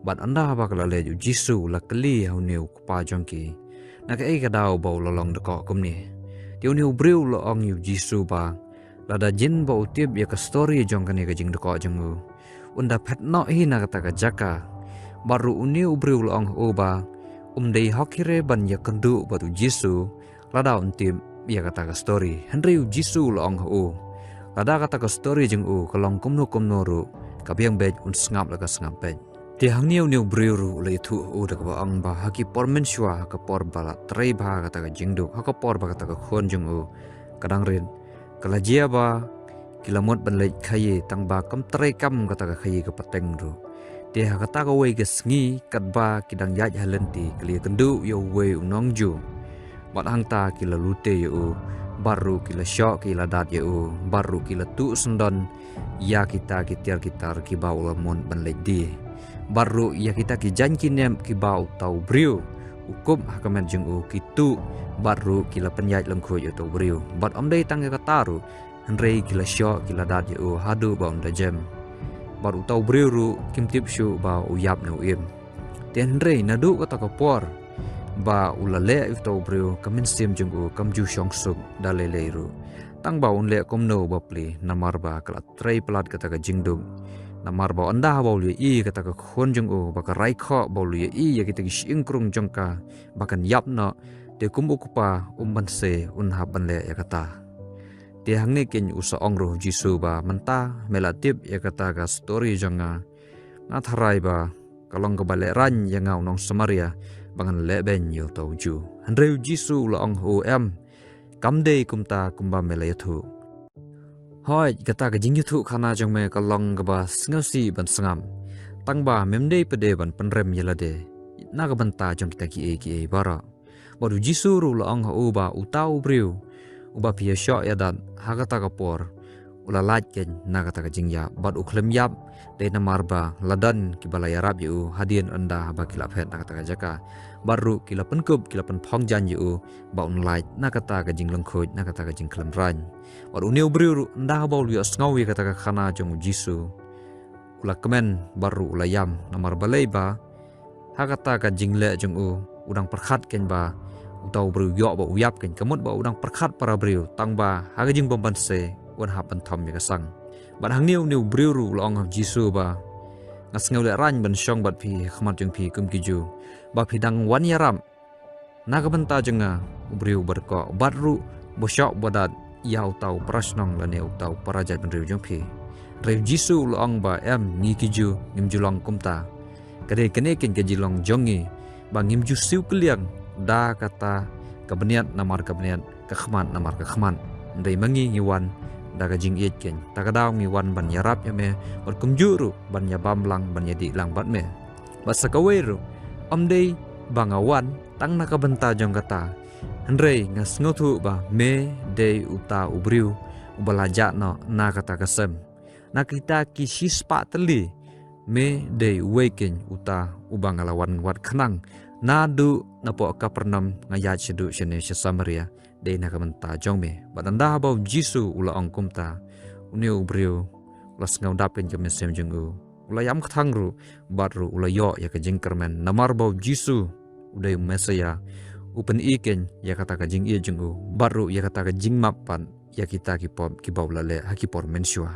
Bad ynda ba ka la leit, u Jisu u la kylli ha une u kpa jong ki, na kaei ka daw ba u la long dkoh kumne? Te une u briew u la ong ïa u Jisu ba lada jin ba u tip ïa ka story jong kane ka jingdkoh jong u, un da phet noh hi na kata ka jaka. Bad ruh une u briew u la ong ha u ba um dei hok hi re ban ïakynduh bad u Jisu lada un tip ïa kata ka story. Hynrei u Jisu u la ong ha u, lada kata ka story jong u ka long kumno kumno ruh, ka biang beit un sngap la ka sngap beit. Te hangne une u briew ruh u la ïathuh ha u da kaba ong ba ha ki por mynshuwa, ha ka por ba la trei bha kata ka jingduk, ha ka por ba kata ka khun jong u ka dang rit, ka la jia ba ki la mut ban leit khaïi, tang ba kam trei kam kata ka khaïi ka pateng ruh. Te ha kata kawei ka sngi katba ki dang ïaid ha lynti, ki la ïakynduh ïa uwei u nongju. Bad hangta ki la lute ïa u, bad ruh ki la shoh, ki la dat ïa u, bad ruh ki la tuh syndon ïa kita ki tiar ki tar kiba u la mut ban leit die. Bad ruh ïa kita ki jaiñ ki nep kiba uta u briew u kup ha ka met jong u ki tuh, bad ruh ki la pynïaid lyngkhuid ïa uta u briew. Bad ym dei tang ïa kata ruh, hynrei ki la shoh, ki la dat ïa u haduh ba un da jem. Bad uta u briew ruh kim tip shuh ba u ïap ne u im. Te hynrei naduh kata ka por ba u la leh ïa uta u briew, ka mynsiem jong u kam ju shong suk da lei lei ruh. Tang ba un leh kumno ba plie, namar ba ka la trei palat kata ka jingduk. Namar ba ynda haba u la ïohi kata ka khun jong u ba ka rai khoh, ba u la ïohi ïa kita ki shyieng krung jong ka ba kan ïap noh, te kum u kpa um banse un hap ban leh ïa kata. Te hangne keiñ u sa ong ruh u Jisu ba mynta me la tip ïa kata ka story jong nga. Nga tharai ba ka long kaba lehraiñ ïa nga u nong Samaria ba ngan leh beiñ ïa uta u Jiw. Hynrei u Jisu u la ong ha u, em, kam dei kumta kumba me la ïathuh. Hooid, kata ka jingïathuh khana jong me ka long kaba sngewsih ban sngap. Tang ba mem dei pat de ban pynrem ïa lade na ka bynta jong kita kiei kiei baroh. Bad u Jisu ruh u la ong ha u ba uta u briew uba phi ïashoh ïadat ha kata ka por u la lait keiñ na kata ka jingïap, bad u khlem ïap dei namar ba la don kiba la ïarap ïa u hadien ynda haba ki la phet na kata ka jaka. Bad ruh ki la pynkup, ki la pynphong jaiñ ïa u ba un lait na kata ka jinglyngkhuid, na kata ka jingkhlem raiñ. Bad une u briew ruh ynda haba u la ïohsngew ïa kata ka khana jong u Jisu, u la kmen bad ruh u la ïam, namar balei ba ha kata ka jingleh jong u, u dang pyrkhat keiñ ba uta u briew ïoh ba u ïap keiñ, ka mut ba u dang pyrkhat para briew, tang ba ha ka jingbym banse un hap ban thom ïa ka sang. Bad hangne une u briew ruh u la ong ha u Jisu ba, nga sngew lehraiñ ban shong bad phi ha khmat jong phi kum ki Jiw, ba phi dang wan ïarap na ka bynta jong nga, u briew uba dkoh, bad ruh ba shoh ba dat ïa uta u para shnong lane uta u para jaitbynriew jong phi. Hynrei u Jisu u la ong ba, em, ngi ki Jiw ngim ju long kumta. Ka dei kane keiñ ka jinglong jong ngi, ba ngim ju siew kylliang da kata ka bniat namar ka bniat, ka khmat namar ka khmat. Hynrei ma ngi ngi wan da ka jingïeit keiñ. Ta ka daw ngi wan ban ïarap ïa me, bad kumjuh ruh ban ïabam lang, ban ïadih lang bad me. Bad sa kawei ruh, ym dei ba nga wan tang na ka bynta jong kata, hynrei nga sngewthuh ba me dei uta u briew uba la jah noh na kata ka sem. Na kita ki shispah tylli, me dei uwei keiñ uta uba nga la wan wad khnang, naduh napoh Kapernaum nga ïaid shaduh shane sha Samaria, dei na ka bynta jong me. Bad ynda haba u Jisu u la ong kumta, une u briew u la sngewdap keiñ ka mynsiem jong u, u la ïam kthang ruh, bad ruh u la ïoh ïa ka jingkyrmen, namar ba u Jisu u dei u Messaïah, u pyni keiñ ïa kata ka jingïeit jong u, bad ruh ïa kata ka jingmap pat ïa kita ki pop kiba u la leh ha ki por mynshuwa.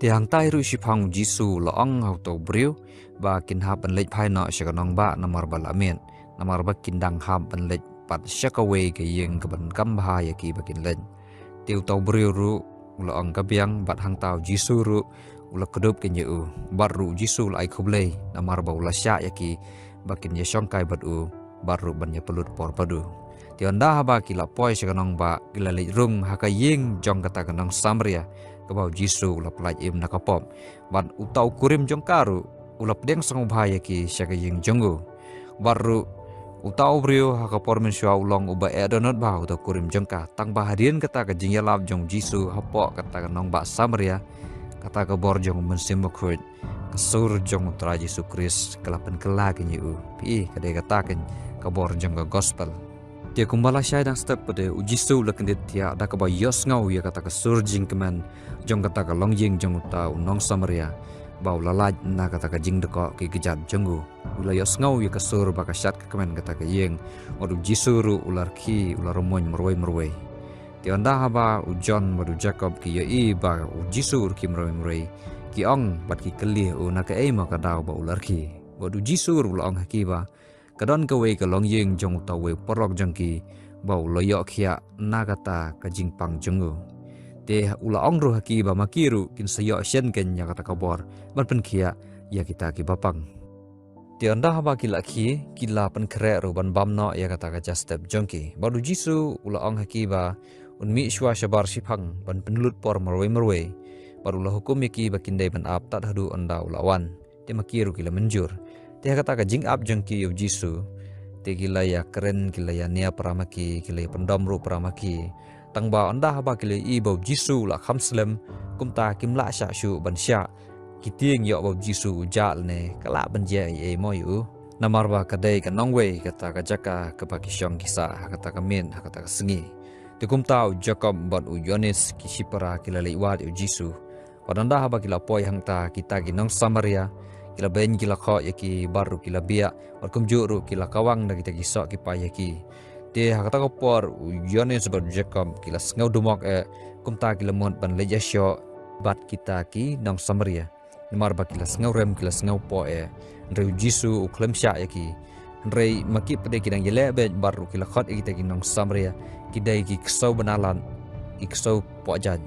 Te hangtai ruh shiphang u Jisu u la ong ha uta u briew ba kin hap ban leit phai noh sha ka nongbah namar ba la miet, namar ba kin dang hap ban leit pat sha kawei ka ïing kaban kham bha ïa ki ba kin leit. Te uta u briew ruh u la ong ka biang, bad hangta u Jisu ruh u la kdup keiñ ïa u, bad ruh u Jisu u la ai khublei namar ba u la shah ïa ki ba kin ïashongkai bad u, bad ruh ban ïapynlut por bad u. Te ynda haba ki la poi sha ka nongbah, ki la leit rung ha ka ïing jong kata ka nong Samaria kaba u Jisu u la pyllait im na ka pop. Bad uta u kurim jong ka ruh u la pdiang sngewbha ïa ki sha ka ïing jong u. Bad ruh uta u briew ha ka por mynshuwa u long uba eh dohnud bha uta u kurim jong ka. Tang ba hadien kata ka jingïalap jong u Jisu hapoh kata ka nongbah Samaria, kata ka bor jong u Mynsiem Bakhuid, ka sur jong u Trai Jisu Khrist ka la pynkylla keiñ ïa u. Phi i, ka dei kata keiñ ka bor jong ka gospel. Te kumba la shai dang step pat de, u Jisu u la kyndit thiah da kaba ïohsngew ïa kata ka sur jingkmen jong kata ka longïing jong uta u nong Samaria ba u la lait na kata ka jingdkoh ki kjat jong u. U la ïohsngew ïa ka sur ba ka shad ka kmen kata ka ïing, bad u Jisu ruh u la rkhie, u la rymmuiñ marwei marwei. Te ynda haba u John bad u Jakob ki ïohi ba u Jisu u rkhie marwei marwei, ki ong bad ki kylli ïa u na kaei mo ka daw ba u la rkhie. Bad u Jisu ruh u la ong ha ki ba, ka don kawei ka longïing jong uta uwei u paralok jong ki ba u la ïoh khiah na kata ka jingpang jong u. Te u la ong ruh ha ki ba ma ki ruh kin sa ïoh shen keiñ ïa kata ka bor ban pynkhiah ïa kita kiba pang. Te ynda haba ki la khie, ki la pynkhreh ruh ban bam noh ïa kata ka jaka step jong ki. Bad u Jisu u la ong ha ki ba un mih shuwa shabar shiphang ban pynlut por marwei marwei. Bad u la hukum ïa ki ba kin dei ban ap tad haduh ynda u la wan. Te ma ki ruh ki la mynjur. Te ha kata ka jingap jong ki ïa u Jisu, te ki la ïa kren, ki la ïa nia para ma ki, ki la ïa pyndom ruh para ma ki. Tang ba ynda haba ki la ïohi ba u Jisu u la kham slem, kumta kim lah shah shuh ban shah. Ki tieng ïoh ba u Jisu u jah lane ka lah ban jia ei ei mo ïa u. Namar ba ka dei ka nongwei kata ka jaka kaba ki shong ki sah ha kata ka miet ha kata ka sngi. Te kumta u Jakob bad u Ïoannis ki shipara ki la leit wad ïa u Jisu. Bad ynda haba ki la poi hangta, kita ki nong Samaria ki la beiñ, ki la khoh ïa ki, bad ruh ki la biah, bad kumjuh ruh ki la kawang da kita ki soh ki pai ïa ki. Te ha kata ka por u Ïoannis bad u Jakob ki la sngew dumok eh, kumta ki la mut ban leit ïashoh bad kita ki nong Samaria. Namar ba ki la sngew rem, ki la sngew poh eh. Hynrei u Jisu u khlem shah ïa ki. Hynrei ma ki pat de ki dang ïaleh beit bad ruh ki la khot ïa kita ki nong Samaria, ki dei ki ksew bnai lad, ki ksew poh jait.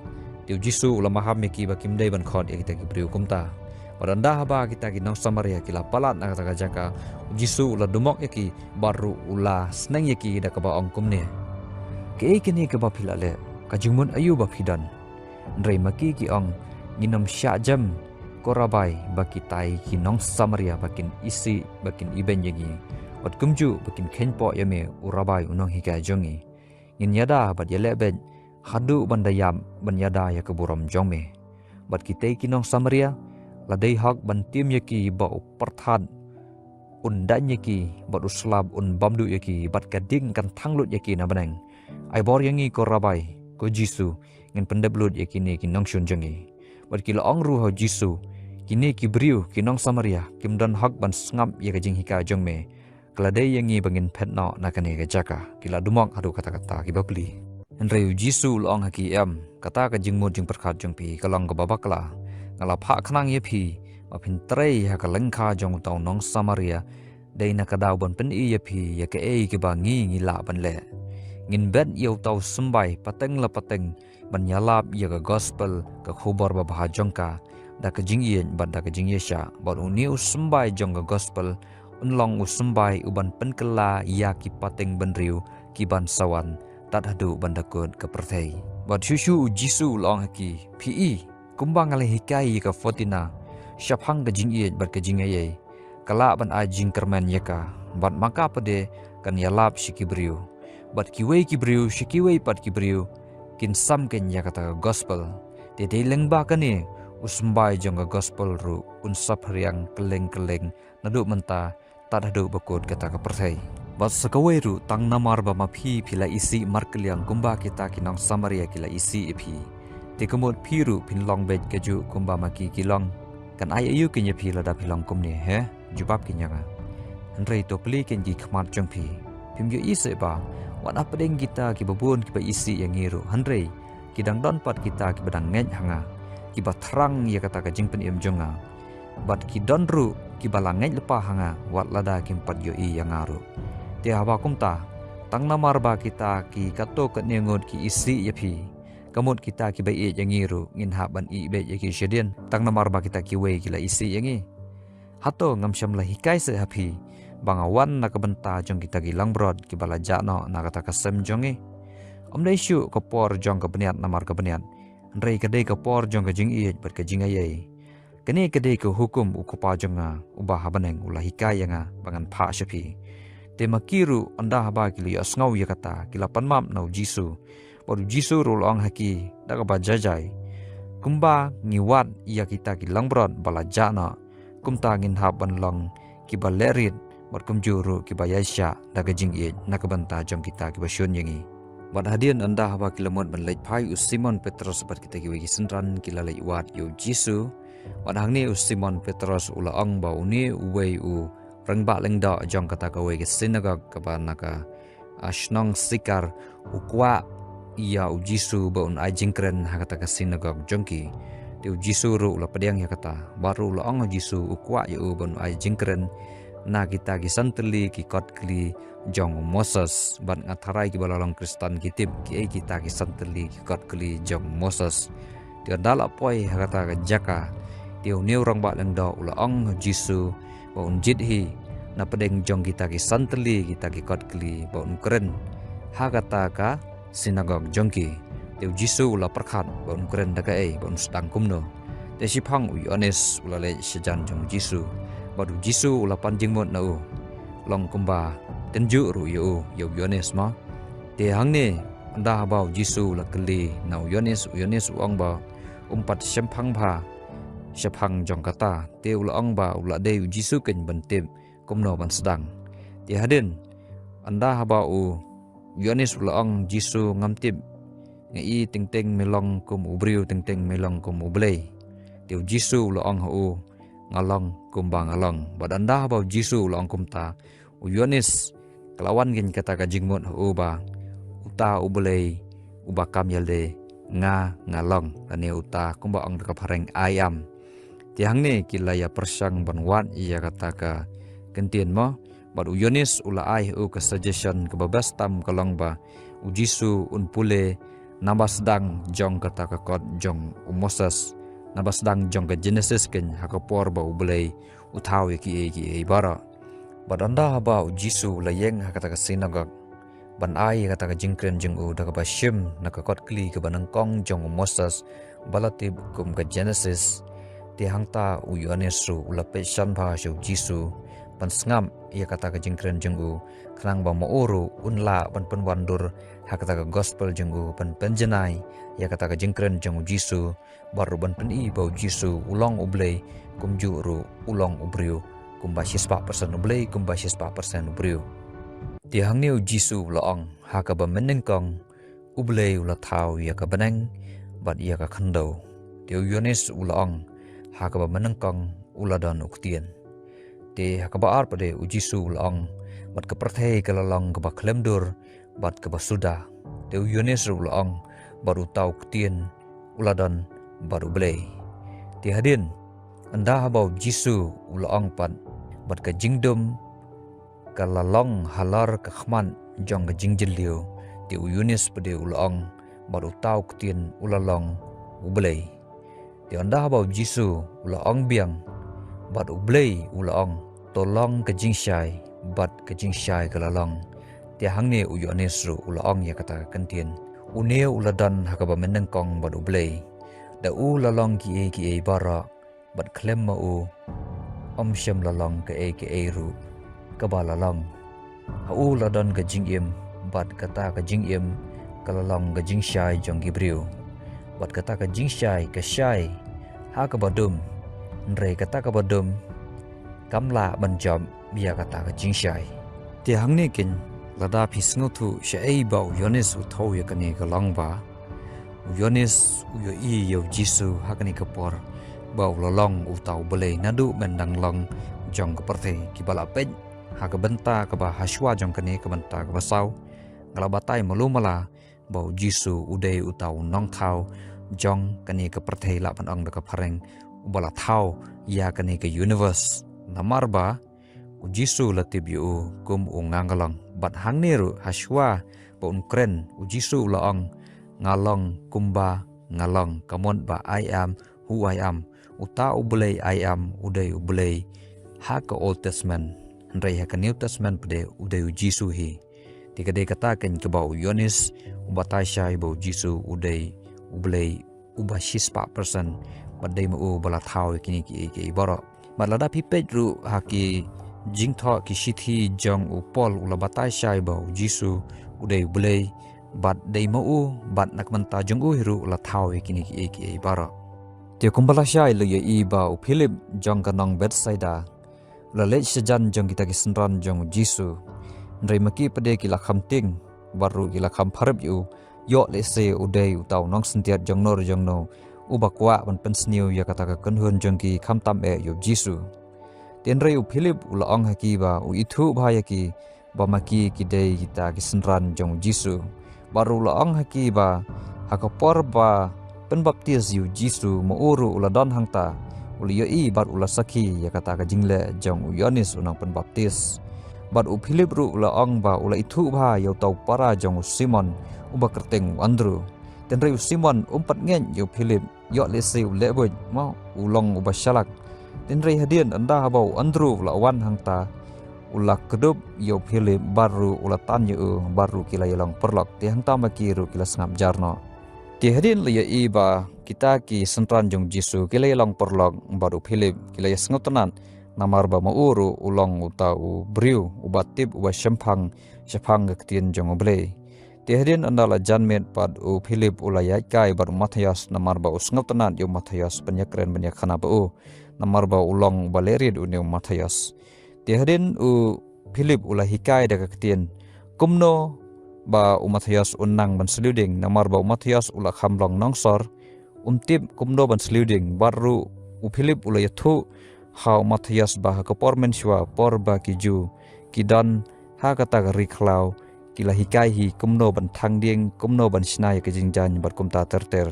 Te u Jisu u la maham ïa ki ba kim dei ban khot ïa kita ki briew kumta. Bad ynda haba kita ki nong Samaria ki la palat na kata ka jaka, u Jisu u la dumok ïa ki bad ruh u la sneng ïa ki da kaba ong kumne: Kaei kane kaba phi la leh? Ka jingmut aïu ba phi don? Hynrei ma ki ki ong: Ngin ym shah jem, ko Rabbi, ba kitai ki nong Samaria ba kin isih, ba kin ibeiñ ïa ngi, bad kumjuh ba kin kheiñ poh ïa me, u Rabbi, u nonghikai jong ngi. Ngin ïada bad ïaleh beit haduh ban da ïap ban ïada ïa ka burom jong me. Bad kitei ki nong Samaria, la dei hok ban tim ïa ki ba u pyrthat un daiñ ïa ki, bad u slap un bam duh ïa ki, bad ka ding kan thang lut ïa ki na bneng. Ai bor ïa ngi, ko Rabbi, ko Jisu, ngin pyndep lut ïa kine ki nongshun jong ngi. Bad ki la ong ruh ha u Jisu: Kine ki briew ki nong Samaria kim don hok ban sngap ïa ka jinghikai jong me. Ka la dei ïa ngi ba ngin phet noh na kane ka jaka. Ki la dumok haduh katta katta ki bapli. Hynrei u Jisu u la ong ha ki: Em, kata ka jingmut jingpyrkhat jong phi ka long kaba bakla. Nga la phah khnang ïa phi ba phin trei ha ka lyngkha jong uta u nong Samaria, dei na ka daw ban pyni ïa phi ïa kaei kaba ngi ngi lah ban leh. Ngin bet ïa uta u symbai pateng la pateng ban ïalap ïa ka gospel, ka khubor babha jong ka, da ka jingïeit bad da ka jingïaishah. Bad une u symbai jong ka gospel un long u symbai uban pynkylla ïa ki pateng bynriew ki ban sa wan, tad haduh ban da kut ka pyrthei. Bad shuh shuh u Jisu u la ong ha ki: Phi i kumba nga la hikai ïa ka fotina shaphang ka jingïeit bad ka jingaiei, ka lah ban ai jingkyrmen ïa ka, bad ma ka pat de kan ïalap sha ki briew, bad kiwei ki briew sha kiwei pat ki briew kin sam keiñ ïa kata ka gospel. Te dei lyngba kane u symbai jong ka gospel ruh un saphriang kylleng kylleng naduh mynta tad haduh ba kut kata ka pyrthei. Bad sa kawei ruh, tang namar ba ma phi phi la isih markylliang kumba kita ki nong Samaria ki la isih ïa phi, te ka mut phi ruh phin long beit kajuh kumba ma ki ki long. Kan ai aïu keiñ ïa phi lada phi long kumne, he? Jubab keiñ ïa nga. Hynrei to plie keiñ ki khmat jong phi. Phim ïohi seh ba wat hapdeng kita kiba bun kiba isih ïa ngi ruh, hynrei ki dang don pat kita kiba dang ngeit ha nga, kiba thrang ïa kata ka jingpynim jong nga. Bad ki don ruh kiba la ngeit lypa ha nga wat lada kim pat ïohi ïa nga ruh. Te haba kumta, tang namar ba kita ki katto katne ngut ki isih ïa phi, ka mut kita kiba ïeit ïa ngi ruh ngin hap ban ïeit beit ïa ki shadien, tang namar ba kita kiwei ki la isih ïa ngi. Hato ngam shym la hikai seh ha phi ba nga wan na ka bynta jong kita ki langbrot kiba la jah noh na kata ka sem jong ngi? Ym dei shuh ka por jong ka bniat namar ka bniat, hynrei ka dei ka por jong ka jingïeit bad ka jingaiei. Kane ka dei ka hukum u Kpa jong nga uba ha bneng u la hikai ïa nga ba ngan phah sha phi. Te ma ki ruh, ynda haba ki la ïohsngew ïa kata, ki la pan map na u Jisu. Bad u Jisu ruh u la ong ha ki da kaba jai jai: Kumba ngi wad ïa kita ki langbrot ba la jah noh, kumta ngin hap ban long kiba leh rit bad kumjuh ruh kiba ïaishah da ka jingïeit na ka bynta jong kita kiba shun ïa ngi. Bad hadien ynda haba ki la mut ban leit phai, u Simon Petros bad kita kiwei ki synran ki la leit wad ïa u Jisu. Bad hangne u Simon Petros u la ong ba une uwei u rangbah lyngdoh jong kata kawei ka synagog kaba na ka, ah, shnong Sikar, u kwah ïa u Jisu ba un ai jingkren ha kata ka synagog jong ki. Te u Jisu ruh u la pdiang ïa kata. Bad ruh u la ong ha u Jisu u kwah ïa u ban ai jingkren na kita ki san tylli ki kot kli jong u Moses. Bad nga tharai kiba la long Khristan ki tip kiei kita ki san tylli ki kot kli jong u Moses. Te ynda la poi ha kata ka jaka, te une u rangbah lyngdoh u la ong ha u Jisu ba un jied hi na pdeng jong kita ki san tylli kita ki kot kli ba un kren ha kata ka sinagog jong ki. Te u Jisu u la pyrkhat ba un kren da kaei, ba un sdang kumno. Te shiphang u Ïoannis u la leit shajan jong u Jisu. Bad u Jisu u la pan jingmut na u, long kumba tynjuh ruh ïa u, ïa u Ïoannis mo. Te hangne, ynda haba u Jisu u la kylli na u Ïoannis, u Ïoannis u ong ba um pat shemphang bha shaphang jong kata. Te u la ong ba u la dei u Jisu keiñ ban tip kumno ban sdang. Te hadien, ynda haba u Ïoannis u la ong, Jisu, ngam tip, nga i teng teng me long kum u briew, teng teng me long kum u Blei. Te u Jisu u la ong ha u, nga long kumba nga long. Bad ynda haba u Jisu u la ong kumta, u Ïoannis ka la wan keiñ kata ka jingmut ha u ba uta U Blei uba kam ïalade, nga, nga long, lane uta kumba ong da ka phareng, I am. Te hangne ki la ïa pyrshang ban wad ïa kata ka kyntien mo. Bad u Ïoannis u la ai ha u ka suggestion kaba best tam, ka long ba u Jisu un pule naba sdang jong kata ka kot jong u Moses, naba sdang jong ka Genesis keiñ, ha ka por ba U Blei u thaw ïa kiei kiei baroh. Bad ynda haba u Jisu u la ïeng ha kata ka sinagog ban ai ïa kata ka jingkren jong u da kaba shim na ka kot kli kaba nyngkong jong u Moses ba la tip kum ka Genesis, te hangta u Ïoannis ruh u la peit sha bha sha u Jisu ban sngap ïa kata ka jingkren jong u, khnang ba ma u ruh un lah ban pynwandur ha kata ka gospel jong u, ban pynjanai ïa kata ka jingkren jong u Jisu, bad ruh ban pyni ba u Jisu u long U Blei, kumjuh ruh u long u briew kumba shispah persen U Blei, kumba shispah persen u briew. Te hangne u Jisu u la ong, ha kaba mynnyngkong U Blei u la thaw ïa ka bneng bad ïa ka khyndew. Te u Ïoannis u la ong, ha kaba mynnyngkong u la don u Ktien. Te ha kaba ar pat de u Jisu u la ong, bad ka pyrthei ka la long kaba khlem dur bad kaba suda. Te u Ïoannis ruh u la ong, bad uta u Ktien u la don bad U Blei. Te hadien, ynda haba u Jisu u la ong pat, bad ka jingdum ka la long halor ka khmat jong ka jingjylliew, te u Ïoannis pat de u la ong, bad uta u Ktien u la long U Blei. Te ynda haba u Jisu u la ong biang, bad U Blei u la ong, to long ka jingshai, bad ka jingshai ka la long. Te hangne u Ïoannis ruh u la ong ïa kata ka kyntien, une u la don ha kaba mynnyngkong bad U Blei. Da u la long kiei kiei baroh, bad khlem ma u ym shym la long kaei kaei ruh kaba la long. Ha u la don ka jingim, bad kata ka jingim ka la long ka jingshai jong ki briew. Bad kata ka jingshai ka shai ha kaba dum, hynrei kata kaba dum kam lah ban jop ïa kata ka jingshai. Te hangne keiñ, lada phi sngewthuh shaei ba u Ïoannis u thew ïa kane, ka long ba u Ïoannis u ïohi ïa u Jisu ha kane ka por ba u la long uta U Blei naduh ban dang long jong ka pyrthei. Kiba la peit ha ka bynta kaba hashwa jong kane, ka bynta kaba saw, nga la batai malu mala ba u Jisu u dei uta u nongthaw jong kane ka pyrthei, lah ban ong da ka phareng, uba la thaw ïa kane ka universe. Namar ba u Jisu la tip ïa u kum u Nga Nga Long. Bad hangne ruh hashwa ba un kren, u Jisu u la ong, nga long kumba nga long, ka mut ba I am who I am. Uta U Blei I am u dei U Blei ha ka Old Testament, hynrei ha ka New Testament pat de u dei u Jisu hi. Te ka dei kata keiñ kaba u Ïoannis u batai shai ba u Jisu u dei U Blei uba shispah persen, bad dei ma u ba la thaw ïa kine kiei kiei baroh. Bad lada phi peit ruh ha ki jingthoh ki shithi jong u Paul, u la batai shai ba u Jisu u dei U Blei, bad dei ma u, bad na ka bynta jong u hi ruh la thaw ïa kine kiei kiei baroh. Te kumba la shai, la ïohi ba u Philip jong ka nong Bethsaida u la leit shajan jong kita ki synran jong u Jisu. Hynrei ma ki pat de ki la kham tieng, bad ruh ki la kham pharip ïa u, ïoh lehse u dei uta u nongsyntiat jong no re jong no, uba kwah ban pynsniew ïa kata ka kynhun jong ki, khamtam eh ïa u Jisu. Te hynrei u Philip u la ong ha ki ba u ithuh bha ïa ki, ba ma ki ki dei kita ki synran jong u Jisu. Bad ruh u la ong ha ki ba ha ka por ba pynbaptis ïa u Jisu, ma u ruh u la don hangta, u la ïohi bad u la sakhi ïa kata ka jingleh jong u Ïoannis u nongpynbaptis. Bad u Philip ruh u la ong ba u la ithuh bha ïa uta u para jong u Simon uba kyrteng u Andru. Tynrai u Simon um pat ngeit ïa u Philip, ïoh lehse u lehbuit, ma u long uba shalak. Tynrai hadien ynda haba u Andru u la wan hangta, u la kdup ïa u Philip bad ruh u la tan ïa u, bad ruh ki la ïalong paralok, te hangta ma ki ruh ki la sngap jar noh. Te hadien la ïohi ba kita ki synran jong u Jisu ki la ïalong paralok bad u Philip, ki la ïasngewtynnat, namar ba ma u ruh u long uta u briew uba tip, uba shemphang shaphang ka ktien jong U Blei. Te hadien ynda la janmiet pat, u Philip u la ïaid kai bad u Mathaios, namar ba u sngewtynnat ïa u Mathaios ban ïakren ban ïakhana bad u, namar ba u long uba lehrit une u Mathaios. Te hadien u Philip u la hikai da ka ktien kumno ba u Mathaios un nang ban sliu dieng, namar ba u Mathaios u la kham long nongsor, um tip kumno ban sliu dieng, bad ruh u Philip u la ïathuh ha u Mathaios ba ha ka por mynshuwa, por ba ki Jiw ki don ha kata ka ri khlaw, ki la hikai hi kumno ban thang dieng, kumno ban shna ïa ka jingjaiñ bad kumta ter ter.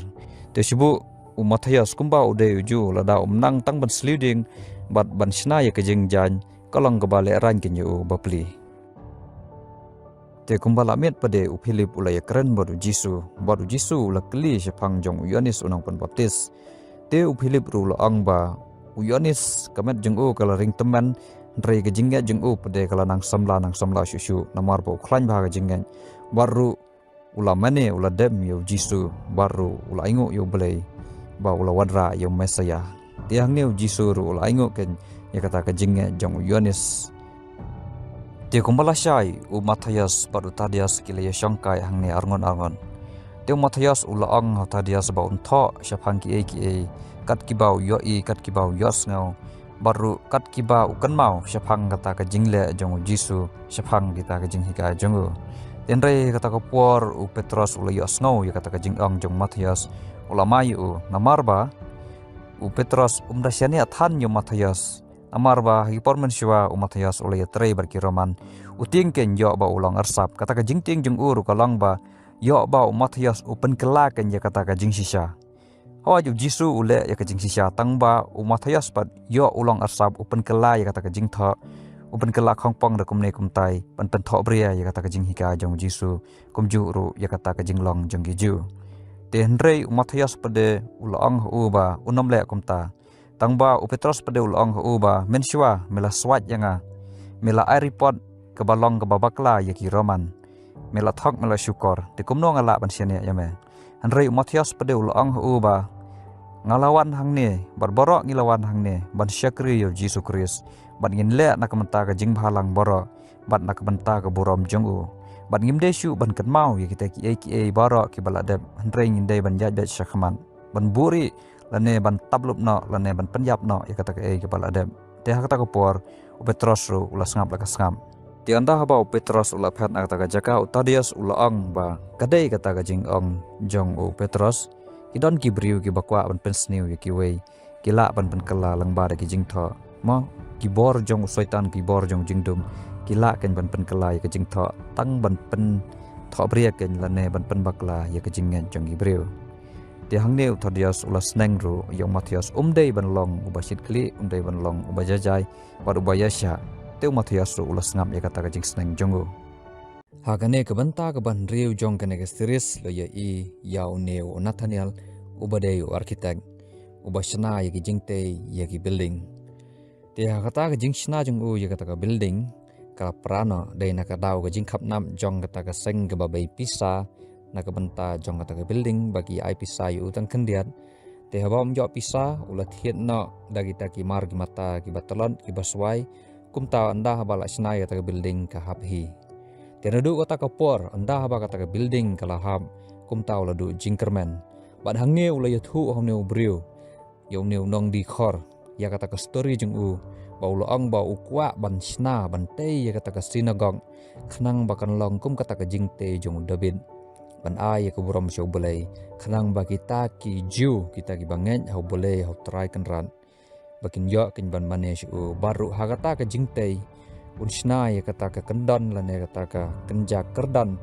Te shu buh u Mathaios kumba u dei u Jiw, lada um nang tang ban sliu dieng bad ban shna ïa ka jingjaiñ, ka long kaba lehraiñ kein ïa u bapli. Te kumba la miet pat de, u Philip u la ïakren bad u Jisu, bad u Jisu u la kylli shaphang jong u Ïoannis u nongpynbaptis. Te u Philip ruh u la ong ba u Ïoannis, ka met jong u ka la ring tymmen, hynrei ka jingngeit jong u pat de ka la nang samla, nang samla shuh shuh, namar ba u khlaiñ bha ka jingngeit. Bad ruh u la mane, u la dem ïa u Jisu, bad ruh u la ainguh ïa U Blei ba u la wanrah ïa u Messaïah. Te hangne u Jisu ruh u la ainguh kein ïa kata ka jingngeit jong u Ïoannis. Te kumba la shai, u Mathaios bad u Thaddeus ki la ïashongkai hangne arngut arngut. Te u Mathaios u la ong ha u Thaddeus ba un thoh shaphang kiei kiei, kat kiba u ïohi, kat kiba u ïohsngew, bad ruh kat kiba u kynmaw shaphang kata ka jingleh jong u Jisu, shaphang kita ka jinghikai jong u. Te hynrei kata ka por u Petros u la ïohsngew ïa kata ka jingong jong u Mathaios, u la mai ïa u, namar ba u Petros um da shaniah than ïa u Mathaios. Namar ba ha ki por mynshuwa u Mathaios u la ïatrei bad ki Roman. U tieng kein ïoh ba u long arsap. Kata ka jingtieng jong u ruh ka long ba ïoh ba u Mathaios u pynkylla kein ïa kata ka jingshisha. Hooid, u Jisu u leh ïa ka jingshisha, tang ba u Mathaios pat ïoh u long arsap, u pynkylla ïa kata ka jingthoh, u pynkylla khongpong da kumne kumtai, ban pynthohbria ïa kata ka jinghikai jong u Jisu, kumjuh ruh ïa kata ka jinglong jong ki Jiw. Te hynrei u Mathaios pat de u la ong ha u ba un ym leh kumta. Tang ba u Petros pat de u la ong ha u ba, mynshuwa me la swait ïa nga, me la ai report kaba long kaba bakla ïa ki Roman, me la thok, me la shukor, te kumno nga lah ban shaniah ïa me? Hynrei u Mathaios pat de u la ong ha u ba, nga la wan hangne, bad baroh ngi la wan hangne ban shakri ïa u Jisu Khrist, bad ngin leh na ka bynta ka jingbhalang baroh, bad na ka bynta ka burom jong u. Bad ngim dei shuh ban kynmaw ïa kita kiei kiei baroh kiba la dep, hynrei ngin dei ban ïaid beit shakhmat, ban buhrieh, lane ban tap lup noh, lane ban pynïap noh ïa kata kaei kaba la dep. Te ha kata ka por u Petros ruh u la sngap la ka sngap. Te ynda haba u Petros u la phet na kata ka jaka, u Thaddeus u la ong ba ka dei kata ka jingong jong u Petros. Ki don ki briew kiba kwah ban pynsniew ïa kiwei, ki lah ban pynkylla lyngba da ki jingthoh. Mo, ki bor jong u Soitan, ki bor jong u jingdum, ki lah kein ban pynkylla ïa ka jingthoh, tang ban pynthohbria kein lane ban pynbakla ïa ka jingngeit jong ki briew. Te hangne u Thaddeus u la sneng ruh ïa u Mathaios um dei ban long uba shit khlieh, um dei ban long uba jai jai, bad uba ïaishah. Te u Mathaios ruh u la sngap ïa kata ka jingsneng jong u. Ha kane ka bynta kaba hynriew jong kane ka series, la ïohi ïa une u Nathaniel uba dei u architect, uba shna ïa ki jingtei ïa ki building. Te ha kata ka jingshna jong u ïa kata ka building, ka la pra noh dei na ka daw ka jingkhapnap jong kata ka seng kaba bei pisa na ka bynta jong kata ka building, ba ki ai pisa ïa u tang khyndiat. Te haba um ïoh pisa, u la thied noh da kita ki mar ki mata kiba tlot, kiba swai, kumta ynda haba la shna ïa kata ka building ka hap hi. Te naduh kata ka por, ynda haba kata ka building ka la hap, kumta u la duh jingkyrmen. Bad hangne u la ïathuh ha une u briew, ïa une u nongdie khor, ïa kata ka story jong u, ba u la ong ba u kwah ban shna, ban tei ïa kata ka synagogue, khnang ba kan long kum kata ka jingtei jong u David, ban ai ïa ka burom sha U Blei, khnang ba kita ki Jiw, kita kiba ngeit ha U Blei, ha U Trai Kynrad, ba kin ïoh kein ban mane sha u. Bad ruh ha kata ka jingtei, un shna ïa kata ka kyndon lane kata ka kynja kyrdan,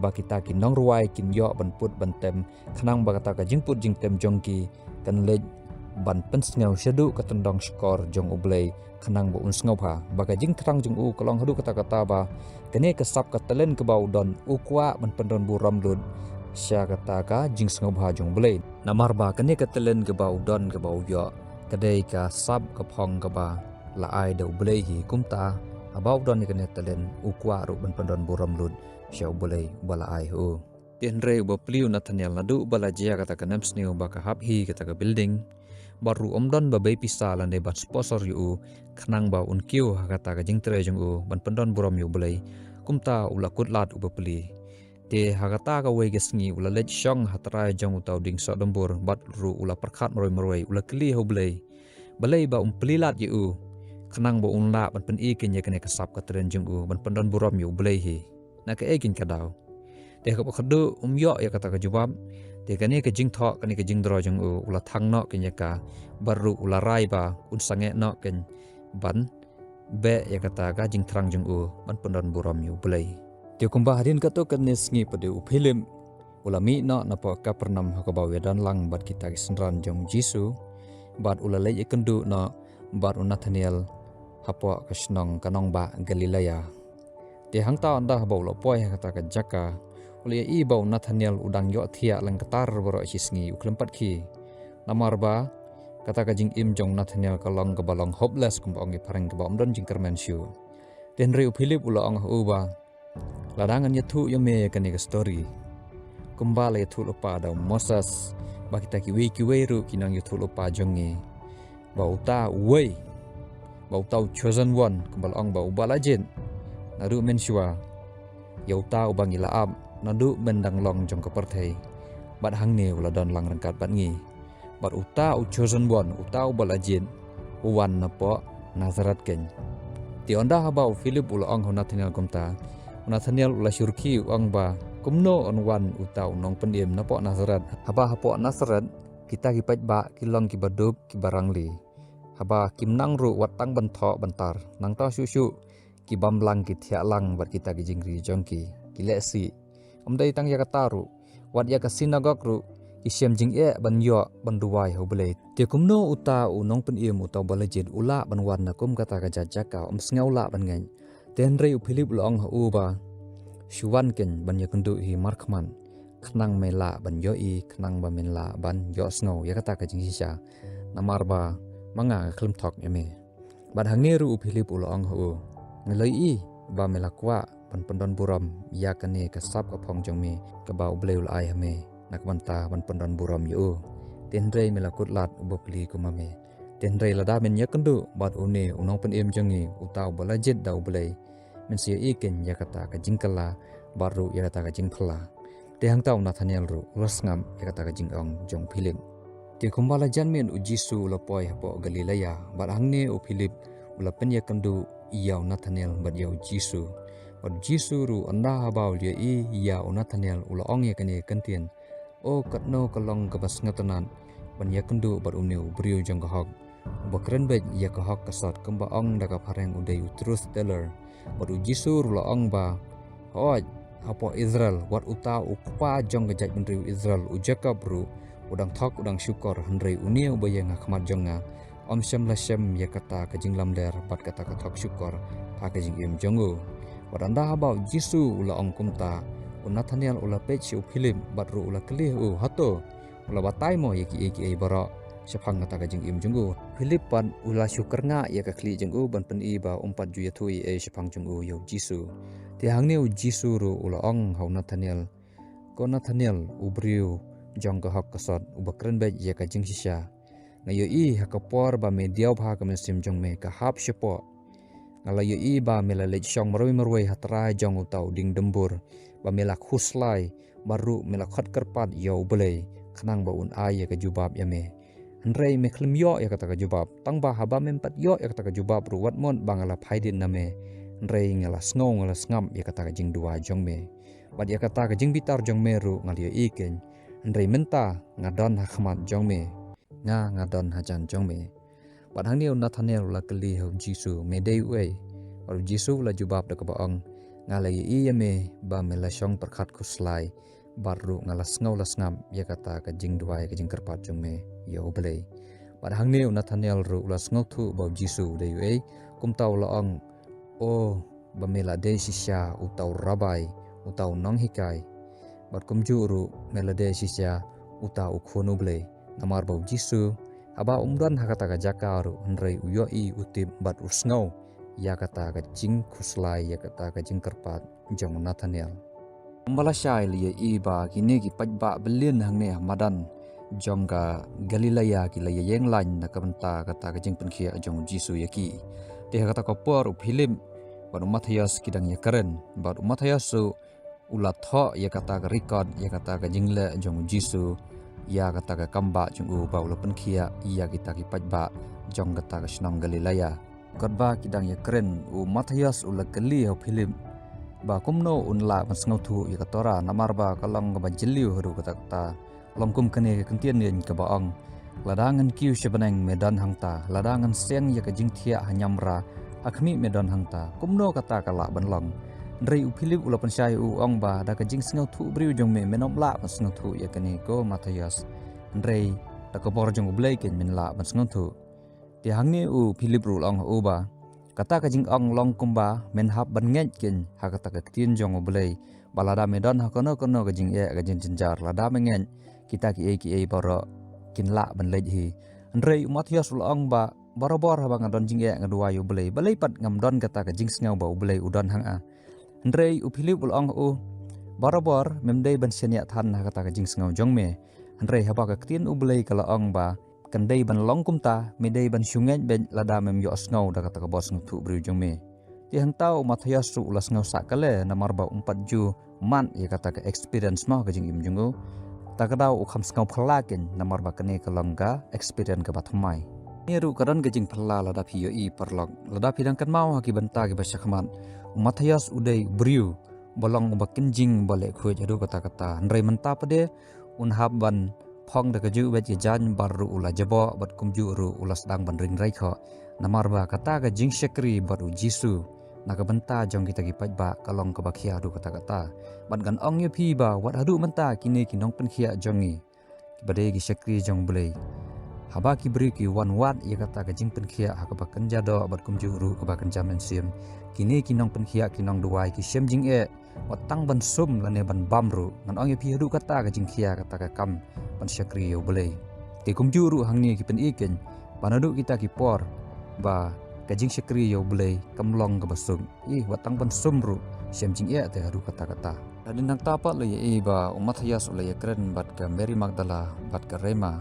ba kita ki nongrwai kin ïoh ban put ban tem, khnang ba kata ka jingput jingtem jong ki kan leit ban pynsngew shaduh ka tyndong shkor jong U Blei, khnang ba un sngewbha. Ba ka jingthrang jong u ka long haduh katta katta ba kane ka sap ka talen kaba u don u kwah ban pyndon burom lut sha kata ka jingsngewbha jong U Blei. Namar ba kane ka talen kaba u don kaba u ïoh ka dei ka sap ka phong kaba la ai da U Blei hi, kumta haba u don ïa kane talen u kwah ruh ban pyndon burom lut sha U Blei uba la ai ha u. Te hynrei uba plie u Nathaniel naduh ba la jia kata ka nemsniew ba ka hap hi kata ka building, bad ruh um don ba bei pisa lane ban sponsor ïa u, khnang ba un kiew ha kata ka jingtrei jong u ban pyndon burom ïa U Blei. Kumta u la kut lad uba plie. Te ha kata kawei ka sngi u la leit shong ha trai jong uta u dieng soh dumbur, bad ruh u la pyrkhat marwei marwei, u la kylli ha U Blei balei ba um plie lad ïa u, khnang ba un lah ban pyni keiñ ïa kane ka sap ka talen jong u ban pyndon burom ïa U Blei hi. Na kaei keiñ ka daw? Te haba khadduh um ïoh ïa kata ka jubab, te kane ka jingthoh, kane ka jingdro jong u, u la thang noh keiñ ïa ka, bad ruh u la rai ba un sangeh noh keiñ ban beh ïa kata ka jingthrang jong u ban pyndon burom ïa U Blei. Te kumba hadien katto katne sngi pat de u Philip u la mih noh napoh Kapernaum ha kaba u ïadon lang bad kita ki synran jong U Jisu, bad u la leit ïakynduh noh bad u Nathaniel hapoh ka shnong ka nongbah Galilea. Te hangta ynda haba u la poi ha kata ka jaka, u la ïohi ba u Nathaniel u dang ïohthiah lyngktar baroh shi sngi, u khlem pat khie. Namar ba kata ka jingim jong u Nathaniel ka long kaba long hopeless, kumba ong ki phareng, kaba ym don jingkyrmen shuh. Te hynrei u Philip u la ong ha u ba, lada ngan ïathuh ïa me kane ka story, kumba la ïathuh lypa da u Moses, bad kita kiwei kiwei ruh ki nongïathuh lypa jong ngi, ba uta uwei, ba uta u chosen one, kumba la ong ba uba la jied naduh mynshuwa, ïa uta uba ngi la ap naduh myndang long jong ka pyrthei, bad hangne u la don lang ryngkat bad ngi. Bad uta u chosen one, uta uba la jied, u wan napoh Nazareth keiñ. Te ynda haba u Philip u la ong ha u Nathaniel kumta, u Nathaniel u la shu rkhie, u ong ba, kumno yn wan uta u nongpynim napoh Nazareth, haba hapoh Nazareth kita ki paidbah ki long kiba duk kiba rangli. Haba kim nang ruh wat tang ban thoh ban tar, nangta shuh shuh ki bam lang, ki thiah lang bad kita ki jingri jong ki, ki leh sih. Ym dei tang ïa kata ruh, wat ïa ka synagog ruh ki shem jingeh ban ïoh ban duwai ha U Blei. Te kumno uta u nongpynim, uta uba la jied, u lah ban wan na kum kata ka jaka, ym sngew lah ban ngeit. Te hynrei u Philip u la ong ha u ba, shu wan keiñ ban ïakynduh hi markhmat, khnang me lah ban ïohi, khnang ba men lah ban ïohsngew ïa kata ka jingshisha. Namar ba ma nga nga khlem thok ïa me. Bad hangne ruh u Philip u la ong ha u, nga la ïohi ba me la kwah ban pyndon burom ïa kane ka sap ka phong jong me, kaba U Blei u la ai ha me na ka bynta ban pyndon burom ïa u. Te hynrei me la kut lad uba plie kum ma me. Te hynrei lada men ïakynduh bad une u nongpynim jong ngi, uta uba la jied da U Blei, men sa ïohi keiñ ïa kata ka jingkylla bad ruh ïa kata ka jingphylla. Te hangta u Nathaniel ruh u la sngap ïa kata ka jingong jong u Philip. Te kumba la jan miet u Jisu u la poi hapoh Galilea, bad hangne u Philip u la pynïakynduh ïa u Nathaniel bad ïa u Jisu. Bad u Jisu ruh ynda haba u la ïohi ïa u Nathaniel u la ong ïa kane ka kyntien, o katno ka long kaba sngewtynnat ban ïakynduh bad une u briew jong ka hok, uba kren beit ïa ka hok ka sot, kumba ong da ka phareng u dei u truth teller. Bad u Jisu ruh u la ong ba, hooid, hapoh Israel, wat uta u kpa jong ka jaitbynriew Israel, u Jakob ruh u dang thok u dang shukor, hynrei une uba ïeng ha khmat jong nga, ym shym la shem ïa kata ka jinglamler bad kata ka thok shukor ha ka jingim jong u. Bad ynda haba u Jisu u la ong kumta, u Nathaniel u la peit sha u Philip bad ruh u la kylli ha u, hato u la batai mo ïa kiei kiei baroh shaphang kata ka jingim jong u? Philip pat u la shu kyrngah ïa ka khlieh jong u ban pyni ba um pat ju ïathuh ei ei shaphang jong u ïa u Jisu. Te hangne u Jisu ruh u la ong ha u Nathaniel, ko Nathaniel, u briew jong ka hok ka sot, uba kren beit ïa ka jingshisha, nga ïohi ha ka por ba me diaw bha ka mynsiem jong me ka hap shapoh. Nga la ïohi ba me la leit shong marwei marwei ha trai jong uta u dieng dumbur, ba me la khuslai, bad ruh me la khot kyrpad ïa U Blei, khnang ba un ai ïa ka jubab ïa me. Hynrei me khlem ïoh ïa kata ka jubab, tang ba haba mem pat ïoh ïa kata ka jubab ruh wat mut ba nga la phai dien na me. Hynrei nga la sngew, nga la sngap ïa kata ka jingduwai jong me. Bad ïa kata ka jingbitar jong me ruh nga la ïohi keiñ. Hynrei mynta nga don ha khmat jong me. Nga, nga don hajan jong me. Bad hangne u Nathaniel u la kylli ha u Jisu, me dei uei? Bad u Jisu u la jubab da kaba ong, Nga la ïohi ïa me ba me la shong pyrkhat khuslai, bad ruh nga la sngew la sngap ïa kata ka jingduwai ka jingkyrpad jong me ïa U Blei. Bad hangne u Nathaniel ruh u la sngewthuh ba U Jisu u dei uei, kumta u la ong, "O, ba me la dei shisha uta u Rabbi, uta u nonghikai. Bad kumjuh ruh me la dei shisha uta u Khun U Blei." Namar ba U Jisu, haba um don ha kata ka jaka ruh, hynrei u ïohi, u tip bad u sngew ïa kata ka jingkhuslai, ïa kata ka jingkyrpad jong u Nathaniel. Kumba lashai la ïohi ba kine ki paidbah byllien hangne ha madan jong ka Galilea ki la ïeng lain na ka bynta kata ka jingpynkhiah jong U Jisu ïa ki. Te ha kata ka por u Philip bad u Matthias ki dang ïakren, bad u Matthias u, u la thoh ïa kata ka record, ïa kata ka jingleh jong U Jisu, ïa kata ka kambah jong u ba u la pynkhiah ïa kita ki paidbah jong kata ka shnong Galilea. Katba ki dang ïakren, u Matthias u la kylli ha u Philip ba kumno un lah ban sngewthuh ïa ka Torah, namar ba ka long kaba jylliew haduh katta katta. Long kum kane ka kyntien ïa kaba ong, "Lada ngan kiew sha bneng me don hangta, lada ngan seng ïa ka jingthiah ha niamra, ha khmih me don hangta, kumno kata ka lah ban long?" Hynrei u Philip u la pynshai, u ong ba, "Da ka jingsngewthuh briew jong me, men ym lah ban sngewthuh ïa kane ko Matthias. Hynrei da ka bor jong U Blei keiñ men lah ban sngewthuh." Te hangne u Philip ruh u la ong ha u ba, "Kata ka jingong long kumba men hap ban ngeit keiñ ha kata ka ktien jong U Blei, ba lada me don ha kano kano ka jingeh ka jingjynjar, lada me ngeit, kita kiei kiei baroh kin lah ban leit hi." Hynrei u Matthias u la ong ba, "Barabor haba nga don jingeh nga duwai U Blei, balei pat ngam don kata ka jingsngew ba U Blei u don hangta?" Hynrei u Philip u la ong ha u, "Barabor mem dei ban shaniah than ha kata ka jingsngew jong me. Hynrei haba ka ktien U Blei ka la ong ba kan dei ban long kumta, me dei ban shu ngeit beit lada mem ïohsngew da kata ka bor sngewthuh briew jong me." Te hangta u Matthias ruh u la sngew sah kale, namar ba um pat ju mad ïa kata ka experience mo ha ka jingim jong u. Ta ka daw u kham sngew phylla keiñ, namar ba kane ka long ka experience kaba thymmai. Kane ruh ka don ka jingphylla lada phi ïohi paralok, lada phi dang kynmaw ha ki bynta kiba shakhmat, u Matthias u dei u briew ba long uba kynjing, ba leh khuid haduh katta katta. Hynrei mynta pat de un hap ban phong da kajuh weit ka jaiñ, bad ruh u la jaboh, bad kumjuh ruh u la sdang ban ring raikhoh. Namar ba kata ka jingshakri bad U Jisu na ka bynta jong kita ki paidbah ka long kaba khia haduh katta katta. Bad ngan ong ïa phi ba wat haduh mynta kine ki nongpynkhiah jong ngi, kiba dei ki shakri jong U Blei, haba ki briew ki wan wad ïa kata ka jingpynkhiah ha kaba kynja doh bad kumjuh ruh kaba kynja mynsiem, kine ki nongpynkhiah, ki nongduwai, ki shem jingeh, wat tang ban sum lane ban bam ruh. Ngan ong ïa phi, haduh kata ka jingkhia, kata ka kam ban shakri ïa U Blei. Te kumjuh ruh hangne ki pyni keiñ ba naduh kita ki por ba ka jingshakri ïa U Blei kam long kaba suk. Ï, wat tang ban sum ruh, shem jingeh te haduh katta katta. Hadien nangta pat la ïohi ba u Matthias u la ïakren bad ka Mary Magdala bad ka Rema,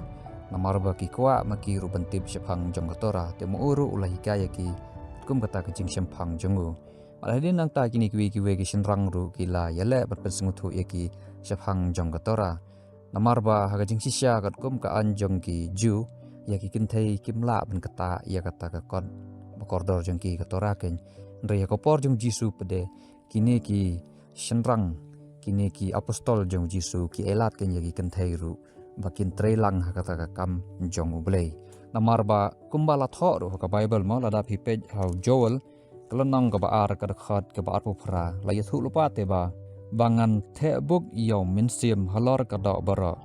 namar ba ki kwah ma ki ruh ban tip shaphang jong ka Torah, te ma u ruh u la hikai ïa ki kum kata ka jingshemphang jong u. Bad hadien nangta kine kiwei kiwei ki shynrang ruh ki la ïaleh ban pynsngewthuh ïa ki shaphang jong ka Torah. Namar ba ha ka jingshisha katkum ka aiñ jong ki Jiw, ïa ki kynthei kim lah ban ktah ïa kata ka kot ba kordor jong ki, ka Torah keiñ. Hynrei ha ka por jong U Jisu pat de, kine ki shynrang, kine ki apostol jong U Jisu ki ailad keiñ ïa ki kynthei ruh ba kin trei lang ha kata ka kam jong U Blei. Namar ba kumba la thoh ruh ha ka Baibl mo, lada phi peit ha u Joel ka lynnong kaba ar, ka dkhot kaba arphew phra, la ïathuh lypa te ba, "Ba ngan theh buk ïa u Mynsiem halor ka doh baroh,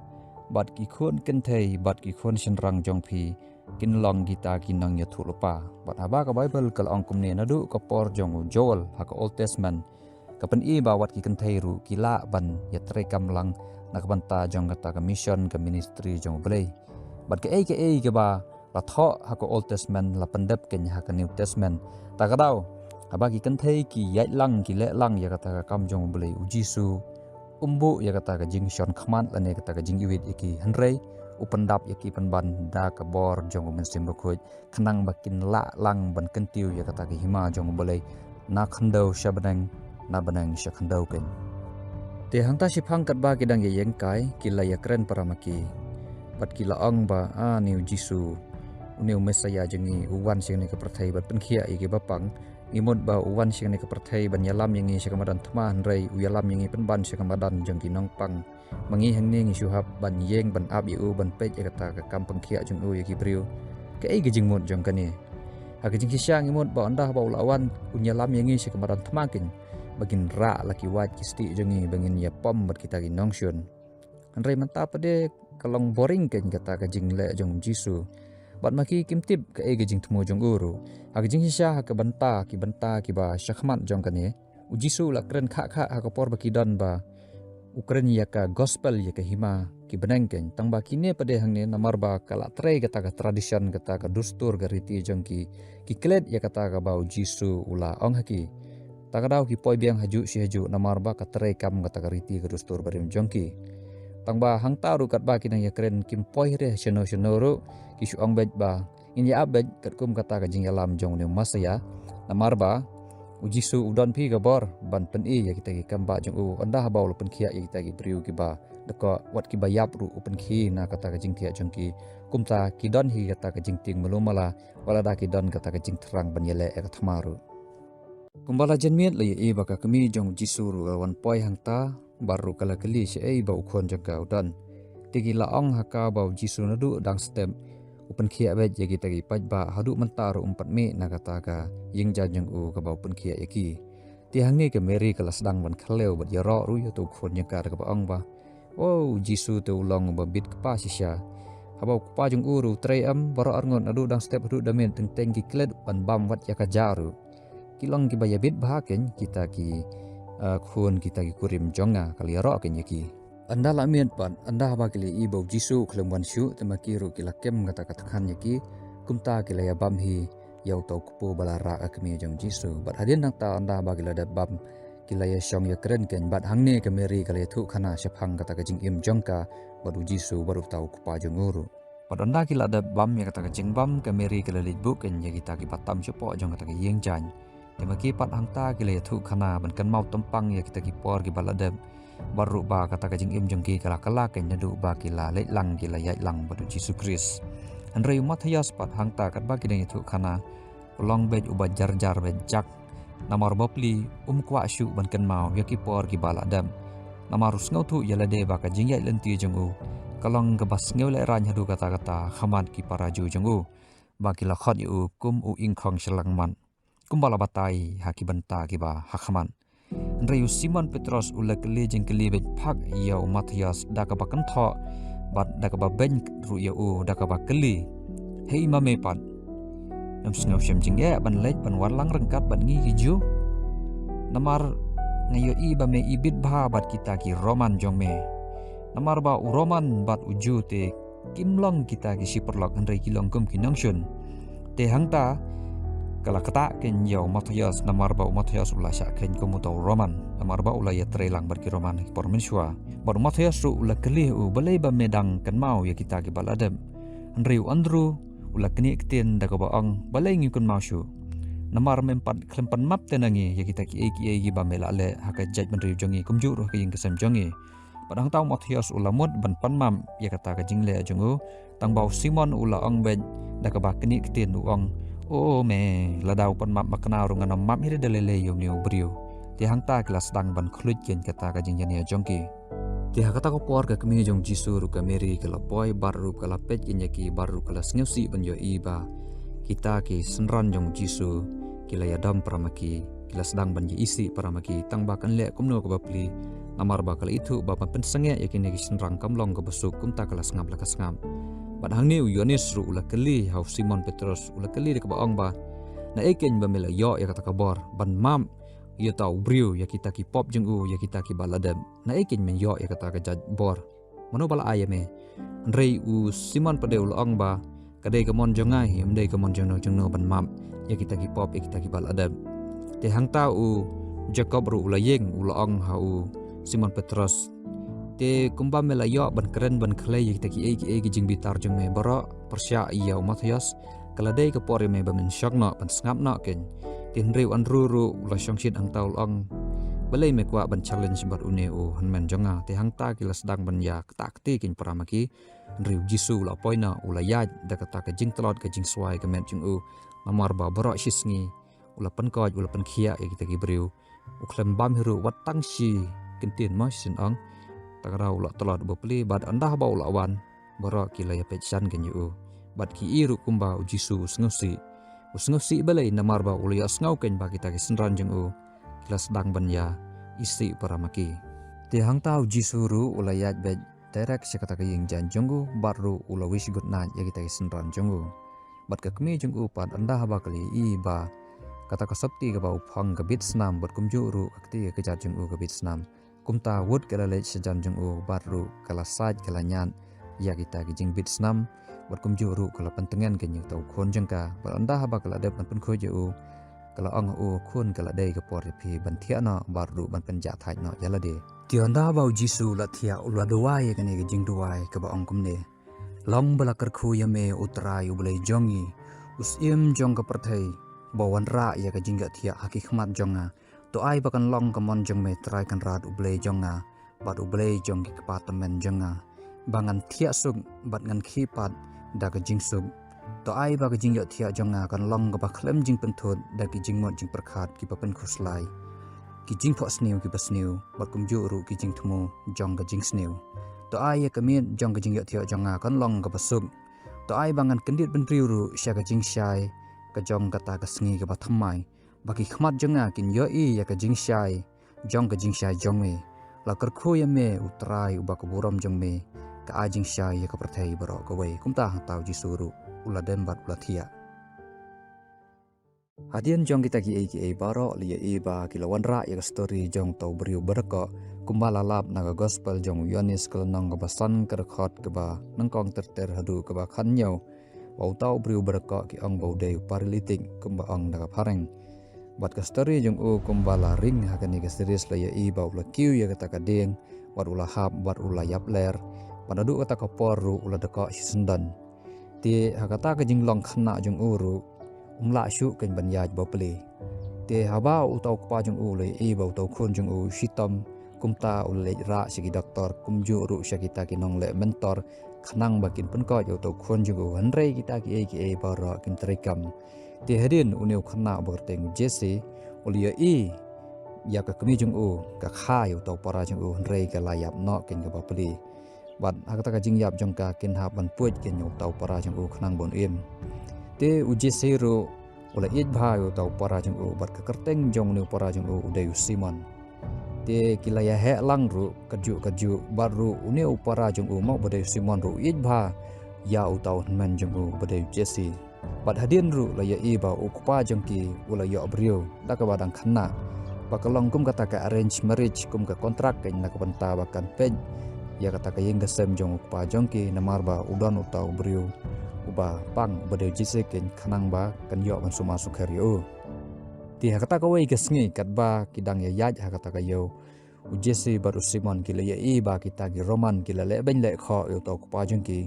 bad ki khun kynthei bad ki khun shynrang jong phi kin long kita ki nongïathuhlypa." Bad haba ka Baibl ka la ong kumne naduh ka por jong u Joel ha ka Old Testament, ka pyni ba wat ki kynthei ruh ki lah ban ïatreikam lang na ka bynta jong kata ka mission, ka ministry jong U Blei. Bad kaei kaei kaba la thoh ha ka Old Testament la pyndep keiñ ha ka New Testament. Ta ka daw, haba ki kynthei ki ïaid lang, ki leh lang ïa kata ka kam jong U Blei, U Jisu um buh ïa kata ka jingshon khmat lane kata ka jingiwit ïa ki, hynrei u pyndap ïa ki pynban da ka bor jong U Mynsiem Bakhuid, khnang ba kin lah lang ban kyntiew ïa kata ka hima jong U Blei, na khyndew sha bneng, na bneng sha khyndew keiñ. Te hangta shiphang katba ki dang ïa ïeng kai, ki la ïakren para ma ki, bad ki la ong ba, "A, une u Jisu, une u Messaïah jong ngi, u wan sha kane ka pyrthei ban pynkhiah ïa ki bapang. Ngi mut ba u wan sha kane ka pyrthei ban ïalam ïa ngi sha ka madan thma, hynrei u ïalam ïa ngi pynban sha ka madan jong ki nongpang. Ma ngi hangne ngi shu hap ban ïeng ban ap ïa u, ban peit ïa kata ka kam pynkhiah jong u ïa ki briew. Kaei ka jingmut jong kane? Ha ka jingshisha ngi mut ba ynda haba u la wan un ïalam ïa ngi sha ka madan thma keiñ. ba ngin rah la ki wait ki stieh jong ngi ba ngin ïa pom bad kita ki nongshun. Hynrei mynta pat de ka long boring kein kata ka jingleh jong u Jisu. Bad ma ki kim tip kaei ka jingthmu jong u ruh. Ha ka jingshisha ha ka bynta, ki bynta kiba shakhmat jong kane, u Jisu u la kren khah khah ha ka por ba ki don ba u kren ïa ka gospel, ïa ka hima ki bneng kein. Tang ba kine pat de hangne namar ba ka la trei kata ka tradition, kata ka dustur, ka riti jong ki, ki klet ïa kata kaba u Jisu u la ong ha ki. Ta ka daw ki poi biang hajuh shi hajuh namar ba ka trei kam kata ka riti ka dustur barim jong ki. Tang ba hangta ruh katba ki nang ïa kren kim poi re shano shano ruh, ki shu ong beit ba ngin ïa ap beit katkum kata ka jingïalam jong une u Messaïah. Namar ba u Jisu u don phi ka bor ban pyni ïa kita ki kam ba jong u, ynda haba u la pynkhiah ïa kita ki briew kiba dkoh, wat kiba ïap ruh u pynkhie na kata ka jingthiah jong ki. Kumta ki don hi kata ka jingtieng malu mala, wat lada ki don kata ka jingthrang ban ïaleh ïa ka thma ruh. Kumba la janmiet la ïohi ba ka kmie jong u Jisu ruh ka wan poi hangta, bad ruh ka la kylli shaei ba u khun jong ka u don. Te ki la ong ha ka ba u Jisu naduh dang step u pynkhiah beit ïa kita ki paidbah, haduh mynta ruh um pat mih na kata ka ïingjaiñ jong u kaba u pynkhiah ïa ki. Te hangne ka Mary ka la sdang ban khlem bad ïaroh ruh ïa uto u khun jong ka da kaba ong ba, "O, u Jisu te u long uba bit kpa shisha. Haba u kpa jong u ruh u trei em, baroh arngut naduh dang step haduh da miet teng teng ki klet ban bam wat ïa ka ja ruh." Ki long kiba ïa bit bha kein kita ki, ah, khun, kita ki kurim jong nga, ka la ïaroh kein ïa ki. Ynda la miet pat, ynda haba ki la ïohi ba u Jisu u khlem wan shuh, te ma ki ruh ki la kem kata ka tngan ïa ki, kumta ki la ïa bam hi ïa uto u kpu ba la rah ka kmie jong u Jisu. Bad hadien nangta ynda haba ki la dep bam, ki la ïa shong ïa kren kein, bad hangne ka Mary ka la ïathuh khana shaphang kata ka jingim jong ka bad u Jisu bad uta u kpa jong u ruh. Bad ynda ki la dep bam ïa kata ka jingbam, ka Mary ka la leit buh kein ïa kita kiba tam shapoh jong kata ka ïingjaiñ. Te ma ki pat hangta ki la ïathuh khana ban kynmaw tympang ïa kita ki por kiba la dep. Bad ruh ba kata ka jingim jong ki ka la kylla kein naduh ba ki la leit lang, ki la ïaid lang bad u Jisu Khrist. Hynrei u Matthias pat hangta katba ki dang ïathuh khana, u long beit uba jar jar beit jak. Namar bapli um kwah shuh ban kynmaw ïa ki por kiba la dep. Namar u sngewthuh ïa lade ba ka jingïaid lynti jong u ka long kaba sngewlehraiñ haduh katta katta ha khmat ki para Jiw jong u, ba ki la khot ïa u kum u ingkhong shyllangmat, kumba la batai ha ki bynta kiba ha khmat. Hynrei u Simon Petros u la kylli jingkylli beit phak ïa u Matthias da kaba kynthoh bad da kaba beiñ ruh ïa u da kaba kylli, "Hei ma me pat, mem sngew shem jingeh ban leit ban wallang ryngkat bad ngi ki Jiw? Namar nga ïohi ba me ibit bha bad kita ki Roman jong me. Namar ba u Roman bad u Jiw te kim long kita ki shi paralok, hynrei ki long kum ki nongshun." Te hangta ka la ktah kein ïa u Matthias, namar ba u Matthias u la shah kheiñ kum uta u Roman, namar ba u la ïatrei lang bad ki Roman ha ki por mynshuwa. Bad u Matthias ruh u la kylli u, "Balei ba me dang kynmaw ïa kita kiba la dep?" Hynrei u Andrew u la knieh ktien da kaba ong, "Balei ngim kynmaw shuh? Namar mem pat khlem pan map te na ngi ïa kita kiei kiei kiba me la leh ha ka jaitbynriew jong ngi, kumjuh ruh ha ka ïing ka sem jong ngi." Bad hangta u Matthias u la mut ban pan map ïa kata ka jingleh jong u, tang ba u Simon u la ong beit da kaba knieh ktien, u ong, "O me, lada u pan map makna ruh ngan ym map hi re da lei lei ïa une u briew." Te hangta ki la sdang ban khluit kein kata ka jingïania jong ki. Te ha kata ka por ka kmie jong u Jisu ruh ka Mary ka la poi bad ruh ka la peit kein ïa ki bad ruh ka la sngewsih ban ïohi ba kita ki synran jong u Jisu ki la ïadom para ma ki, ki la sdang ban ïa isih para ma ki, tang ba kan leh kumno kaba plie, namar ba ka la ithuh ba ban pynsangeh ïa kine ki shynrang kam long kaba suk, kumta ka la sngap la ka sngap. Bad hangne u Ïoannis ruh u la kylli ha u Simon Petros, u la kylli da kaba ong ba, "Naei kein ba me la ïoh ïa kata ka bor ban map ïa uta u briew ïa kita ki pop jong u, ïa kita kiba la dep? Naei kein men ïoh ïa kata ka jait bor? Mano ba la ai ïa me?" Hynrei u Simon pat de u la ong ba, "Ka dei ka mon jong nga hi, ym dei ka mon jong no jong no ban map ïa kita ki pop ïa kita kiba la dep." Te hangta u Jakob ruh u la ïeng, u la ong ha u Simon Petros, "Te kumba me la ïoh ban kren ban khlei ïa kita kiei kiei ki jingbitar jong me baroh pyrshah ïa u Matthias, ka la dei ka por ïa me ba men shong noh ban sngap noh kein." Te hynrei u Andrew ruh u la shongshit hangta, u la ong, "Balei me kwah ban challenge bad une u hynmen jong nga?" Te hangta ki la sdang ban ïa ktah kti kein para ma ki. Hynrei u Jisu u la poi noh, u la ïaid da kata ka jingtlot ka jingswai ka met jong u, namar ba baroh shi sngi u la pynkoit, u la pynkhiah ïa kita ki briew. U khlem bam hi ruh wat tang shi kyntien, mo, shisien ong. Ta ka daw u la tlot bapli, bad ynda ba u la wan, baroh ki la ïapeit shan kein ïa u. Bad ki i ruh kumba u Jisu u sngewsih. U sngewsih balei? Namar ba u la ïohsngew kein ba kita ki synran jong u ki la sdang ban ïa isih para ma ki. Te hangta u Jisu ruh u la ïaid beit direct sha kata ka ïing jaiñ jong u, bad ruh u la wish good night ïa kita ki synran jong u. Bad ka kmie jong u pat, ynda haba ka la ïohi ba kata ka sopti kaba u phong ka bit snam, bad kumjuh ruh ka kti ka kjat jong u ka bit snam, kumta wut ka la leit sha jan jong u, bad ruh ka la sait, ka la ñiad ïa kita ki jingbit snam, bad kumjuh ruh ka la pyntngen ka ïa uta u khun jong ka. Bad ynda haba ka la dep ban pynkhuid ïa u, ka la ong ha u, khun, ka la dei ka por ïa phi ban thiah noh, bad ruh ban pynjah thait noh ïa lade. Te ynda haba u Jisu u la thiah, u la duwai ïa kane ka jingduwai kaba ong kumne: Long ba la kyrkhu ïa me, U Trai U Blei jong ngi, u Syiem jong ka pyrthei, ba wanrah ïa ka jingïohthiah ha ki khmat jong nga. To ai ba kan long ka mon jong me, Trai Kynrad U Blei jong nga, bad U Blei jong ki kpa tymmen jong nga, ba ngan thiah suk bad ngan khie pat da ka jingsuk. To ai ba ka jingïohthiah jong nga kan long kaba khlem jingpynthut da ki jingmut jingpyrkhat kiba pynkhuslai, ki jingphohsniew kiba sniew, bad kumjuh ruh ki jingthmu jong ka jingsniew. To ai ïa ka miet jong ka jingïohthiah jong nga kan long kaba suk. To ai ba ngan kyndit bynriew ruh sha ka jingshai ka jong kata ka sngi kaba thymmai, ba ki khmat jong nga kin ïohi ïa ka jingshai jong ka jingshai jong me. La kyrkhu ïa me, U Trai, uba ka burom jong me ka ai jingshai ïa ka pyrthei baroh kawei. Kumta hangta u Jisu ruh u la dem bad u la thiah. Hadien jong kita kiei kiei baroh la ïohi ba ki la wanrah ïa ka story jong uta u briew ba dkoh, kumba la lap na ka gospel jong u Ïoannis ka lynnong kaba san, ka dkhot kaba nyngkong ter ter haduh kaba khathynñiew, ba uta u briew ba dkoh ki ong ba u dei u paralytic, kumba ong da ka phareng. Bad ka story jong u kumba la ring ha kane ka series la ïohi ba u la kiew ïa kata ka dieng, bad u la hap, bad u la ïap ler, bad naduh kata ka por ruh u la dkoh shisyndon. Te ha kata ka jinglong khynnah jong u ruh, um lah shuh kein ban ïaid bapli. Te haba uta u kpa jong u u la ïohi ba uta u khun jong u shitom, kumta u la leit rah sha ki doktor, kumjuh ruh sha kita ki nongleh mentor, khnang ba kin pynkoit ïa uta u khun jong u. Hynrei kita kiei kiei baroh kim trei kam. Te hadien une u khynnah ba kyrteng u Jesse u la ïohi ïa ka kmie jong u ka kha ïa uta u para jong u, hynrei ka la ïap noh kein ka bapli. Bad ha kata ka jingïap jong ka kin hap ban puid kein ïa uta u para jong u khnang ba un im. Te u Jesse ruh u la ïeit bha ïa uta u para jong u, bad ka kyrteng jong une u para jong u u dei u Simon. Te ki la ïaheh lang ruh kajuh kajuh, bad ruh une u para jong u mo ba dei u Simon ruh u ïeit bha ïa uta u hynmen jong u ba dei u Jesse. Bad hadien ruh la ïohi ba u kpa jong ki u la ïoh briew da kaba dang khynnah, ba ka long kum kata ka arranged marriage, kum ka kontrak kein, na ka bynta ba kan peit ïa kata ka ïing ka sem jong u kpa jong ki, namar ba u don uta u briew uba pang uba dei u Jesse kein, khnang ba kan ïoh ban sumar sukher ïa u. Te ha kata kawei ka sngi katba ki dang ïaid ha kata ka ïew, u Jesse bad u Simon ki la ïohi ba kita ki Roman ki la leh beiñ leh khoh ïa uta u kpa jong ki.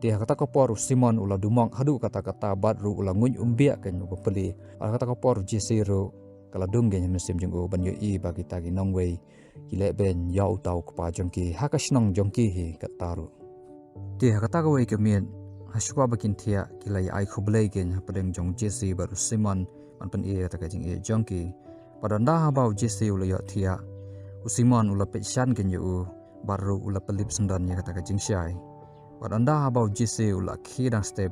Te ha kata ka por u Simon u la dumok haduh katta katta bad ruh u la nguid um biang kein u bapli. Ha kata ka por u Jesse ruh ka la dung kein ha mynsiem jong u ban ïohi ba kita ki nongwei ki leh beiñ ïa uta u kpa jong ki ha ka shnong jong ki hi katta ruh. Te ha kata kawei ka miet, ha shuwa ba kin thiah, ki la ïa ai khublei kein hapdeng jong u Jesse bad u Simon ban pyni ïa kata ka jingïeit jong ki. Bad ynda haba u Jesse u la ïoh thiah, u Simon u la peit shan kein ïa u, bad ruh u la pynlip syndon ïa kata ka jingshai. Bad ynda haba u Jesse u la khie dang step,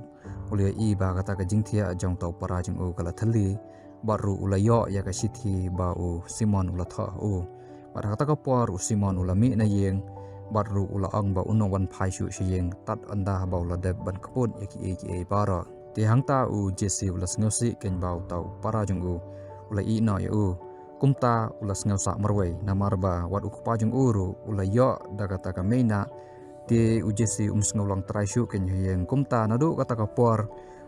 u la ïohi ba kata ka jingthiah jong uta u para jong u ka la thylli, bad ruh u la ïoh ïa ka shithi ba u Simon u la thoh ha u. Bad ha kata ka por u Simon u la mih na ïing, bad ruh u la ong ba un ym wan phai shuh sha ïing tad ynda haba u la dep ban kput ïa kiei kiei baroh. Te hangta u Jesse u la sngewsih kein ba uta u para jong u u la ïeh noh ïa u. Kumta u la sngewsah marwei, namar ba wat u kpa jong u ruh u la ïoh da kata ka meinah. Te u Jesse um sngew long trai shuh kein ha ïing. Kumta naduh kata ka por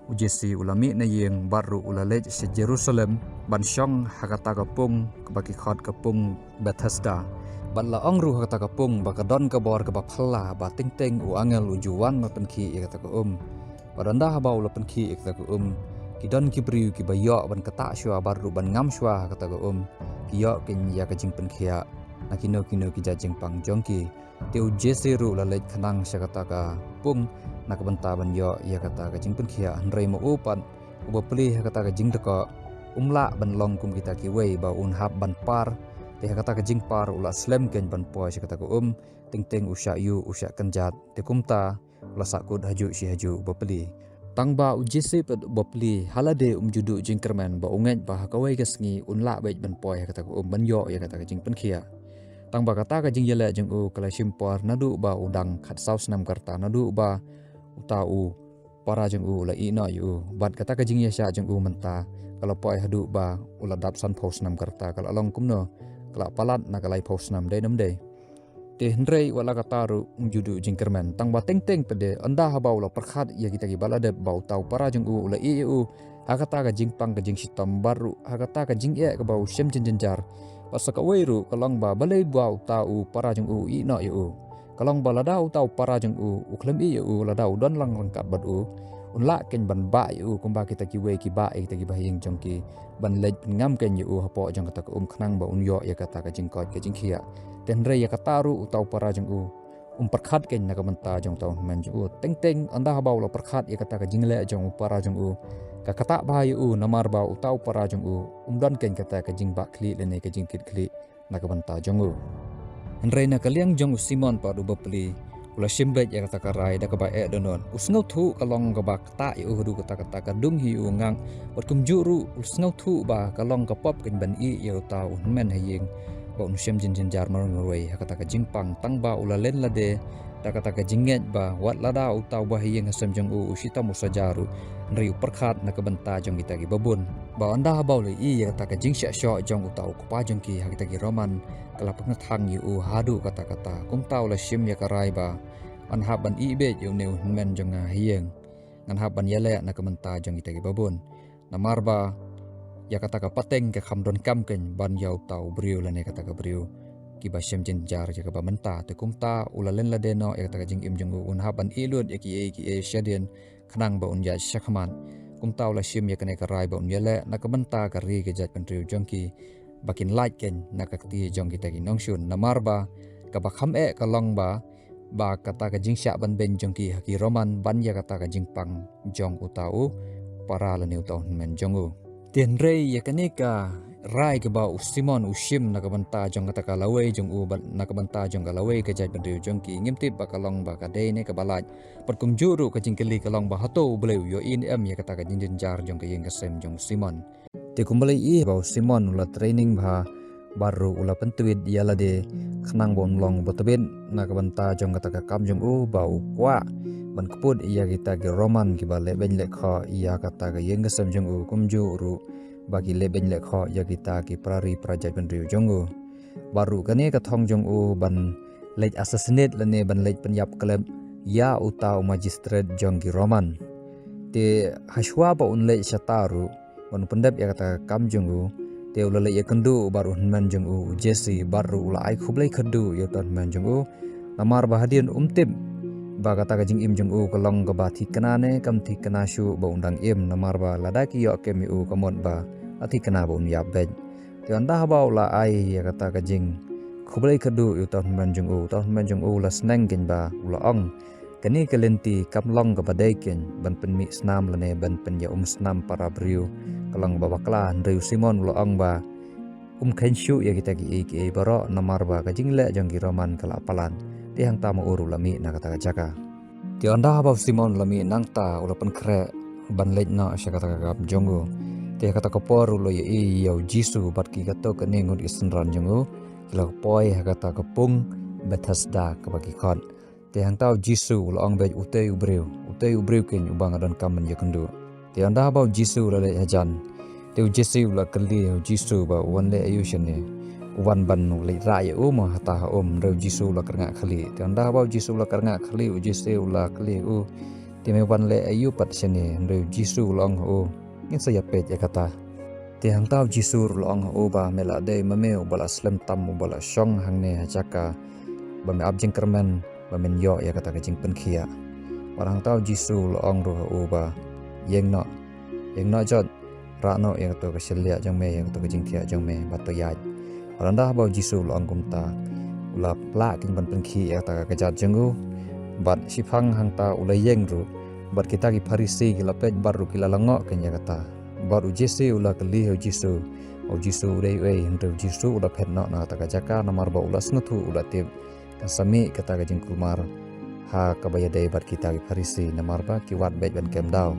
u Jesse u la mih na ïing bad ruh u la leit sha Jerusalem ban shong ha kata ka pung kaba ki khot ka pung Bethesda. Bad la ong ruh ha kata ka pung ba ka don ka bor kaba phylla ba teng teng u angel u ju wan ban pynkhih ïa kata ka um. Bad ynda haba u la pynkhih ïa kata ka um, ki don ki briew kiba ïoh ban ktah shuwa bad ruh ban ngam shuwa ha kata ka um, ki ïoh kein ïa ka jingpynkhiah na kino kino ki jait jingpang jong ki. Te u Jesse ruh u la leit khnang sha kata ka pung na ka bynta ban ïoh ïa kata ka jingpynkhiah, hynrei ma u pat u bapli ha kata ka jingdkoh, um lah ban long kum kita kiwei ba un hap ban par. Te ha kata ka jingpar u la slem kein ban poi sha kata ka um, teng teng u shah ïuh u shah kynjat. Te kumta u la sahkut hajuh shi hajuh u bapli. Tang ba u Jesse pat u bapli, ha lade um ju duh jingkyrmen ba u ngeit ba ha kawei ka sngi un lah beit ban poi ha kata ka um ban ïoh ïa kata ka jingpynkhiah. Tang ba kata ka jingïaleh jong u ka la shim por naduh ba u dang khatsaw snem ka rta, naduh ba uta u para jong u u la ïeh noh ïa u. Bad kata ka jingïaishah jong u mynta ka la poi haduh ba u la dap sanphew snem ka rta, ka la long kumno, ka la palat na ka laiphew snem, dei ne ym dei? Te hynrei wat la katta ruh um ju duh jingkyrmen, tang ba teng teng pat de, ynda haba u la pyrkhat ïa kita kiba la dep ba uta u para jong u u la ïeh ïa u ha kata ka jingpang ka jingshitom, bad ruh ha kata ka jingeh kaba u shem jynjar. Bad sa kawei ruh ka long ba balei ba uta u para jong u u ïeh noh ïa u. Ka long ba lada uta u para jong u u khlem ïeh ïa u, lada u don lang ryngkat bad u, un lah keiñ ban bah ïa u kumba kita kiwei ki bah ïa kita kiba ha ïing jong ki, ban leit pynngam keiñ ïa u hapoh jong kata ka um khnang ba un ïoh ïa kata ka jingkoit ka jingkhiah. Te hynrei ïa kata ruh uta u para jong u um pyrkhat keiñ na ka bynta jong uta u hynmen jong u. Teng teng ynda haba u la pyrkhat ïa kata ka jingleh jong u para jong u, ka ktah bha ïa u, namar ba uta u para jong u um don keiñ kata ka jingbah khlieh lane ka jingkit khlieh na ka bynta jong u. Hynrei na ka liang jong u Simon pat u bapli, u la shim beit ïa kata ka rai da kaba eh dohnud. U sngewthuh ka long kaba ktah ïa u haduh katta katta, ka dung hi ïa u ngak. Bad kumjuh ruh u sngewthuh ba ka long ka pop keiñ ban ïeh ïa uta u hynmen ha ïing ba un shem jynjar marwei marwei ha kata ka jingpang, tang ba u la len lade da kata ka jingngeit ba wat lada uta u bahaïing hasem jong u u shitom u saja ruh, hynrei u pyrkhat na ka bynta jong kita kiba bun. Ba ynda haba u la ïeh ïa kata ka jingshah shoh jong uta u kpa jong ki ha kita ki Roman, ka la pynkthang ïa u haduh katta katta. Kumta u la shim ïa ka rai ba, ngan hap ban ïeh beit ïa une u hynmen jong nga ha ïing, ngan hap ban ïaleh na ka bynta jong kita kiba bun. Namar ba ïa kata ka pateng ka kham donkam keiñ ban ïa uta u briew lane kata ka briew kiba shem jynjar ïa kaba mynta. Te kumta u la len lade noh ïa kata ka jingim jong u, un hap ban ïeh lut ïa kiei kiei shadien khnang ba un ïaid shakhmat. Kumta u la shim ïa kane ka rai ba un ïaleh na ka bynta ka ri ka jaitbynriew jong ki, ba kin lait keiñ na ka kti jong kita ki nongshun. Namar ba kaba kham eh ka long ba, ba kata ka jingshah ban beiñ jong ki ha ki Roman ban ïa kata ka jingpang jong uta u para lane uta u hynmen jong u. Te hynrei ïa kane ka rai kaba u Simon u shim na ka bynta jong kata ka lawei jong u, bad na ka bynta jong ka lawei ka jaitbynriew jong ki, ngim tip ba ka long ba ka dei ne kaba lait. Bad kumjuh ruh ka jingkylli ka long ba hato U Blei u ïohi ne em ïa kata ka jingjynjar jong ka ïing ka sem jong u Simon. Te kumba la ïohi ba u Simon u la training bha, bad ruh u la pyntweet ïa lade khnang ba un long uba tbit na ka bynta jong kata ka kam jong u, ba u kwah ban kput ïa kita ki Roman kiba leh beiñ leh khoh ïa kata ka ïing ka sem jong u, kumjuh ruh ba ki leh beiñ leh khoh ïa kita ki para ri para jaitbynriew jong u. Bad ruh kane ka thong jong u ban leit assassinate lane ban leit pynïap klep ïa uta u magistrate jong ki Roman. Te hashwa ba un leit shata ruh ban pyndep ïa kata ka kam jong u, te u la leit ïakynduh bad u hynmen jong u, u Jesse, bad ruh u la ai khublei khadduh ïa uta u hynmen jong u. Namar ba hadien um tip ba kata ka jingim jong u ka long kaba thikna ne kam thikna shuh ba un dang im, namar ba lada ki ïoh kem ïa u ka mut ba la thikna ba un ïap beit. Te ynda haba u la ai ïa kata ka jingkhublei khadduh ïa uta u hynmen jong u, uta u hynmen jong u u la sneng keiñ bad u la ong, kane ka lynti kam long kaba dei keiñ ban pynmih snam lane ban pynïaumsnam para briew, ka long ba bakla. Hynrei u Simon u la ong ba um kheiñ shuh ïa kita kiei kiei baroh, namar ba ka jingleh jong ki Roman ka la palat. Te hangta ma u ruh u la mih na kata ka jaka. Te ynda haba u Simon u la mih nangta, u la pynkhreh ban leit noh sha kata ka kam jong u. Te ha kata ka por u la ïohi ïa u Jisu bad ki katto katne ngut ki synran jong u ki la poi ha kata ka pung Bethesda kaba ki khot. Te hangta u Jisu u la ong beit, utei u briew, utei u briew keiñ uba nga donkam ban ïakynduh. Te ynda haba u Jisu u la leit hajan, te u Jesse u la kylli ïa u Jisu ba u wan leh aïu shane. U wan ban leit rah ïa u mo hata ha um? Hynrei u Jisu u la kyrngah khlieh. Te ynda haba u Jisu u la kyrngah khlieh, u Jesse u la kylli ïa u, te me wan leh aïu pat shane? Hynrei u Jisu u la ong ha u, ngin sa ïapeit ïa kata. Te hangta u Jisu ruh u la ong ha u ba, me la dei ma me uba la slem tam, uba la shong hangne ha jaka ba me ap jingkyrmen ba men ïoh ïa kata ka jingpynkhiah. Bad hangta u Jisu u la ong ruh ha u ba, ïeng noh, ïeng noh jot, rah noh ïa kato ka shylliah jong me, ïa kato ka jingkhiah jong me, bad to ïaid. Bad ynda haba u Jisu u la ong kumta, u la plah keiñ ban pynkhih ïa kata ka kjat jong u. Bad shiphang hangta u la ïeng ruh. Bad kita ki Pharisi ki la peit bad ruh ki la lyngngoh keiñ ïa kata. Bad u Jesse u la kylli ha u Jisu, u Jisu u dei uei? Hynrei u Jisu u la phet noh na kata ka jaka, namar ba u la sngewthuh, u la tip kan sa mih kata ka jingkulmar ha kaba ïadei bad kita ki Pharisi, namar ba ki wad beit ban kem daw.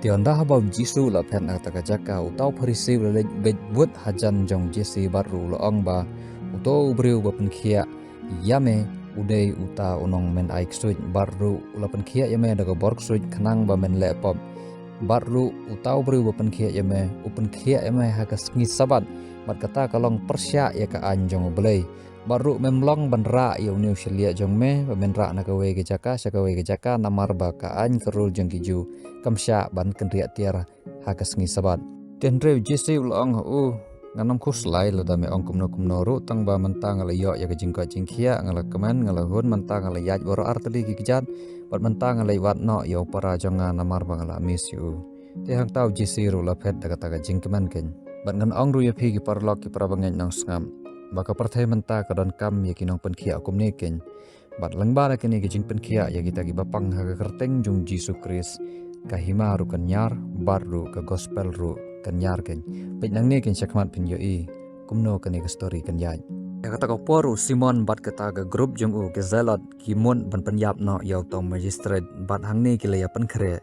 Te ynda haba u Jisu u la phet na kata ka jaka, uta u Pharisi u la leit beit bud hajan jong u Jesse bad ruh u la ong ba, uto u briew ba pynkhiah ïa me u dei uta u nongmyn ai ksuid, bad ruh u la pynkhiah ïa me da ka bor ksuid khnang ba men leh pop. Bad ruh uta u briew ba pynkhiah ïa me, u pynkhiah ïa me ha ka sngi Sabbath, bad kata ka long pyrshah ïa ka aiñ jong U Blei. Bad ruh mem long ban rah ïa une u shylliah jong me, ba men rah na kawei ka jaka sha kawei ka jaka, namar ba ka aiñ ka rule jong ki Jiw kam shah ban kynriah tiar ha ka sngi Sabbath. Te hynrei u Jesse u la ong ha u, ngan ym khuslai lada me ong kumno kumno ruh, tang ba mynta nga la ïoh ïa ka jingkoit jingkhiah, nga la kmen, nga la hun, mynta nga la ïaid baroh artylli ki kjat, bad mynta nga la wad noh ïa u para jong nga namar ba nga la miss ïa u. Te hangta u Jesse ruh u la phet da kata ka jingkmen keiñ. Bad ngan ong ruh ïa phi ki paralok ki para bangeit nongsngap, ba ka pyrthei mynta ka donkam ïa ki nongpynkhiah kumne keiñ. Bad lyngba da kane ka jingpynkhiah ïa kita kiba pang ha ka kyrteng jong u Jisu Khrist, ka hima ruh kan ñiar, bad ruh ka gospel ruh kan ñiar keiñ. Peit nangne keiñ shakhmat phin ïohi kumno kane ka story kan ïaid. Ïa kata ka por u Simon bad kata ka group jong u ki Zealot ki mut ban pynïap noh ïa uta u magistrate, bad hangne ki la ïa pynkhreh.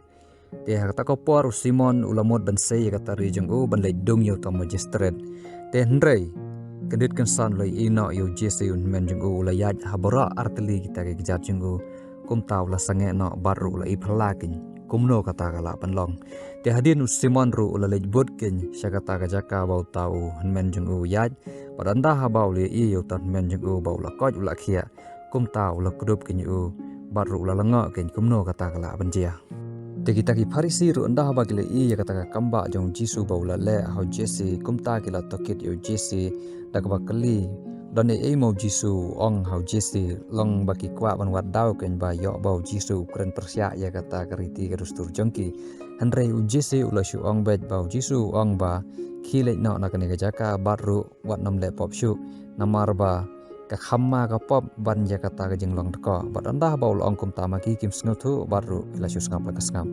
Te ha kata ka por u Simon u la mut ban sei ïa ka tari jong u ban leit dung ïa uta u magistrate. Te hynrei kyndit kynsan u la ïohi noh ïa u Jesse u hynmen jong u, u la ïaid ha baroh artylli kita ki kjat jong u. Kumta u la sangeh noh bad ruh u la i phylla keiñ kumno kata ka lah ban long. Te hadien u Simon ruh u la leit bud keiñ sha kata ka jaka ba uta u hynmen jong u u ïaid, bad ynda haba u la ïohi ïa uta u hynmen jong u ba u la koit u la khiah, kumta u la kdup keiñ ïa u, bad ruh u la lyngngoh keiñ kumno kata ka lah ban jia. Te kita ki Pharisi ruh ynda haba ki la ïohi ïa kata ka kambah jong u Jisu ba u la leh ha u Jesse, kumta ki la tohkit ïa u Jesse da kaba kylli, don ei ei ma u Jisu u ong ha u Jesse, long ba ki kwah ban wad daw keiñ ba ïoh ba u Jisu u kren pyrshah ïa kata ka riti ka dustur jong ki. Hynrei u Jesse u la shu ong beit ba u Jisu u ong ba, khie leit noh na kane ka jaka bad ruh wat nym leh pop shuh, namar ba ka kham ma ka pop ban ïa kata ka jinglong dkoh. Bad ynda haba u la ong kumta ma ki kim sngewthuh bad ruh ki la shu sngap la ka sngap.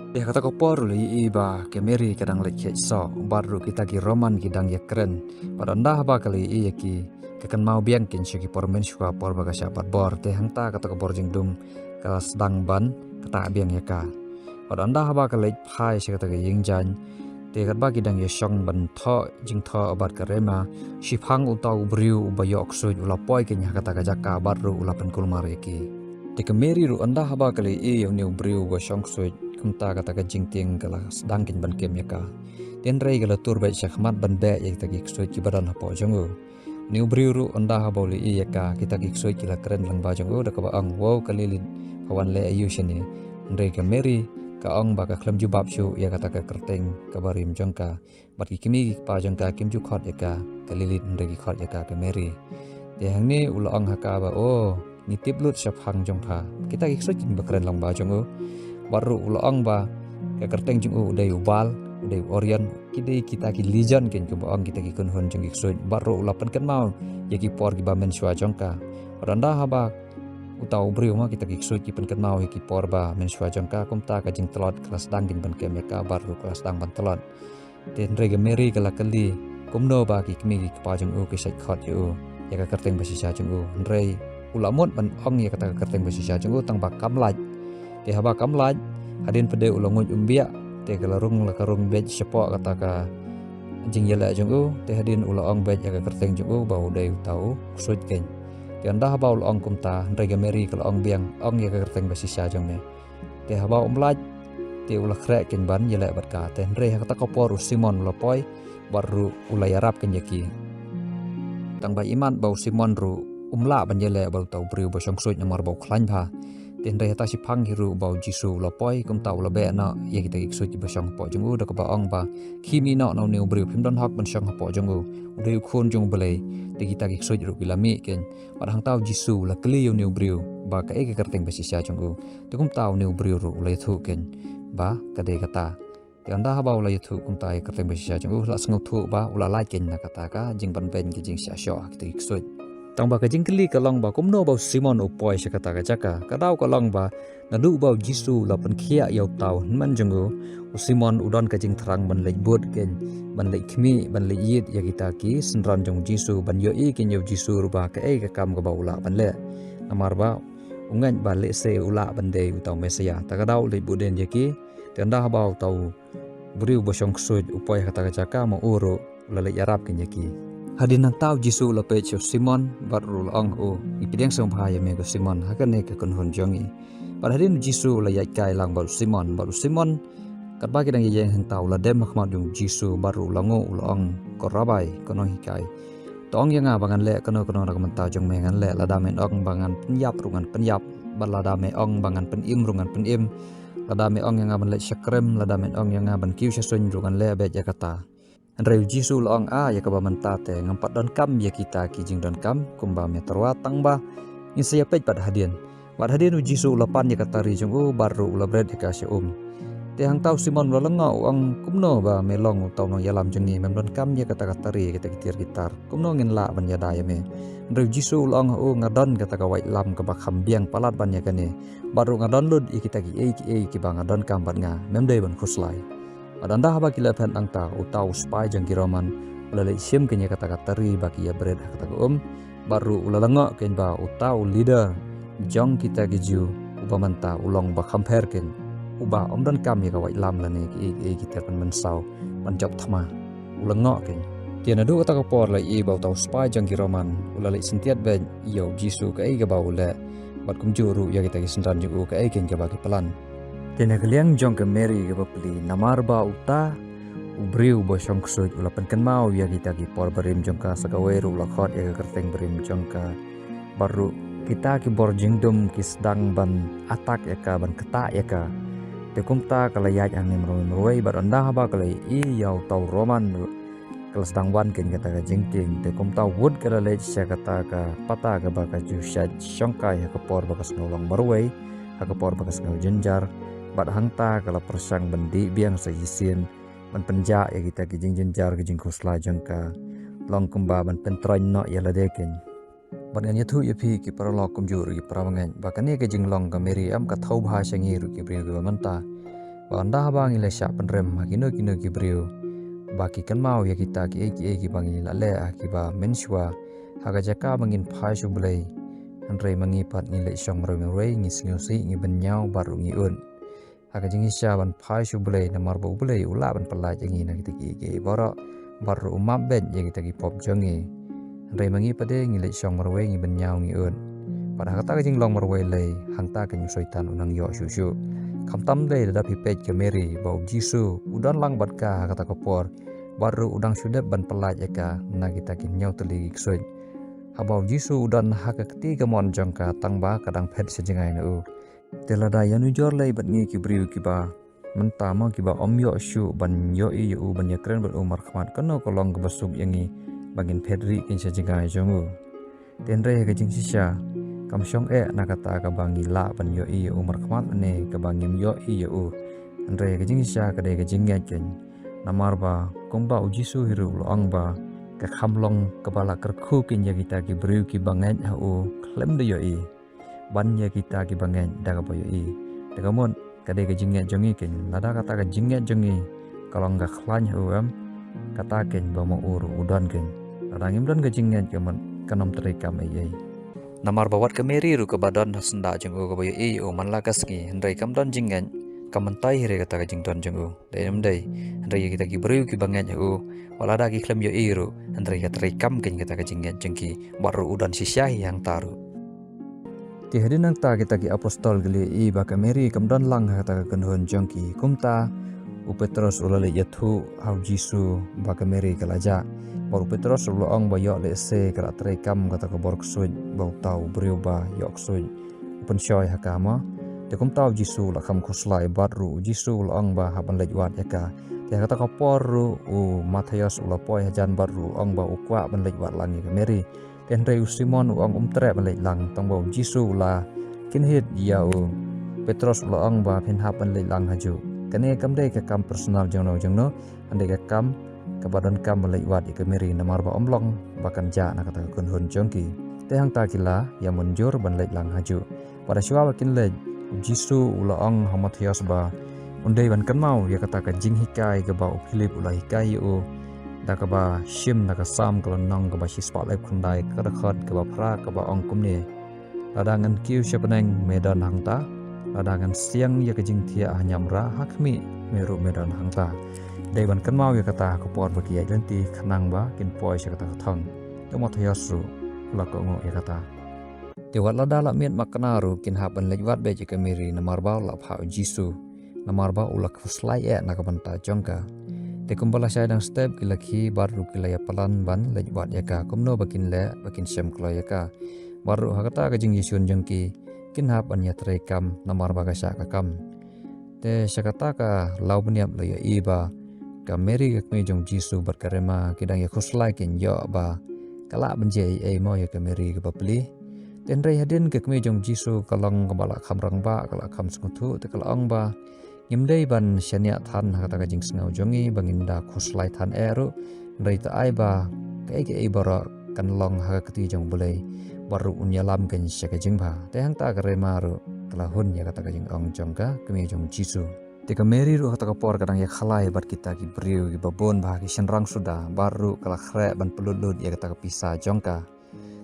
Te ha kata ka por u la ïohi ba ka Mary ka dang leit kheit soh, bad ruh kita ki Roman ki dang ïakren. Bad ynda haba ka la ïohi ïa ki, ka kynmaw biang keiñ sha ki por mynshuwa por ba ka shah bat bor. Te hangta kata ka bor jingdum ka la sdang ban ktah biang ïa ka. Bad ynda haba ka leit phai sha kata ka ïing jaiñ, te katba ki dang ïashong ban thoh jingthoh bad ka rema, shiphang uta u briew uba ïoh ksuid u la poi keiñ ha kata ka jaka bad ruh u la pynkulmar ïa ki. Te ka Mary ruh ynda haba ka la ïohi ïa une u briew uba shong ksuid, kumta kata ka jingtieng ka la sdang keiñ ban kem ïa ka. Te hynrei ka la tur beit shakhmat ban beh ïa kita ki ksuid kiba don hapoh jong u. Une u briew ruh ynda haba u la ïohi ïa ka, kita ki ksuid ki la kren lyngba jong u da kaba ong, wow, ka Lilith, pha wan leh aïu shane? Hynrei ka Mary ka ong ba ka khlem jubab shuh ïa kata ka kyrteng kaba rim jong ka. Bad ki kmie ki kpa jong ka kim ju khot ïa ka ka Lilith, hynrei ki khot ïa ka ka Mary. Te hangne u la ong ha ka ba, o, ngi tip lut shaphang jong pha. Kita ki ksuid kiba kren lyngba jong u. Bad ruh u la ong ba ka kyrteng jong u u dei u Baal, u dei u Orion. Ki dei kita ki legend keiñ kiba ong kita ki kynhun jong ki ksuid. Bad ruh u la pynkynmaw ïa ki por kiba mynshuwa jong ka. Bad ynda haba uta u briew ma kita ki ksuid ki pynkynmaw ïa ki por ba mynshuwa jong ka, kumta ka jingtlot ka la sdang keiñ ban kem ïa ka bad ruh ka la sdang ban tlot. Te hynrei ka Mary ka la kylli kumno ba ki kmie ki kpa jong u ki shait khot ïa u ïa ka kyrteng ba shisha jong u. Hynrei u la mut ban ong ïa kata ka kyrteng ba shisha jong u tang ba kam lait. Te haba kam lait, hadien pat de u la nguid um biang, te ka la rung la ka rung beit shapoh kata ka jingïaleh jong u, te hadien u la ong beit ïa ka kyrteng jong u ba u dei uta u ksuid keiñ. Te ynda haba u la ong kumta, hynrei ka Mary ka la ong biang, ong ïa ka kyrteng ba shisha jong me. Te haba um lait, te u la khreh keiñ ban ïaleh bad ka. Te hynrei ha kata ka por u Simon u la poi bad ruh u la ïarap keiñ ïa ki. Tang ba imat ba u Simon ruh um lah ban ïaleh bad uta u briew ba shong ksuid namar ba u khlaiñ bha. Te hynrei hata shiphang hi ruh ba u Jisu u la poi, kumta u la beh noh ïa kita ki ksuid kiba shong hapoh jong u da kaba ong ba, khie mih noh na une u briew, phim don hok ban shong hapoh jong u. U dei u Khun jong U Blei. Te kita ki ksuid ruh ki la mih keiñ. Bad hangta u Jisu u la kylli ïa une u briew ba kaei ka kyrteng ba shisha jong u. Te kumta une u briew ruh u la ïathuh keiñ ba ka dei kata. Te ynda haba u la ïathuh kumta ïa ka kyrteng ba shisha jong u, u la sngewthuh ba u la lait keiñ na kata ka jingbanbeiñ ka jingshah shoh ha kita ki ksuid. Tang ba ka jingkylli ka long ba kumno ba u Simon u poi sha kata ka jaka. Ka daw ka long ba naduh ba u Jisu u la pynkhiah ïa uta u hynmen jong u, u Simon u don ka jingthrang ban leit bud keiñ, ban leit khmih, ban leit ïit ïa kita ki synran jong u Jisu, ban ïohi keiñ ïa u Jisu ruh ba kaei ka kam kaba u lah ban leh. Namar ba u ngeit ba lehse u lah ban dei uta u Messaïah. Ta ka daw u leit buh dien ïa ki, te ynda haba uta u briew ba shong ksuid u poi ha kata ka jaka, ma u ruh u la leit ïarap keiñ ïa ki. Hadien nangta u Jisu u la peit sha u Simon bad ruh u la ong ha u, ngi pdiang sngewbha ïa me ko Simon, ha kane ka kynhun jong ngi. Bad hadien u Jisu u la ïaid kai lang bad u Simon, bad u Simon, katba ki dang ïeng hangta, u la dem ha khmat jong u Jisu bad ruh u la nguh, u la ong, ko Rabbi, ko nonghikai, to ong ïa nga ba ngan leh kano kano na ka bynta jong me ngan leh. Lada men ong ba ngan pynïap ruh ngan pynïap, bad lada me ong ba ngan pynim ruh ngan pynim. Lada me ong ïa nga ban leit sha krem, lada men ong ïa nga ban kiew sha suiñ ruh ngan leh beit ïa kata. Hynrei u Jisu u la ong, a, ïa kaba mynta te ngam pat donkam ïa kita ki jingdonkam kumba me tyrwa, tang ba ngin sa ïapeit pat hadien. Bad hadien u Jisu u la pan ïa ka tari jong u bad ruh u la bret ïa ka sha um. Te hangta u Simon u la lyngngoh, u ong, kumno ba me long uta u nongïalam jong ngi, mem donkam ïa kata ka tari, ïa kita ki tiar ki tar, kumno ngin lah ban ïada ïa me? Hynrei u Jisu u la ong ha u, nga don kata ka waitlam kaba kham biang palat ban ïa kane, bad ruh nga don lut ïa kita kiei kiei kiba nga donkam bad nga, mem dei ban khuslai. Bad ynda haba ki la phet nangta, uta u spy jong ki Roman u la leit shim keiñ ïa kata ka tari ba ki ïa bret ha kata ka um, bad ruh u la lyngngoh keiñ ba uta u leader jong kita ki Jiw uba mynta u long ba kham pher keiñ, uba ym donkam ïa ka waitlam lane kiei kiei ki tiar pynmynsaw ban jop thma. U lyngngoh keiñ. Te naduh kata ka por la ïohi ba uta u spy jong ki Roman u la leit syntiat beit ïa u Jisu kaei kaba u leh, bad kumjuh ruh ïa kita ki synran jong u kaei keiñ kaba ki plan. Te na ka liang jong ka Mary kaba pli, namar ba uta u briew ba shong ksuid u la pynkynmaw ïa kita ki por barim jong ka, sa kawei ruh u la khot ïa ka kyrteng barim jong ka, bad ruh kita ki bor jingdum ki sdang ban attack ïa ka, ban ktah ïa ka. Te kumta ka la ïaid hangne marwei marwei, bad ynda haba ka la ïohi ïa uta u Roman ruh ka la sdang wan keiñ kata ka jingkieng. Te kumta wut ka la leit sha kata ka pata kaba ka ju shait shongkai ha ka por ba ka sngew long marwei, ha ka por ba ka sngew jynjar, bad hangta ka la pyrshang ban dih biang sa shisien ban pynjah ïa kita ki jingjynjar ki jingkhuslai jong ka, long kumba ban pyntroiñ noh ïa lade keiñ. Bad ngan ïathuh ïa phi ki paralok kumjuh ruh ki parabangeit ba kane ka jinglong ka Mary em ka thew bha sha ngi ruh ki briew kiba mynta. Ba ynda haba ngi la shah pynrem ha kino kino ki briew ba ki kynmaw ïa kita kiei kiei kiba ngi la leh ha kiba mynshuwa, ha ka jaka ba ngin phai sha U Blei, hynrei ma ngi pat ngi leit shong marwei marwei, ngi sngewsih, ngi bynñiaw bad ruh ngi ud. Ha ka jingshisha ban phai sha U Blei, namar ba U Blei u lah ban pyllait ïa ngi na kita kiei kiei baroh, bad ruh u map beit ïa kita ki pop jong ngi. Hynrei ma ngi pat de ngi leit shong marwei, ngi bynñiaw, ngi ud. Bad ha kata ka jinglong marwei lei, hangta keiñ u Soitan u nang ïoh shuh shuh. Khamtam lei lada phi peit ka Mary, ba U Jisu u don lang bad ka ha kata ka por, bad ruh u dang shu dep ban pyllait ïa ka na kita ki hynñiew tylli ki ksuid. Haba U Jisu u don ha ka kti kamon jong ka, tang ba ka dang phet sha jngai na u. Te lada ïanujor lei bad ngi ki briew kiba mynta mo, kiba ym ïoh shuh ban ïohi ïa u, ban ïakren bad u markhmat, kano ka long kaba suk ïa ngi ba ngin phet rieh keiñ sha jngai jong u? Te hynrei ha ka jingshisha kam shong eh na kata kaba ngi lah ban ïohi ïa u markhmat ne kaba ngim ïohi ïa u. Hynrei ha ka jingshisha ka dei ka jingngeit keiñ. Namar ba kumba U Jisu hi ruh u la ong ba ka kham long kaba la kyrkhu keiñ ïa kita ki briew kiba ngeit ha u khlem da ïohi, ban ïa kita kiba ngeit da kaba ïohi. Te ka mut ka dei ka jingngeit jong ngi keiñ. Lada kata ka jingngeit jong ngi ka long ka khlaiñ ha u em, kata keiñ ba ma u ruh u don keiñ. Lada ngim don ka jingngeit, ka mut kan ym treikam ei ei. Namar ba wat ka Mary ruh kaba don ha syndah jong u kaba ïohi ïa u man la ka sngi, hynrei kam don jingngeit, kam myntoi hi re kata ka jingdon jong u. Dei ne ym dei? Hynrei ïa kita ki briew kiba ngeit ha u, wat lada ki khlem ïohi ruh, hynrei ka treikam keiñ kata ka jingngeit jong ki, bad ruh u don shisha hi hangta ruh. Te hadien nangta kita ki apostol ki la ïohi ba ka Mary kam don lang ha kata ka kynhun jong ki. Kumta u Petros u la leit ïathuh ha U Jisu ba ka Mary ka la jah. Bad u Petros u la ong ba ïoh lehse ka la treikam kata ka bor ksuid ba uta u briew ba ïoh ksuid u pynshoi ha ka mo. Te kumta U Jisu u la kham khuslai, bad ruh U Jisu u la ong ba hap ban leit wad ïa ka. Te ha kata ka por ruh u Mathaios u la poi hajan bad ruh u la ong ba u kwah ban leit wad lang ïa ka Mary. Te hynrei u Simon u ong um treh ban leit lang, tang ba U Jisu u la kynhit ïa u Petros u la ong ba phin hap ban leit lang hajuh. Kane kam dei ka kam personal jongno jongno, hynrei ka kam kaba donkam ban leit wad ïa ka Mary, namar ba ym long ba kan jah na kata ka kynhun jong ki. Te hangta ki la ïa mynjur ban leit lang hajuh. Bad shuwa ba kin leit, U Jisu u la ong ha u Mathaios ba un dei ban kynmaw ïa kata ka jinghikai kaba u Philip u la hikai ïa u, da kaba shim na ka Salm ka lynnong kaba shispah laiphew khyndai, ka dkhot kaba phra, kaba ong kumne: Lada ngan kiew sha bneng, me don hangta. Lada ngan siang ïa ka jingthiah ha niamra, ha khmih me ruh me don hangta. Dei ban kynmaw ïa kata ha ka por ba ki ïaid lynti, khnang ba kin poi sha kata ka thong. Te u Mathaios ruh u la kohnguh ïa kata. Te wat lada la miet makna ruh, kin hap ban leit wad beit ïa ka Meri namar ba la phah u Jisu, namar ba u la khuslai eh na ka bynta jong ka. Te kumba la shai dang step, ki la khie bad ruh ki la ïa palan ban leit wad ïa ka, kumno ba kin leh ba kin shem kloi ïa ka. Bad ruh ha kata ka jingïashun jong ki, kin hap ban ïatreikam namar ba ka shah ka kam. Te sha kata ka law bniap la ïohi ba ka Meri ka kmie jong u Jisu bad ka Rema ki dang ïakhuslai, kin ïoh ba ka lah ban jia ei ei mo ïa ka Meri kaba pli. Te hynrei hadien ka kmie jong u Jisu ka long kaba la kham rangbah, ka la kham sngewthuh, te ka la ong ba, ngim dei ban shaniah than ha kata ka jingsngew jong ngi ba ngin da khuslai than eh ruh, hynrei to ai ba kaei kaei baroh kan long ha ka kti jong U Blei, bad ruh un ïalam kein sha ka jingbha. Te hangta ka Rema ruh ka la hun ïa kata ka jingong jong ka kmie jong u Jisu. Te ka Meri ruh ha kata ka por ka dang ïakhalai bad kita ki briew kiba bun bha, ki shynrang suda, bad ruh ka la khreh ban pynlut lut ïa kata ka pisa jong ka.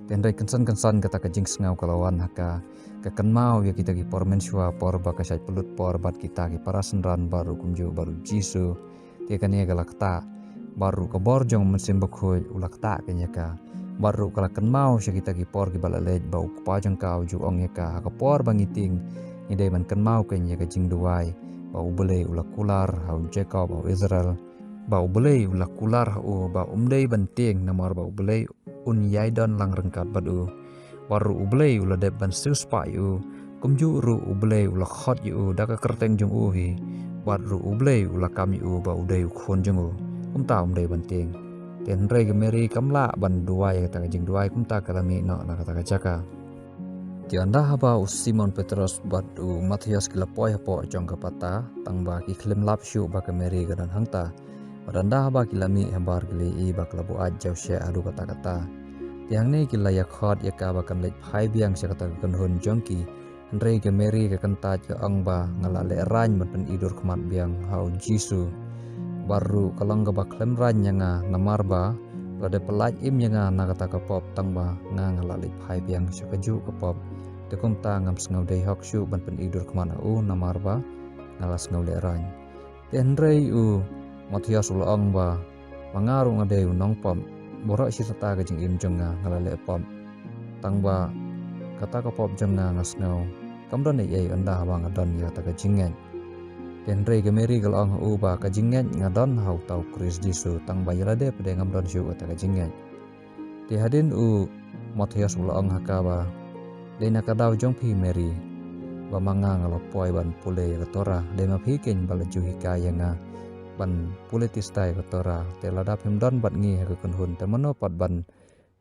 Te hynrei kynsan kynsan kata ka jingsngew ka la wan ha ka, ka kynmaw ïa kita ki por mynshuwa, por ba ka shait pynlut por bad kita ki para synran bad ruh kumjuh bad ruh u Jisu. Te kane ka la ktah, bad ruh ka bor jong u Mynsiem Bakhuid u la ktah kein ïa ka. Bad ruh ka la kynmaw sha kita ki por kiba la leit ba u kpa jong ka u ju ong ïa ka, ha ka por ba ngi tieng, ngi dei ban kynmaw kein ïa ka jingduwai ba U Blei u la kular ha u Jakob, ha u Israel, ba U Blei u la kular ha u ba um dei ban tieng namar ba U Blei un ïai don lang ryngkat bad u. Bad ruh U Blei u la dep ban siewspah ïa u, kumjuh ruh U Blei u la khot ïa u da ka kyrteng jong u hi. Bad ruh U Blei u la kam ïa u ba u dei u khun jong u. Kumta um dei ban tieng. Te hynrei ka Meri kam lah ban duwai ïa kata ka jingduwai, kumta ka la mih noh na kata ka jaka. Te ynda haba u Simon Petros bad u Mathaios ki la poi hapoh jong ka pata, tang ba ki khlem lap shuh ba ka Meri ka don hangta. Bad ynda haba ki la mih habar ki la ïohi ba ka la buaid jaw sheh haduh katta katta. Te hangne ki la ïakhot ïa ka ba kan leit phai biang sha kata ka kynhun jong ki. Hynrei ka Meri ka kyntait, ka ong ba, nga la lehraiñ ban pyni dur khmat biang ha u Jisu. Bad ruh ka long kaba khlem raiñ ïa nga namar ba la dep pyllait im ïa nga na kata ka pop, tang ba nga, nga la leit phai biang sha kajuh ka pop. Te kumta ngam sngew dei hok shuh ban pyni dur khmat ha u namar ba nga la sngew lehraiñ. Te hynrei u Mathaios u la ong ba, ma nga ruh nga dei u nongpop, baroh shi katta ka jingim jong nga nga la leh pop. Tang ba kata ka pop jong nga, nga sngew kam don ei ei ynda haba nga don ïa kata ka jingngeit. Te hynrei ka Meri ka la ong ha u ba, ka jingngeit nga don ha uta u Khrist Jisu, tang ba ïa lade pat de ngam don shuh kata ka jingngeit. Te hadien u Mathaios u la ong ha ka ba, dei na ka daw jong phi Meri, ba ma nga nga la poi ban pule ïa ka Torah, dei ma phi kein ba la ju hikai ïa nga ban pule tista ïa ka Torah. Te lada phim don bad ngi ha ka kynhun, te mano pat ban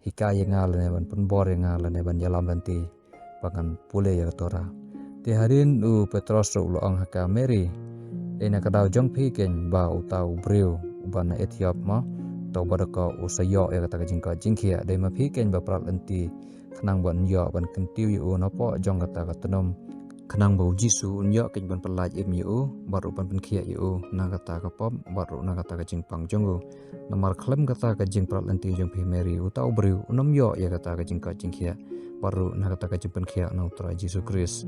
hikai ïa nga lane ban pynbor ïa nga lane ban ïalam lynti ba ngan pule ïa ka Torah. Te hadien u Petros ruh u la ong ha ka, Meri, dei na ka daw jong phi kein ba uta u briew uba na Ethiop mo, uta uba dei ko u sa ïoh ïa kata ka jingkoit jingkhiah, dei ma phi kein ba prat lynti khnang ba un ïoh ban kyntiew ïa u napoh jong kata ka tnum, khnang ba u Jisu un ïoh kein ban pyllait im ïa u bad ruh ban pynkhiah ïa u na kata ka pop bad ruh na kata ka jingpang jong u. Namar khlem kata ka jingprat lynti jong phi Meri, uta u briew un ym ïoh ïa kata ka jingkoit jingkhiah bad ruh na kata ka jingpynkhiah na u Trai Jisu Khrist.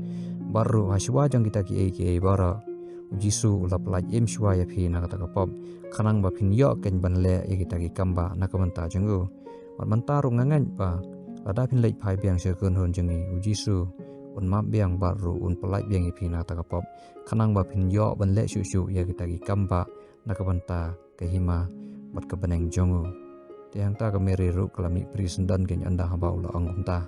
Bad ruh hashwa jong kita kiei kiei baroh, u Jisu u la pyllait im shwa ïa phi na kata ka pop, khnang ba phin ïoh kein ban leh ïa kita ki kam ba na ka bynta jong u. Bad mynta ruh nga ngeit ba lada phin leit phai biang sha ka kynhun jong ngi, u Jisu un map biang bad ruh un pyllait biang ïa phi na kata ka pop, khnang ba phin ïoh ban leh shuh shuh ïa kita ki kam ba na ka bynta ka hima bad ka bneng jong u. Te hangta ka Meri ruh ka la mih pyrshah don kein ynda haba u la ong kumta.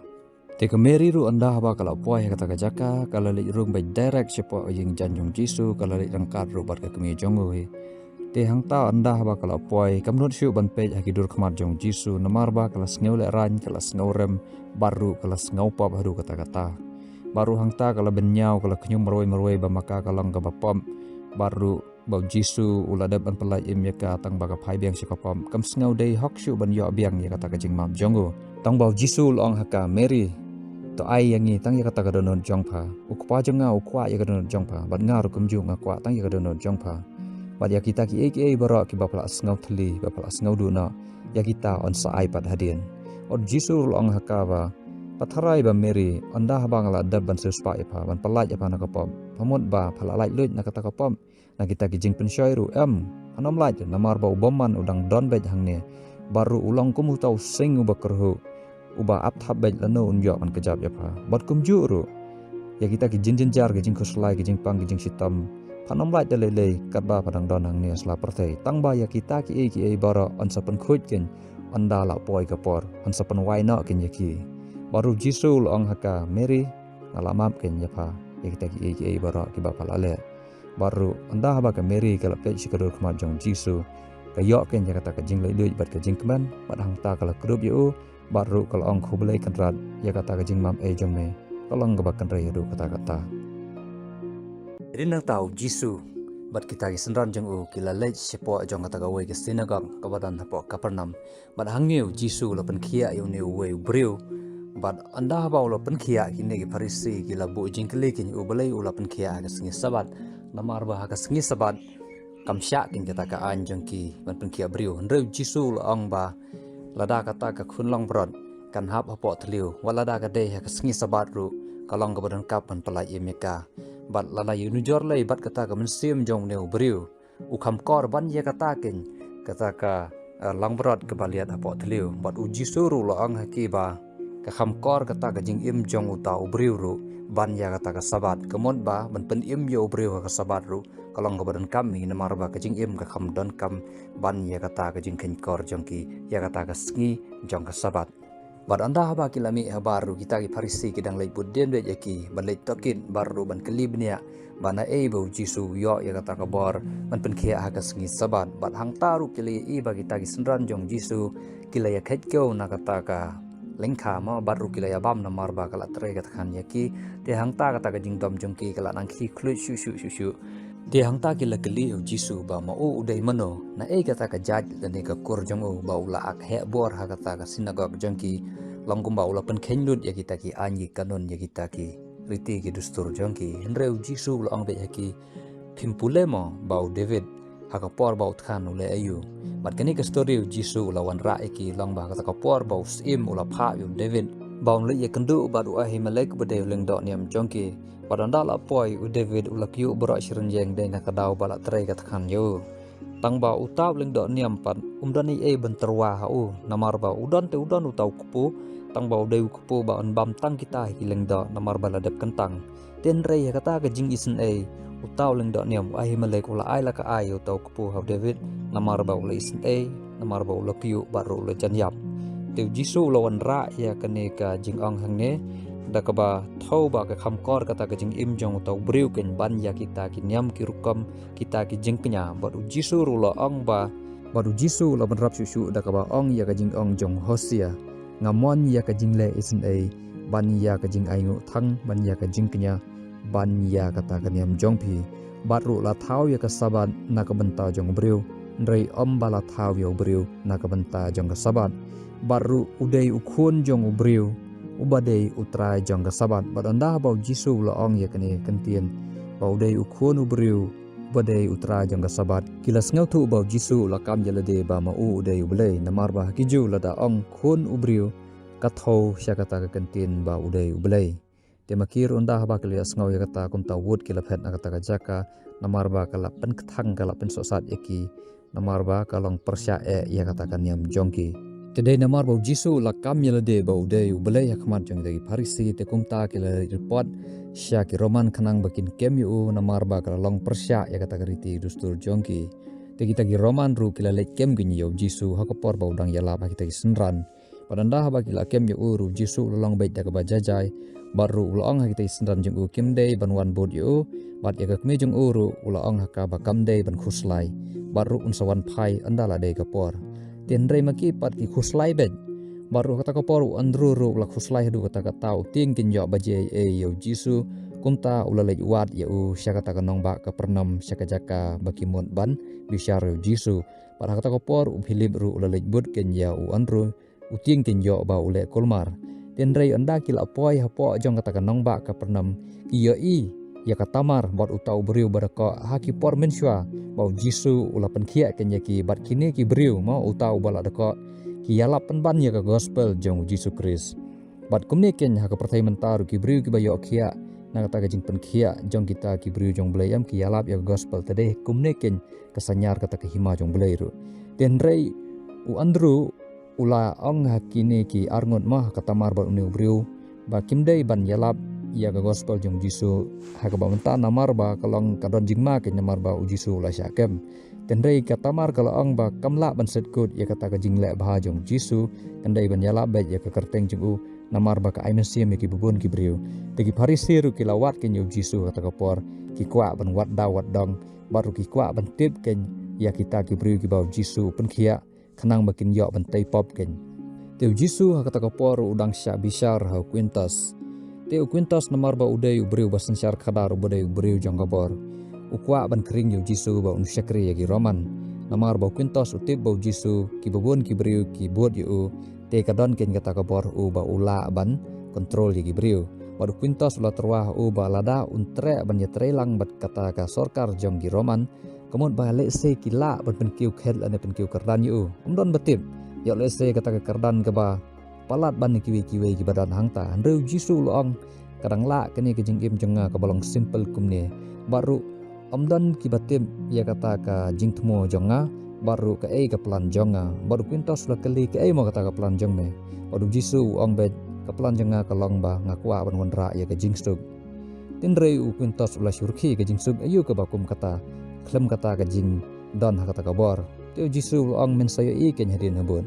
Te ka Meri ruh ynda haba ka la poi ha kata ka jaka, ka la leit rung beit direct shapoh ïing jan jong u Jisu, ka la leit ryngkat ruh bad ka kmie jong u hi. Te hangta ynda haba ka la poi, kam nud shuh ban peit ha ki dur khmat jong u Jisu, namar ba ka la sngew lehraiñ, ka la sngew rem, bad ruh ka la sngew pop haduh katta katta. Bad ruh hangta ka la bynñiaw, ka la khñium marwei marwei ba ma ka ka long kaba pop. Bad ruh ba u Jisu u la dep ban pyllait im ïa ka, tang ba ka phai biang sha ka pop. Kam sngew dei hok shuh ban ïoh biang ïa kata ka jingmap jong u. Tang ba u Jisu u la ong ha ka, Meri, to ai ïa ngi tang ïa kata ka dohnud jong pha. U kpa jong nga u kwah ïa ka dohnud jong pha, bad nga ruh kumjuh nga kwah tang ïa ka dohnud jong pha. Bad ïa kita kiei kiei baroh kiba pha la sngew thylli, ba pha la sngew duh noh, ïa kita yn sa ai pat hadien. Bad u Jisu u la ong ha ka ba, Pha tharai ba Mary, ynda haba nga la dep ban siewspah ïa pha, ban pyllait ïa pha na ka pop, pha mut ba pha la lait luid na kata ka pop, na kita ki jingpynshoi ruh em. Phan ym lait namar ba u bymman u dang don beit hangne. Bad ruh u long kum uta u sing uba kyrhuh, uba ap thap beit lano un ïoh ban kjap ïa pha. Bad kumjuh ruh ïa kita ki jingjynjar, ki jingkhuslai, ki jingpang, ki jingshitom, phan ym lait da lei lei katba pha dang don hangne ha sla pyrthei. Tang ba ïa kita kiei kiei baroh yn sa pynkhuid kein ynda la poi ka por, yn sa pynwai noh kein ïa ki. Bad ruh Jisu u la ong ha ka, Mary, nga la map kein ïa pha ïa kita kiei kiei baroh kiba pha la leh. Bad ruh ynda haba ka Mary ka la peit sha ka dur khmat jong Jisu, ka ïoh kein ïa kata ka jinglait luid bad ka jingkmen, bad hangta ka la kdup ïa u, bad ruh ka la ong, Khublei Kynrad, ïa kata ka jingmap ei jong me ka long kaba kynrei haduh katta katta. Hadien nangta u Jisu bad kita ki synran jong u ki la leit shapoh jong kata kawei ka synagog kaba don hapoh Kapernaum. Bad hangne u Jisu u la pynkhiah ïa une uwei u briew. Bad ynda haba u la pynkhiah, kine ki Pharisi ki la buh jingkylli kein ïa u balei u la pynkhiah ha ka sngi Sabbath. Namar ba ha ka sngi Sabbath kam shah kein kata ka aiñ jong ki ban pynkhiah briew. Hynrei u Jisu u la ong ba lada kata ka khun langbrot kan hap hapoh thliew, wat lada ka dei ha ka sngi Sabbath ruh, ka long kaba donkam ban pyllait im ïa ka. Bad lada ïa u nujor lei bad kata ka mynsiem jong une u briew, u kham kor ban ïa kata kein kata ka, eh, langbrot kaba liat hapoh thliew. Bad u Jisu ruh u la ong ha ki ba ka kham kor kata ka jingim jong uta u briew ruh ban ïa kata ka Sabbath. Ka mut ba ban pynim ïa u briew ha ka Sabbath ruh ka long kaba donkam hi, namar ba ka jingim ka kham donkam ban ïa kata ka jingkheiñ kor jong ki ïa kata ka sngi jong ka Sabbath. Bad ynda haba ki la mih habar ruh, kita ki Pharisi ki dang leit bud dien beit ïa ki ban leit tohkit bad ruh ban kylli bniah ba naei ba u Jisu u ïoh ïa kata ka bor ban pynkhiah ha ka sngi Sabbath. Bad hangta ruh ki la ïohi ba kita ki synran jong u Jisu ki la ïakhet kiew na kata ka lyngkha mo, bad ruh ki la ïabam namar ba ka la trei ka tngan ïa ki. Te hangta kata ka jingdom jong ki ka la nang khih khluit shuh shuh shuh shuh. Te hangta ki la kylli ïa u Jisu ba ma u u dei mano, naei kata ka jait lane ka kur jong u ba u la ak heh bor ha kata ka synagog jong ki, long kumba u la pynkheiñ lut ïa kita ki aiñ ki kanun, ïa kita ki riti ki dustur jong ki. Hynrei u Jisu u la ong beit ha ki, phim pule mo ba u David ha ka por ba u thngan u leh aïu? Bad kane ka story u Jisu u la wanrah ïa ki long ba ha kata ka por ba u syiem u la phah ïa u David ba un leit ïakynduh bad u Ahimelek ba dei u lyngdoh niam jong ki. Bad ynda la poi u David u la kyiuh baroh shi rynïeng dei na ka daw ba la trei ka tngan ïa u. Tang ba uta u lyngdoh niam pat um don ei ei ban tyrwa ha u, namar ba u don te u don uta u kpu, tang ba u dei u kpu ba un bam tang kita ki lyngdoh namar ba la dep kyntang. Te hynrei ha kata ka jingisynei, uta u lyngdoh niam u Ahimelek u la ai la ka ai ïa uta u kpu ha u David, namar ba u la isynei, namar ba u la kyiuh bad ruh u la jan ïap. Te u Jisu u la wanrah ïa kane ka jingong hangne da kaba thew ba ka kham kor kata ka jingim jong uta u briew kein ban ïa kita ki niam ki rukom, kita ki jingkñia. Bad u Jisu ruh u la ong ba, bad u Jisu u la bynrap shuh shuh da kaba ong ïa ka jingong jong Hosea, nga mon ïa ka jingleh isynei ban ïa ka jingainguh thang, ban ïa ka jingkñia, ban ïa kata ka niam jong phi. Bad ruh la thaw ïa ka Sabbath na ka bynta jong u briew, hynrei ym ba la thaw ïa u briew na ka bynta jong ka Sabbath. Bad ruh u dei u Khun jong u briew uba dei u Trai jong ka Sabbath. Bad ynda ba u Jisu u la ong ïa kane ka kyntien ba u dei u Khun u briew uba dei u Trai jong ka Sabbath, ki la sngewthuh ba u Jisu u la kam ïa lade ba ma u u dei u Blei, namar ba ha ki Jiw lada ong Khun u briew ka thew sha kata ka kyntien ba u dei u Blei. Te ma ki ruh ynda haba ki la ïohsngew ïa kata, kumta wut ki la phet na kata ka jaka, namar ba ka la pynkthang, ka la pynsohsat ïa ki, namar ba ka long pyrshah eh ïa kata ka niam jong ki. Te dei namar ba u Jisu u la kam ïa lade ba u dei u Blei ha khmat jong kita ki Pharisi, te kumta ki la leit report sha ki Roman khnang ba kin kem ïa u, namar ba ka la long pyrshah ïa kata ka riti dustur jong ki. Te kita ki Roman ruh ki la leit kem kein ïa u Jisu ha ka por ba u dang ïalap ha kita ki synran. Bad ynda haba ki la kem ïa u ruh, u Jisu u la long beit da kaba jai jai. Bad ruh u la ong ha kita ki synran jong u, kim dei ban wan bud ïa u. Bad ïa ka kmie jong u ruh u la ong ha ka ba kam dei ban khuslai, bad ruh un sa wan phai ynda la dei ka por. Te hynrei ma ki pat ki khuslai beit. Bad ruh kata ka por u Andrew ruh u la khuslai haduh katta katta, u tieng kin ïoh ba jia ei ei ïa u Jisu. Kumta u la leit wad ïa u sha kata ka nongbah Kapernaum, sha ka jaka ba ki mut ban bishar ïa u Jisu. Bad ha kata ka por u Philip ruh u la leit bud kein ïa u Andrew, u tieng kin ïoh ba u leh kulmar. Te hynrei ynda ki la poi hapoh jong kata ka nongbah Kapernaum, ki ïohi ïa ka Tamar bad uta u briew ba dkoh ha ki por mynshuwa ba u Jisu u la pynkhiah kein ïa ki, bad kine ki briew, mo, uta uba la dkoh, ki ïalap pynban ïa ka gospel jong u Jisu Khrist. Bad kumne keiñ ha ka pyrthei mynta ruh ki briew kiba ïoh khiah na kata ka jingpynkhiah jong kita ki briew jong Blei em ki ïalap ïa ka gospel te dei kumne keiñ ka synñiar kata ka hima jong Blei ruh. Te hynrei u Andrew u la ong ha kine ki arngut ma ha ka Tamar bad une u briew ba kim dei ban ïalap ïa ka gospel jong Jisu ha kaba mynta namar ba ka long ka don jingma keiñ namar ba u Jisu u la shah kem. Te hynrei ka Tamar ka la ong ba kam lah ban set kut ïa kata ka jingleh bha jong u Jisu, kan dei ban ïalap beit ïa ka kyrteng jong u namar ba ka ai mynsiem ïa kiba bun ki briew. Te ki Pharisi ruh ki la wad keiñ ïa u Jisu ha kata ka por, ki kwah ban wad daw wad dong bad ruh ki kwah ban tip keiñ ïa kita ki briew kiba u Jisu u pynkhiah khnang ba kin ïoh ban tei pop keiñ. Te u Jisu ha kata ka por u dang shah bishar ha u Kwintos. Te u Kwintos namar ba u dei u briew ba synshar khadar, uba dei u briew jong ka bor, u kwah ban khring ïa u Jisu ba un shakri ïa ki Roman. Namar ba u Kwintos u tip ba u Jisu kiba bun ki briew ki bud ïa u, te ka don keiñ kata ka bor ha u ba u lah ban kontrol ïa ki briew. Bad u Kwintos u la tyrwa ha u ba lada un treh ban ïatreilang bad kata ka sorkar jong ki Roman, ka mut ba lehse ki lah ban pynkiew khet lane pynkiew kyrdan ïa u. Ym don ba tip, ïoh lehse kata ka kyrdan kaba palat ban ïa kiwei kiwei kiba don hangta. Hynrei u Jisu u la ong, ka dang lah kane ka jingim jong nga kaba long simple kumne. Bad ruh ym don kiba tip ïa kata ka jingthmu jong nga bad ruh kaei ka plan jong nga. Bad u Kwintos u la kylli, kaei mo kata ka plan jong me? Bad u Jisu u ong beit, ka plan jong nga ka long ba nga kwah ban wanrah ïa ka jingsuk. Te hynrei u Kwintos u la shu rkhie ka jingsuk aïu kaba kum kata khlem kata ka jingdon ha kata ka bor. Te u Jisu u la ong, men sa ïohi keiñ hadien habud.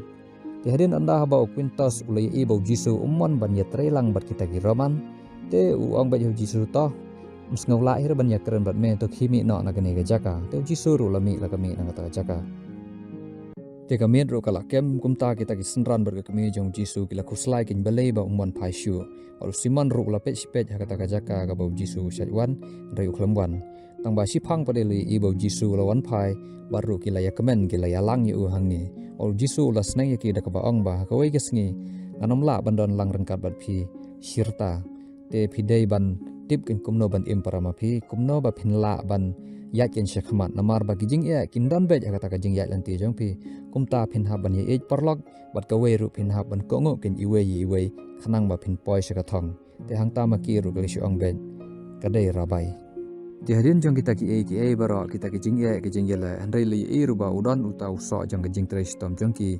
Te hadien ynda haba u Kwintos u la ïohi ba u Jisu um mon ban ïatreilang bad kita ki Roman, te u ong beit ha u Jisu, to, ym sngew lah hi re ban ïakren bad me, to khie mih noh na kane ka jaka. Te u Jisu ruh u la mih, la ka mih na kata ka jaka. Te ka miet ruh ka la kem. Kumta kita ki synran bad ka kmie jong u Jisu ki la khuslai keiñ balei ba um wan phai shuh. Bad u Simon ruh u la peit shipeit ha kata ka jaka kaba u Jisu u shait wan, hynrei u khlem wan. Tang ba shiphang pat de la ïohi ba u Jisu u la wan phai, bad ruh ki la ïakmen, ki la ïalang ïa u hangne. Bad u Jisu u la sneng ïa ki da kaba ong ba, ha kawei ka sngi ngan ym lah ban don lang ryngkat bad phi shirta. Te phi dei ban tip keiñ kumno ban im para ma phi, kumno ba phin lah ban ïaid keiñ sha khmat, namar ba ki jingeh kin don beit ha kata ka jingïaid lynti jong phi. Kumta phin hap ban ïaieit paralok, bad kawei ruh phin hap ban kohnguh keiñ iwei ïa iwei, khnang ba phin poi sha ka thong. Te hangta ma ki ruh ki la shu ong beit, ka dei Rabbi. Te hadien jong kita kiei kiei baroh, kita ki jingeh ki jingïaleh, hynrei la ïohi ruh ba u don uta u soh jong ka jingtrei shitom jong ki,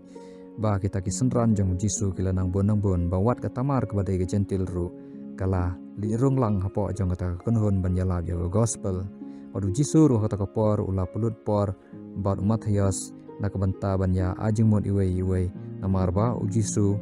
ba kita ki synran jong u Jisu ki la nang bun nang bun, ba wat ka Tamar kaba dei ka Jentil ruh ka la leit rung lang hapoh jong kata ka kynhun ban ïalap ïa ka gospel. Bad u Jisu ruh ha kata ka por u la pynlut por bad u Mathaios na ka bynta ban ïa ai jingmut iwei ïa iwei, namar ba u Jisu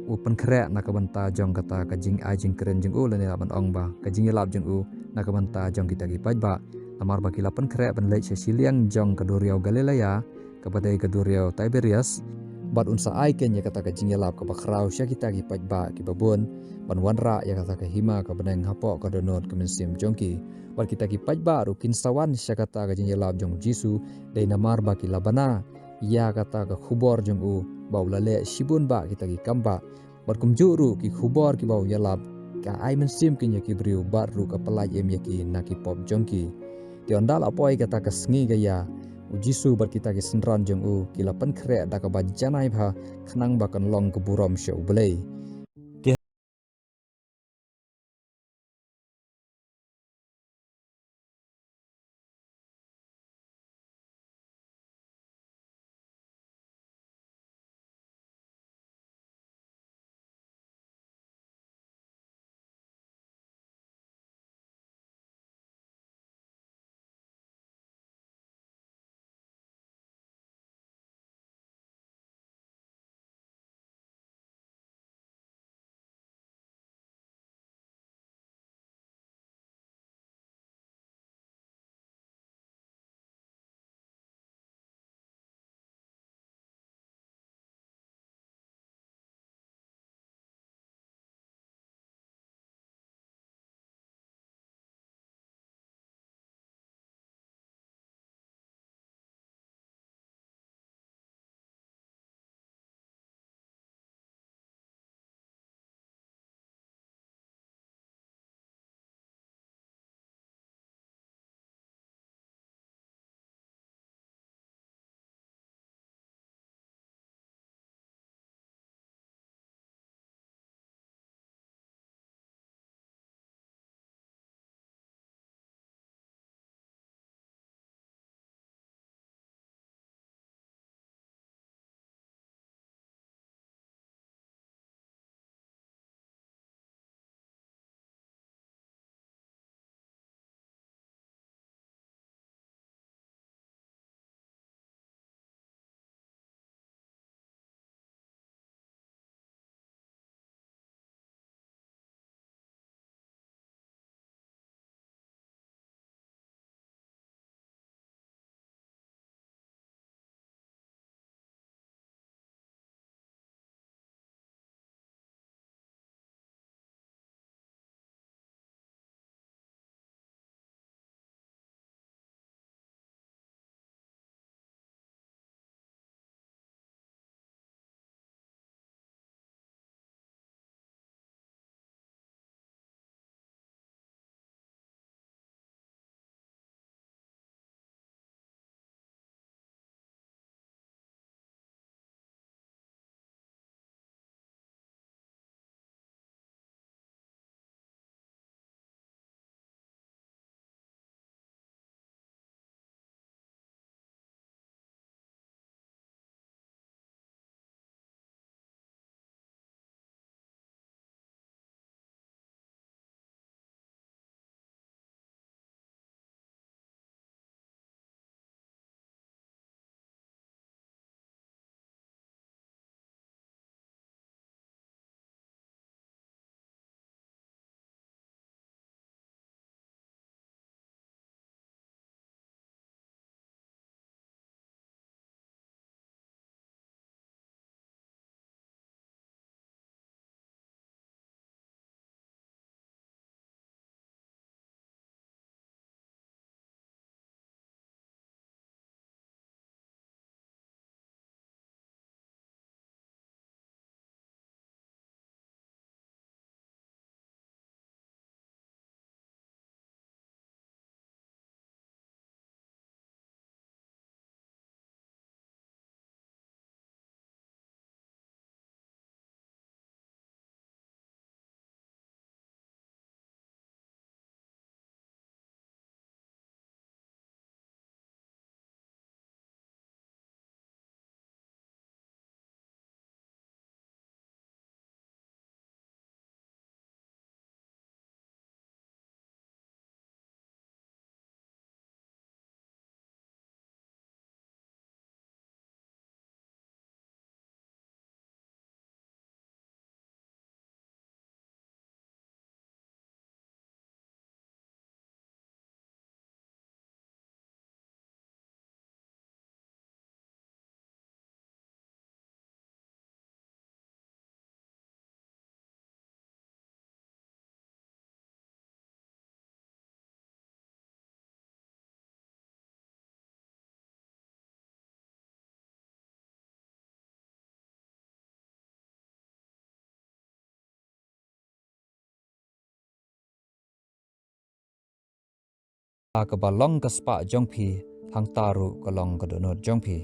u pynkhreh na ka bynta jong kata ka jingai jingkren jong u, lane lah ban ong ba ka jingïalap jong u na ka bynta jong kita ki paidbah. Namar ba ki la pynkhreh ban leit sha shiliang jong ka duriaw Galilea, kaba dei ka duriaw Tiberias, bad un sa ai keiñ ïa kata ka jingïalap kaba khraw sha kita ki paidbah kiba bun, ban wanrah ïa kata ka hima ka bneng hapoh ka dohnud ka mynsiem jong ki. Bad kita ki paidbah ruh kin sa wan sha kata ka jingïalap jong u Jisu, dei namar ba ki la bna ïa kata ka khubor jong u ba u la leh shibun bah kita ki kam bah. Bad kumjuh ruh ki khubor kiba u ïalap ka ai mynsiem keiñ ïa ki briew bad ruh ka pyllait im ïa ki na ki pop jong ki. Te ynda la poi kata ka sngi ka ïa, u Jisu bad kita ki synran jong u ki la pynkhreh da kaba janai bha, khnang ba kan long ka burom sha U Blei. kaba long ka spah jong phi, hangta ruh ka long ka dohnud jong phi.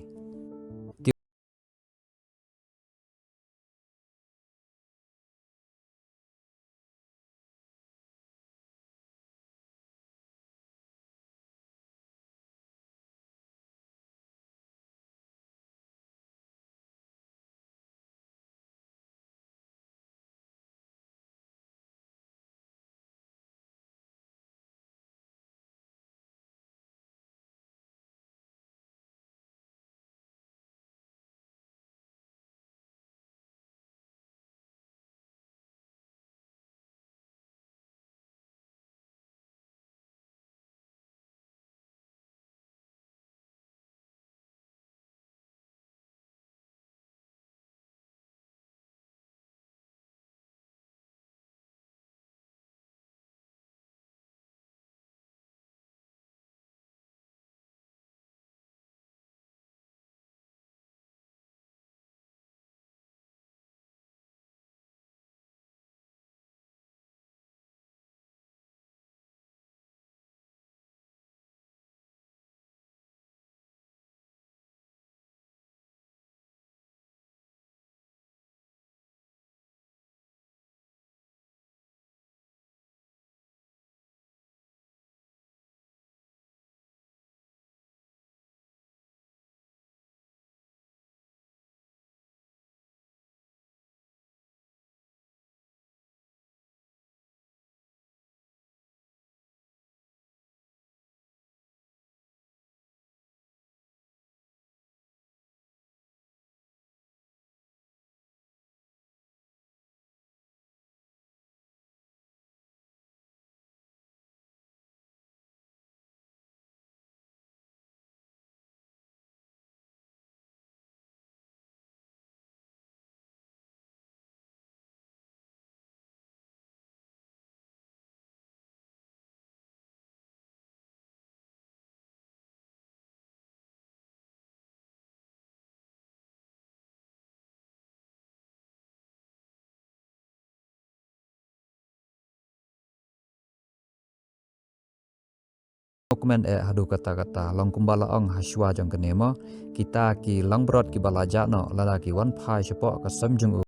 Kmen eh haduh katta katta, long kumba la ong ha shuwa jong kane mo, kita ki langbrot kiba la jah noh, lada ki wan phai shapoh ka sem jong u.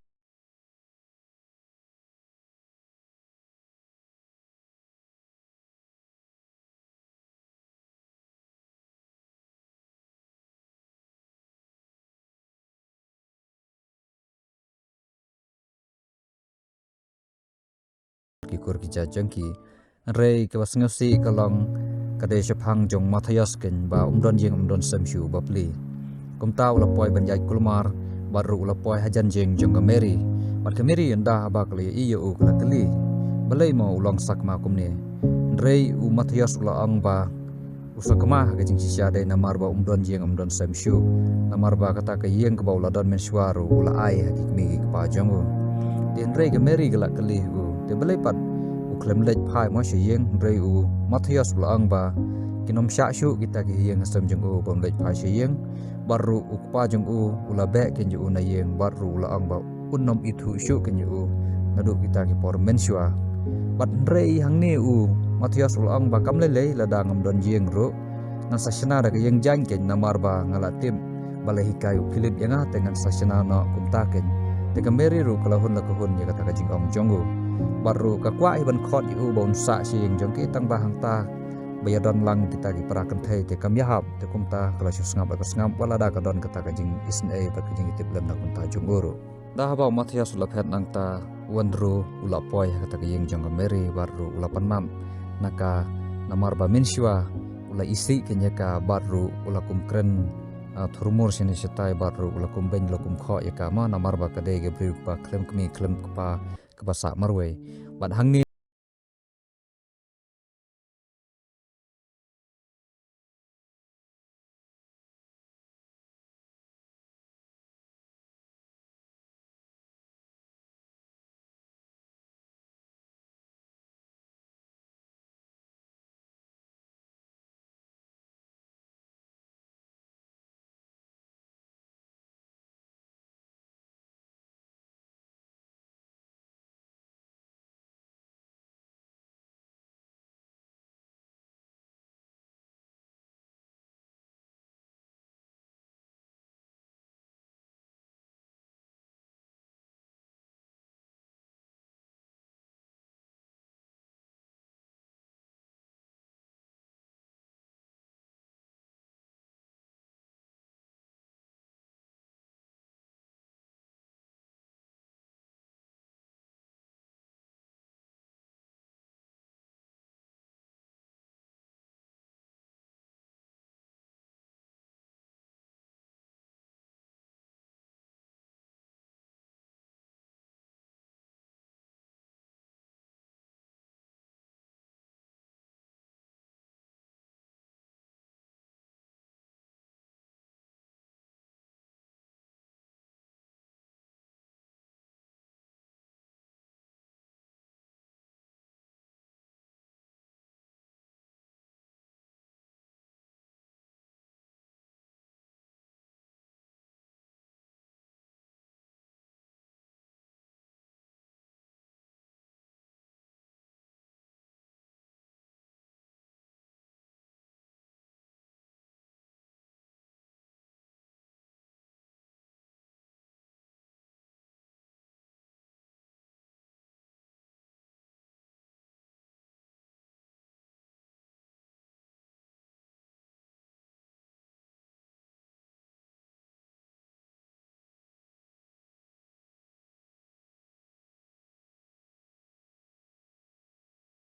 Ki kur ki jait jong ki. Hynrei kaba sngewsih ka long ka dei shaphang jong Matthias keiñ ba um don ïing um don sem shuh ba plie. Kumta u la poi ban ïaid kulmar, bad ruh u la poi hajan jing jong ka Mary. Bad ka Mary ynda haba ka la ïohi ïa u ka la kylli, balei mo u long sakma kumne. Hynrei u Matthias u la ong ba u sakma ha ka jingshisha dei namar ba um don ïing um don sem shuh. Namar ba kata ka ïing kaba u la don mynshuwa ruh u la ai ha ki kmie ki kpa jong u. Te hynrei ka Mary ka la kylli u, te balei pat u khlem leit phai mo sha ïing, hynrei u Matthias u la ong ba kin ym shah shuh kita ki ïing ha sem jong u ba um leit phai sha ïing. Bad ruh u kpa jong u u la beh keiñ ïa u na ïing, bad ruh u la ong ba un ym ithuh shuh keiñ ïa u naduh kita ki por mynshuwa. Bad hynrei hangne u Matthias u la ong ba kam lei lei, lada ngam don ïing ruh ngan sa shna da ka ïing jaiñ keiñ, namar ba nga la tip ba la hikai u Philip ïa nga, te ngan sa shna noh kumta keiñ. Te ka Mary ruh ka la hun la ka hun ïa kata ka jingong jong u. Bad ruh ka kwah hi ban khot ïa u ba un sah sha ïing jong ki, tang ba hangta ba ïadon lang kita ki para kynthei te kam ïahap, te kumta ka la shu sngap bad ka sngap, wat lada ka don kata ka jingisynei bad ka jingïatiplem na ka bynta jong u ruh. Nda haba u Matthias u la phet nangta, u Andrew u la poi ha kata ka ïing jong ka Mary bad ruh u la pynnap na ka, namar ba mynshuwa u la isih keiñ ïa ka bad ruh u la kum kren, ah, thurmur shane shatai bad ruh u la kum beiñ u la kum khoh ïa ka mo, namar ba ka dei ka briew ba khlem kmie khlem kpa kaba sah marwei. Bad hangne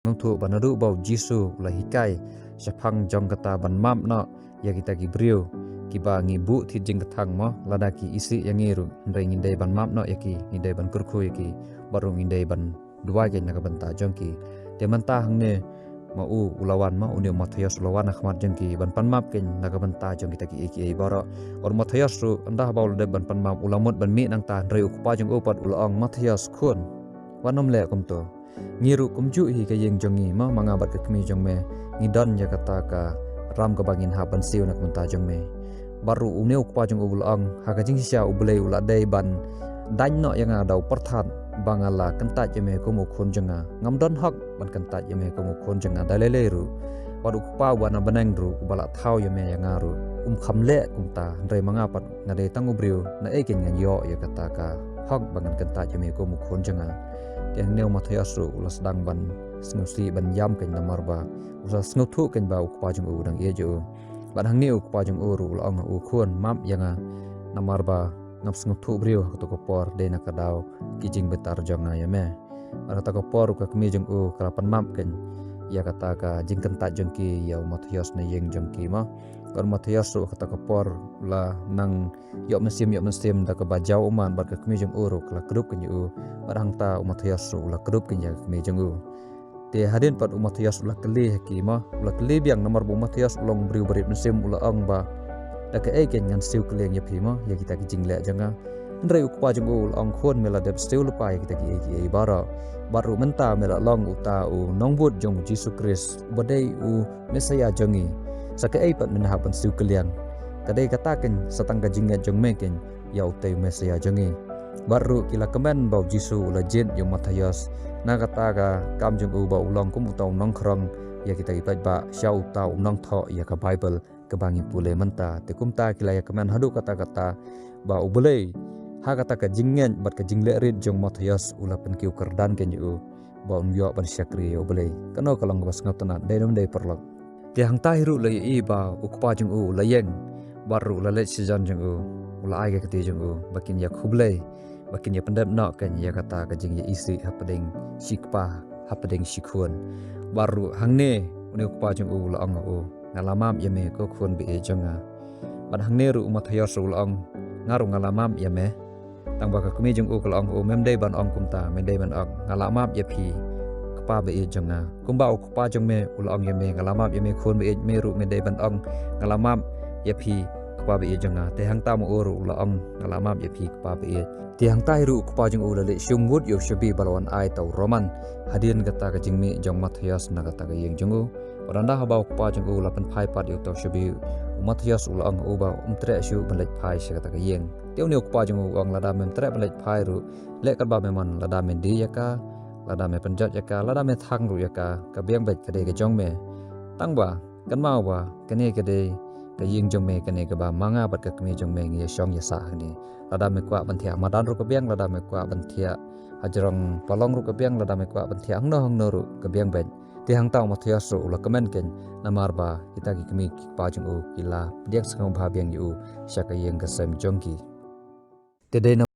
sngewthuh ba naduh ba u Jisu u la hikai shaphang jong kata ban map noh ïa kita ki briew kiba ngi buh thied jingkthang mo, lada ki isih ïa ngi ruh, hynrei ngin dei ban map noh ïa ki, ngin dei ban kyrkhu ïa ki, bad ruh ngin dei ban duwai kein na ka bynta jong ki. Te mynta hangne ma u u la wan mo, une u Mathaios u la wan ha khmat jong ki ban pan map kein na ka bynta jong kita kiei kiei baroh. Bad u Mathaios ruh, ynda haba u la dep ban pan map, u la mut ban mih nangta, hynrei u kpa jong u pat u la ong, Mathaios khun, wat nym leh kumto. Ngi ruh kumjuh hi ka ïing jong ngi mo, ma nga bad ka kmie jong me, ngi don ïa kata ka ram kaba ngin hap ban siew na ka bynta jong me. Bad ruh une u kpa jong u u la ong, ha ka jingshisha U Blei u la dei ban daiñ noh ïa nga da u pyrthat ba nga la kyntait ïa me kum u khun jong nga. Ngam don hok ban kyntait ïa me kum u khun jong nga da lei lei ruh. Bad u Kpa uba na bneng ruh uba la thaw ïa me ïa nga ruh um kham leh kumta, hynrei ma nga pat nga dei tang u briew, naei kein ngan ïoh ïa kata ka hok ba ngan kyntait ïa me kum u khun jong nga. Te hangne u Mathaios ruh u la sdang ban sngewsih ban ïam kein namar ba u sa sngewthuh kein ba u kpa jong u u dang ïeit ïa u. Bad hangne u kpa jong u ruh u la ong, u khun, map ïa nga namar ba ngam sngewthuh briew ha kato ka por, dei na ka daw ki jingbitar jong nga ïa me. Bad kata ka por ka kmie jong u ka la pan map kein ïa kata ka jingkyntait jong ki ïa u Mathaios na ïing jong ki mo. Bad u Mathaios ruh kata ka por la nang ïoh mynsiem ïoh mynsiem da kaba jaw ummat, bad ka kmie jong u ruh ka la kdup kein ïa u. Bad hangta u Mathaios ruh u la kdup kein ïa ka kmie jong u. Te hadien pat u Mathaios u la kylli ha ki mo, u la kylli biang namar ba u Mathaios u long briew barit mynsiem, u la ong ba, da kaei kein ngan siew kylliang ïa phi mo ïa kita ki jingleh jong nga? Hynrei u kpa jong u u la ong, khun, me la dep siew lypa ïa kita kiei kiei baroh. Bad ruh mynta me la long uta u nongbud jong u Jisu Khrist uba dei u Messaïah jong ngi. Sa kaei pat men hap ban siew kylliang? Ka dei kata kein sa tang ka jingngeit jong me kein ïa utei u Messaïah jong ngi. Bad ruh ki la kmen ba u Jisu u la jied ïa u Mathaios na kata ka kam jong u ba u long kum uta u nongkhrong ïa kita ki paidbah, sha uta u nongthoh ïa ka Baibl kaba ngi pule mynta. Te kumta ki la ïa kmen haduh katta katta ba U Blei, ha kata ka jingngeit bad ka jingleh rit jong u Mathaios, u la pynkiew kyrdan kein ïa u ba un ïoh ban shakri ïa U Blei. Kano ka long kaba sngewtynnat, dei ne ym dei, paralok? Te hangta hi ruh la ïohi ba u kpa jong u u la ïeng bad ruh u la leit shajan jong u, u la ai ka kti jong u ba kin ïa khublei, ba kin ïa pyndep noh kein ïa kata ka jingïaisih hapdeng shi kpa, hapdeng shi khun. Bad ruh hangne une u kpa jong u u la ong ha u, nga la map ïa me ko khun ba ïeit jong nga. Bad hangne ruh u Mathaios ruh u la ong, nga ruh nga la map ïa me. Tang ba ka kmie jong u ka la ong ha u, mem dei ban ong kumta, me dei ban ong, nga la map ïa phi kpa ba ïeit jong nga. Kumba u kpa jong me u la ong ïa me, nga la map ïa me khun ba ïeit, me ruh me dei ban ong, nga la map ïa phi kpa ba ïeit jong nga. Te hangta ma u ruh u la ong, nga la map ïa phi kpa ba ïeit. Te hangta hi ruh u kpa jong u u la leit shim wut ïa u shabi ba la wan ai da u Roman hadien kata ka jingmih jong u Mathaios na kata ka ïing jong u. Bad ynda haba u kpa jong u u la pynphai pat ïa uta u shabi, u Mathaios u la ong ha u ba um treh shuh ban leit phai sha kata ka ïing. Te une u kpa jong u u ong, lada mem treh ban leit phai ruh, leh katba me mon, lada me die ïa ka, lada me pynjot ïa ka, lada me thang ruh ïa ka, ka biang beit ka dei ka jong me. Tang ba kynmaw ba kane ka dei ka ïing jong me, kane kaba ma nga bad ka kmie jong me ngi ïa shong ïa sah hangne. Lada me kwah ban thiah ha madan ruh ka biang, lada me kwah ban thiah ha jrong palong ruh ka biang, lada me kwah ban thiah hangno hangno ruh ka biang beit. Te hangta u Mathaios ruh u la kmen kein namar ba kita ki kmie ki kpa jong u ki la pdiang sngewbha biang ïa u sha ka ïing ka sem jong ki. Te dei na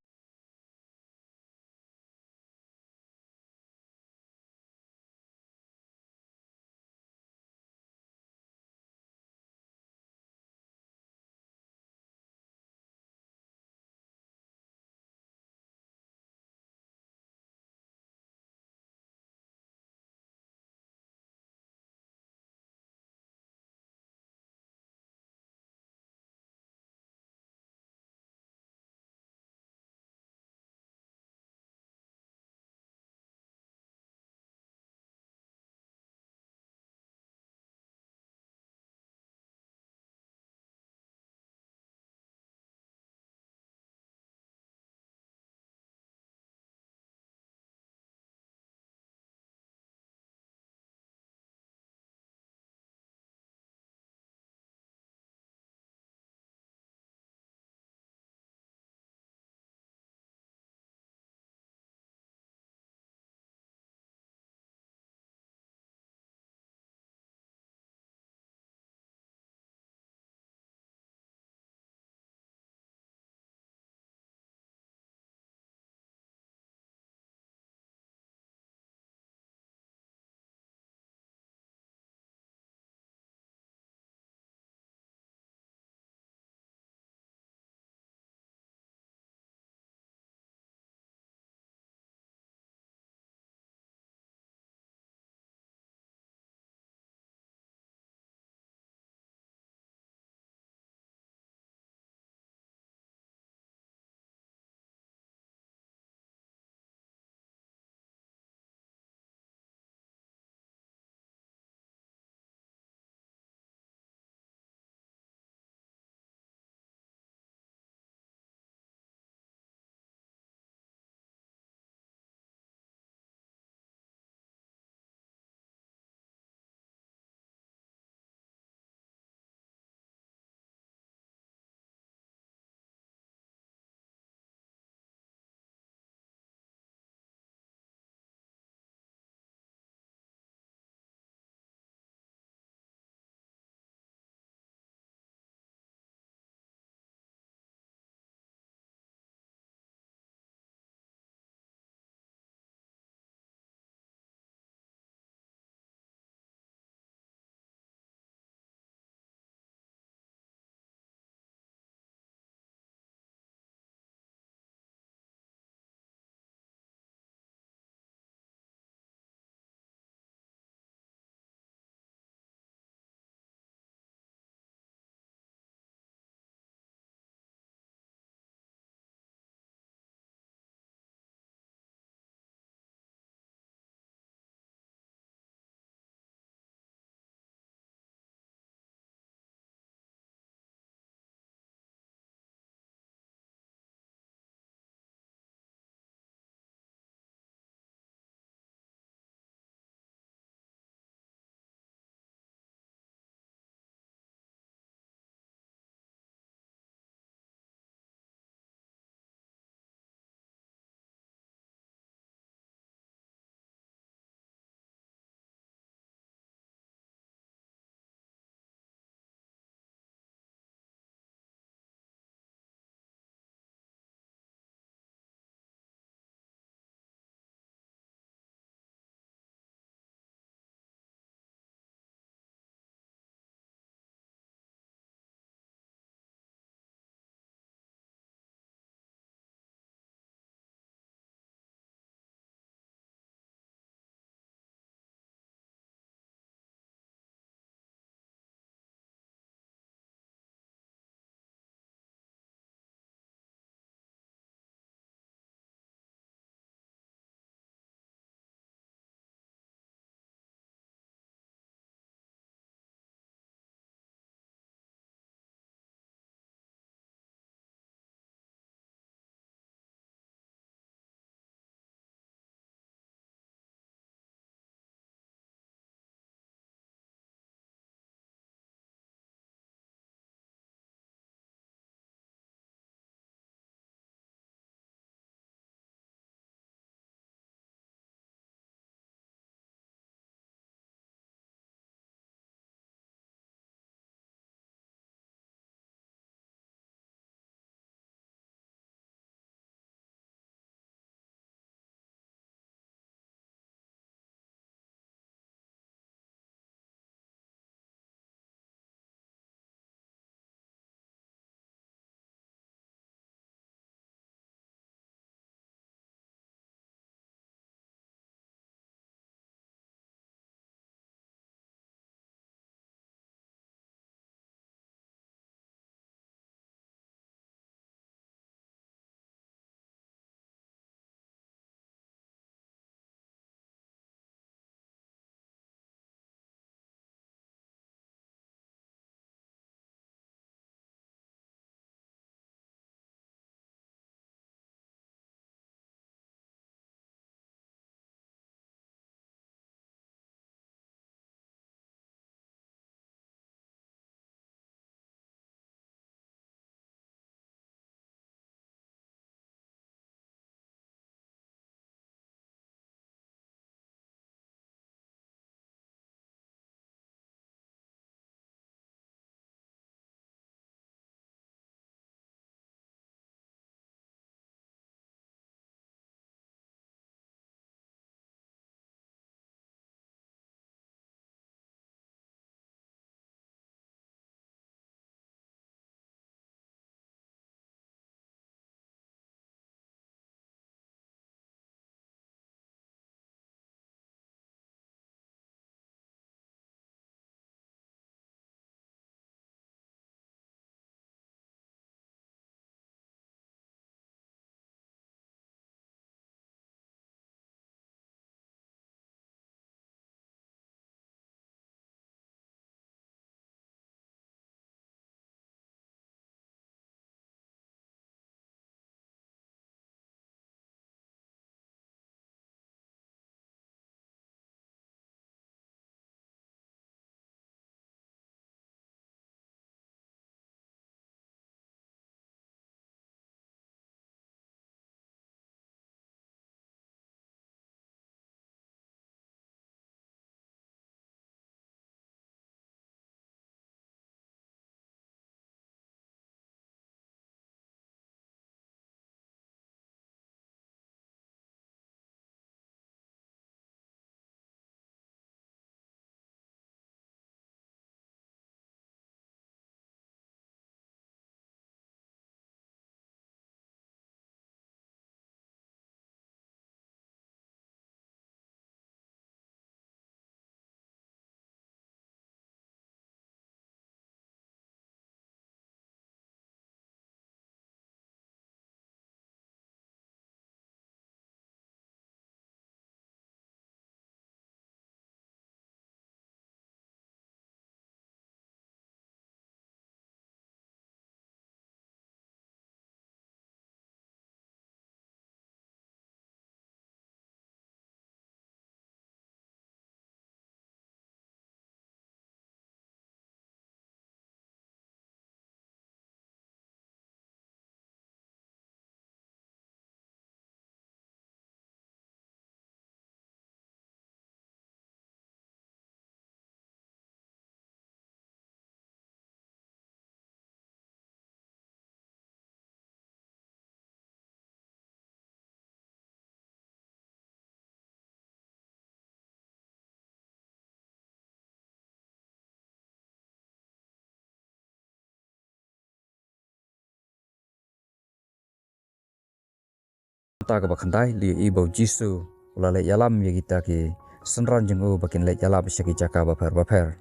Kata kaba khyndai, la ïohi ba u Jisu u la leit ïalam ïa kita ki synran jong u ba kin leit ïalap sha ki jaka bapher bapher.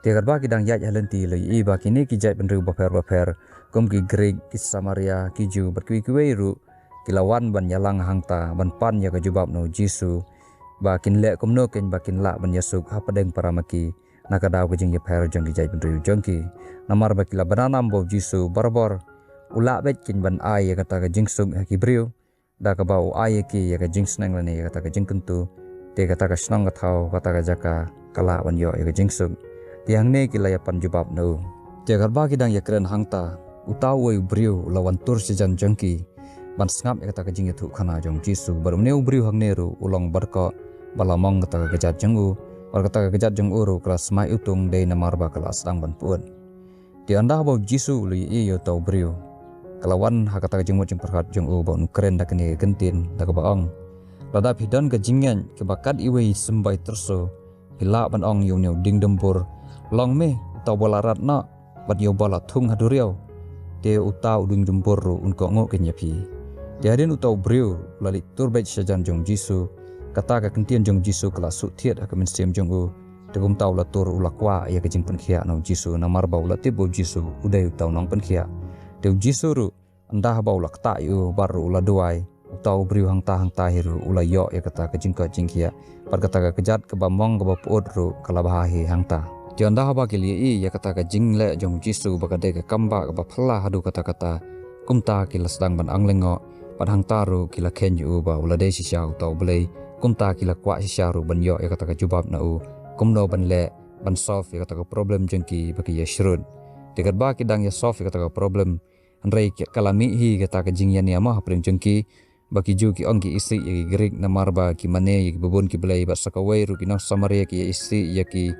Te katba ki dang ïaid ha lynti, la ïohi ba kine ki jaitbynriew bapher bapher, kum ki Grik, ki Samaria, ki Jiw bad kiwei kiwei ruh, ki la wan ban ïalang hangta ban pan ïa ka jubab na u Jisu ba kin leh kumno kein ba kin lah ban ïasuk hapdeng para ma ki na ka daw ka jingïapher jong ki jaitbynriew jong ki. Namar ba ki la bna nam ba u Jisu barabor u lah beit kein ban ai ïa kata ka jingsuk ha ki briew da kaba u ai ïa ki ïa ka jingsneng lane ïa kata ka jingkyntu. Te kata ka shnong ka thaw, kata ka jaka ka lah ban ïoh ïa ka jingsuk. Te hangne ki la ïapan jubab na u. Te katba ki dang ïakren hangta, uta uwei u briew u la wan tur shajan jong ki ban sngap ïa kata ka jingïathuhkhana jong u Jisu. Bad une u briew hangne ruh u long barkoh ba la mong kata ka kjat jong u. Bad kata ka kjat jong u ruh ka la smai utung dei namar ba ka la sdang ban pyut. Te ynda haba u Jisu u la ïohi ïa uta u briew, ka la wan ha kata ka jingmut jingpyrkhat jong u ba un kren da kane ka kyntien da kaba ong, lada phi don ka jingngeit kaba kat iwei i symbai tyrso, phi lah ban ong ïa une u dieng dumbur, long me uta uba la rat noh bad ïa uba la thung ha duriaw, te uta u dieng dumbur ruh un kohnguh kein ïa phi. Te hadien uta u briew u la leit tur beit shajan jong u Jisu, kata ka kyntien jong u Jisu ka la suk thied ha ka mynsiem jong u. Te kumta u la tur u la kwah ïa ka jingpynkhiah na u Jisu namar ba u la tip ba u Jisu u dei uta u nongpynkhiah. Te u Jisu ruh ynda haba u la ktah ïa u bad ruh u la duwai, uta u briew hangta hangta hi ruh u la ïoh ïa kata ka jingkoit jingkhiah. Bad kata ka kjat kaba mong kaba pyut ruh ka la bha hi hangta. Te ynda haba ki la ïohi ïa kata ka jingleh jong u Jisu ba ka dei ka kam ba kaba phylla haduh katta katta, kumta ki la sdang ban ang lyngngoh. Bad hangta ruh ki la kheiñ ïa u ba u la dei shisha uta u Blei. Kumta ki la kwah shisha ruh ban ïoh ïa kata ka jubab na u kumno ban leh ban solve ïa kata ka problem jong ki ba ki ïa shrut. Te katba ki dang ïa solve ïa kata ka problem, hynrei ka la mih hi kata ka jingïania ma hapdeng jong ki, ba ki Jiw ki ong ki isih ïa ki Grik namar ba ki mane ïa kiba bun ki blei, bad sa kawei ruh ki nong Samaria ki ïa isih ïa ki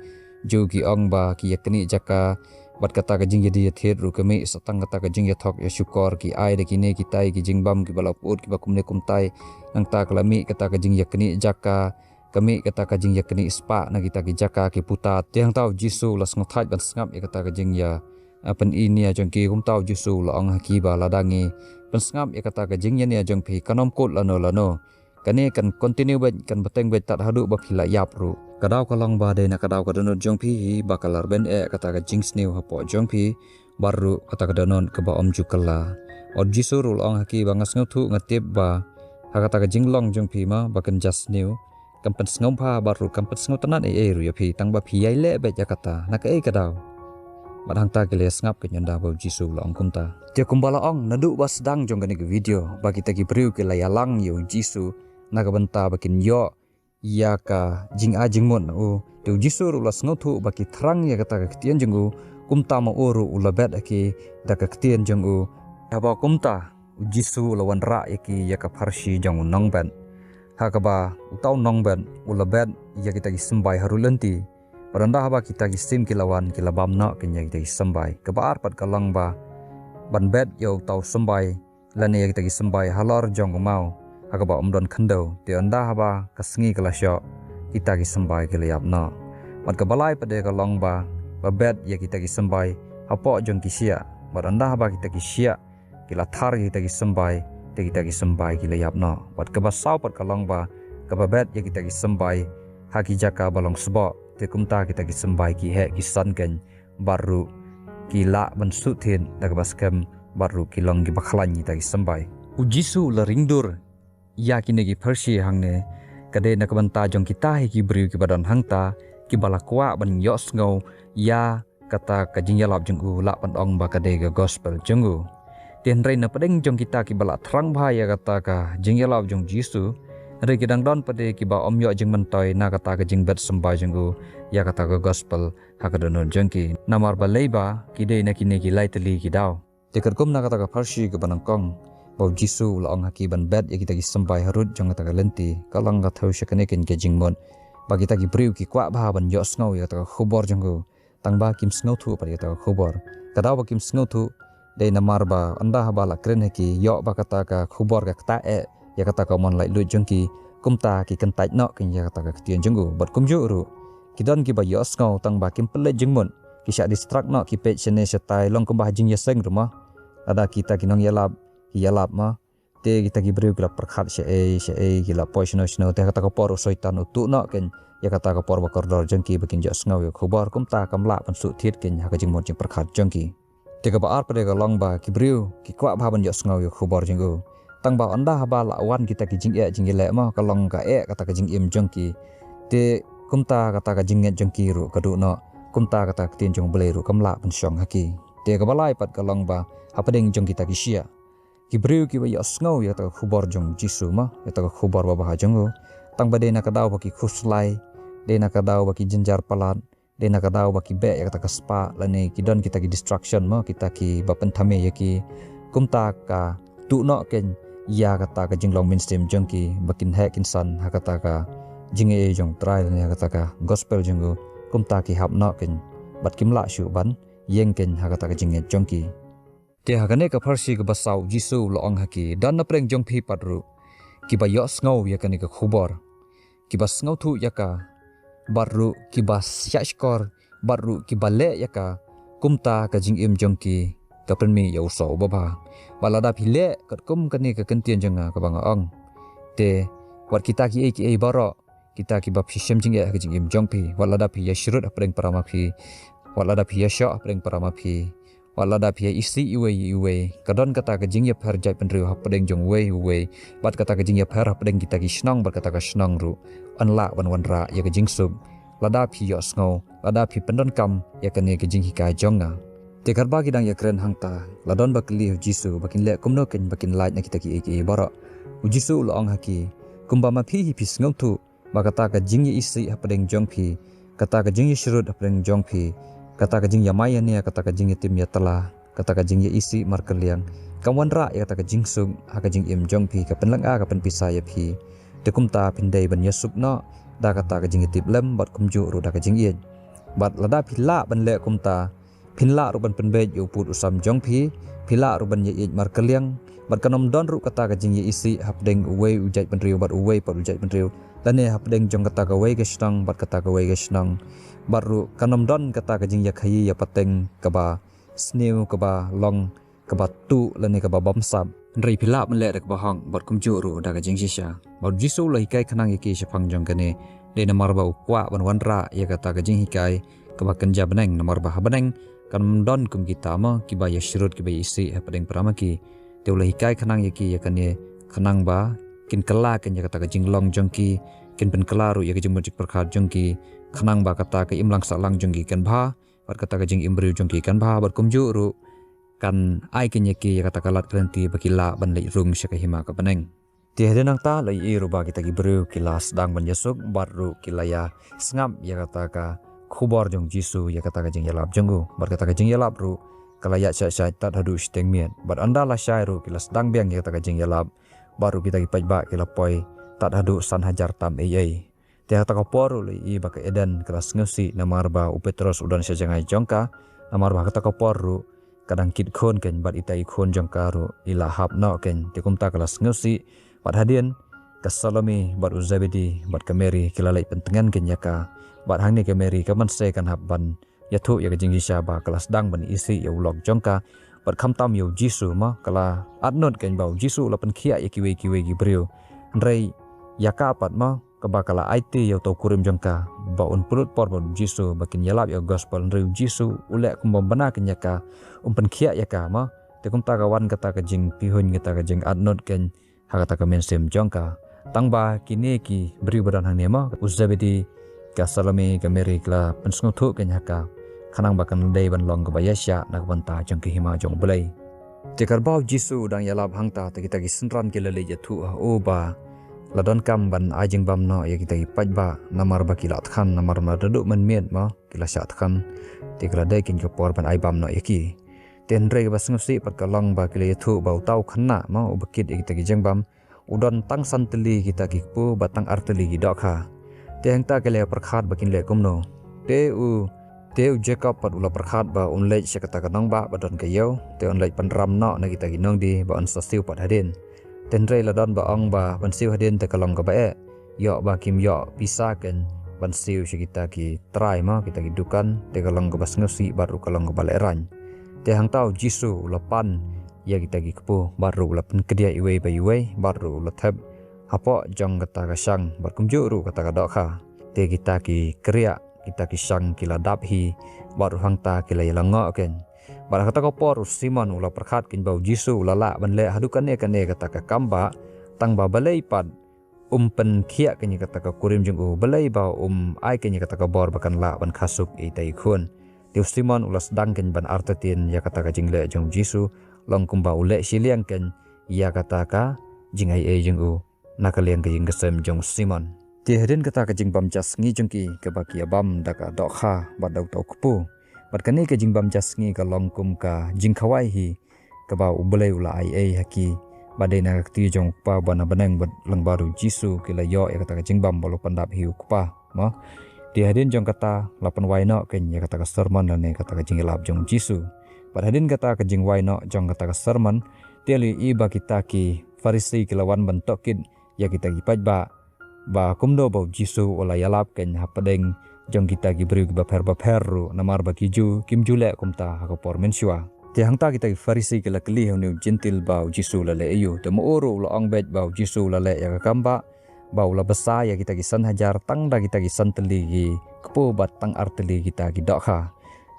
Jiw ki ong ba ki ïa knieh jaka. Bad kata ka jingïadie ïathied ruh ka mih sa tang kata ka jingïathok ïashukor, ki ai da kine kitai ki jingbam kiba la pyut kiba kumne kumtai. Nangta ka la mih kata ka jingïaknieh jaka, ka mih kata ka jingïaknieh spah na kita ki jaka ki puta. Te hangta u Jisu u la sngewthait ban sngap ïa kata ka jingïa, ah, pyni nia jong ki. Kumta u Jisu u la ong ha ki ba lada ngi pynsngap ïa kata ka jingïania jong phi, kan ym kut lano lano. Kane kan continue beit, kan bteng beit tad haduh ba phi la ïap ruh. Ka daw ka long ba dei na ka daw ka dohnud jong phi hi ba ka la rben eh kata ka jingsniew hapoh jong phi, bad ruh kata ka dohnud kaba ym ju kylla. Bad u Jisu ruh u la ong ha ki ba nga sngewthuh, nga tip ba ha kata ka jinglong jong phi ma ba kynja sniew, kam pynsngewbha bad ruh kam pynsngewtynnat ei ei ruh ïa phi, tang ba phi ïai leh beit ïa kata. Na kaei ka daw? Bad hangta ki la ïa sngap kein ynda ba u Jisu u la ong kumta. Te kumba la ong naduh ba sdang jong kane ka video, ba kita ki briew ki la ïalang ïa u Jisu na ka bynta ba kin ïoh ïa ka jingai jingmut na u. Te u Jisu ruh u la sngewthuh ba ki thrang ïa kata ka ktien jong u, kumta ma u ruh u la bet ha ki da ka ktien jong u. Haba kumta, u Jisu u la wanrah ïa ki ïa ka pharshi jong u nongbet, ha kaba uta u nongbet u la bet ïa kita ki symbai harud lynti. Bad ynda haba kita ki sim ki la wan, ki la bam noh kein ïa kita ki symbai. Kaba ar pat ka long ba ban bet ïa uta u symbai lane ïa kita ki symbai halor jong u maw, ha kaba ym don khyndew. Te ynda haba ka sngi ka la shoh, kita ki symbai ki la ïap noh. Bad kaba lai pat de ka long ba, ba bet ïa kita ki symbai hapoh jong ki shiah. Bad ynda haba kita ki shiah ki la thar ïa kita ki symbai, te kita ki symbai ki la ïap noh. Bad kaba saw pat ka long ba, kaba bet ïa kita ki symbai ha ki jaka ba long sboh, te kumta kita ki symbai ki heh ki san kein, bad ruh ki lah ban suk thied da kaba skhem, bad ruh ki long kiba khlaiñ kita ki symbai. U Jisu u la ring dur ïa kine ki pharshi hangne, ka dei na ka bynta jong kita hi ki briew kiba don hangta, kiba la kwah ban ïohsngew ïa kata ka jingïalap jong u, lah ban ong ba ka dei ka gospel jong u. Te hynrei na pdeng jong kita kiba la thrang bha ïa kata ka jingïalap jong u Jisu, hynrei ki dang don pat de kiba ym ïoh jingmyntoi na kata ka jingbet symbai jong u ïa kata ka gospel ha ka dohnud jong ki. Namar balei ba ki dei na kine ki lai tylli ki daw. Te katkum na kata ka pharshi kaba nyngkong, ba u Jisu u la ong ha ki ban bet ïa kita ki symbai harud jong kata ka lynti, ka long ka thew sha kane kein ka jingmut ba kita ki briew ki kwah bha ban ïohsngew ïa kata ka khubor jong u, tang ba kim sngewthuh pat ïa kata ka khubor. Ka daw ba kim sngewthuh, dei namar ba ynda haba la kren ha ki, ïoh ba kata ka khubor ka ktah eh ïa kata ka mon laitluid jong ki, kumta ki kyntait noh kein ïa kata ka ktien jong u. Bad kumjuh ruh, ki don kiba ïohsngew tang ba kim pynleit jingmut, ki shah distract noh, ki peit shane shatai, long kumba ha jingïaseng ruh ma. Lada kita ki nongïalap ki ïalap ma, Te kita ki briew ki la pyrkhat shaei shaei, ki la poi shano shano, te ha kata ka por u Soitan u tuh noh kein ïa kata ka por ba kordor jong ki ba kin ïohsngew ïa ka khubor. Kumta kam lah ban shu thied kein ha ka jingmut jingpyrkhat jong ki. Te kaba ar pat ka long ba ki briew ki kwah bha ban ïohsngew ïa ka khubor jong u. Tang ba ynda haba la wan kita ki jingeh jingïaleh mo, ka long ka eh kata ka jingim jong ki. Te kumta kata ka jingngeit jong ki ruh ka duh noh. Kumta kata ka ktien jong U Blei ruh kam lah ban shong ha ki. Te kaba lai pat ka long ba hapdeng jong kita ki shiah, ki briew kiba ïohsngew ïa kata ka khubor jong U Jisu mo, ïa kata ka khubor babha jong u, tang ba dei na ka daw ba ki khuslai, dei na ka daw ba ki jynjar palat, dei na ka daw ba ki beh ïa kata ka spah, lane ki don kita ki distraction mo, kita kiba pynthame ïa ki. Kumta ka tuh noh kein ïa kata ka jinglong mynsiem jong ki ba kin heh kin san ha kata ka jingaiei jong U Trai lane ha kata ka gospel jong u. Kumta ki hap noh kein bad kim lah shuh ban ïeng kein ha kata ka jingngeit jong ki. Te ha kane ka pharshi kaba saw U Jisu u la ong ha ki, don napdeng jong phi pat ruh kiba ïohsngew ïa kane ka khubor, kiba sngewthuh ïa ka, bad ruh kiba shahshkor, bad ruh kiba leh ïa ka, kumta ka jingim jong ki ka pynmih ïa u soh uba bha. Bad lada phi leh katkum kane ka kyntien jong nga kaba nga ong, te wat kita kiei kiei baroh, kita kiba phi shem jingeh ha ka jingim jong phi, wat lada phi ïashrut hapdeng para ma phi, wat lada phi ïashoh hapdeng para ma phi, wat lada phi ïa isih iwei ïa iwei, ka don kata ka jingïapher jaitbynriew hapdeng jong uwei uwei, bad kata ka jingïapher hapdeng kita ki shnong bad kata ka shnong ruh, yn lah ban wanrah ïa ka jingsuk lada phi ïohsngew, lada phi pyndonkam ïa kane ka jinghikai jong nga. Te katba ki dang ïakren hangta, la don ba kylli ha U Jisu ba kin leh kumno kein ba kin lait na kita kiei kiei baroh. U Jisu u la ong ha ki, kumba ma phi hi phi sngewthuh ba kata ka jingïaisih hapdeng jong phi, kata ka jingïashrut hapdeng jong phi, kata ka jingïamai ïania, kata ka jingïatim ïatla, kata ka jingïaisih markylliang, kam wanrah ïa kata ka jingsuk ha ka jingim jong phi, ka pynlynga, ka pynpisa ïa phi. Te kumta phin dei ban ïasuk noh da kata ka jingïatiplem bad kumjuh ruh da ka jingïeit. Bad lada phi lah ban leh kumta, phin lah ruh ban pynbeit ïa u pud u sam jong phi, phi lah ruh ban ïaieit markylliang, bad kan ym don ruh kata ka jingïaisih hapdeng uwei u jaitbynriew bad uwei pat u jaitbynriew, lane hapdeng jong kata kawei ka shnong bad kata kawei ka shnong, bad ruh kan ym don kata ka jingïakhaïi ïapateng kaba sniew, kaba long kaba tuh lane kaba bamsap. Hynrei phi lah ban leh da kaba hok bad kumjuh ruh da ka jingshisha. Bad U Jisu u la hikai khnang ïa ki shaphang jong kane, dei namar ba u kwah ban wanrah ïa kata ka jinghikai kaba kynja bneng, namar ba ha bneng kan ym don kum kita mo kiba ïashrut, kiba ïaisih hapdeng para ma ki. Te u la hikai khnang ïa ki ïa kane khnang ba kin kylla kein ïa kata ka jinglong jong ki, kin pynkylla ruh ïa ka jingmut jingpyrkhat jong ki, khnang ba kata ka imlang sahlang jong ki kan bha, bad kata ka jingim briew jong ki kan bha, bad kumjuh ruh kan ai kein ïa ki ïa kata ka lad ka lynti ba ki lah ban leit rung sha ka hima ka bneng. Te hadien nangta la ïohi ruh ba kita ki briew ki la sdang ban ïasuk, bad ruh ki la ïasngap ïa kata ka khubor jong U Jisu, ïa kata ka jingïalap jong u. Bad kata ka jingïalap ruh ka la ïaid shai shai tad haduh shiteng miet. Bad ynda la shai ruh ki la sdang biang ïa kata ka jingïalap, bad ruh kita ki paidbah ki la poi tad haduh san hajar tam eiei. Te ha kata ka por ruh la ïohi ba ka Eden ka la sngewsih, namar ba u Petros u don sha jngai jong ka, namar ba ha kata ka por ruh ka dang kit khun kein, bad ita i khun jong ka ruh i la hap noh kein. Te kumta ka la sngewsih, bad hadien ka Salome bad u Zebedi bad ka Mary ki la leit pyntngen kein ïa ka. Bad hangne ka Mary ka mynsiem kan hap ban ïathuh ïa ka jingshisha ba ka la sdang ban isih ïa u lok jong ka, bad khamtam ïa U Jisu mo, ka la adnud kein ba U Jisu u la pynkhiah ïa kiwei kiwei ki briew. Hynrei ïa ka pat mo, kaba ka la aiti ïa uta u kurim jong ka ba un pynlut por bad U Jisu ba kin ïalap ïa ka gospel, hynrei U Jisu u leh kumba bna kein ïa ka, um pynkhiah ïa ka mo. Te kumta ka wan kata ka jingpihuiñ, kata ka jingadnud kein ha kata ka mynsiem jong ka. Tang ba kine ki briew ba don hangne mo, u Zebedi, ka Salome, ka Mary, ki la pynsngewthuh kein ha ka, khnang ba kan dei ban long kaba ïaishah na ka bynta jong ka hima jong U Blei. Te katba U Jisu u dang ïalap hangta, te kita ki synran ki la leit ïathuh ha u ba la donkam ban ai jingbam noh ïa kita ki paidbah, namar ba ki la thngan, namar ba naduh mynmiet mo ki la shah thngan. Te ka la dei kein ka por ban ai bam noh ïa ki. Te hynrei kaba sngewsih pat ka long ba ki la ïathuh ba uta u khynnah mo uba kit ïa kita ki jingbam, u don tang san tylli kita ki kpu bad tang ar tylli ki dohkha. Te hangta ki la pyrkhat ba kin leh kumno. Te u, te u Jakob pat u la pyrkhat ba un leit sha kata ka nongbah ba don ka ïew, te un leit pynram noh na kita ki nongdie bad un sa siew pat hadien. Te hynrei la don ba ong ba ban siew hadien te ka long kaba eh. Ïoh ba kim ïoh pisa kein ban siew sha kita ki trai mo, kita ki dukan, te ka long kaba sngewsih bad ruh ka long kaba lehraiñ. Te hangta U Jisu u la pan ïa kita ki kpu, bad ruh u la pynkdiah iwei pa iwei, bad ruh u la thep hapoh jong kata ka shang, bad kumjuh ruh kata ka dohkha. Te kita ki kriah, kita ki shang ki la dap hi, bad ruh hangta ki la ïalangoh keiñ. Bad ha kata ka por u Simon u la pyrkhat keiñ ba u Jisu u la lah ban leh haduh kane kane kata ka kam ba, tang ba balei pat um pynkhiah keiñ ïa kata ka kurim jong u, balei ba um ai keiñ ïa kata ka bor ba kan lah ban khasuk ïa ita i khun. Te u Simon u la sdang keiñ ban artatien ïa kata ka jingleh jong u Jisu, long kumba u leh shiliang keiñ ïa kata ka jingaiei jong u na ka liang ka ïing ka sem jong u Simon. Te hadien kata ka jingbam ja sngi jong ki kaba ki ïa bam da ka dohkha bad da uta u kpu. Bad kane ka jingbam ja sngi ka long kum ka jingkhawai hi kaba U Blei u la ai ei ha ki, ba dei na ka kti jong U Kpa ba na bneng bad lyngba u Jisu ki la ïoh ïa kata ka jingbam ba u la pyndap hi U Kpa, mo. Te hadien jong kata la pynwai noh keiñ ïa kata ka sermon lane kata ka jingïalap jong u Jisu. Bad hadien kata ka jingwai noh jong kata ka sermon, te la ïohi ba kita ki Pharisi ki la wan ban tohkit ïa kita ki paidbah ba kumno ba u Jisu u la ïalap keiñ hapdeng jong kita ki briew kiba pher bapher ruh, namar ba ki Jiw kim ju leh kumta ha ka por mynshuwa. Te hangta kita ki Pharisi ki la kylli ha une u Jentil ba u Jisu u la leh aïu. Te ma u ruh u la ong beit ba u Jisu u la leh ïa ka kam ba, ba u la bsa ïa kita ki san hajar tang da kita ki san tylli ki kpu bad tang ar tylli kita ki dohkha.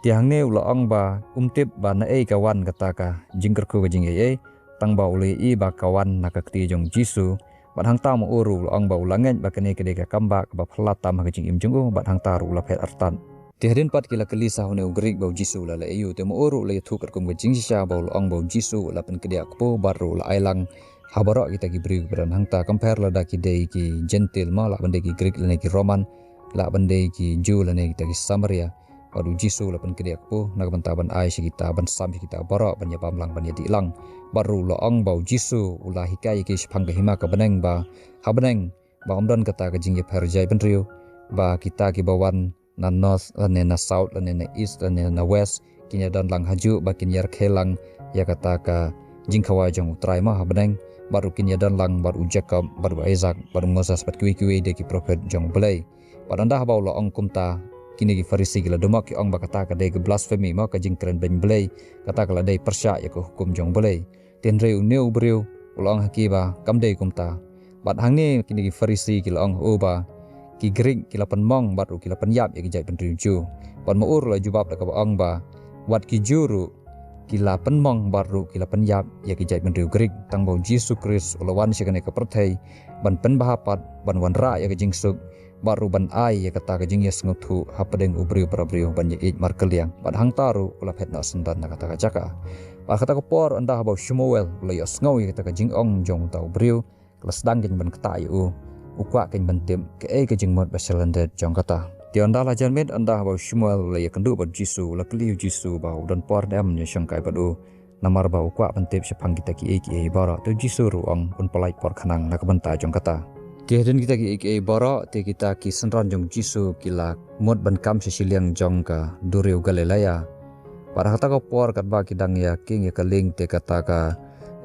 Te hangne u la ong ba um tip ba naei ka wan kata ka jingkyrkhu ka jingaiei, tang ba u la ïohi ba ka wan na ka kti jong u Jisu. Bad hangta ma u ruh u la ong ba u la ngeit ba kane ka dei ka kam ba kaba phylla tam ha ka jingim jong u, bad hangta ruh u la phet artat. Te hadien pat ki la kylli sa ha une u Grik ba u Jisu u la leh aïu, te ma u ruh u la ïathuh katkum ka jingshisha ba u la ong ba u Jisu u la pynkdiah kpu bad ruh u la ai lang ha baroh kita ki briew kiba don hangta, compare lada ki dei ki Jentil, mo, lah ban dei ki Grik lane ki Roman, lah ban dei ki Jiw lane kita ki Samaria. Bad u Jisu u la pynkdiah kpu na ka bynta ban ai sha kita, ban sam sha kita baroh ban ïa bam lang, ban ïa dih lang. Bad ruh u la ong ba u Jisu u la hikai ïa ki shaphang ka hima ka bneng ba, ha bneng ba ym don kata ka jingïapher jaitbynriew, ba kita kiba wan na north lane na south lane na east lane na west kin ïa don lang hajuh ba kin ïa rkhie lang ïa kata ka jingkhawai jong U Trai, mo, ha bneng. Bad ruh kin ïa don lang bad u Jakob, bad u Isaac, bad u Moses, bad kiwei kiwei de ki prophet jong U Blei. Bad ynda haba u la ong kumta, kine ki Pharisi ki la dumok ki ong ba kata ka dei ka blasphemy, mo, ka jingkren beiñ Blei, kata ka la dei pyrshah ïa ka hukum jong U Blei. Te hynrei une u briew u la ong ha ki ba kam dei kumta. Bad hangne kine ki Pharisi ki la ong ha u ba ki Grik ki la pynmong bad ruh ki la pynïap ïa ki jaitbynriew Jiw. Bad ma u ruh u la jubab da kaba ong ba wat ki Jiw ruh ki la pynmong bad ruh ki la pynïap ïa ki jaitbynriew Grik, tang ba u Jisu Khrist u la wan sha kane ka pyrthei ban pynbha pat, ban wanrah ïa ka jingsuk, bad ruh ban ai ïa kata ka jingïasngewthuh hapdeng u briew para briew ban ïa ïeit markylliang. Bad hangta ruh u la phet noh syndon na kata ka jaka. Bad kata ka por ynda haba u Shemuel u la ïohsngew ïa kata ka jingong jong uta u briew, ka la sdang keiñ ban ktah ïa u, u kwah keiñ ban tip kaei ka jingmut ba shalyndet jong kata. Te ynda la jan miet ynda haba u Shemuel u la ïakynduh bad u Jisu, u la kylli u Jisu ba u don por ne em ban ïashongkai bad u, namar ba u kwah ban tip shaphang kita kiei kiei baroh. Te u Jisu ruh u ong un pyllait por khnang na ka bynta jong kata. Te hadien kita kiei kiei baroh, te kita ki synran jong u Jisu ki la mut ban kam sha shiliang jong ka duriaw Galilea. Bad ha kata ka por katba ki dang ïakieng ïa ka lieng, te kata ka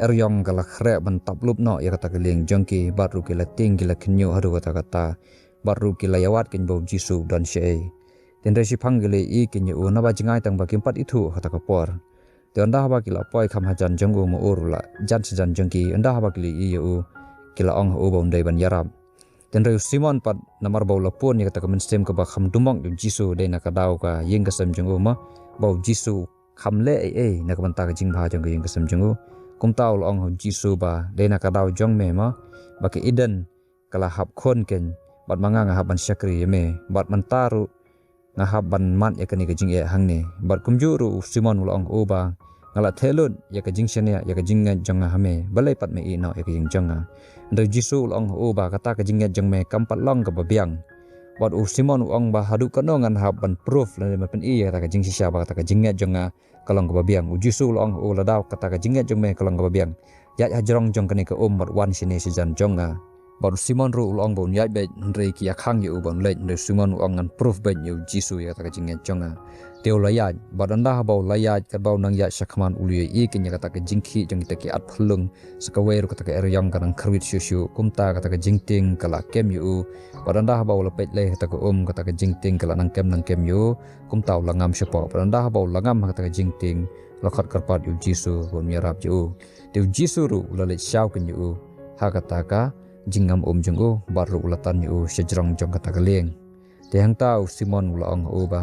eriong ka la khreh ban tap lup noh ïa kata ka lieng jong ki, bad ruh ki la tieng, ki la khynñiuh haduh katta katta, bad ruh ki la ïawad keiñ ba u Jisu u don shaei. Te hynrei shiphang ki la ïohi keiñ ïa u, naba jngai tang ba kim pat ithuh ha kata ka por. Te ynda haba ki la poi kham hajan jong u, ma u ruh u la jan shajan jong ki. Ynda haba ki la ïohi ïa u, ki la ong ha u ba un dei ban ïarap. Te hynrei u Simon pat, namar ba u la pun ïa kata ka mynsiem kaba kham dumok ïa u Jisu, dei na ka daw ka ïing ka sem jong u, mo, ba u Jisu u kham leh ei ei na ka bynta ka jingbha jong ka ïing ka sem jong u. Kumta u la ong ha u Jisu ba, dei na ka daw jong me, mo, ba ka Eden ka la hap khun keiñ, bad ma nga nga hap ban shakri ïa me, bad mynta ruh nga hap ban mad ïa kane ka jingeh hangne. Bad kumjuh ruh u Simon u la ong ha u ba, nga la theh lut ïa ka jingshaniah, ïa ka jingngeit jong nga ha me, balei pat me ïeh noh ïa ka ïing jong nga. Hynrei u Jisu u la ong ha u ba, kata ka jingngeit jong me kam pat long kaba biang. Bad u Simon u ong ba, haduh katno ngan hap ban proof lane ban pyni ïa kata ka jingshisha ba kata ka jingngeit jong nga ka long kaba biang. U Jisu u la ong ha u, lada kata ka jingngeit jong me ka long kaba biang, ïaid hajrong jong kane ka um bad wan shane shajan jong nga. Bad u Simon ruh u la ong ba un ïaid beit, hynrei ki ïakhang ïa u ba un leit, hynrei u Simon u ong, ngan proof beit ïa u Jisu ïa kata ka jingngeit jong nga. Te u la ïaid, bad ynda haba u la ïaid, katba u nang ïaid shakhmat u la ïohi keiñ ïa kata ka jingkhih jong kita ki arphew lung, sa kawei ruh kata ka eriong ka nang kyrwit shuh shuh, kumta kata ka jingtieng ka la kem ïa u. Bad ynda haba u la peit lei ha kata ka um, kata ka jingtieng ka la nang kem nang kem ïa u, kumta u la ngam shapoh. Bad ynda haba u la ngam ha kata ka jingtieng, la khot kyrpad ïa u Jisu ba un ïarap ïa u. Te u Jisu ruh u la leit shaw kein ïa u ha kata ka jingngam um jong u, bad ruh u la tan ïa u sha jrong jong kata ka lieng. Te hangta u Simon u la ong ha u ba,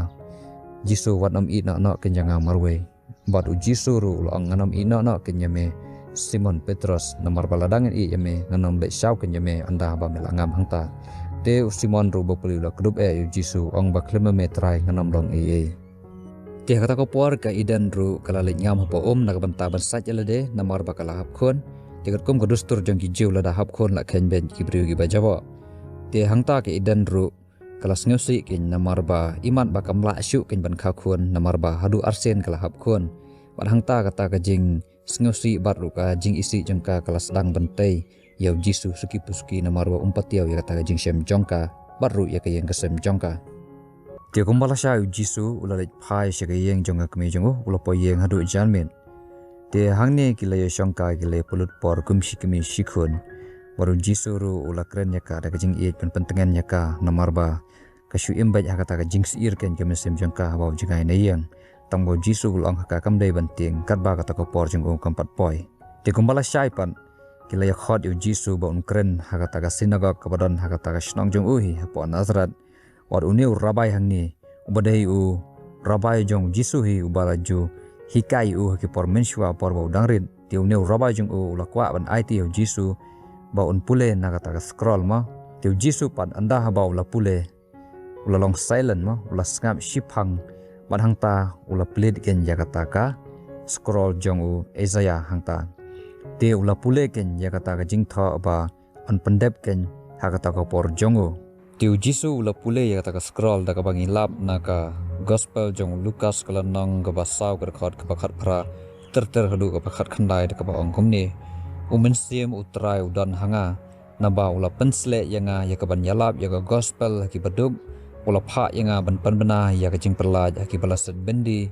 Jisu, wat nym ïeh noh noh kein ïa nga marwei. Bad u Jisu ruh u la ong, ngan nym ïeh noh noh kein ïa me, Simon Petros, namar ba lada ngan ïeh ïa me, ngan nym leit shaw kein ïa me ynda ba me la ngam hangta. Te u Simon ruh bapli u la kdup eh ïa u Jisu, ong ba, khlem ïa me Trai ngan nym long ei ei. Te ha kata ka por ka Eden ruh ka la leit ngam hapoh um na ka bynta ban sait ïa lade, namar ba ka la hap khun. Te katkum ka dustur jong ki Jiw, lada hap khun la kheiñ beiñ ki briew kiba jaboh. Te hangta ka Eden ruh ka la sngewsih kein, namar ba imat ba kam lah shuh kein ban kha khun, namar ba haduh arsien ka la hap khun. Bad hangta kata ka jingsngewsih bad ruh ka jingisih jong ka ka la sdang ban tei ïa u Jisu suki pa suki, namar ba um pat ïoh ïa kata ka jingshem jong ka bad ruh ïa ka ïing ka sem jong ka. Te kumba la shai, u Jisu u la leit phai sha ka ïing jong ka kmie jong u, u la poi ïing haduh janmiet. Te hangne ki la ïashongkai, ki la ïapynlut por kum shi kmie shi khun. Bad u Jisu ruh u la kren ïa ka da ka jingïeit ban pyntngen ïa ka, namar ba ka shu im beit ha kata ka jingsyier kein ka mynsiem jong ka haba u jngai na ïing. Tang ba u Jisu u la ong ha ka, kam dei ban tieng katba kata ka por jong u kam pat poi. Te kumba la shai pat, ki la ïakhot ïa u Jisu ba un kren ha kata ka synagog kaba don ha kata ka shnong jong u hi hapoh Nasareth. Wat une u rabbai hangne, uba dei u rabbai jong u Jisu hi, uba la ju hikai ïa u ha ki por mynshuwa, por ba u dang rit. Te une u rabbai jong u u la kwah ban aiti ïa u Jisu ba un pule na kata ka scroll mo. Te u Jisu pat, ynda haba u la pule, u la long silent mo, u la sngap shiphang. Bad hangta u la plie kein ïa kata ka scroll jong u Isaiah hangta. Te u la pule kein ïa kata ka jingthoh ba yn pyndep kein ha kata ka por jong u. Te u Jisu u la pule ïa kata ka scroll, da kaba ngi lap na ka Gospel jong u Lukas, ka lynnong kaba saw, ka dkhot kaba khatphra ter ter haduh kaba khatkhyndai, da kaba ong kumne: U Mynsiem U Trai u don ha nga, naba u la pynsleh ïa nga ïa kaban ïalap ïa ka Gospel ha ki baduk, u la phah ïa nga ban pynbna ïa ka jingpyllait ha kiba la set byndi,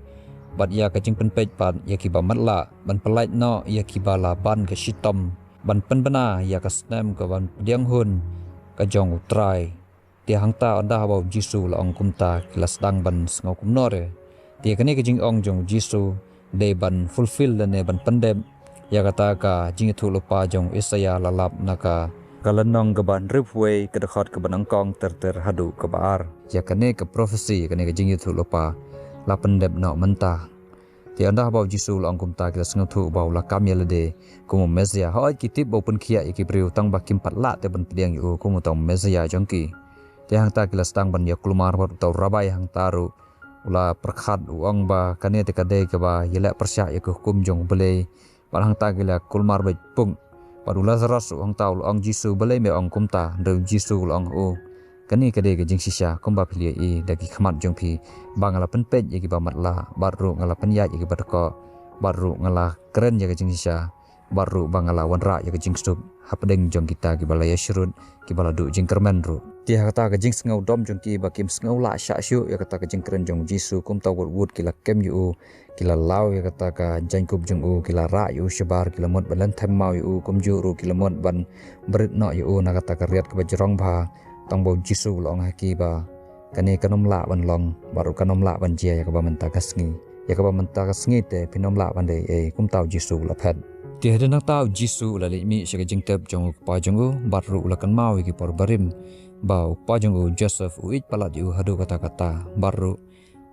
bad ïa ka jingpynpeit pat ïa kiba matlah, ban pyllait noh ïa kiba la ban ka shitom, ban pynbna ïa ka snem ka ban pdiang hun ka jong U Trai. Te hangta ynda haba u Jisu u la ong kumta, ki la sdang ban sngew kumno re? Te kane ka jingong jong u Jisu dei ban fulfill lane ban pyndep ïa kata ka jingïathuhlypa jong u Isaiah, la lap na ka, ka lynnong kaba hynriewphew wei, ka dkhot kaba nyngkong ter ter haduh kaba ar. Ïa kane ka prophecy, ïa kane ka jingïathuhlypa la pyndep noh mynta. Te ynda haba u Jisu u la ong kumta, ki la sngewthuh ba u la kam ïa lade kum u Messiah. Hooid, ki tip ba u pynkhiah ïa ki briew, tang ba kim pat lah te ban pdiang ïa u kum uta u Messiah jong ki. Te hangta ki la sdang ban ïakulmar bad uta u rabbai hangta ruh u la pyrkhat, u ong ba kane te ka dei kaba ïaleh pyrshah ïa ka hukum jong U Blei. Bad hangta ki la kulmar beit puk. Bad u Lazarus ruh hangta u la ong, Jisu, balei me ong kumta? Hynrei u Jisu u la ong ha u, kane ka dei ka jingshisha, kumba phi la ïohi da ki khmat jong phi, ba nga la pynpeit ïa kiba matlah, bad ruh nga la pynïaid ïa kiba dkoh, bad ruh nga la kren ïa ka jingshisha, bad ruh ba nga la wanrah ïa ka jingsuk hapdeng jong kita kiba la ïashrut, kiba la duh jingkyrmen ruh. Te ha kata ka jingsngew dom jong ki ba kim sngew lah shah shuh ïa kata ka jingkren jong u Jisu, kumta wut wut ki la kem ïa u, ki la law ïa kata ka jaiñkup jong u, ki la rah ïa u shabar, ki la mut ban lynthem maw ïa u, kumjuh ruh ki la mut ban brit noh ïa u na kata ka riat kaba jrong bha. Tang ba u Jisu u la ong ha ki ba, kane kan ym lah ban long, bad ruh kan ym lah ban jia ïa kaba mynta ka sngi. Ïa kaba mynta ka sngi te phin ym lah ban leh ei ei, kumta u Jisu u la phet. Te hadien nangta u Jisu u la leit mih sha ka jingtep jong u kpa jong u, bad ruh u la kynmaw ïa ki por barim ba u kpa jong u Joseph u ïeit palat ïa u haduh katta katta, bad ruh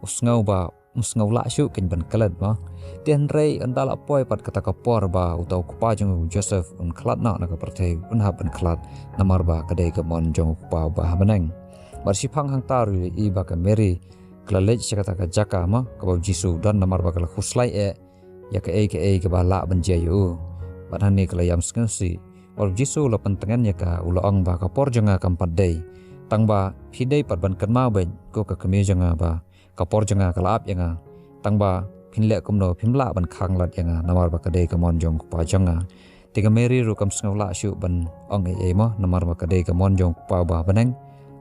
u sngew ba um sngew lah shuh kein ban klet mo. Te hynrei ynda la poi pat kata ka por ba uta u kpa jong u Joseph un khlad noh na ka pyrthei, un hap ban khlad, namar ba ka dei ka mon jong u Kpa uba ha bneng. Bad shiphang hangta ruh ïohi ba ka Mary ka la leit sha kata ka jaka mo, kaba u Jisu u don, namar ba ka la khuslai eh ïa kaei kaei kaba lah ban jia ïa u. Bad hangne ka la ïam sngewsih. Bad u Jisu u la pyntngen ïa ka, u la ong ba, ka por jong nga kam pat dei. Tang ba phi dei pat ban kynmaw beit, ko ka kmie jong nga, ba ka por jong nga ka la ap ïa nga. Tang ba phin leh kumno, phim lah ban khang lad ïa nga, namar ba ka dei ka mon jong u Kpa jong nga. Te ka Mary ruh kam sngew lah shuh ban ong ei ei mo, namar ba ka dei ka mon jong u Kpa uba ha bneng.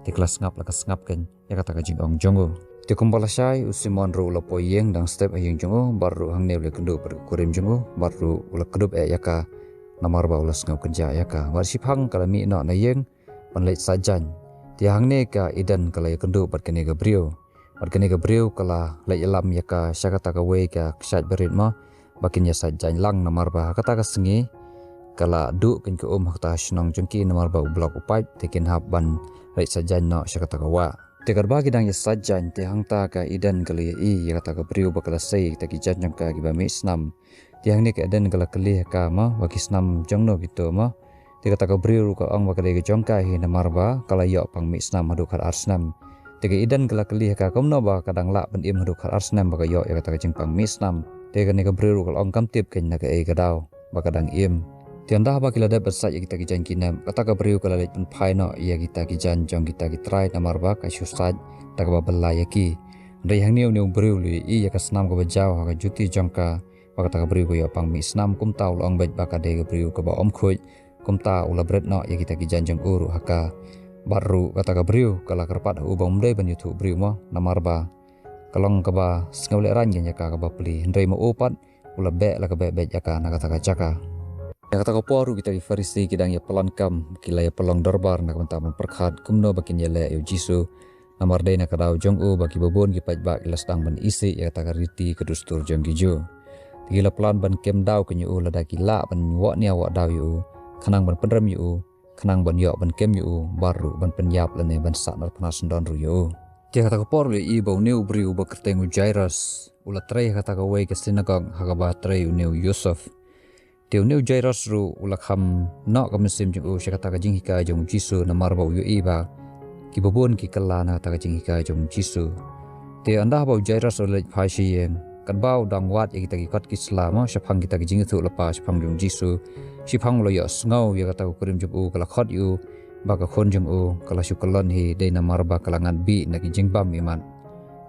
Te ka la sngap la ka sngap kein ïa kata ka jingong jong u. Te kumba la shai, u Simon ruh u la poi ïing dang step ha ïing jong u, bad ruh hangne u la ïakynduh bad ka kurim jong u, bad ruh u la kdup eh ïa ka, namar ba u la sngew kynjah ïa ka. Bad shiphang ka la mih noh na ïing ban leit saitjaiñ. Te hangne ka Eden ka la ïakynduh bad kane ka briew. Bad kane ka briew ka la leit ïalam ïa ka sha kata kawei ka kshaid barit mo, ba kin ïa sait jaiñ lang, namar ba ha kata ka sngi ka la duh keiñ ka um ha kata ka shnong jong ki, namar ba u block u paip, te kin hap ban leit sait jaiñ noh sha kata ka wah. Te katba ki dang ïa sait jaiñ, te hangta ka Eden ka la ïohi ïa kata ka briew ba ka la sei kita ki jaiñ jong ka kiba mih snam. Te hangne ka Eden ka la kylli ha ka mo, ba ki snam jong no kito mo. Te kata ka briew ruh ka ong ba ka dei ka jong ka hi, namar ba ka la ïoh pang mih snam haduh khat ar snem. Te ka Eden ka la kylli ha ka kumno ba ka dang lah ban im haduh khat ar snem ba ka ïoh ïa kata ka jingpang mih snam. Te kane ka briew ruh ka la ong kam tip keiñ na kaei ka daw ba ka dang im. Te ynda ba ki la dep ban sait ïa kita ki jaiñ ki nep, kata ka briew ka la leit pynphai noh ïa kita ki jaiñ jong kita ki trai, namar ba ka shu sait da kaba bylla ïa ki. Hynrei hangne une u briew u la ïohi ïa ka snam kaba jaw ha ka juti jong ka, ba kata ka briew ka ïoh pang mih snam, kumta u la ong beit ba ka dei ka briew kaba ym khuid. Kumta u la bret noh ïa kita ki jaiñ jong u ruh ha ka. Bad ruh kata ka briew ka la kyrpad ha u ba um dei ban ïathuh briew mo, namar ba ka long kaba sngewlehraiñ keiñ ïa ka kaba pli. Hynrei ma u pat u la beh la ka beh beit ïa ka na kata ka jaka. Ïa kata ka por ruh kita ki Pharisi ki dang ïa palan kam, ki la ïa pynlong dorbar na ka bynta ban pyrkhat kumno ba kin ïaleh ïa u Jisu. Namar dei na ka daw jong u ba kiba bun ki paidbah ki la sdang ban isih ïa kata ka riti ka dustur jong ki Jiw. Te ki la plan ban kem daw keiñ ïa u lada ki lah ban wah nia wah daw ïa u, khnang ban pynrem ïa u, khnang ban ïoh ban kem ïa u, bad ruh ban pynïap lane ban sahnarphna syndon ruh ïa u. Te kata ka por u la ïohi ba une u briew uba kyrteng u Jairus u la trei ha kata kawei ka sinagog ha kaba trei une u Yusuf. Te une u Jairus ruh u la kham noh ka mynsiem jong u sha kata ka jinghikai jong u Jisu, namar ba u ïohi ba kiba bun ki kylla na kata ka jinghikai jong u Jisu. Te ynda ba u Jairus u la leit phai sha ïing, katba u dang wad ïa kita ki kot ki sla mo shaphang kita ki jingïathuhlypa shaphang jong u Jisu, shiphang u la ïohsngew ïa kata ka kurim jong u ka la khot ïa u ba ka khun jong u ka la shu kyllon hi, dei namar ba ka la ngat bih na ki jingbam imat.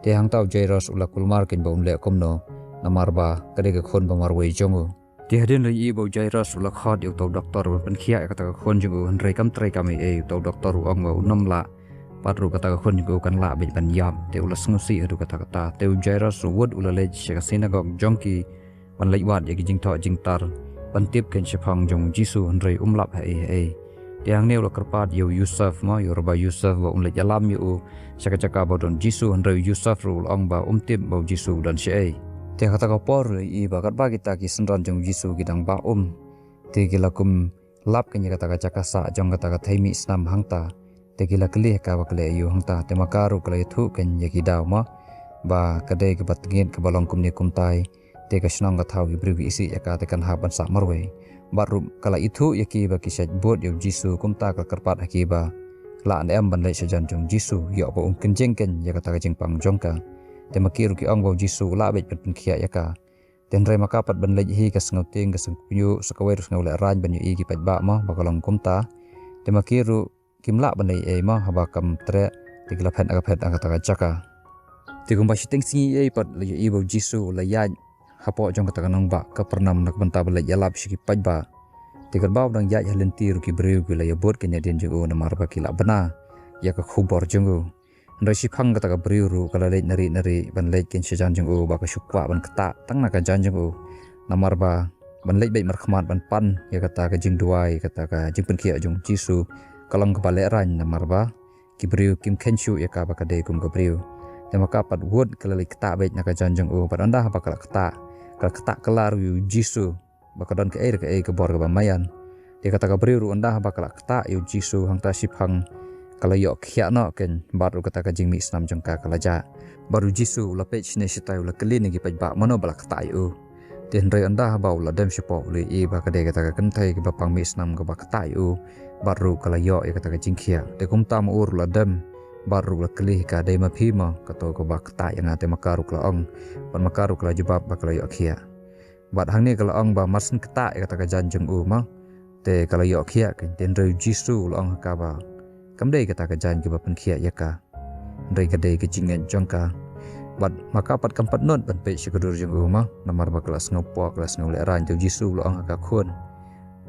Te hangta u Jairus u la kulmar keiñ ba un leh kumno, namar ba ka dei ka khun ba marwei jong u. Te hadien la ïohi ba u Jairus u la khot ïa uta u doktor ban pynkhiah ïa kata ka khun jong u, hynrei kam trei kam ei ei, uta u doktor u ong ba un ym lah, bad ruh kata ka khun jong u kan lah beit ban ïap. Te u la sngewsih haduh katta katta. Te u Jairus u wut u la leit sha ka sinagog jong ki ban leit wad ïa ki jingthoh jingtar, ban tip keiñ shaphang jong u Jisu, hynrei um lap ha ei ha ei. Te hangne u la kyrpad ïa u Yusuf mo, ïa u Rabbi Yusuf ba un leit ïalam ïa u sha ka jaka ba don u Jisu, hynrei u Yusuf ruh u la ong ba um tip ba u Jisu u don shaei. Te kata ka por u la ïohi ba katba kita ki synran jong u Jisu ki dang bah um, te ki la kum lap keiñ ïa kata ka jaka sah jong kata ka thei mih snam hangta. Te ki la kylli ha ka ba ka leh aïu hangta, te ma ka ruh ka la ïathuh keiñ ïa ki daw mo, ba ka dei kaba tngit kaba long kumne kumtai. Te ka shnong ka thaw ki briew ki isih ïa ka, te kan hap ban sah marwei. Bad ruh ka la ithuh ïa ki ba ki shait bud ïa u Jisu, kumta ka la kyrpad ha ki ba lah ne em ban leit shajan jong u Jisu, ïoh ba un kynjing keiñ ïa kata ka jingpang jong ka. Te ma ki ruh ki ong ba u Jisu u lah beit ban pynkhiah ïa ka. Te hynrei ma ka pat ban leit hi ka sngewtieng ka sngewpynïoh, sa kawei ruh sngewlehraiñ ban ïohi ki paidbah mo ba ka long kumta. Te ma ki ruh kim lah ban leh ei ei mo, haba kam treh te ki la phet ha ka phet ha kata ka jaka. Te kumba shiteng sngi ei pat la ïohi ba u Jisu u la ïaid hapoh jong kata ka nongbah Kapernaum na ka bynta ban leit ïalap sha ki paidbah. Te katba u dang ïaid ha lynti ruh ki briew ki la ïabud keiñ hadien jong u namar ba ki la bna ïa ka khubor jong u. Hynrei shiphang kata ka briew ruh ka la leit nari nari ban leit keiñ shajan jong u ba ka shu kwah ban ktah tang na ka jan jong u. Namar ba ban leit beit markhmat ban pan ïa kata ka jingduwai, kata ka jingpynkhiah jong u Jisu ka long kaba lehraiñ, namar ba ki briew kim kheiñ shuh ïa ka ba ka dei kum ka briew. Te ma ka pat wut ka la leit ktah beit na ka jan jong u, bad ynda haba ka la ktah, ka la ktah kylla ruh ïa u Jisu ba ka don kaei re kaei ka bor kaba maïan. Te kata ka briew ruh ynda haba ka la ktah ïa u Jisu hangta shiphang ka la ïoh khiah noh keiñ, bad ruh kata ka jingmih snam jong ka ka la jah. Bad u Jisu u la peit shane shatai, u la kylli na ki paidbah mano ba la ktah ïa u. Te hynrei ynda haba u la dem shapoh u la ïohi ba ka dei kata ka kynthei kaba pang mih snam kaba ktah ïa u, bad ruh ka la ïoh ïa kata ka jingkhiah. Te kumta ma u ruh u la dem bad ruh u la kylli ha ka, dei ma phi mo kato kaba ktah ïa nga? Te ma ka ruh ka la ong, bad ma ka ruh ka la jubab ba ka la ïoh khiah. Bad hangne ka la ong ba mar syn ktah ïa kata ka jaiñ jong u mo, te ka la ïoh khiah keiñ. Te hynrei u Jisu u la ong ha ka ba kam dei kata ka jaiñ kaba pynkhiah ïa ka, hynrei ka dei ka jingngeit jong ka. Bad ma ka pat kam pat nud ban peit sha ka dur jong u mo, namar ba ka la sngewpoh, ka la sngewlehraiñ. Te u Jisu u la ong ha ka, khun,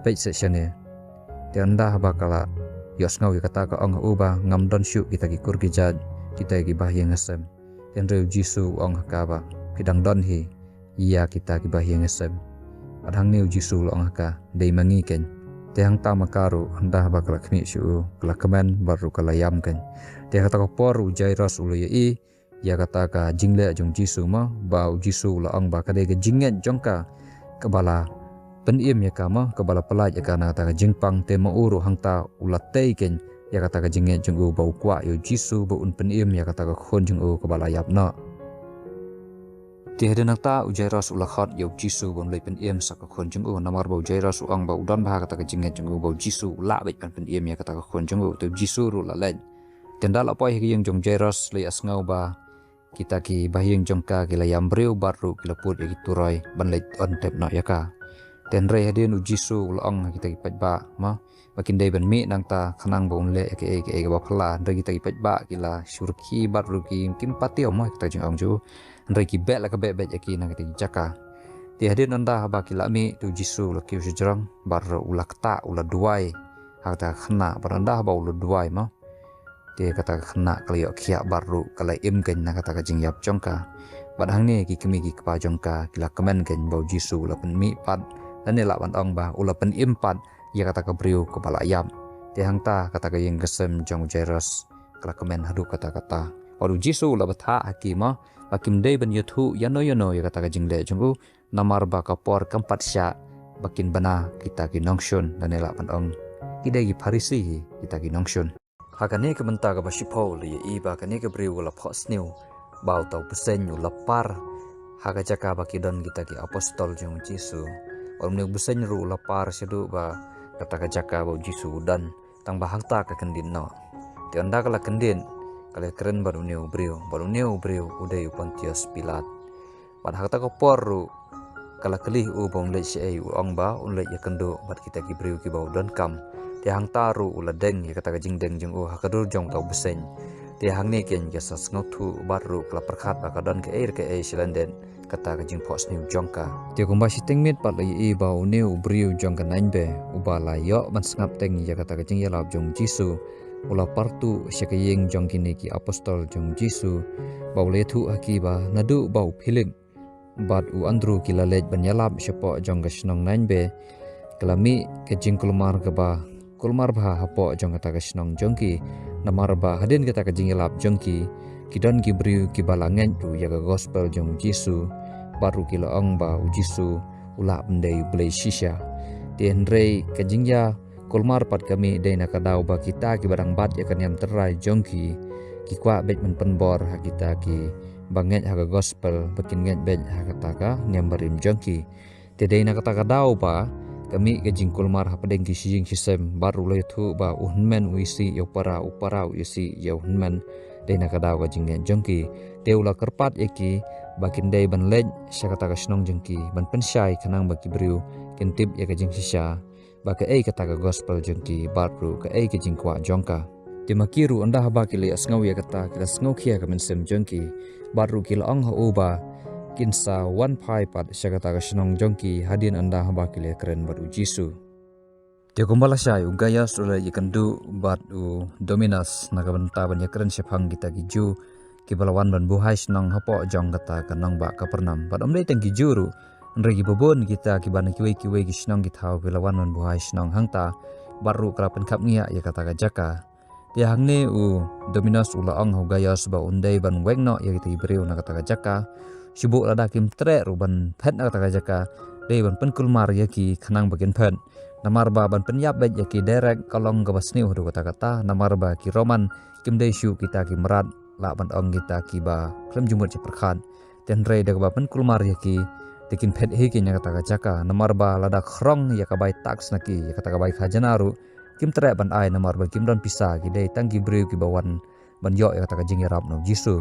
peit seh shane. Te ynda haba ka la ïohsngew ïa kata ka ong ha u ba, ngam don shuh kita ki kur ki jait, kita ki bahaïing hasem. Te hynrei u Jisu u ong ha ka ba, phi dang don hi ïa kita ki bahaïing hasem. Bad hangne u Jisu u la ong ha ka, dei ma ngi keiñ. Te hangta ma ka ruh ynda haba ka la khmih sha u, ka la kmen bad ruh ka la ïam keiñ. Te ha kata ka por u Jairus u la ïohi ïa kata ka jingleh jong Jisu mo, ba u Jisu u la ong ba ka dei ka jingngeit jong ka kaba la pynim ïa ka mo, kaba la pyllait ïa ka na kata ka jingpang, te ma u ruh hangta u la tei keiñ ïa kata ka jingngeit jong u ba u kwah ïa u Jisu ba un pynim ïa kata ka khun jong u kaba la ïap noh. Te hadien nangta u Jairus u la khot ïa u Jisu ba un leit pynim sa ka khun jong u, namar ba u Jairus u ong ba u don bha kata ka jingngeit jong u ba u Jisu u lah beit ban pynim ïa kata ka khun jong u. Te u Jisu ruh u la leit. Te ynda la poi ha ka ïing jong u Jairus, la ïohsngew ba kita ki bahaïing jong ka ki la ïam briew bad ruh ki la put ïa ki turoi ban leit on tep noh ïa ka. Te hynrei hadien u Jisu u la ong ha kita ki paidbah mo, ba kin dei ban mih nangta khnang ba un leh ïa kaei kaei kaba phylla. Hynrei kita ki paidbah ki la shu rkhie bad ruh ki, kim pat tip mo ïa kata ka jingong jong u. Hynrei ki beh la ka beh beit ïa ki na kita ki jaka. Te hadien ynda haba ki la mih, te u Jisu u la kiew shajrong bad ruh u la ktah, u la duwai ha kata ka khynnah. Bad ynda haba u la duwai mo, te kata ka khynnah ka la ïoh khiah bad ruh ka la im keiñ na kata ka jingïap jong ka. Bad hangne ki kmie ki kpa jong ka ki la kmen keiñ ba u Jisu u la pynmih pat, lane lah ban ong ba u la pynim pat ïa kata ka briew kaba la ïap. Te hangta kata ka ïing ka sem jong u Jairus ka la kmen haduh katta katta. Bad u Jisu u la bthah ha ki mo, ba kim dei ban ïathuh ïano ïano ïa kata ka jingleh jong u, namar ba ka por kam pat shah ba kin bna kita ki nongshun, lane lah ban ong ki dei ki Pharisi hi kita ki nongshun. Ha kane ka bynta kaba shiphew la ïohi ba kane ka briew u la phohsniew ba uta u bseiñ u la par ha ka jaka ba ki don kita ki apostol jong u Jisu. Bad une u bseiñ ruh u la par shaduh ba kata ka jaka ba u Jisu u don, tang ba hangta ka kyndit noh. Te ynda ka la kyndit, ka la kren bad une u briew, bad une u briew u dei u Pontius Pilat. Bad ha kata ka por ruh ka la kylli u ba un leit shaei, u ong ba un leit ïakynduh bad kita ki briew kiba u donkam. Te hangta ruh u la deng ïa kata ka jingdeng jong u ha ka dur jong uta u bseiñ. Te hangne keiñ ka sa sngewthuh bad ruh ka la pyrkhat ba ka don kaei re kaei sha lyndet kata ka jingphohsniew jong ka. Te kumba shiteng miet pat la ïohi ba une u briew jong ka Nainbe uba la ïoh ban sngap teng ïa kata ka jingïalap jong u Jisu, u la partuh sha ka ïing jong kine ki apostol jong u Jisu, ba u la ïathuh ha ki ba naduh ba u Philip bad u Andru ki la leit ban ïalap shapoh jong ka shnong Nainbe, ka la mih ka jingkulmar kaba kulmar bha hapoh jong kata ka shnong jong ki. Namar ba hadien kata ka jingïalap jong ki, ki don ki briew kiba la ngeit ruh ïa ka gospel jong u Jisu, bad ruh ki la ong ba u Jisu u lah ban dei u Blei shisha. Te hynrei ka jingïa kulmar pat ka mih dei na ka daw ba kita kiba dang bat ïa ka niam tynrai jong ki, ki kwah beit ban pynbor ha kita kiba ngeit ha ka gospel ba kin ngeit beit ha kata ka niam barim jong ki. Te dei na kata ka daw ba ka mih ka jingkulmar hapdeng ki shi ïing shi sem, bad ruh la ïathuh ba u hynmen u isih ïa u para, u para u isih ïa u hynmen. Dei na ka daw ka jingngeit jong ki. Te u la kyrpad ïa ki ba kin dei ban leit sha kata ka shnong jong ki ban pynshai, khnang ba ki briew kin tip ïa ka jingshisha ba kaei kata ka gospel jong ki bad ruh kaei ka jingkwah jong ka. Te ma ki ruh ynda haba ki la ïohsngew ïa kata, ki la sngewkhia ka mynsiem jong ki, bad ruh ki la ong ha u ba kin sa wan phai pat sha kata ka shnong jong ki hadien ynda haba ki la ïakren bad u Jisu. Te kumba lashai, u Gaius u la ïakynduh bad u Dominus na ka bynta ban ïakren shaphang kita ki Jiw kiba la wan ban buhai shnong hapoh jong kata ka nongbah Kapernaum. Bad ym dei tang ki Jiw ruh, hynrei kiba bun kita kiba na kiwei kiwei ki shnong ki thaw ki la wan ban buhai shnong hangta, bad ruh ka la pynkhap ngiah ïa kata ka jaka. Te hangne u Dominus u la ong ha u Gaius ba un dei ban weng noh ïa kita ki briew na kata ka jaka. Shu buh lada kim treh ruh ban phet na kata ka jaka, dei ban pynkulmar ïa ki khnang ba kin phet. Namar ba ban pynïap beit ïa ki direct ka long kaba sniew haduh katta katta, namar ba ki Roman kim dei shuh kita ki mrad, lah ban ong kita kiba khlem jingmut jingpyrkhat. Te hynrei da kaba pynkulmar ïa ki, te kin phet hi ki na kata ka jaka, namar ba lada khrong ïa ka bai tax na ki, ïa kata ka bai khajna ruh kim treh ban ai, namar ba kim don pisa, ki dei tang ki briew kiba wan ban ïoh ïa kata ka jingïarap na u Jisu.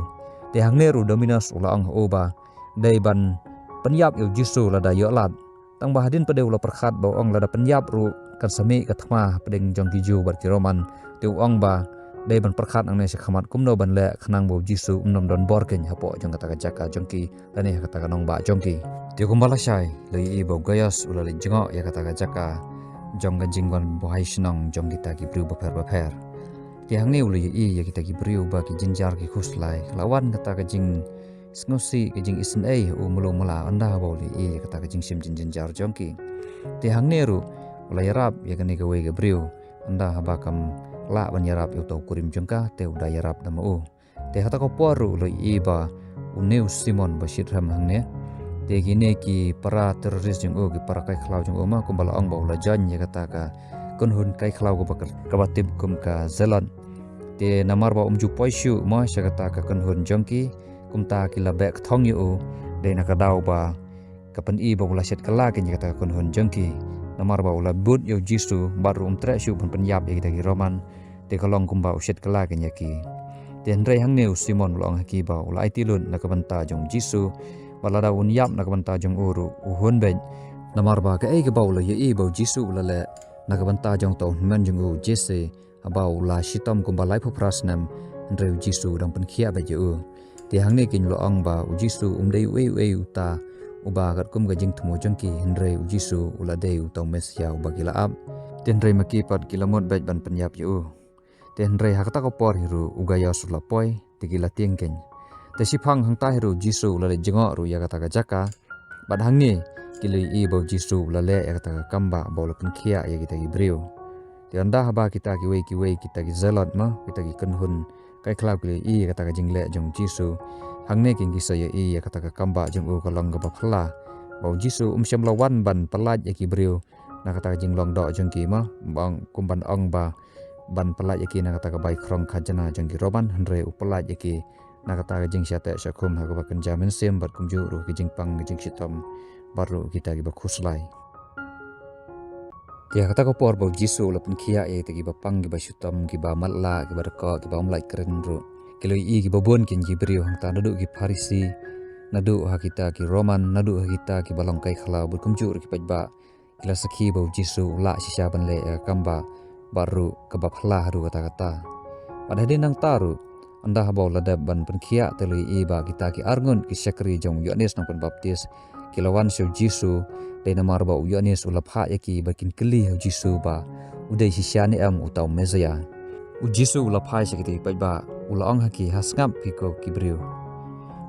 Te hangne ruh u Dominus u la ong ha u ba dei ban pynïap ïa u Jisu lada ïoh lad. Tang ba hadien pat de u la pyrkhat ba u ong lada pynïap ruh kan sa mih ka thma hapdeng jong ki Jiw bad ki Roman. Te u ong ba dei ban pyrkhat nangne shakhmat kumno ban leh khnang ba u Jisu um don bor keiñ hapoh jong kata ka jaka jong ki, lane ha kata ka nongbah jong ki. Te kumba lashai, la ïohi ba u Gaius u la leit jngoh ïa kata ka jaka jong ka jingwan buhai shnong jong kita ki briew bapher bapher. Te hangne u la ïohi ïa kita ki briew ba ki jynjar ki khuslai, la wan kata ka jingsngewsih, ka jingisynei ha u mluh mluh ynda haba u la ïohi ïa kata ka jingshim jynjar jong ki. Te hangne ruh u la ïarap ïa kane kawei ka briew, ynda haba kam lah ban ïarap ïa uta u kurim jong ka, te u da ïarap da ma u. Te ha kata ka por ruh u la ïohi ba une u Simon ba shitrhem hangne, te kine ki para terrorist jong u, ki para kai khlaw jong u ma, kumba la ong ba u la join ïa kata ka kynhun kai khlaw kaba, kaba tip kum ka Zealot. Te namar ba um ju poi shuh ma sha kata ka kynhun jong ki, kumta ki la beh kthong ïa u, dei na ka daw ba ka pyni ba u la shet kylla kein ïa kata ka kynhun jong ki. Namar ba u la bud ïa u Jisu, bad ruh um treh shuh ban pynïap ïa kita ki Roman, te ka long kumba u shet kylla kein ïa ki. Te hynrei hangne u Simon u la ong ha ki ba u la aiti lut na ka bynta jong u Jisu, bad lada un ïap na ka bynta jong u ruh u hun beit. Namar ba kaei kaba u la ïohi ba u Jisu u la leh na ka bynta jong uta u hynmen jong u Jesse, haba u la shitom kumba laiphew phra snem, hynrei u Jisu u dang pynkhiah beit ïa u. Te hangne kein u la ong ba u Jisu um dei uei uei uta uba katkum ka jingthmu jong ki, hynrei u Jisu u la dei uta u Messiah uba ki la ap. Te hynrei ma ki pat ki la mut beit ban pynïap ïa u. Te hynrei ha kata ka por hi ruh u Gaios u la poi, te ki la tieng kein. Te shiphang hangta hi ruh u Jisu u la leit jngoh ruh ïa kata ka jaka. Bad hangne ki la ïohi ba u Jisu u la leh ïa kata ka kam ba, ba u la pynkhiah ïa kita ki briew. Te ynda haba kita kiwei kiwei, kita ki Zealot ma, kita ki kynhun kai khlaw ki la ïohi ïa kata ka jingleh jong u Jisu, hangne kein ki sa ïohi ïa kata ka kam ba jong u ka long kaba phylla, ba u Jisu um shym la wan ban pyllait ïa ki briew na kata ka jinglong doh jong ki ma, ba ong, kum ban ong ba ban pyllait ïa ki na kata ka bai khrong khajna jong ki Roman, hynrei u pyllait ïa ki na kata ka jingshah teh shah khum ha kaba kynja mynsiem, bad kumjuh ruh ki jingpang ki jingshitom, bad ruh kita kiba khuslai. Te ha kata ka por ba u Jisu u la pynkhiah ïa kita kiba pang kiba shitom, kiba matlah, kiba dkoh, kiba ym lait kren ruh, ki la ïohi kiba bun kein ki briew hangta, naduh ki Pharisi, naduh ha kita ki Roman, naduh ha kita kiba long kai khlaw, bad kumjuh ruh ki paidbah, ki la sakhi ba u Jisu u lah shisha ban leh ïa ka kam ba, bad ruh kaba phylla haduh katta katta. Bad hadien nangta ruh, ynda haba u la dep ban pynkhiah, te la ïohi ba kita ki arngut ki shakri jong u Ïoannis Nongpynbaptis ki la wan sha u Jisu, dei namar ba u Ïoannis u la phah ïa ki ba kin kylli ha u Jisu ba u dei shisha ne em uta u Messiah. U Jisu u la phai sha kita ki paidbah, u la ong ha ki, ha sngap phi ko ki briew.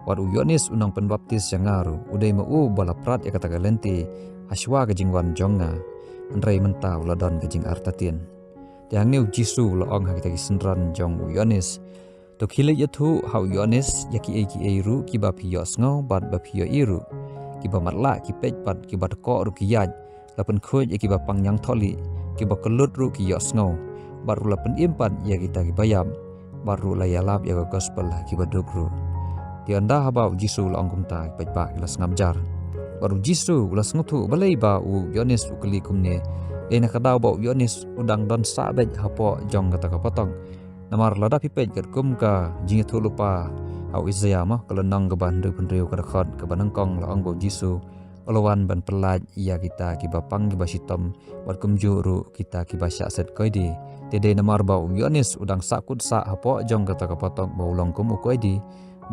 Wat u Ïoannis u Nongpynbaptis sha nga ruh, u dei ma u ba la prat ïa kata ka lynti hashwa ka jingwan jong nga, hynrei mynta u la don ka jingartatien. Te hangne u Jisu u la ong ha kita ki synran jong u Ïoannis, to khie leit ïathuh ha u Ïoannis ïa kiei kiei ruh kiba phi ïohsngew bad ba phi ïohi ruh, kiba matlah ki peit bad kiba dkoh ruh ki ïaid, la pynkhuid ïa kiba pang ñiangthohlieh, kiba kyllut ruh ki ïohsngew, bad ruh la pynim pat ïa kita kiba ïap, bad ruh la ïalap ïa ka gospel ha kiba duk ruh. Te ynda haba u Jisu u la ong kumta, ki paidbah ki la sngap jar. Bad u Jisu u la sngewthuh balei ba u Ïoannis u kylli kumne. Dei na ka daw ba u Ïoannis u dang don sah beit hapoh jong kata ka patong. Namar lada phi peit katkum ka jingïathuhlypa ha u Isaïah ma, ka lynnong kaba hynriew phew hynriew, ka dkhot kaba nyngkong, la ong ba u Jisu u la wan ban pyllait ïa kita kiba pang kiba shitom, bad kumjuh ruh kita kiba shah set koidi. Te dei namar ba u Ïoannis u dang sah kut sah hapoh jong kata ka patong ba u long kum u koidi,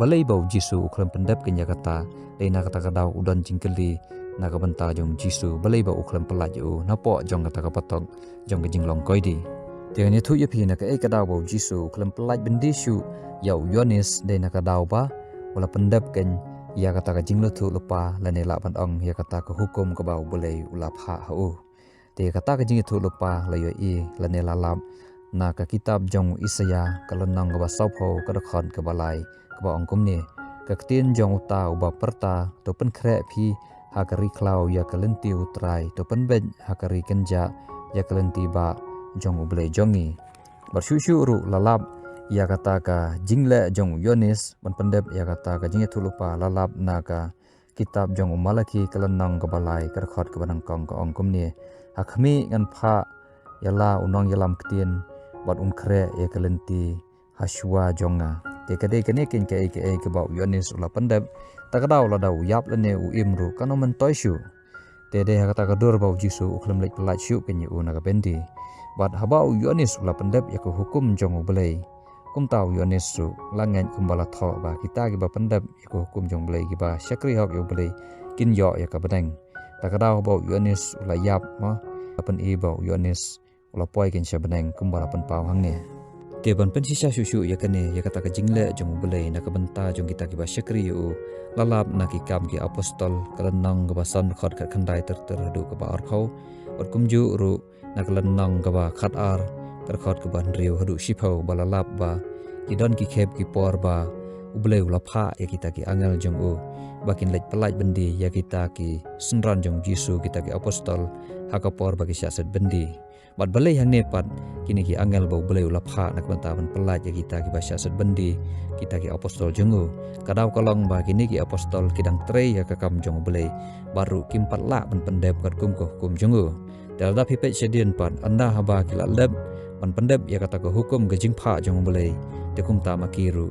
balei ba u Jisu u khlem pyndep kein ïa kata. Dei na kata ka daw u don jingkylli na ka bynta jong u Jisu, balei ba u khlem pyllait ïa u napoh jong kata ka patong jong ka jinglong koidi. Te ngan ïathuh ïa phi na kaei ka daw ba u Jisu u khlem pyllait byndi shuh ïa u Ïoannis, dei na ka daw ba u la pyndep kein ïa kata ka jingïathuhlypa, lane lah ban ong ïa kata ka hukum kaba u Blei u la phah ha u. Te kata ka jingïathuhlypa la ïohi lane la lap na ka kitab jong u Isaïah, ka lynnong kaba sawphew, ka dkhot kaba lai, kaba ong kumne: Ka ktien jong uta uba pyrta, to pynkhreh phi ha ka ri khlaw ïa ka lynti U Trai, to pynbeit ha ka ri kynjah ïa ka lynti bah jong U Blei jong ngi. Bad shuh shuh ruh la lap ïa kata ka jingleh jong u Ïoannis ban pyndep ïa kata ka jingïathuhlypa, la lap na ka kitab jong u Malakhi, ka lynnong kaba lai, ka dkhot kaba nyngkong, ka ong kumne: Ha khmih ngan phah ïa la u nongïalam ktien, bad un khreh ïa ka lynti hashwa jong nga. Te ka dei kane kein kaei kaei kaba u Ïoannis u la pyndep. Ta ka daw lada u ïap lane u im ruh, kan ym myntoi shuh. Te dei ha kata ka dur ba u Jisu u khlem leit pyllait shuh kein ïa u na ka byndi. Bad haba u Ïoannis u la pyndep ïa ka hukum jong U Blei, kumta u Ïoannis ruh la ngeit kumba la thoh ba kita kiba pyndep ïa ka hukum jong U Blei, kiba shakri hok ïa U Blei, kin ïoh ïa ka bneng. Ta ka daw ba u Ïoannis u la ïap ma, la pyni ba u Ïoannis u la poi kein sha bneng kumba la pynpaw hangne. Te ban pynshisha shuh shuh ïa kane, ïa kata ka jingleh jong U Blei na ka bynta jong kita kiba shakri ïa u, la lap na Ki Kam ki Apostol, ka lynnong kaba san, dkhot khatkhyndai ter ter haduh kaba arphew, bad kumjuh ruh na ka lynnong kaba khatar, ka dkhot kaba hynriew haduh shiphew, ba la lap ba ki don ki khep ki por ba U Blei u la phah ïa kita ki angel jong u ba kin leit pyllait byndi ïa kita ki synran jong U Jisu, kita ki apostol, ha ka por ba ki shah set byndi. Bad balei hangne pat kine ki angel ba U Blei u la phah na ka bynta ban pyllait ïa kita kiba shah set byndi, kita ki apostol jong u? Ka daw ka long ba kine ki apostol ki dang trei ïa ka kam jong U Blei, bad ruh kim pat lah ban pyndep katkum ka hukum jong u. Te lada phi peit shadien pat, ynda haba ki la dep ban pyndep ïa kata ka hukum ka jingphah jong U Blei, te kumta ma ki ruh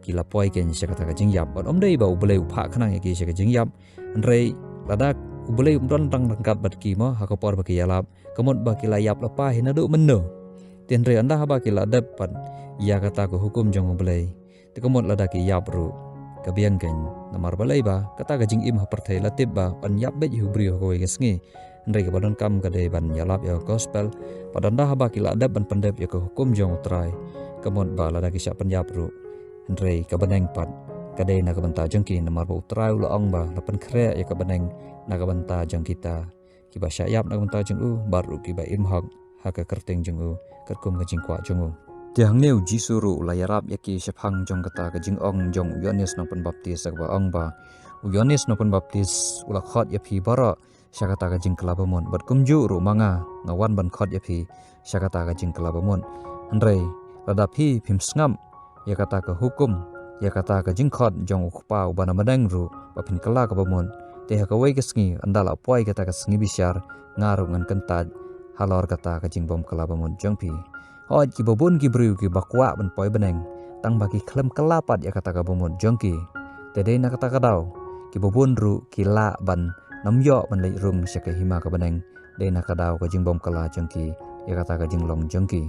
ki la poi keiñ sha kata ka jingïap. Bad ym dei ba U Blei u phah khnang ïa ki sha ka jingïap, hynrei lada U Blei um don tang ryngkat bad ki mo ha ka por ba ki ïalap, ka mut ba ki la ïap lypa hi naduh mynno. Te hynrei ynda haba ki la dep pat ïa kata ka hukum jong U Blei, te ka mut lada ki ïap ruh ka biang keiñ. Namar balei? Ba kata ka jingim ha pyrthei la tip ba yn ïap beit ïa u briew ha kawei ka sngi. Hynrei kaba donkam ka dei ban ïalap ïa ka gospel. Bad ynda haba ki la dep ban pyndep ïa ka hukum jong U Trai, ka mut ba lada ki shah pynïap ruh, hynrei ka bneng pat ka dei na ka bynta jong ki, namar ba U Trai u la ong ba la pynkhreh ïa ka bneng na ka bynta jong kita kiba shah ïap na ka bynta jong u, bad ruh kiba im hok ha ka kyrteng jong u katkum ka jingkwah jong u. Te hangne U Jisu ruh u la ïarap ïa ki shaphang jong kata ka jingong jong u Ïoannis Nongpynbaptis, kaba ong ba u Ïoannis Nongpynbaptis u la khot ïa phi baroh sha kata ka jingkylla bamut, bad kumjuh ruh ma nga, nga wan ban khot ïa phi sha kata ka jingkylla bamut. Hynrei lada phi phim sngap ïa kata ka hukum, ïa kata ka jingkhot jong U Kpa uba na bneng ruh, ba phin kylla ka bamut, te ha kawei ka sngi, ynda la poi kata ka sngi bishar, nga ruh ngan kyntait halor kata ka jingbym kylla bamut jong phi. Hooid, kiba bun ki briew kiba kwah ban poi bneng, tang ba ki khlem kylla pat ïa kata ka bamut jong ki. Te dei na kata ka daw, kiba bun ruh ki lah ban nym ïoh ban leit rung sha ka hima ka bneng, dei na ka daw ka jingbym kylla jong ki ïa kata ka jinglong jong ki.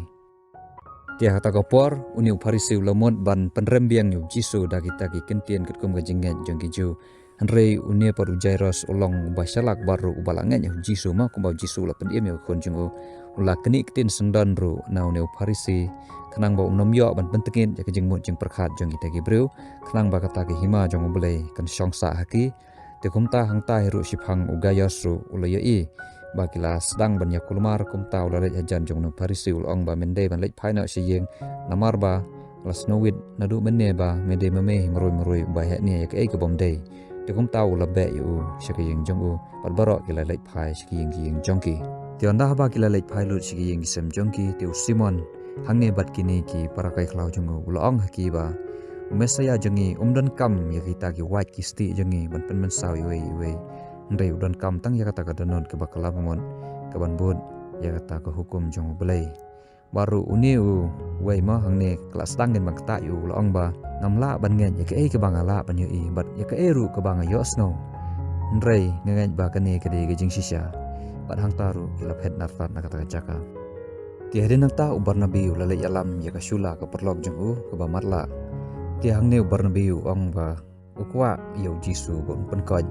Te ha kata ka por, une u Pharisi u la mut ban pynrem biang ïa U Jisu da kita ki ktien katkum ka jingngeit jong ki Jiw. Hynrei une pat u Jairus u long uba shalak bad ruh uba la ngeit ïa U Jisu, ma kumba U Jisu u la pynim ïa u khun jong u. U la knieh ktien syndon ruh na une u Pharisi, khnang ba un nym ïoh ban pyntngit ïa ka jingmut jingpyrkhat jong kita ki briew, khnang ba kata ka hima jong U Blei kan shong sah ha ki. Te kumta hangta hi ruh shiphang u Gaius ruh u la ïohi ba ki la sdang ban ïakulmar, kumta u la leit hajan jong une u Pharisi u la ong ba, men dei ban leit phai noh sha ïing, namar ba la sngewbha naduh mynne ba me dei ma me hi marwei marwei, ba heh ne ïa kaei ka bym dei. Te kumta u la beh ïa u sha ka ïing jong u, bad baroh ki la leit phai sha ki ïing ki ïing jong ki. Te ynda haba ki la leit phai lut sha ki ïing ki sem jong ki, te u Simon, hangne bad kine ki para kai khlaw jong u, u la ong ha ki ba, u Messaïah jong ngi um donkam ïa kita ki wait ki stieh jong ngi ban pynmynsaw iwei iwei. Hynrei u donkam tang ïa kata ka dohnud kaba kylla bamut, kaban bud ïa kata ka hukum jong U Blei. Bad ruh une uwei ma hangne ka la sdang ban ktah ïa u, u la ong ba, ngam lah ban ngeit ïa kaei kaba nga lah ban ïohi, bad ïa kaei ruh kaba nga ïohsngew. Hynrei nga ngeit ba kane ka dei ka jingshisha. Bad hangta ruh ki la phet artat na kata ka jaka. Te hadien nangta u Barnabi u la leit ïalam ïa ka shula ka paralok jong u kaba matlah. Te hangne u Barnabi u ong ba u kwah ïa U Jisu ba un pynkoit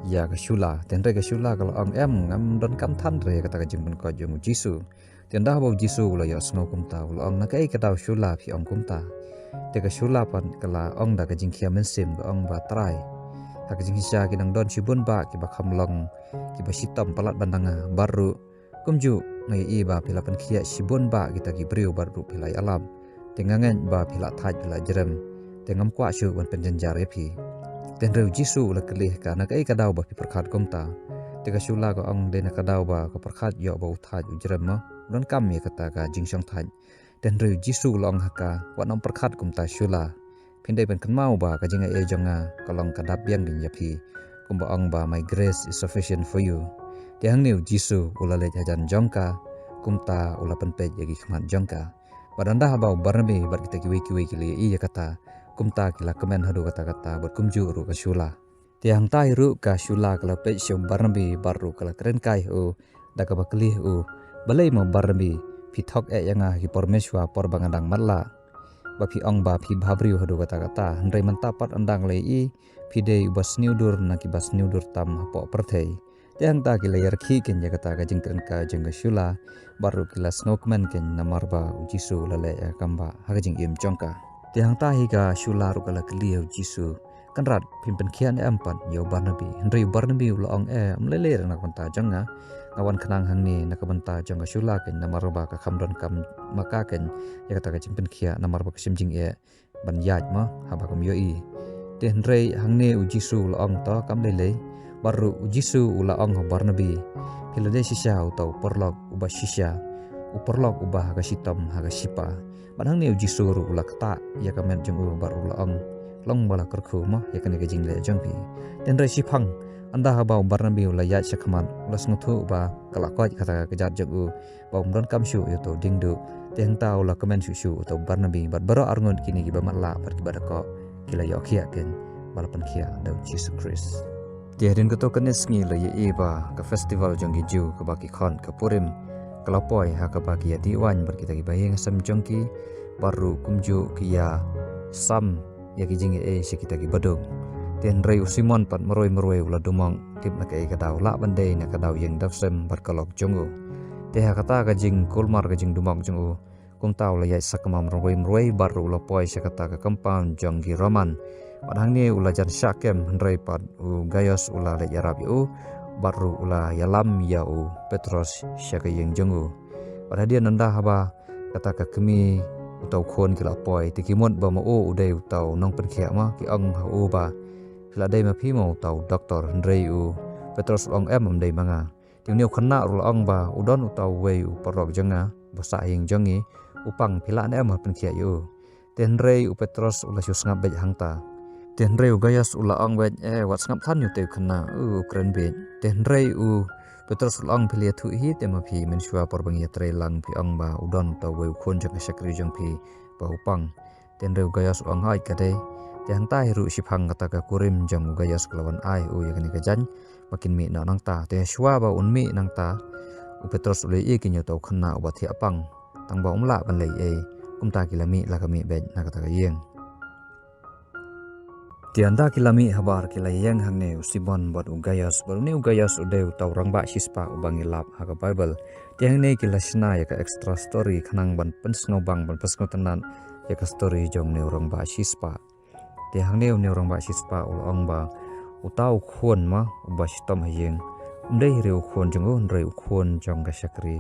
ïa ka shula. Te hynrei ka shula ka la ong, em, ngam donkam than re ïa kata ka jingpynkoit jong U Jisu. Te ynda haba U Jisu u la ïohsngew kumta, u la ong, na kaei ka daw shula phi ong kumta? Te ka shula pat ka la ong da ka jingkhia mynsiem, ka ong ba, Trai, ha ka jingshisha ki nang don shibun bah kiba kham long kiba shitom palat ban da nga, bad ruh kumjuh nga ïohi ba phi la pynkhiah shibun bah kita ki briew bad ruh phi la ïalam. Te nga ngeit ba phi la thait, phi la jrem. Te ngam kwah shuh ban pynjynjar ïa phi. Te hynrei U Jisu u la kylli ha ka, na kaei ka daw ba phi pyrkhat kumta? Te ka shula ka ong, dei na ka daw ba ka pyrkhat ïoh ba u thait u jrem mo, u donkam ïa kata ka jingshong thait. Te hynrei U Jisu u la ong ha ka, wat nym pyrkhat kumta shula. Phin dei ban kynmaw ba ka jingai ei jong nga ka long ka dap biang ding ïa phi. Kumba ong ba, my grace is sufficient for you. Te hangne U Jisu u la leit hajan jong ka, kumta u la pynpeit ïa ki khmat jong ka. Bad ynda haba u Barnabi bad kita kiwei kiwei ki la ïohi ïa kata, kumta ki la kmen haduh katta katta, bad kumjuh ruh ka shula. Te hangta hi ruh ka shula ka la peit sha u Barnabi bad ruh ka la kren kai ha u, da kaba kylli ha u, balei mo Barnabi phi thok eh ïa nga ha ki por mynshuwa por ba nga dang matlah? Ba phi ong ba phi bhabriew haduh katta katta, hynrei mynta pat ynda nga la ïohi, phi dei uba sniewdur na kiba sniewdur tam hapoh pyrthei. Te hangta ki la ïarakhe keiñ ïa kata ka jingkren kai jong ka shula, bad ruh ki la sngewkmen keiñ namar ba U Jisu u la leh ïa ka kam bah ha ka jingim jong ka. Te hangta hi ka shula ruh ka la kylli ha U Jisu, "Kynrad, phim pynkhiah ne em pat ïa u Barnabi?" Hynrei u Barnabi u la ong, "Eh, ym lei lei ruh na ka bynta jong nga. Nga wan khnang hangne na ka bynta jong ka shu la keiñ, namar ba ka kham donkam ma ka keiñ ïa kata ka jingpynkhiah, namar ba ka shim jingeh ban ïaid mo, haba kam ïohi." Te hynrei hangne u Jisu u la ong, "To, kam lei lei." Bad ruh u Jisu u la ong ha u Barnabi, "Phi la dei shisha uta u paralok uba shisha, u paralok uba ha ka shitom ha ka shipa." Bad hangne u Jisu ruh u la ktah ïa ka met jong u bad u la ong, "Long ba la kyrkhu mo ïa kane ka jingleh jong phi." Te hynrei shiphang, ynda haba u Barnabi u la ïaid shakhmat, u la sngewthuh ba ka la koit kata ka kjat jong u, ba um donkam shuh ïa uta u diengduh. Te hangta u la kmen shuh shuh uta u Barnabi, bad baroh arngut kine kiba matlah bad kiba dkoh ki la ïoh khiah keiñ, ba la pynkhiah da u Jisu Khrist. Te hadien kato kane sngi la ïohi ba ka festival jong ki Jiw kaba ki khot ka Purim ka la poi, ha kaba ki ïa dih waiñ bad kita kiba ïeng ha sem jong ki, bad ruh kumjuh ki ïa sam ïa ki jingaiei sha kita kiba duk. Te hynrei u Simon pat marwei marwei u la dumok, tip na kaei ka daw, lah ban dei na ka daw ïeng dap sem bad ka lok jong u. Te ha kata ka jingkulmar ka jingdumok jong u, kumta u la ïaid sakma marwei marwei bad ruh u la poi sha kata ka compound jong ki Roman. Bad hangne u la jan shah kem, hynrei pat u Gaios u la leit ïarap ïa u, bad ruh u la ïalam ïa u Petros sha ka ïing jong u. Bad hadien, ynda haba kata ka kmie, uta u khun ki la poi, te ki mut ba ma u u dei uta u nongpynkhiah mo, ki ong ha u ba, "Phi la dei ma phi mo uta u doktor?" Hynrei u Petros u ong, "Em, ym dei ma nga." Te une u khynnah ruh u la ong ba, "U don uta uwei u paralok jong nga ba sah ha ïing jong ngi, u pang, phi lah ne em ban pynkhiah ïa u?" Te hynrei u Petros u la shu sngap beit hangta. Te hynrei u Gaios u la ong beit, "Eh, wat sngap than ïa utei u khynnah, u kren beit." Te hynrei u Petros u la ong, "Phi la ïathuh hi te ma phi, mynshuwa por ba ngi ïatrei lang phi ong ba u don uta uwei u khun jong ka shakri jong phi ba u pang." Te hynrei u Gaios u ong, "Hooid, ka dei." Te hangta hi ruh shiphang kata ka kurim jong u Gaios ka la wan ai ha u ïa kane ka jaiñ ba kin mih noh nangta. Te shuwa ba un mih nangta, u Petros u la ïohi keiñ ïa uta u khynnah uba thiah pang, tang ba um lah ban leh ei ei. Kumta ki la mih la ka mih beit na kata ka ïing. Te ynda ki la mih habar ki la ïeng hangne u Simon bad u Gaios, bad une u Gaios u dei uta u rangbah shispah uba ngi lap ha ka Baibl. Te hangne ki la shna ïa ka extra story khnang ban pynsngewbang, ban pynsngewtynnat ïa ka story jong une u rangbah shispah. Te hangne une u rangbah shispah u la ong ba uta u khun mo uba shitom ha ïing, um dei hi ruh u khun jong u, hynrei u khun jong ka shakri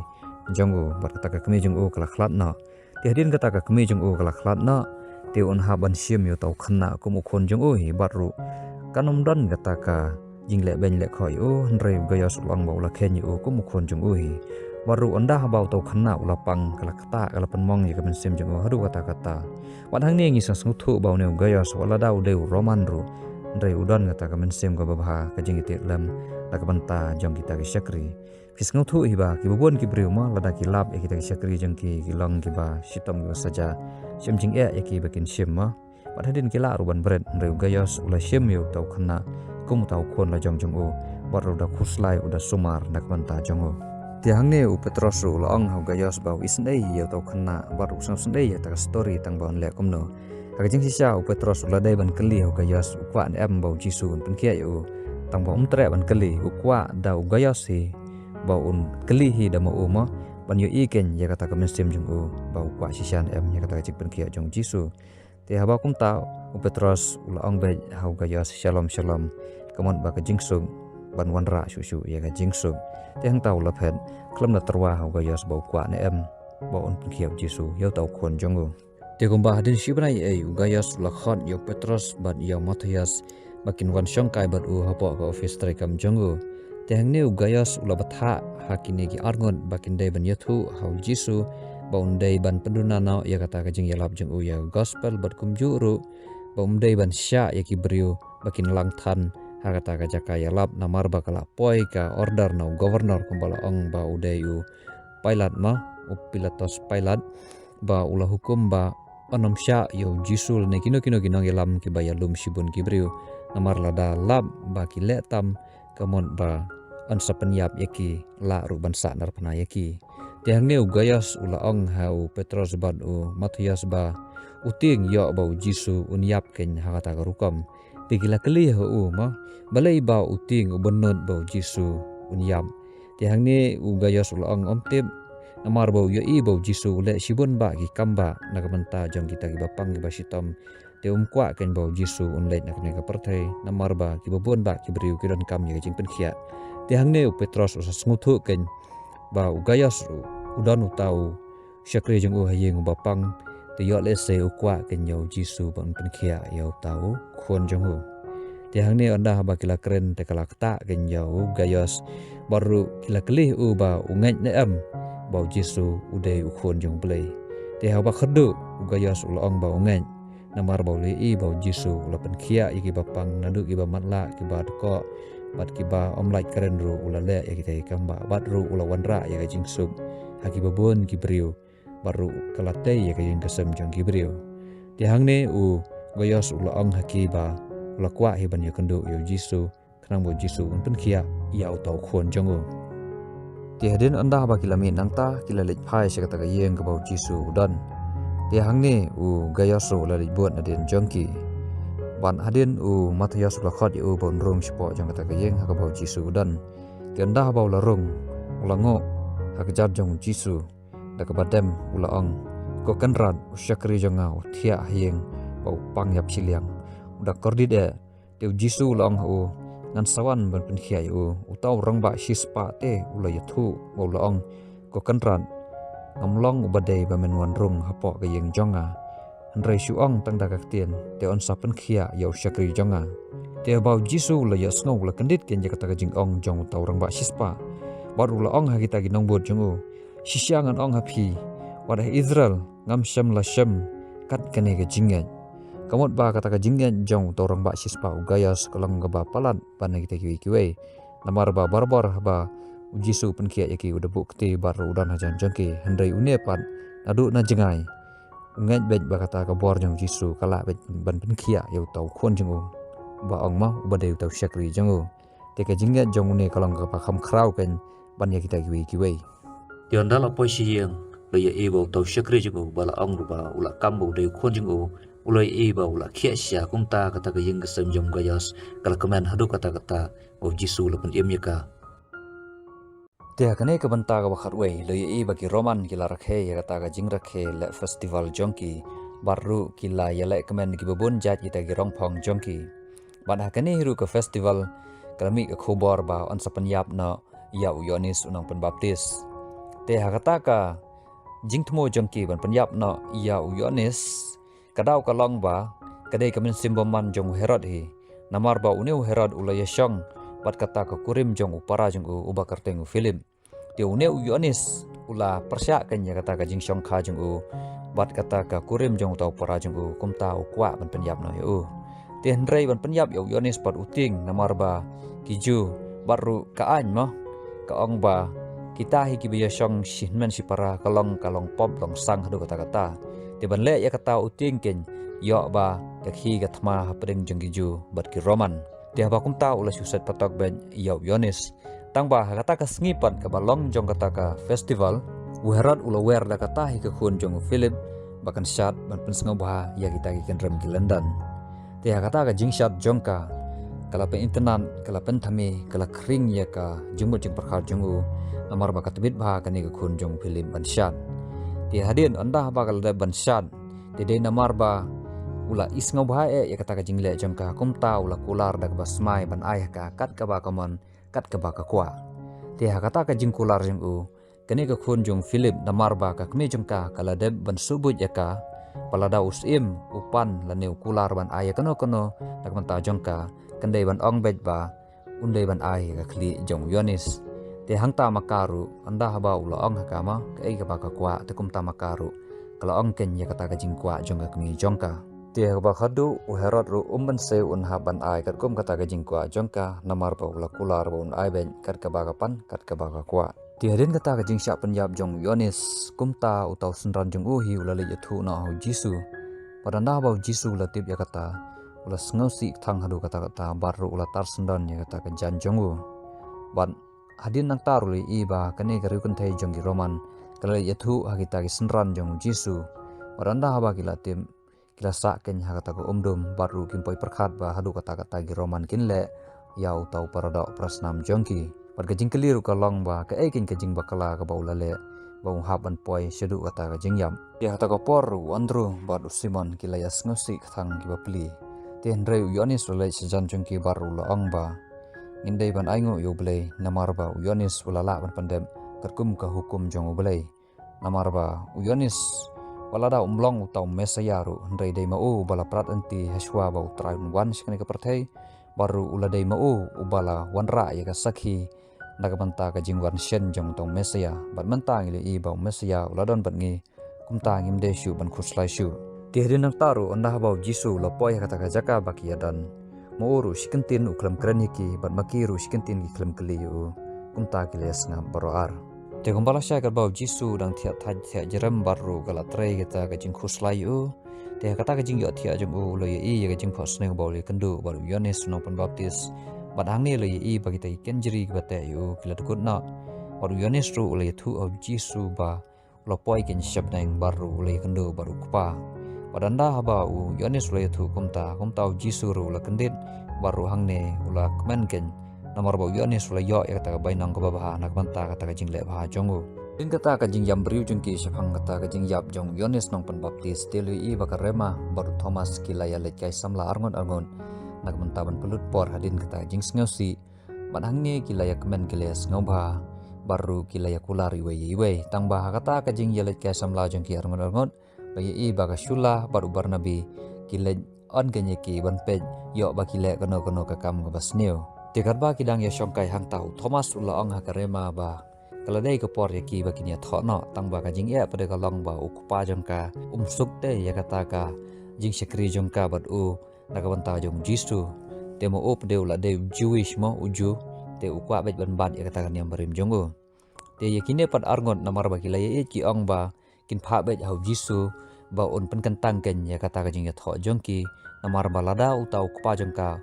jong u, bad kata ka kmie jong u ka la khlad noh. Te hadien kata ka kmie jong u ka la khlad noh, te un hap ban shim ïa uta u khynnah kum u khun jong u hi, bad ruh kan ym don kata ka jingleh beiñ leh khoh ïa u. Hynrei u Gaios u la ong ba u la kheiñ ïa u kum u khun jong u hi. Bad ruh ynda haba uta u khynnah u la pang, ka la ktah, ka la pynmong ïa ka mynsiem jong u haduh katta katta. Bad hangne ngi sngewthuh ba une u Gaios, wat lada u dei u Roman ruh, hynrei u don kata ka mynsiem kaba bha, ka jingïatihlem na ka bynta jong kita ki shakri. Phi sngewthuh hi ba kiba bun ki briew mo, lada ki lap ïa kita ki shakri jong ki, ki long kiba shitom, kiba saja, shim jingeh ïa ki ba kin shim mo. Bad hadien ki lah ruh ban bret, hynrei u Gaios u la shim ïa uta u khynnah kum uta u khun la jong jong u, bad ruh u da khuslai, u da sumar na ka bynta jong u. Te hangne u Petros ruh u la ong ha u Gaios ba u isynei ïa uta u khynnah, bad ruh u sngewsynei ïa kata ka story tang ba un leh kumno. Ha ka jingshisha u Petros u la dei ban kylli ha u Gaios u kwah ne em ba u Jisu un pynkhiah ïa u. Tang ba um treh ban kylli, u kwah da u Gaios hi ba un kylli hi da ma u mo, ban ïohi keiñ ïa kata ka mynsiem jong u ba u kwah shisha ne em ïa kata ka jingpynkhiah jong u Jisu. Te haba kumta u Petros u la ong beit ha u Gaios, "Shalom, shalom." Ka mut ba ka jingsuk ban wanrah shuh shuh ïa ka jingsuk. Te hangta u la phet, khlem da tyrwa ha u Gaios ba u kwah ne em ba un pynkhiah u Jisu ïa uta u khun jong u. Te kumba hadien shi bnai ei, u Gaios u la khot ïa u Petros bad ïa u Matthias ba kin wan shongkai bad u hapoh ka ophis treikam jong u. Te hangne u Gaios u la bthah ha kine ki arngut ba kin dei ban ïathuh ha u Jisu ba un dei ban pynduna noh ïa kata ka jingïalap jong u ïa ka gospel, bad kumjuh ruh ba um dei ban shah ïa ki briew ba kin lang than ha kata ka jaka ïalap, namar ba ka la poi ka order na u governor kumba la ong ba u dei u Pilat mo, u Pilatos Pilat, ba u la hukum ba un ym shah ïa u Jisu lane kino kino ki nongïalam kiba ïalum shibun ki briew, namar lada lap ba ki leh tam, ka mut ba yn sa pynïap ïa ki, lah ruh ban sahnarphna ïa ki. Te hangne u Gaios u la ong ha u Petros bad u Matthias ba u tieng ïoh ba u Jisu un ïap keiñ ha kata ka rukom. Te ki la kylli ha u mo, balei ba u tieng u bynnud ba u Jisu un ïap. Te hangne u Gaios u la ong, ym tip, namar ba u ïohi ba u Jisu u leh shibun bah ki kam bah na ka bynta jong kita kiba pang kiba shitom. Te um kwah kein ba u Jisu un leit na kane ka pyrthei, namar ba kiba bun bah ki briew ki donkam ïa ka jingpynkhiah. Te hangne u Petros u sa sngewthuh kein ba u Gaios u, u don uta u shakri jong u ha ïing uba pang, te ïoh lehse u kwah kein ïa u Jisu ban pynkhiah ïa uta u khun jong u. Te hangne ynda haba ki la kren te ka la ktah kein ïa u Gaios, bad ruh ki la kylli u ba u ngeit ne em ba u Jisu u dei u khun jong u Blei. Te haba khatduh u Gaios u la ong ba u ngeit, namar ba u la ïohi ba u Jisu u la pynkhiah ïa kiba pang naduh kiba matlah, kiba dkoh bad kiba ym lait kren ruh u la leh ïa kita ki kam bah, bad ruh u la wanrah ïa ka jingsuk ha kiba bun ki briew, bad ruh ka la tei ïa ka ïing ka sem jong ki briew. Te hangne u Gaios u la ong ha ki ba u la kwah hi ban ïakynduh ïa u Jisu, khnang ba u Jisu un pynkhiah ïa uta u khun jong u. Te hadien ynda ba ki la mih nangta, ki la leit phai sha kata ka ïing kaba u Jisu u don. Te hangne u Gaios ruh u la leit bud nadien jong ki. Bad hadien u Mathaios u la khot ïa u ba un rung shapoh jong kata ka ïing ha kaba u Jisu u don. Te ynda ba u la rung, u la nguh ha kjat jong u Jisu, da kaba dem u la ong, "Ko Kynrad, u shakri jong nga u thiah ha ïing ba u pang ïap shiliang, u da kordit eh." Te u Jisu u la ong ha u, "Ngan sa wan ban pynkhiah ïa u." Uta u rangbah shispah te u la ïathuh bad u la ong, "Ko Kynrad, ngam long uba dei ba men wan rung hapoh ka ïing jong nga. Hynrei shu ong tang da ka ktien, te yn sa pynkhiah ïa u shakri jong nga." Te haba u Jisu u la ïohsngew, u la kyndit kein ïa kata ka jingong jong uta u rangbah shispah, bad u la ong ha kita ki nongbud jong u, "Shisha ngan ong ha phi, wat ha Israel ngam shym la shem kat kane ka jingngeit." Ka mut ba kata ka jingngeit jong uta u rangbah shispah u Gaios ka long kaba palat ban na kita kiwei kiwei. Namar ba barabor haba u Jisu u pynkhiah ïa ki, u da buh kti bad ruh u don hajan jong ki. Hynrei une pat, naduh na jngai, u ngeit beit ba kata ka bor jong u Jisu ka lah beit ban pynkhiah ïa uta u khun jong u, ba ong ma uba dei uta u shakri jong u. Te ka jingngeit jong une ka long kaba kham khraw kein ban ïa kita kiwei kiwei. Te ynda la poi sha ïing, la ïohi ba uta u shakri jong u ba la ong ruh ba u la kam ba u dei u khun jong u, u la ïohi ba u la khiah sha. Kumta kata ka ïing ka sem jong u Gaios ka la kmen haduh katta katta ba u Jisu u la pynim ïa ka. Te ha kane ka bynta kaba khatwei, la ïohi ba ki Roman ki la rakhe ïa kata ka jingrakhe leh festival jong ki, bad ruh ki la ïaleh kmen kiba bun jait kita ki rongphong jong ki. Bad ha kane hi ruh ka festival, ka la mih ka khubor ba yn sa pynïap noh ïa u Ïoannis u nongpynbaptis. Te ha kata ka jingthmu jong ki ban pynïap noh ïa u Ïoannis, ka daw ka long ba ka dei ka mynsiem bymman jong u Herod hi. Namar ba une u Herod u la ïashong bad kata ka kurim jong u para jong u uba kyrteng u Philip. Te une u Ïoannis u la pyrshah kein ïa kata ka jingshongkha jong u bad kata ka kurim jong uta u para jong u, kumta u kwah ban pynïap noh ïa u. Te hynrei ban pynïap ïa u Ïoannis pat u tieng, namar ba ki Jiw bad ruh ka aiñ mo, ka ong ba kita hi kiba ïashong shi hynmen shi para, ka long, ka long pop long sang haduh katta katta. Te ban leh ïa kata u tieng kein, ïoh ba ka khie ka thma hapdeng jong ki Jiw bad ki Roman. Te haba kumta u la shu set patok beit ïa u Ïoannis. Tang ba ha kata ka sngi pat kaba long jong kata ka festival, u Herod u la wer da kata hi ka khun jong u Philip ba kan shad ban pynsngewbha ïa kita ki kynrem ki lyndan. Te ha kata ka jingshad jong ka, ka la pynitynnad, ka la pynthame, ka la khring ïa ka jingmut jingpyrkhat jong u, namar ba ka tbit bha kane ka khun jong u Philip ban shad. Te hadien ynda haba ka la dep ban shad, te dei namar ba u la isngewbha eh ïa kata ka jingleh jong ka, kumta u la kular da kaba smai ban ai ha ka kat kaba ka mon, kat kaba ka kwah. Te ha kata ka jingkular jong u, kane ka khun jong u Philip, namar ba ka kmie jong ka ka la dep ban sngewbha ïa ka, ba lada u syiem u pan lane u kular ban ai ïa kano kano na ka bynta jong ka, kan dei ban ong beit ba un dei ban ai ïa ka khlieh jong u Ïoannis. Te hangta ma ka ruh, ynda haba u la ong ha ka ma, kaei kaba ka kwah, te kumta ma ka ruh ka la ong kein ïa kata ka jingkwah jong ka kmie jong ka. Te ha kaba khatduh, u Herod ruh um mynsiem un hap ban ai katkum kata ka jingkwah jong ka, namar ba u la kular ba un ai beit kat kaba ka pan, kat kaba ka kwah. Te hadien kata ka jingshah pynïap jong u Ïoannis, kumta uta u synran jong u hi u la leit ïathuh noh ha u Jisu. Bad ynda ba u Jisu u la tip ïa kata, u la sngewsih kthang haduh katta katta, bad ruh u la tar syndon ïa kata ka jaiñ jong u. Bad hadien nangta ruh u la ïohi ba kane ka riew kynthei jong ki Roman ka la leit ïathuh ha kita ki synran jong u Jisu. Bad ynda haba ki la tip, ki la sah kein ha kata ka umdum, bad ruh kim poi pyrkhat ba haduh katta katta ki Roman kin leh ïa uta u paradoh parasnam jong ki. Bad ka jingkylli ruh ka long ba kaei kein ka jingbakla kaba u la leh ba un hap ban poi shaduh kata ka jingïap. Te ha kata ka por u Andru bad u Simon ki la ïa sngewsih kthang ki bapli. Te hynrei u Ïoannis u la leit shajan jong ki bad u la ong ba, ngin dei ban ainguh ïa U Blei, namar ba u Ïoannis u la lah ban pyndep katkum ka hukum jong U Blei. Namar ba u Ïoannis, wat lada um long uta u Messaïah ruh, hynrei dei ma u uba la prat lynti hashwa ba U Trai un wan sha kane ka pyrthei, bad ruh u la dei ma u uba la wanrah ïa ka sakhi na ka bynta ka jingwan shen jong uta u Messaïah. Bad mynta ngi la ïohi ba u Messaïah u la don bad ngi, kumta ngim dei shuh ban khuslai shuh. Te hadien nangta ruh, ynda haba u Jisu u la poi ha kata ka jaka ba ki ïa don, ma u ruh shi kyntien u khlem kren ïa ki, bad ma ki ruh shi kyntien ki khlem kylli ïa u. Kumta ki la ïa sngap baroh ar. Te kumba lashai katba u Jisu u dang thiah thait thiah jrem bad ruh ka la trei kata ka jingkhuslai ïa u. Te ha kata ka jingïohthiah jong u, u la ïohi ïa ka jingphohsniew ba u la ïakynduh bad u Ïoannis u nongpynbaptis. Bad hangne u la ïohi ba kita ki kynjri kiba teh ïa u ki la dkut noh. Bad u Ïoannis ruh u la ïathuh ha u Jisu ba u la poi keiñ sha bneng bad ruh u la ïakynduh bad u Kpa. Bad ynda haba u Ïoannis u la ïathuh kumta, kumta u Jisu ruh u la kyndit bad ruh hangne u la kmen keiñ. Namar ba u Ïoannis u la ïoh ïa kata ka bainong kaba bha na ka bynta kata ka jingleh bha jong u. Hadien kata ka jingïam briew jong ki shaphang kata ka jingïap jong u Ïoannis nongpynbaptis, te u la ïohi ba ka Rema bad u Thomas ki la ïa leit kai samla arngut arngut na ka bynta ban pynlut por hadien kata ka jingsngewsih. Bad hangne ki la ïa kmen, ki la ïa sngewbha, bad ruh ki la ïa kular iwei ïa iwei. Tangba ha kata ka jingïaleit kai samla jong ki arngut arngut, la ïohi ba ka Sula bad u Barnabi ki leit yn keiñ ïa ki ban peit ïoh ba ki leh kano kano ka kam kaba sniew. Te katba ki dang ïa shongkai hangta, u Thomas u la ong ha ka Rema ba ka la dei ka por ïa ki ba kin ïathoh noh, tangba ka jingeh pat de ka long ba u kpa jong ka um suk te ïa kata ka jingshakri jong ka bad u na ka bynta jong u Jisu. Te ma u pat de u la dei u Jewish mo, u Jew, te u kwah beit ban bat ïa kata ka niam barim jong u. Te ïa kine pat arngut, namar ba ki la ïa ïeit, ki ong ba kin phah beit ha u Jisu ba un pynkyntang keiñ ïa kata ka jingïathoh jong ki, namar ba lada uta u kpa jong ka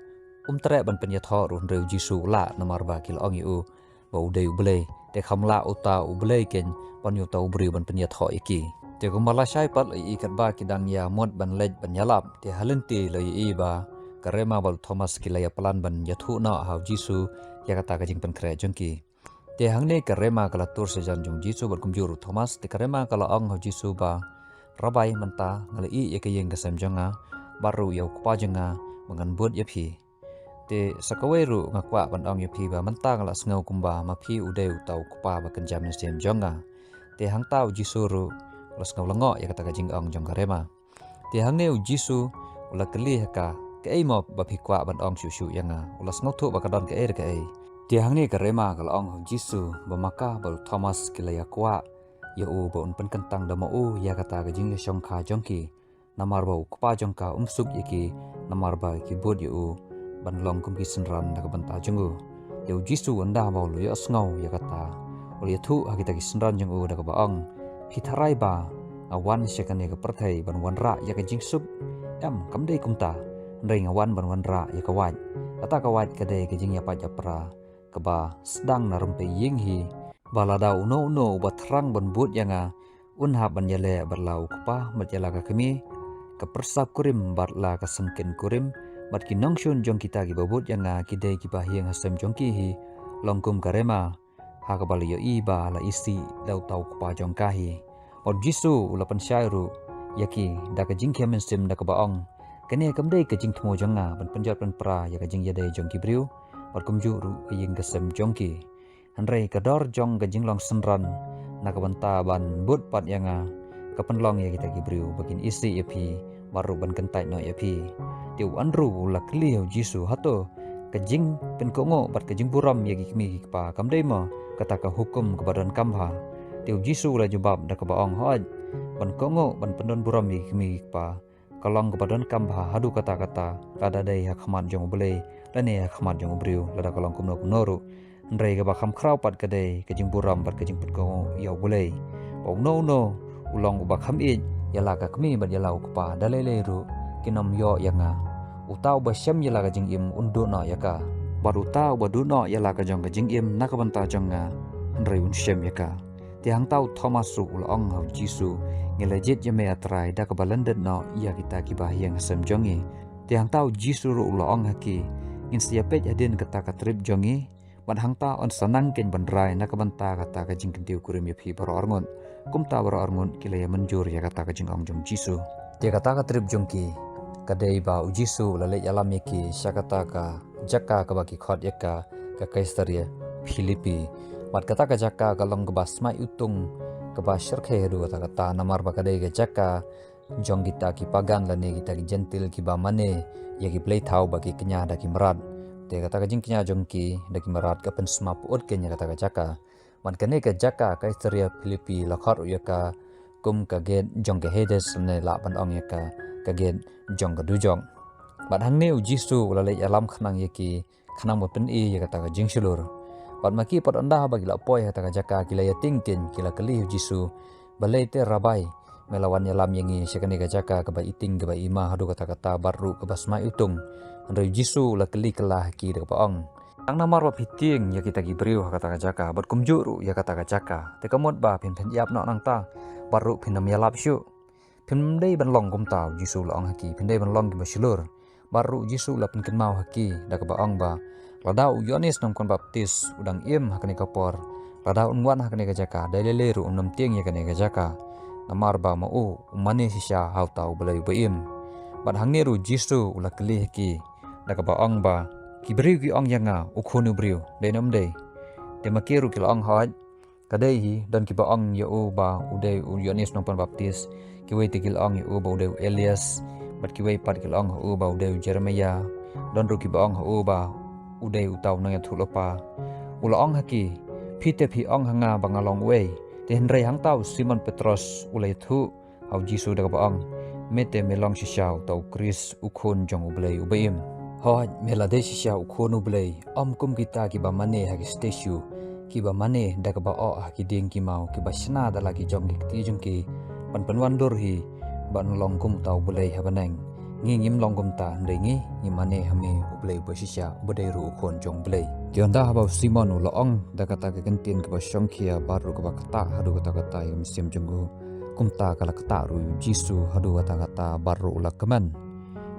um treh ban pynïathoh ruh, hynrei u Jisu u lah, namar ba ki la ong ïa u ba u dei U Blei. Te kham lah uta U Blei keiñ ban ïoh uta u briew ban pynïathoh ïa ki. Te kumba lashai pat, la ïohi katba ki dang ïa mut ban leit ban ïalap, te ha lynti la ïohi ba ka Rema bad u Thomas ki la ïa plan ban ïathuh noh ha u Jisu ïa kata ka jingpynkhreh jong ki. Te hangne ka Rema ka la tur shajan jong u Jisu bad kumjuh ruh u Thomas. Te ka Rema ka la ong ha u Jisu ba, Rabbi, mynta nga la ïeh ïa ka ïing ka sem jong nga bad ruh ïa u kpa jong nga ba ngan bud ïa phi. Te sa kawei ruh nga kwah ban ong ïa phi ba mynta nga la sngew kumba ma phi u dei uta u kpa ba kynja mynsiem jong nga. Te hangta u Jisu ruh u la sngew lyngngoh ïa kata ka jingong jong ka Rema. Te hangne u Jisu u la kylli ha ka, kaei mo ba phi kwah ban ong shuh shuh ïa nga? U la sngewthuh ba ka don kaei re kaei. Te hangne ka Rema ka la ong ha u Jisu ba ma ka bad u Thomas ki la ïa kwah ïa u ba un pynkyntang da ma u ïa kata ka jingïashongkha jong ki. Namar ba u kpa jong ka um suk ïa ki, namar ba ki bud ïa u ban long kum ki synran na ka bynta jong u. Te u Jisu ynda ba u la ïohsngew ïa kata, u la ïathuh ha kita ki synran jong u da kaba ong, phi tharai ba nga wan sha kane ka pyrthei ban wanrah ïa ka jingsuk? Em, kam dei kumta. Hynrei nga wan ban wanrah ïa ka wait. Kata ka wait ka dei ka jingïapait ïapra kaba sdang na rympei ïing hi, ba lada uno uno uba thrang ban bud ïa nga, un hap ban ïaleh bad la u kpa bad ïa la ka kmie, ka pyrsa kurim bad la ka syngkien kurim, bad ki nongshun jong kita kiba bud ïa nga ki dei kiba ha ïing ha sem jong ki hi, long kum ka Rema ha kaba la ïohi ba la isih da uta u kpa jong ka hi. Bad u Jisu u la pynshai ruh ïa ki da ka jingkhia mynsiem da kaba ong, kane kam dei ka jingthmu jong nga ban pynjot pynpra ïa ka jingïadei jong ki briew bad kumjuh ruh ka ïing ka sem jong ki. Hynrei ka dor jong ka jinglong synran na ka bynta ban bud pat ïa nga, ka pynlong ïa kita ki briew ba kin isih ïa phi bad ruh ban kyntait noh ïa phi. Te u Andru u la kylli ha u Jisu, hato ka jingpynkohnguh bad ka jingburom ïa ki kmie ki kpa kam dei mo kata ka hukum kaba donkam bha? Te u Jisu u la jubab da kaba ong, hooid, ban kohnguh ban pyndonburom ïa ki kmie ki kpa ka long kaba donkam bha haduh katta katta, lada dei ha khmat jong U Blei lane ha khmat jong u briew, lada ka long kumno kumno ruh. Hynrei kaba kham khraw pat ka dei ka jingburom bad ka jingpynkohnguh ïa U Blei. Ba uno uno u long uba kham ïeit ïa la ka kmie bad ïa la u kpa da lei lei ruh, kin ym ïoh ïa nga. Uta uba shem ïa la ka jingim un duh noh ïa ka, bad uta uba duh noh ïa la ka jong ka jingim na ka bynta jong nga, hynrei un shem ïa ka. Te hangta u Thomas ruh u la ong ha u Jisu, ngi la jied ïa me, A Trai, da kaba lyndet noh ïa kita kiba ha ïing ha sem jong ngi. Te hangta u Jisu ruh u la ong ha ki, ngin sa ïa peit hadien kata ka trip jong ngi? Bad hangta yn sa nang keiñ ban rai na ka bynta kata ka jingkyntiew kurim ïa phi baroh arngut. Kumta baroh arngut ki la ïa mynjur ïa kata ka jingong jong u Jisu. Te kata ka trip jong ki ka dei ba u Jisu u la leit ïalam ïa ki sha kata ka jaka kaba ki khot ïa ka ka Kaisaria Philipi. Bad kata ka jaka ka long kaba smai utung, kaba shyrkhei haduh katta katta, namar ba ka dei ka jaka jong kita ki pagan lane kita ki Jentil kiba mane ïa ki blei thaw ba ki kñia da ki mrad. Te kata ka jingkñia jong ki da ki mrad ka pynsma pyut keiñ ïa kata ka jaka. Bad kane ka jaka Kaisaria Philipi la khot ruh ïa ka kum ka gate jong ka Hades, lane lah ban ong ïa ka ka gate jong ka dujok. Bad hangne u Jisu u la leit ïalam khnang ïa ki, khnang ba pyni ïa kata ka jingshlur. Bad ma ki pat ynda ba ki la poi ha kata ka jaka, ki la ïating keiñ, ki la kylli u Jisu: "Balei te, Rabai, me la wan ïalam ïa ngi sha kane ka jaka kaba iting, kaba ima haduh katta katta, bad ruh kaba smai utung?" Hynrei u Jisu u la kylli kylla ha ki da kaba ong: "Tang namar ba phi tieng ïa kita ki briew ha kata ka jaka, bad kumjuh ruh ïa kata ka jaka, te ka mut ba phin pynïap noh nangta, bad ruh phin ym ïalap shuh? Phim dei ban long kumta," u Jisu u la ong ha ki, "phin dei ban long kiba shlur." Bad ruh u Jisu u la pynkynmaw ha ki da kaba ong ba lada u Ïoannis Nongpynbaptis u dang im ha kane ka por, lada un wan ha kane ka jaka, dei lei lei ruh un ym tieng ïa kane ka jaka, namar ba ma u u mane shisha ha uta u Blei uba im. Bad hangne ruh u Jisu u la kylli ha ki da kaba ong ba: "Ki briew ki ong ïa nga u Khun u briew, dei ne ym dei?" Te ma ki ruh ki la ong: "Hooid, ka dei hi, don kiba ong ïa u ba u dei u Ïoannis Nongpynbaptis, kiwei te ki la ong ïa u ba u dei u Elias, bad kiwei pat ki la ong ha u ba u dei u Jeremaïa, don ruh kiba ong ha u ba u dei uta u nongïathuhlypa." U la ong ha ki: "Phi te phi ong ha nga ba nga long uei?" Te hynrei hangta u Simon Petros u la ïathuh ha u Jisu da kaba ong: "Me te me long shisha uta u Khrist, u Khun jong u Blei uba im. Hooid, me la dei shisha u Khun u Blei, ym kum kita kiba mane ha ki statue, kiba mane da kaba oh ha ki dieng ki maw, kiba shna da la ki jong ki kti jong ki, ban pynwandur hi ban long kum uta u blei ha bneng. Ngi ngim long kumta, hynrei ngi ngi mane ha me u Blei uba shisha, uba dei ruh u Khun jong u Blei." Te ynda haba u Simon u la ong da kata ka kyntien kaba shongkhia bad ruh kaba ktah haduh katta katta ïa ka mynsiem jong u, kumta ka la ktah ruh ïa u Jisu haduh katta katta bad ruh u la kmen.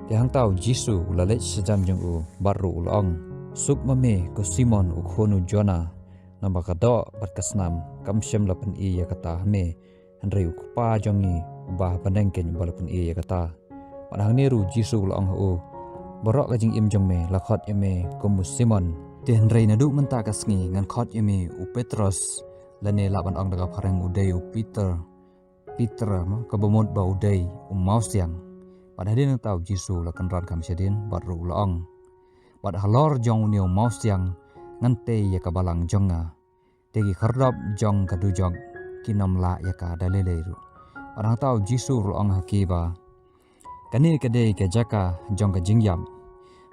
Te hangta u Jisu u la leit shajan jong u bad ruh u la ong: "Suk ma me, ko Simon u khun u Jona, namar ka doh bad ka snam kam shym la pyni ïa kata ha me, hynrei u Kpa jong ngi uba ha bneng keiñ uba la pyni ïa kata." Bad hangne ruh u Jisu u la ong ha u: "Baroh ka jingim jong me la khot ïa me kum u Simon. Te hynrei naduh mynta ka sngi ngan khot ïa me u Petros, lane lah ban ong da ka phareng u dei u Peter, Peter, mo, kaba mut ba u dei u mawsiang." Bad hadien nangta u Jisu u la kynran kham shadien bad ruh u la ong: "Bad halor jong une u mawsiang ngan tei ïa ka balang jong nga. Te ki khyrdop jong ka dujok kin ym lah ïa ka da lei lei ruh." Bad hangta u Jisu u la ong ha ki ba: "Kane ka dei ka jaka jong ka jingïap.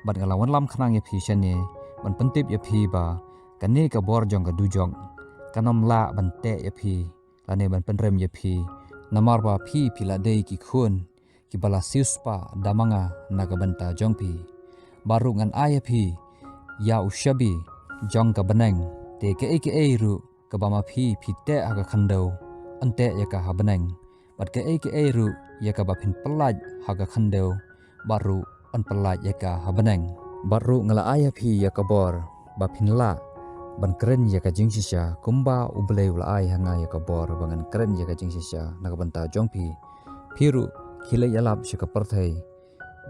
Bad nga la wanlam khnang ïa phi shane ban pyntip ïa phi ba kane ka bor jong ka dujok kan ym lah ban teh ïa phi, lane ban pynrem ïa phi, namar ba phi phi la dei ki khun kiba la siewspah da ma nga na ka bynta jong phi. Bad ruh ngan ai ha phi ïa u shabi jong ka bneng. Te kaei kaei ruh kaba ma phi phi teh ha ka khyndew, yn teh ïa ka ha bneng. Bad kaei kaei ruh ïa kaba phin pyllait ha ka khyndew, bad ruh yn pyllait ïa ka ha bneng. Bad ruh nga la ai ha phi ïa ka bor ba phin lah ban kren ïa ka jingshisha, kumba u Blei u la ai ha nga ïa ka bor ba ngan kren ïa ka jingshisha na ka bynta jong phi. Phi ruh khie leit ïalap sha ka pyrthei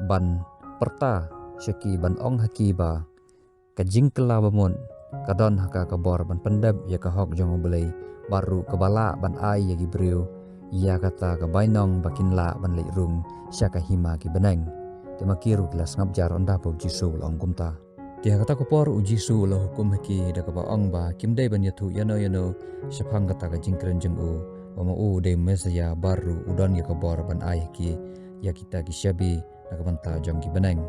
ban pyrta sha ki, ban ong ha ki ba ka jingkylla ba mut ka don ha ka ka bor ban pyndep ïa ka hok jong u Blei, bad ruh kaba lah ban ai ïa ki briew ïa kata ka bainong ba kin lah ban leit rung sha ka hima ki bneng. Te ma ki ruh ki la sngap jar ynda ba u Jisu u la ong kumta. Te ha kata ka por u Jisu u la hukum ha ki da kaba ong ba kim dei ban ïathuh ïano ïano shaphang kata ka jingkren jong u, ba ma u u dei u Messaïah, bad ruh u don ïa ka bor ban ai ha ki ïa kita ki shabi na ka bynta jong ki bneng.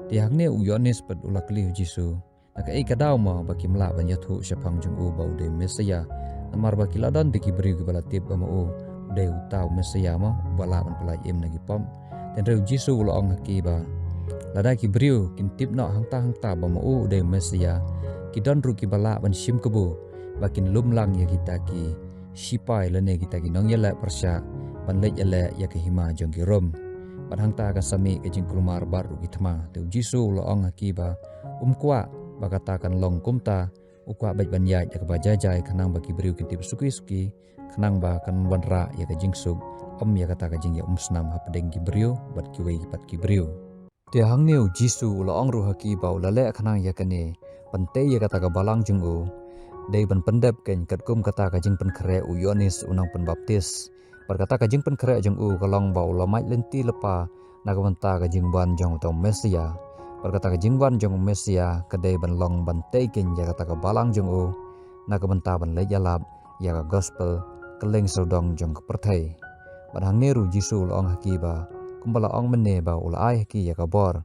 Te hangne u Ïoannis pat u la kylli u Jisu: "Na kaei ka daw mo ba kim lah ban ïathuh shaphang jong u ba u dei u Messaïah? Namar ba ki la don de ki briew kiba la tip ba ma u u dei uta u Messaïah mo, uba lah ban pyllait im na ki pop." Te hynrei u Jisu u la ong ha ki ba lada ki briew kin tip noh hangta hangta ba ma u u dei u Messaïah, ki don ruh kiba lah ban shim kabu ba kin lum lang ïa kita ki shipai lane kita ki nongïaleh pyrshah ban leit ïaleh ïa ka hima jong ki Rom. Bad hangta kan sa mih ka jingkulmar bad ruh ki thma. Te u Jisu u la ong ha ki ba um kwah ba kata kan long kumta, u kwah bad ban ïaid da kaba jai jai khnang ba ki briew kin tip suki suki, khnang ba kan wanrah ïa ka jingsuk, ym ïa kata ka jingïaumsnam hapdeng ki briew bad kiwei pat ki briew. Te hangne u Jisu u la ong ruh ha ki ba u la leh khnang ïa kane, ban tei ïa kata ka balang jong u, dei ban pyndep kein katkum kata ka jingpynkhreh u Ïoannis u nongpynbaptis. Bad kata ka jingpynkhreh jong u ka long ba u la mad lynti lypa na ka bynta ka jingwan jong uta u Messiah. Bad kata ka jingwan jong u Messiah ka dei ban long ban tei kein ïa kata ka balang jong u, na ka bynta ban leit ïalap ïa ka gospel kylleng sawdong jong ka pyrthei. Bad hangne ruh u Jisu u la ong ha ki ba, kumba la ong mynne ba u la ai ha ki ïa ka bor,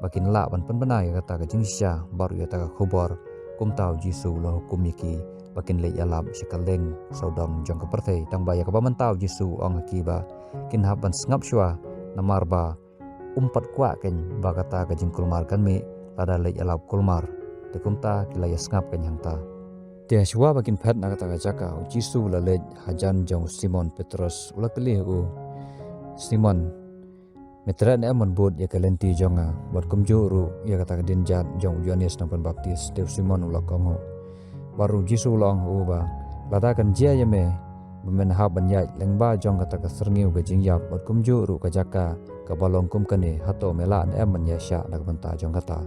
ba kin lah ban pynbna ïa kata ka jingshisha baroh ïa kata ka khubor, kumta u Jisu u la hukum ïa ki ba kin leit ïalap sha kylleng sawdong jong ka pyrthei. Tang ba ïa kaba mynta u Jisu u ong ha ki ba kin hap ban sngap shuwa, namar ba um pat kwah kein ba kata ka jingkulmar kan mih lada leit ïalap kulmar. Te kumta ki la ïasngap kein hangta. Te shuwa ba kin phet na kata ka jaka, u Jisu u la leit hajan jong u Simon Petros, u la kylli ha u, Simon, me treh ne em ban bud ïa ka lynti jong nga, bad kumjuh ruh ïa kata ka dienjat jong u Ïoannis nongpynbaptis? Te u Simon u la kohnguh. Bad ruh u Jisu u la ong ha u ba, lada kan jia ïa me ba men hap ban ïaid lyngba jong kata ka syrngiew ka jingïap bad kumjuh ruh ka jaka kaba long kum kane, hato me lah ne em ban ïaishah na ka bynta jong kata?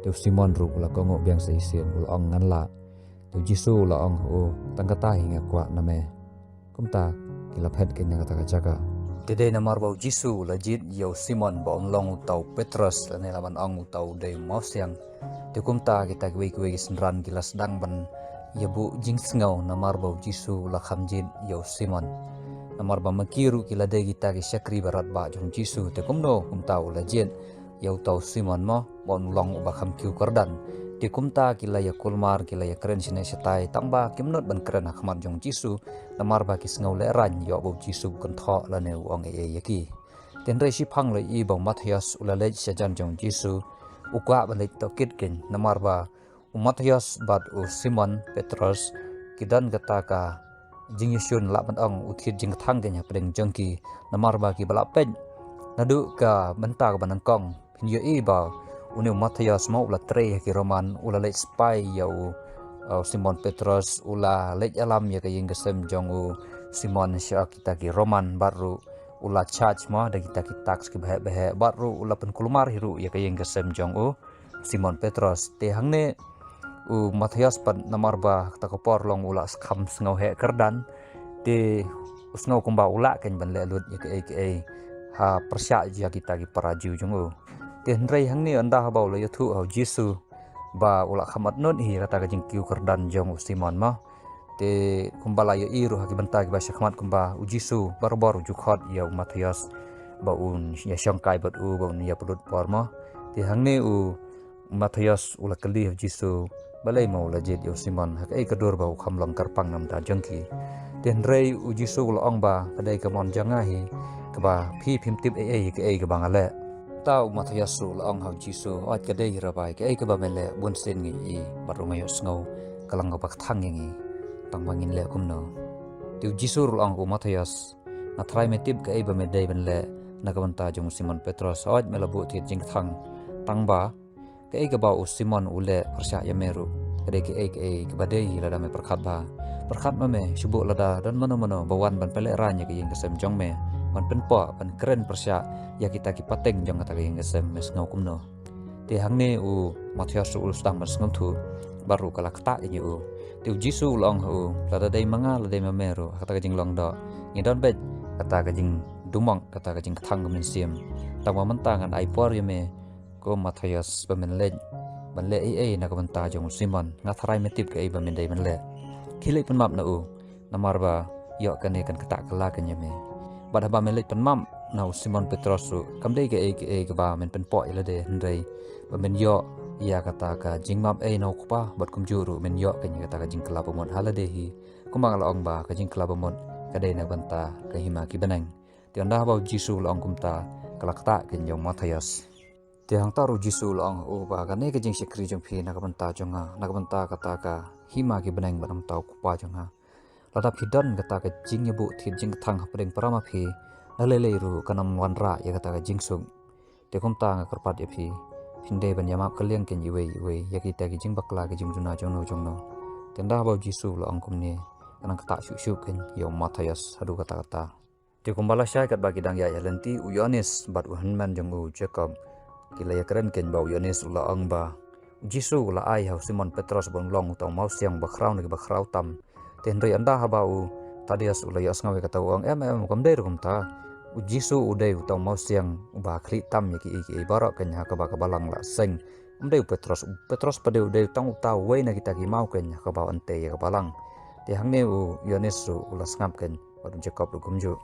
Te u Simon ruh u la kohnguh biang sa shisien, u la ong, ngan lah. Te u Jisu u la ong ha u, tang kata hi nga kwah na me. Kumta ki la phet kein na kata ka jaka. Te dei namar ba u Jisu u la jied ïa u Simon ba un long uta u Petros, lane lah ban ong uta u dei u mawsiang. Te kumta kita kiwei kiwei ki synran ki la sdang ban ïa buh jingsngew namar ba u Jisu u la kham jied ïa u Simon. Namar ba ma ki ruh ki la dei kita ki shakri barat ba jong u Jisu, te kumno kumta u la jied ïa uta u Simon mo, ba un long uba kham kiew kyrdan? Te kumta ki la ïa kulmar, ki la ïa kren shane shatai, tang ba kim nud ban kren ha khmat jong u Jisu, namar ba ki sngew lehraiñ ïoh ba u Jisu u kynthoh lane u ong ei ei ïa ki. Te hynrei shiphang la ïohi ba u Mathaios u la leit shajan jong u Jisu, u kwah ban leit tohkit kein, namar ba u Mathaios bad u Simon Petros ki don kata ka jingïashun, lah ban ong u thied jingkthang kein hapdeng jong ki, namar ba kiba la peit naduh ka bynta kaba nyngkong, phin ïohi ba une u Mathaios mo u la trei ha ki Roman, u la leit spy ïa u, uh, Simon Petros, u la leit ïalam ïa ka ïing ka sem jong u Simon sha kita ki Roman, bad ruh u la charge mo da kita ki tax kiba heh ba heh, bad ruh u la pynkulmar hi ruh ïa ka ïing ka sem jong u Simon Petros. Te hangne u Mathaios pat, namar ba kata ka por long u la kham sngew heh kyrdan, te u sngew kumba u lah kein ban leh lut ïa kaei kaei ha pyrshah ïa kita ki para Jiw jong u. Te hynrei hangne ynda haba u la ïathuh ha u Jisu ba u la kham ot nud hi kata ka jingkiew kyrdan jong u Simon mo. Te kumba la ïohi ruh ha ki bynta kiba shakhmat, kumba u Jisu barabor u ju khot ïa u Mathaios ba un ïa shongkai bad u, ba un ïa pynlut por mo. Te hangne u Mathaios u la kylli ha u Jisu, balei mo u la jied ïa u Simon, ha kaei ka dur ba u kham long kyrpang na ka bynta jong ki? Te hynrei u Jisu u la ong ba, ka dei ka mon jong nga hi, kaba phi phim tip ei ei kaei kaba nga leh. Te u Mathaios u la ong ha u Jisu, oi, ka dei hi Rabbi, kaei kaba me leh bunsien ngi i, bad ruh nga ïohsngew ka long kaba kthang ïa ngi, tang ba ngin leh kumno? Te u Jisu u la ong ha u Mathaios, nga tharai me tip kaei ba me dei ban leh na ka bynta jong u Simon Petros, oi, me la buh thied jingkthang, tang ba kaei kaba u Simon u leh pyrshah ïa me ruh, ka dei kaei kaei kaba dei hi lada me pyrkhat bha. Pyrkhat ma me, shu buh lada don mano mano ba wan ban pynlehraiñ ïa ka ïing ka sem jong me, ban pynpoh, ban kren pyrshah ïa kita ki pateng jong kata ka ïing ka sem, me sngew kumno? Te hangne u Mathaios ruh u sdang ban sngewthuh, bad ruh ka la ktah ïa u. Te u Jisu u la ong ha u, lada dei ma nga, lada dei ma me ruh, ha kata ka jinglong doh, ngi don beit kata ka jingdumok, kata ka jingkthang ka mynsiem. Tang ba mynta ngan ai por ïa me, ko Mathaios, ba men leit ban leh ei ei na ka bynta jong u Simon. Nga tharai me tip kaei ba men dei ban leh. Khie leit pynmap na u, namar ba ïoh kane kan ktah kylla kein ïa me. Bad haba men leit pynmap na u Simon Petros ruh, kam dei kaei kaei kaba men pynpoh ïa lade, hynrei ba men ïoh ïa kata ka jingmap ei na u Kpa, bad kumjuh ruh men ïoh kein ïa kata ka jingkylla bamut ha lade hi. Kumba nga la ong ba ka jingkylla bamut ka dei na ka bynta ka hima ki bneng. Te ynda haba u Jisu u la ong kumta, ka la ktah kein ïa u Mathaios. Te hangta ruh u Jisu u la ong ha u ba, kane ka jingshakri jong phi na ka bynta jong nga, na ka bynta kata ka hima ki bneng bad na ka bynta u Kpa jong nga. Lada phi don kata ka jingïabuh thied jingkthang hapdeng para ma phi, lada lei lei ruh kan ym wanrah ïa kata ka jingsuk. Te kumta nga kyrpad ïa phi, phin dei ban ïamap kylliang kein iwei iwei ïa kita ki jingbakla ki jingduna jongno jongno. Te ynda haba u Jisu u la ong kumne, ka nang ktah shuh shuh kein ïa u Matthias haduh katta katta. Te kumba la shai katba ki dang ïaid ha lynti, u Ïoannis bad u hynmen jong u Jakob ki la ïakren kein ba u Ïoannis u la ong ba u Jisu u la ai ha u Simon Petros ban long uta u mawsiang ba khraw na kiba khraw tam. Te hynrei ynda haba u Thaddeus u la ïohsngew ïa kata u ong, "Em, em, kam dei ruh kumta. U Jisu u dei uta u mawsiang uba khlieh tam ïa kiei kiei baroh kein ha kaba ka balang la seng. Um dei u Petros, u Petros pat dei u dei tang uta uwei na kita ki maw kein ha kaba un tei ïa ka balang." Te hangne u Ïoannis ruh u la sngap kein bad u Jakob ruh kumjuh.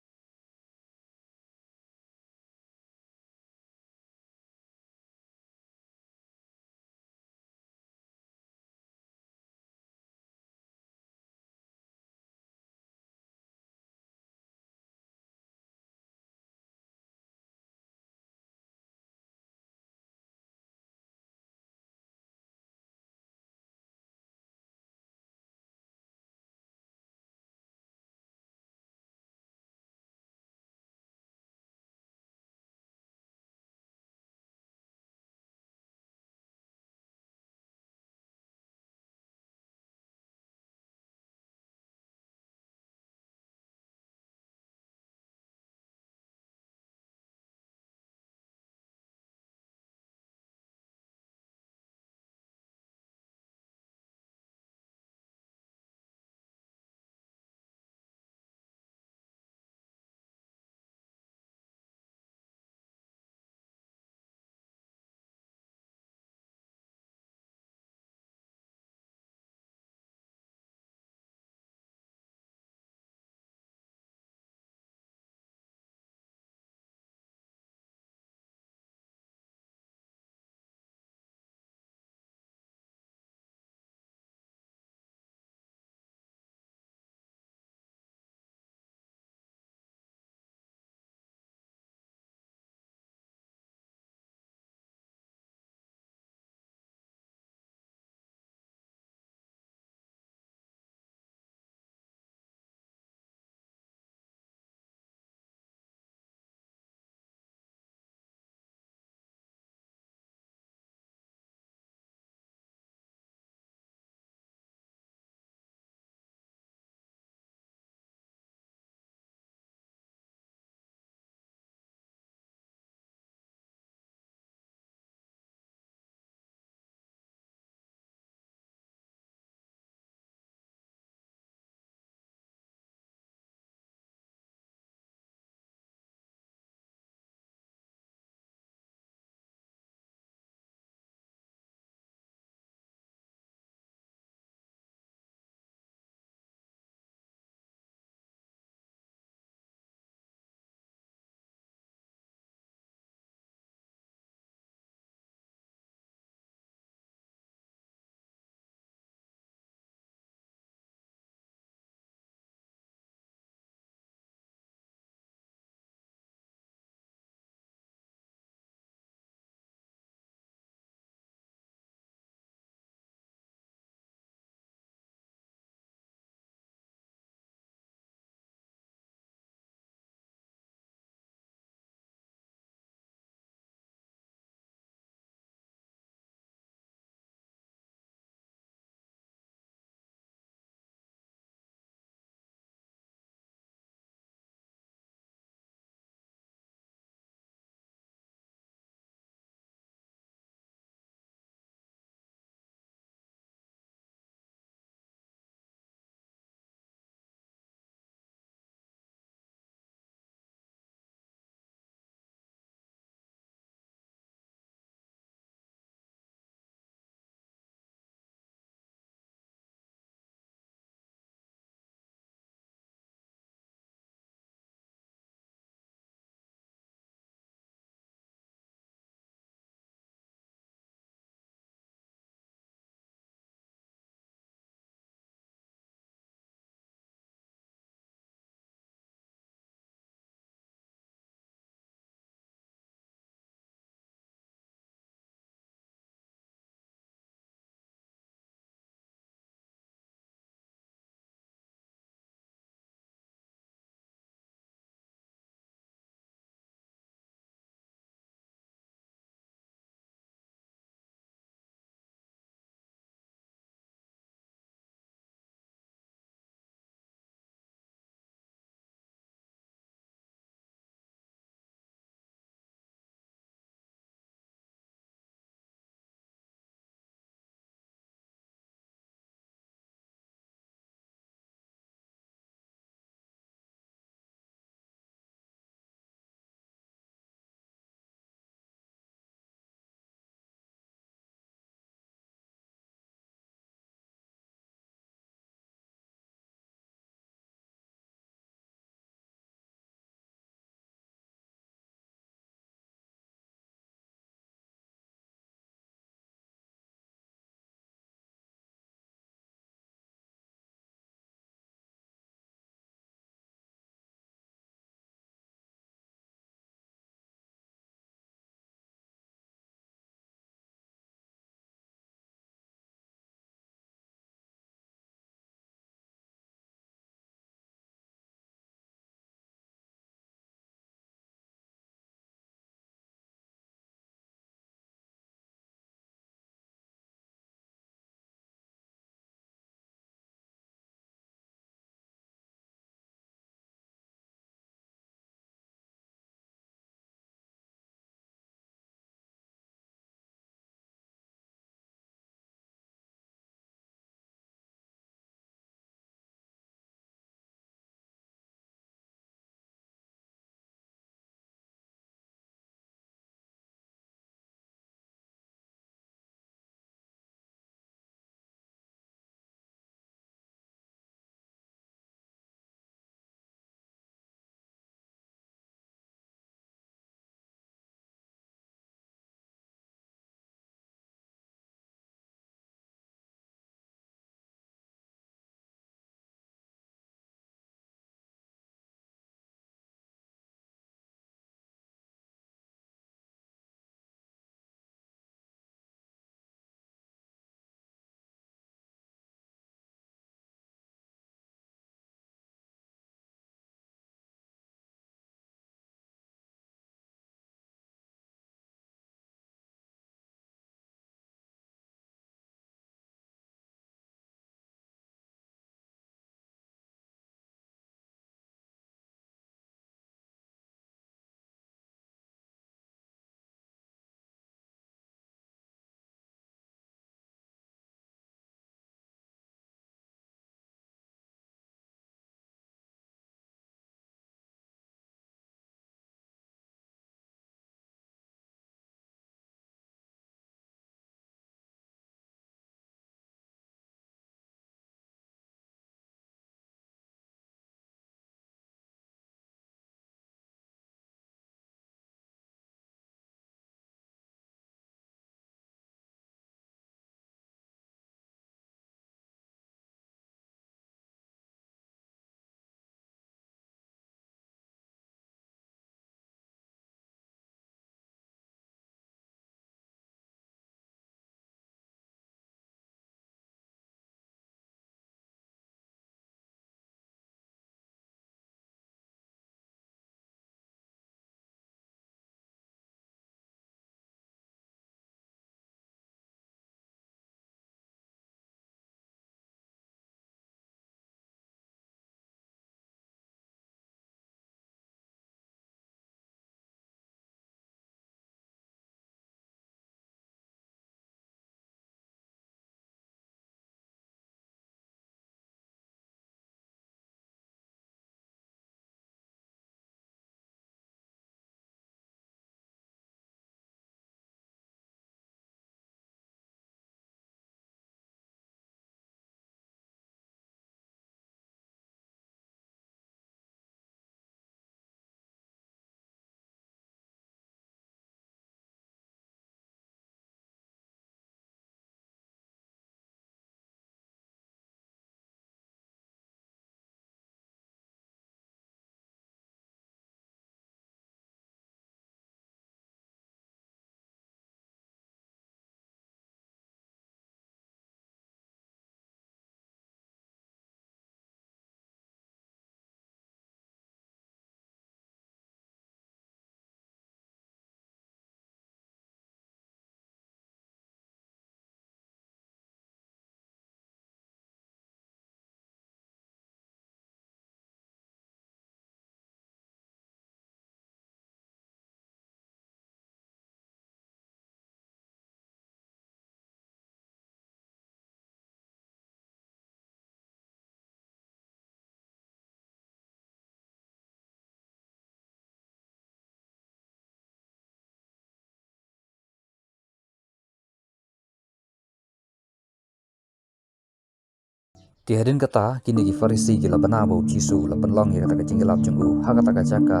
Te hadien kata, kine ki Pharisi ki la bna ba u Jisu u la pynlong ïa kata ka jingïalap jong u ha kata ka jaka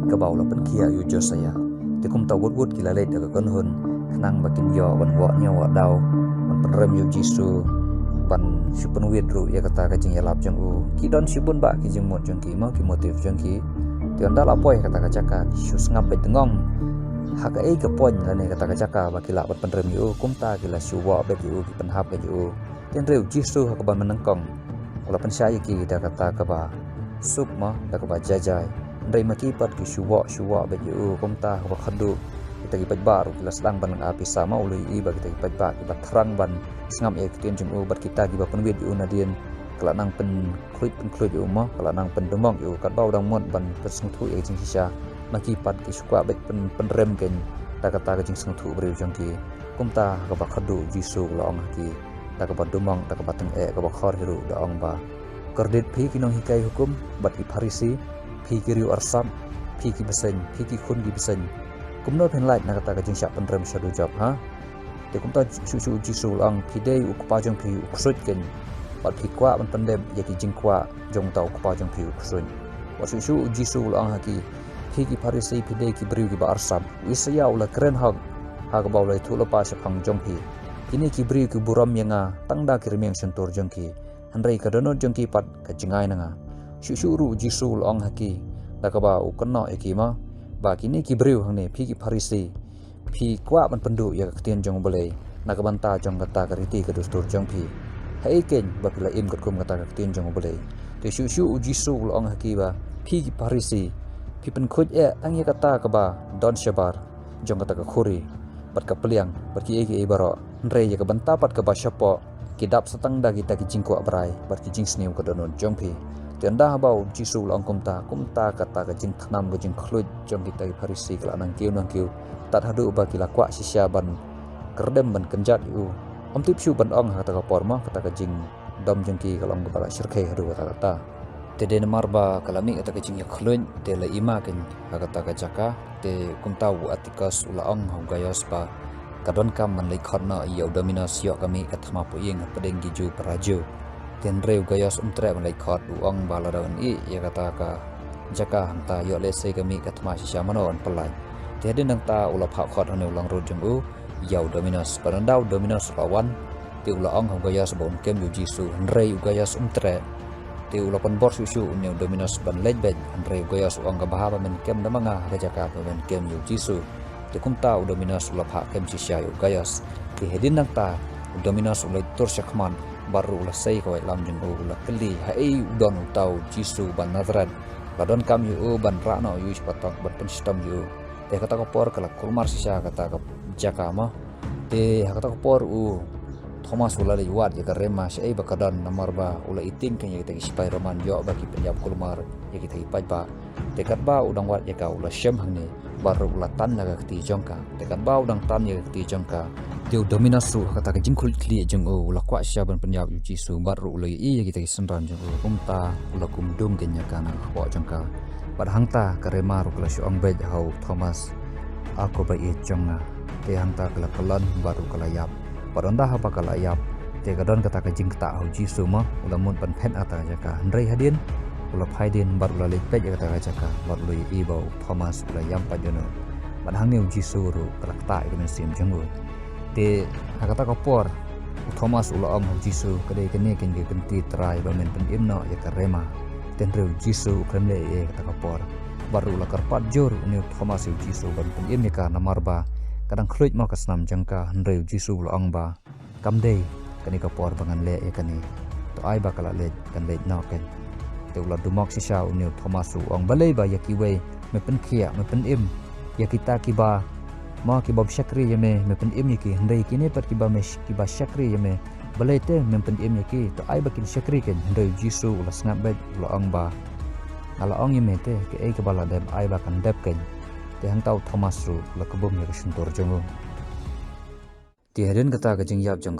kaba u la pynkhiah ïa u Josaïa. Te kumta wut wut ki la leit da ka kynhun khnang ba kin ïoh ban wad ñiew wad daw ban pynrem ïa u Jisu, ban shu pynwit ruh ïa kata ka jingïalap jong u. Ki don shibun bah ki jingmut jong ki, mo, ki motive jong ki. Te ynda la poi ha kata ka jaka, ki shu sngap beit tngong ha kaei ka point lane kata ka jaka ba ki lah ban pynrem ïa u. Kumta ki la shu wad beit ïa u, ki pynhap beit ïa u. Te hynrei u Jisu ha kaba mynnyngkong u la pynshai ïa ki da kata kaba suk, mo, da kaba jai jai. Hynrei ma ki pat ki shu wad shu wad beit ïa u. Kumta ha kaba khatduh kita ki paidbah ruh ki la sdang ban lynga pisa, mo. U la ïohi ba kita ki paidbah kiba thrang ban sngap ïa ka ktien jong u bad kita kiba pynwit ïa u nadien ka la nang pynkhluit pynkhluit ïa u, mo, ka la nang pyndumok ïa u. Katba u dang mut ban pynsngewthuh ïa ka jingshisha, ma ki pat ki shu kwah beit pyn- pynrem keiñ da kata ka jingsngewthuh briew jong ki. Kumta ha kaba khatduh u Jisu u la ong ha ki da kaba dumok, da kaba tyngeh, kaba khor hi ruh, da ong ba, "Kordit phi ki nonghikai hukum bad ki Pharisi, phi ki riew arsap, phi ki bseiñ, phi ki khun ki bseiñ. Kumno phin lait na kata ka jingshah pynrem shaduh jop, ha?" Te kumta shuh shuh u Jisu u la ong, "Phi dei u kpa jong phi u ksuid keiñ, bad phi kwah ban pyndep ïa ki jingkwah jong uta u kpa jong phi u ksuid." Bad shuh shuh u Jisu u la ong ha ki, "Phi ki Pharisi, phi dei ki briew kiba arsap. U Isaïah u la kren hok ha kaba u la ïathuh lypa shaphang jong phi, 'Kine ki briew ki burom ïa nga tang da ki rmiang shyntur jong ki, hynrei ka dohnud jong ki pat ka jngai na nga.'" Shuh shuh ruh u Jisu u la ong ha ki da kaba u kynnoh ïa ki, mo, ba, "Kine ki briew hangne, phi ki Pharisi, phi kwah ban pynduh ïa ka ktien jong U Blei na ka bynta jong kata ka riti ka dustur jong phi. Haei keiñ ba phi la im katkum kata ka ktien jong U Blei?" Te shuh shuh u Jisu u la ong ha ki ba, "Phi ki Pharisi, phi pynkhuid eh tang ïa kata kaba don shabar jong kata ka khuri bad ka pliang bad kiei kiei baroh, hynrei ïa ka bynta pat kaba shapoh ki dap sa tang da kita ki jingkwah brai bad ki jingsniew ka dohnud jong phi." Te ynda haba u Jisu u la ong kumta, kumta kata ka jingthnam ka jingkhluit jong kita ki Pharisi ka la nang kiew nang kiew, tad haduh ba ki la kwah shisha ban kyrdem ban kynjat ïa u. Ym tip shuh ban ong ha kata ka por, mo, kata ka jingdom jong ki ka long kaba la shyrkhei haduh katta katta. Te dei namar ba ka la mih kata ka jingïakhluit, te la i ma keiñ ha kata ka jaka. Te kumta u Antipas u la ong ha u Gaios ba ka donkam ban leit khot noh ïa u Dominos ïoh ka mih ka thma pyrshah ha pdeng ki Jiw para Jiw. Te hynrei u Gaios um treh ban leit khot, u ong ba lada un ïeh ïa kata ka jaka hangta, ïoh lehse ka mih ka thma shisha, mano un pyllait. Te hadien nangta u la phah khot ha une u langrut jong u ïa u Dominos. Bad ynda u Dominos u la wan, te u la ong ha u Gaios ba un kem ïa u Jisu, hynrei u Gaios um treh. Te u la pynbor shuh shuh une u Dominos ban leit beit, hynrei u Gaios u ong, "Ka bha ba men kem da ma nga ha ka jaka ba men kem ïa u Jisu." Te kumta u Dominos u la phah kem shisha ïa u Gaios. Te hadien nangta u Dominos u la leit tur shakhmat, bad ruh u la sei ka waitlam jong u, u la kylli, "Haei u don uta u Jisu ba Nasareth? La donkam ïa u ban rah noh ïa u sha patok ban pynshitom ïa u." Te kata ka por ka la kulmar shisha kata ka jaka, mo. Te ha kata ka por u Thomas u la leit wad ïa ka rema shaei ba ka don, namar ba u la ïohi keiñ ïa kita ki sipai Roman ïoh ba ki pynïap kulmar ïa kita ki paidbah. Te katba u dang wad ïa ka u la shem hangne, bad ruh u la tan ïa ka kti jong ka. Te katba u dang tan ïa ka kti jong ka, te u Dominos ruh ha kata ka jingkhluit khlieh jong u, u la kwah shisha ban pynïap ïa u Jisu, bad ruh u la ïohi ïa kita ki synran jong u. Kumta u la kum dum keiñ ïa ka na ka kpoh jong ka. Bad hangta ka rema ruh ka la shu ong beit ha u Thomas, "Ako ba ïeit jong nga." Te hangta ka la kyllon bad ruh ka la ïap. Bad ynda haba ka la ïap, te ka don kata ka jingktah ha u Jisu, mo, u la mut ban phet ha kata ka jaka. Hynrei hadien u la phai dien bad u la leit peit ïa kata ka jaka, bad u la ïohi ba u Thomas u la ïam pat ïano. Bad hangne u Jisu ruh ka la ktah ïa ka mynsiem jong u. Te ha kata ka por u Thomas u la ong ha u Jisu, "Ka dei kane keiñ ka kynti, Trai, ba men pynim noh ïa ka rema." Te hynrei u Jisu u khlem leh ei ei ha kata ka por. Bad ruh u la kyrpad jur une u Thomas ïa u Jisu ban pynim ïa ka, namar ba ka dang khluit, mo, ka snam jong ka. Hynrei u Jisu u la ong ba, "Kam dei kane ka por ba ngan leh ïa kane. To ai ba ka la leit, kan leit noh keiñ." Te u la dumok shisha une u Thomas, u ong, "Balei ba ïa kiwei me pynkhiah, me pynim, ïa kita kiba, mo, kibym shakri ïa me, me pynim ïa ki, hynrei kine pat kiba me sh- kiba shakri ïa me, balei te mem pynim ïa ki? To ai ba kin shakri keiñ." Hynrei u Jisu u la sngap beit, u la ong ba, "Nga la ong ïa me te, kaei kaba la dep, ai ba kan dep keiñ." Te hangta u Thomas ruh u la kbum ïa ka shyntur jong u. Te hadien kata ka jingïap jong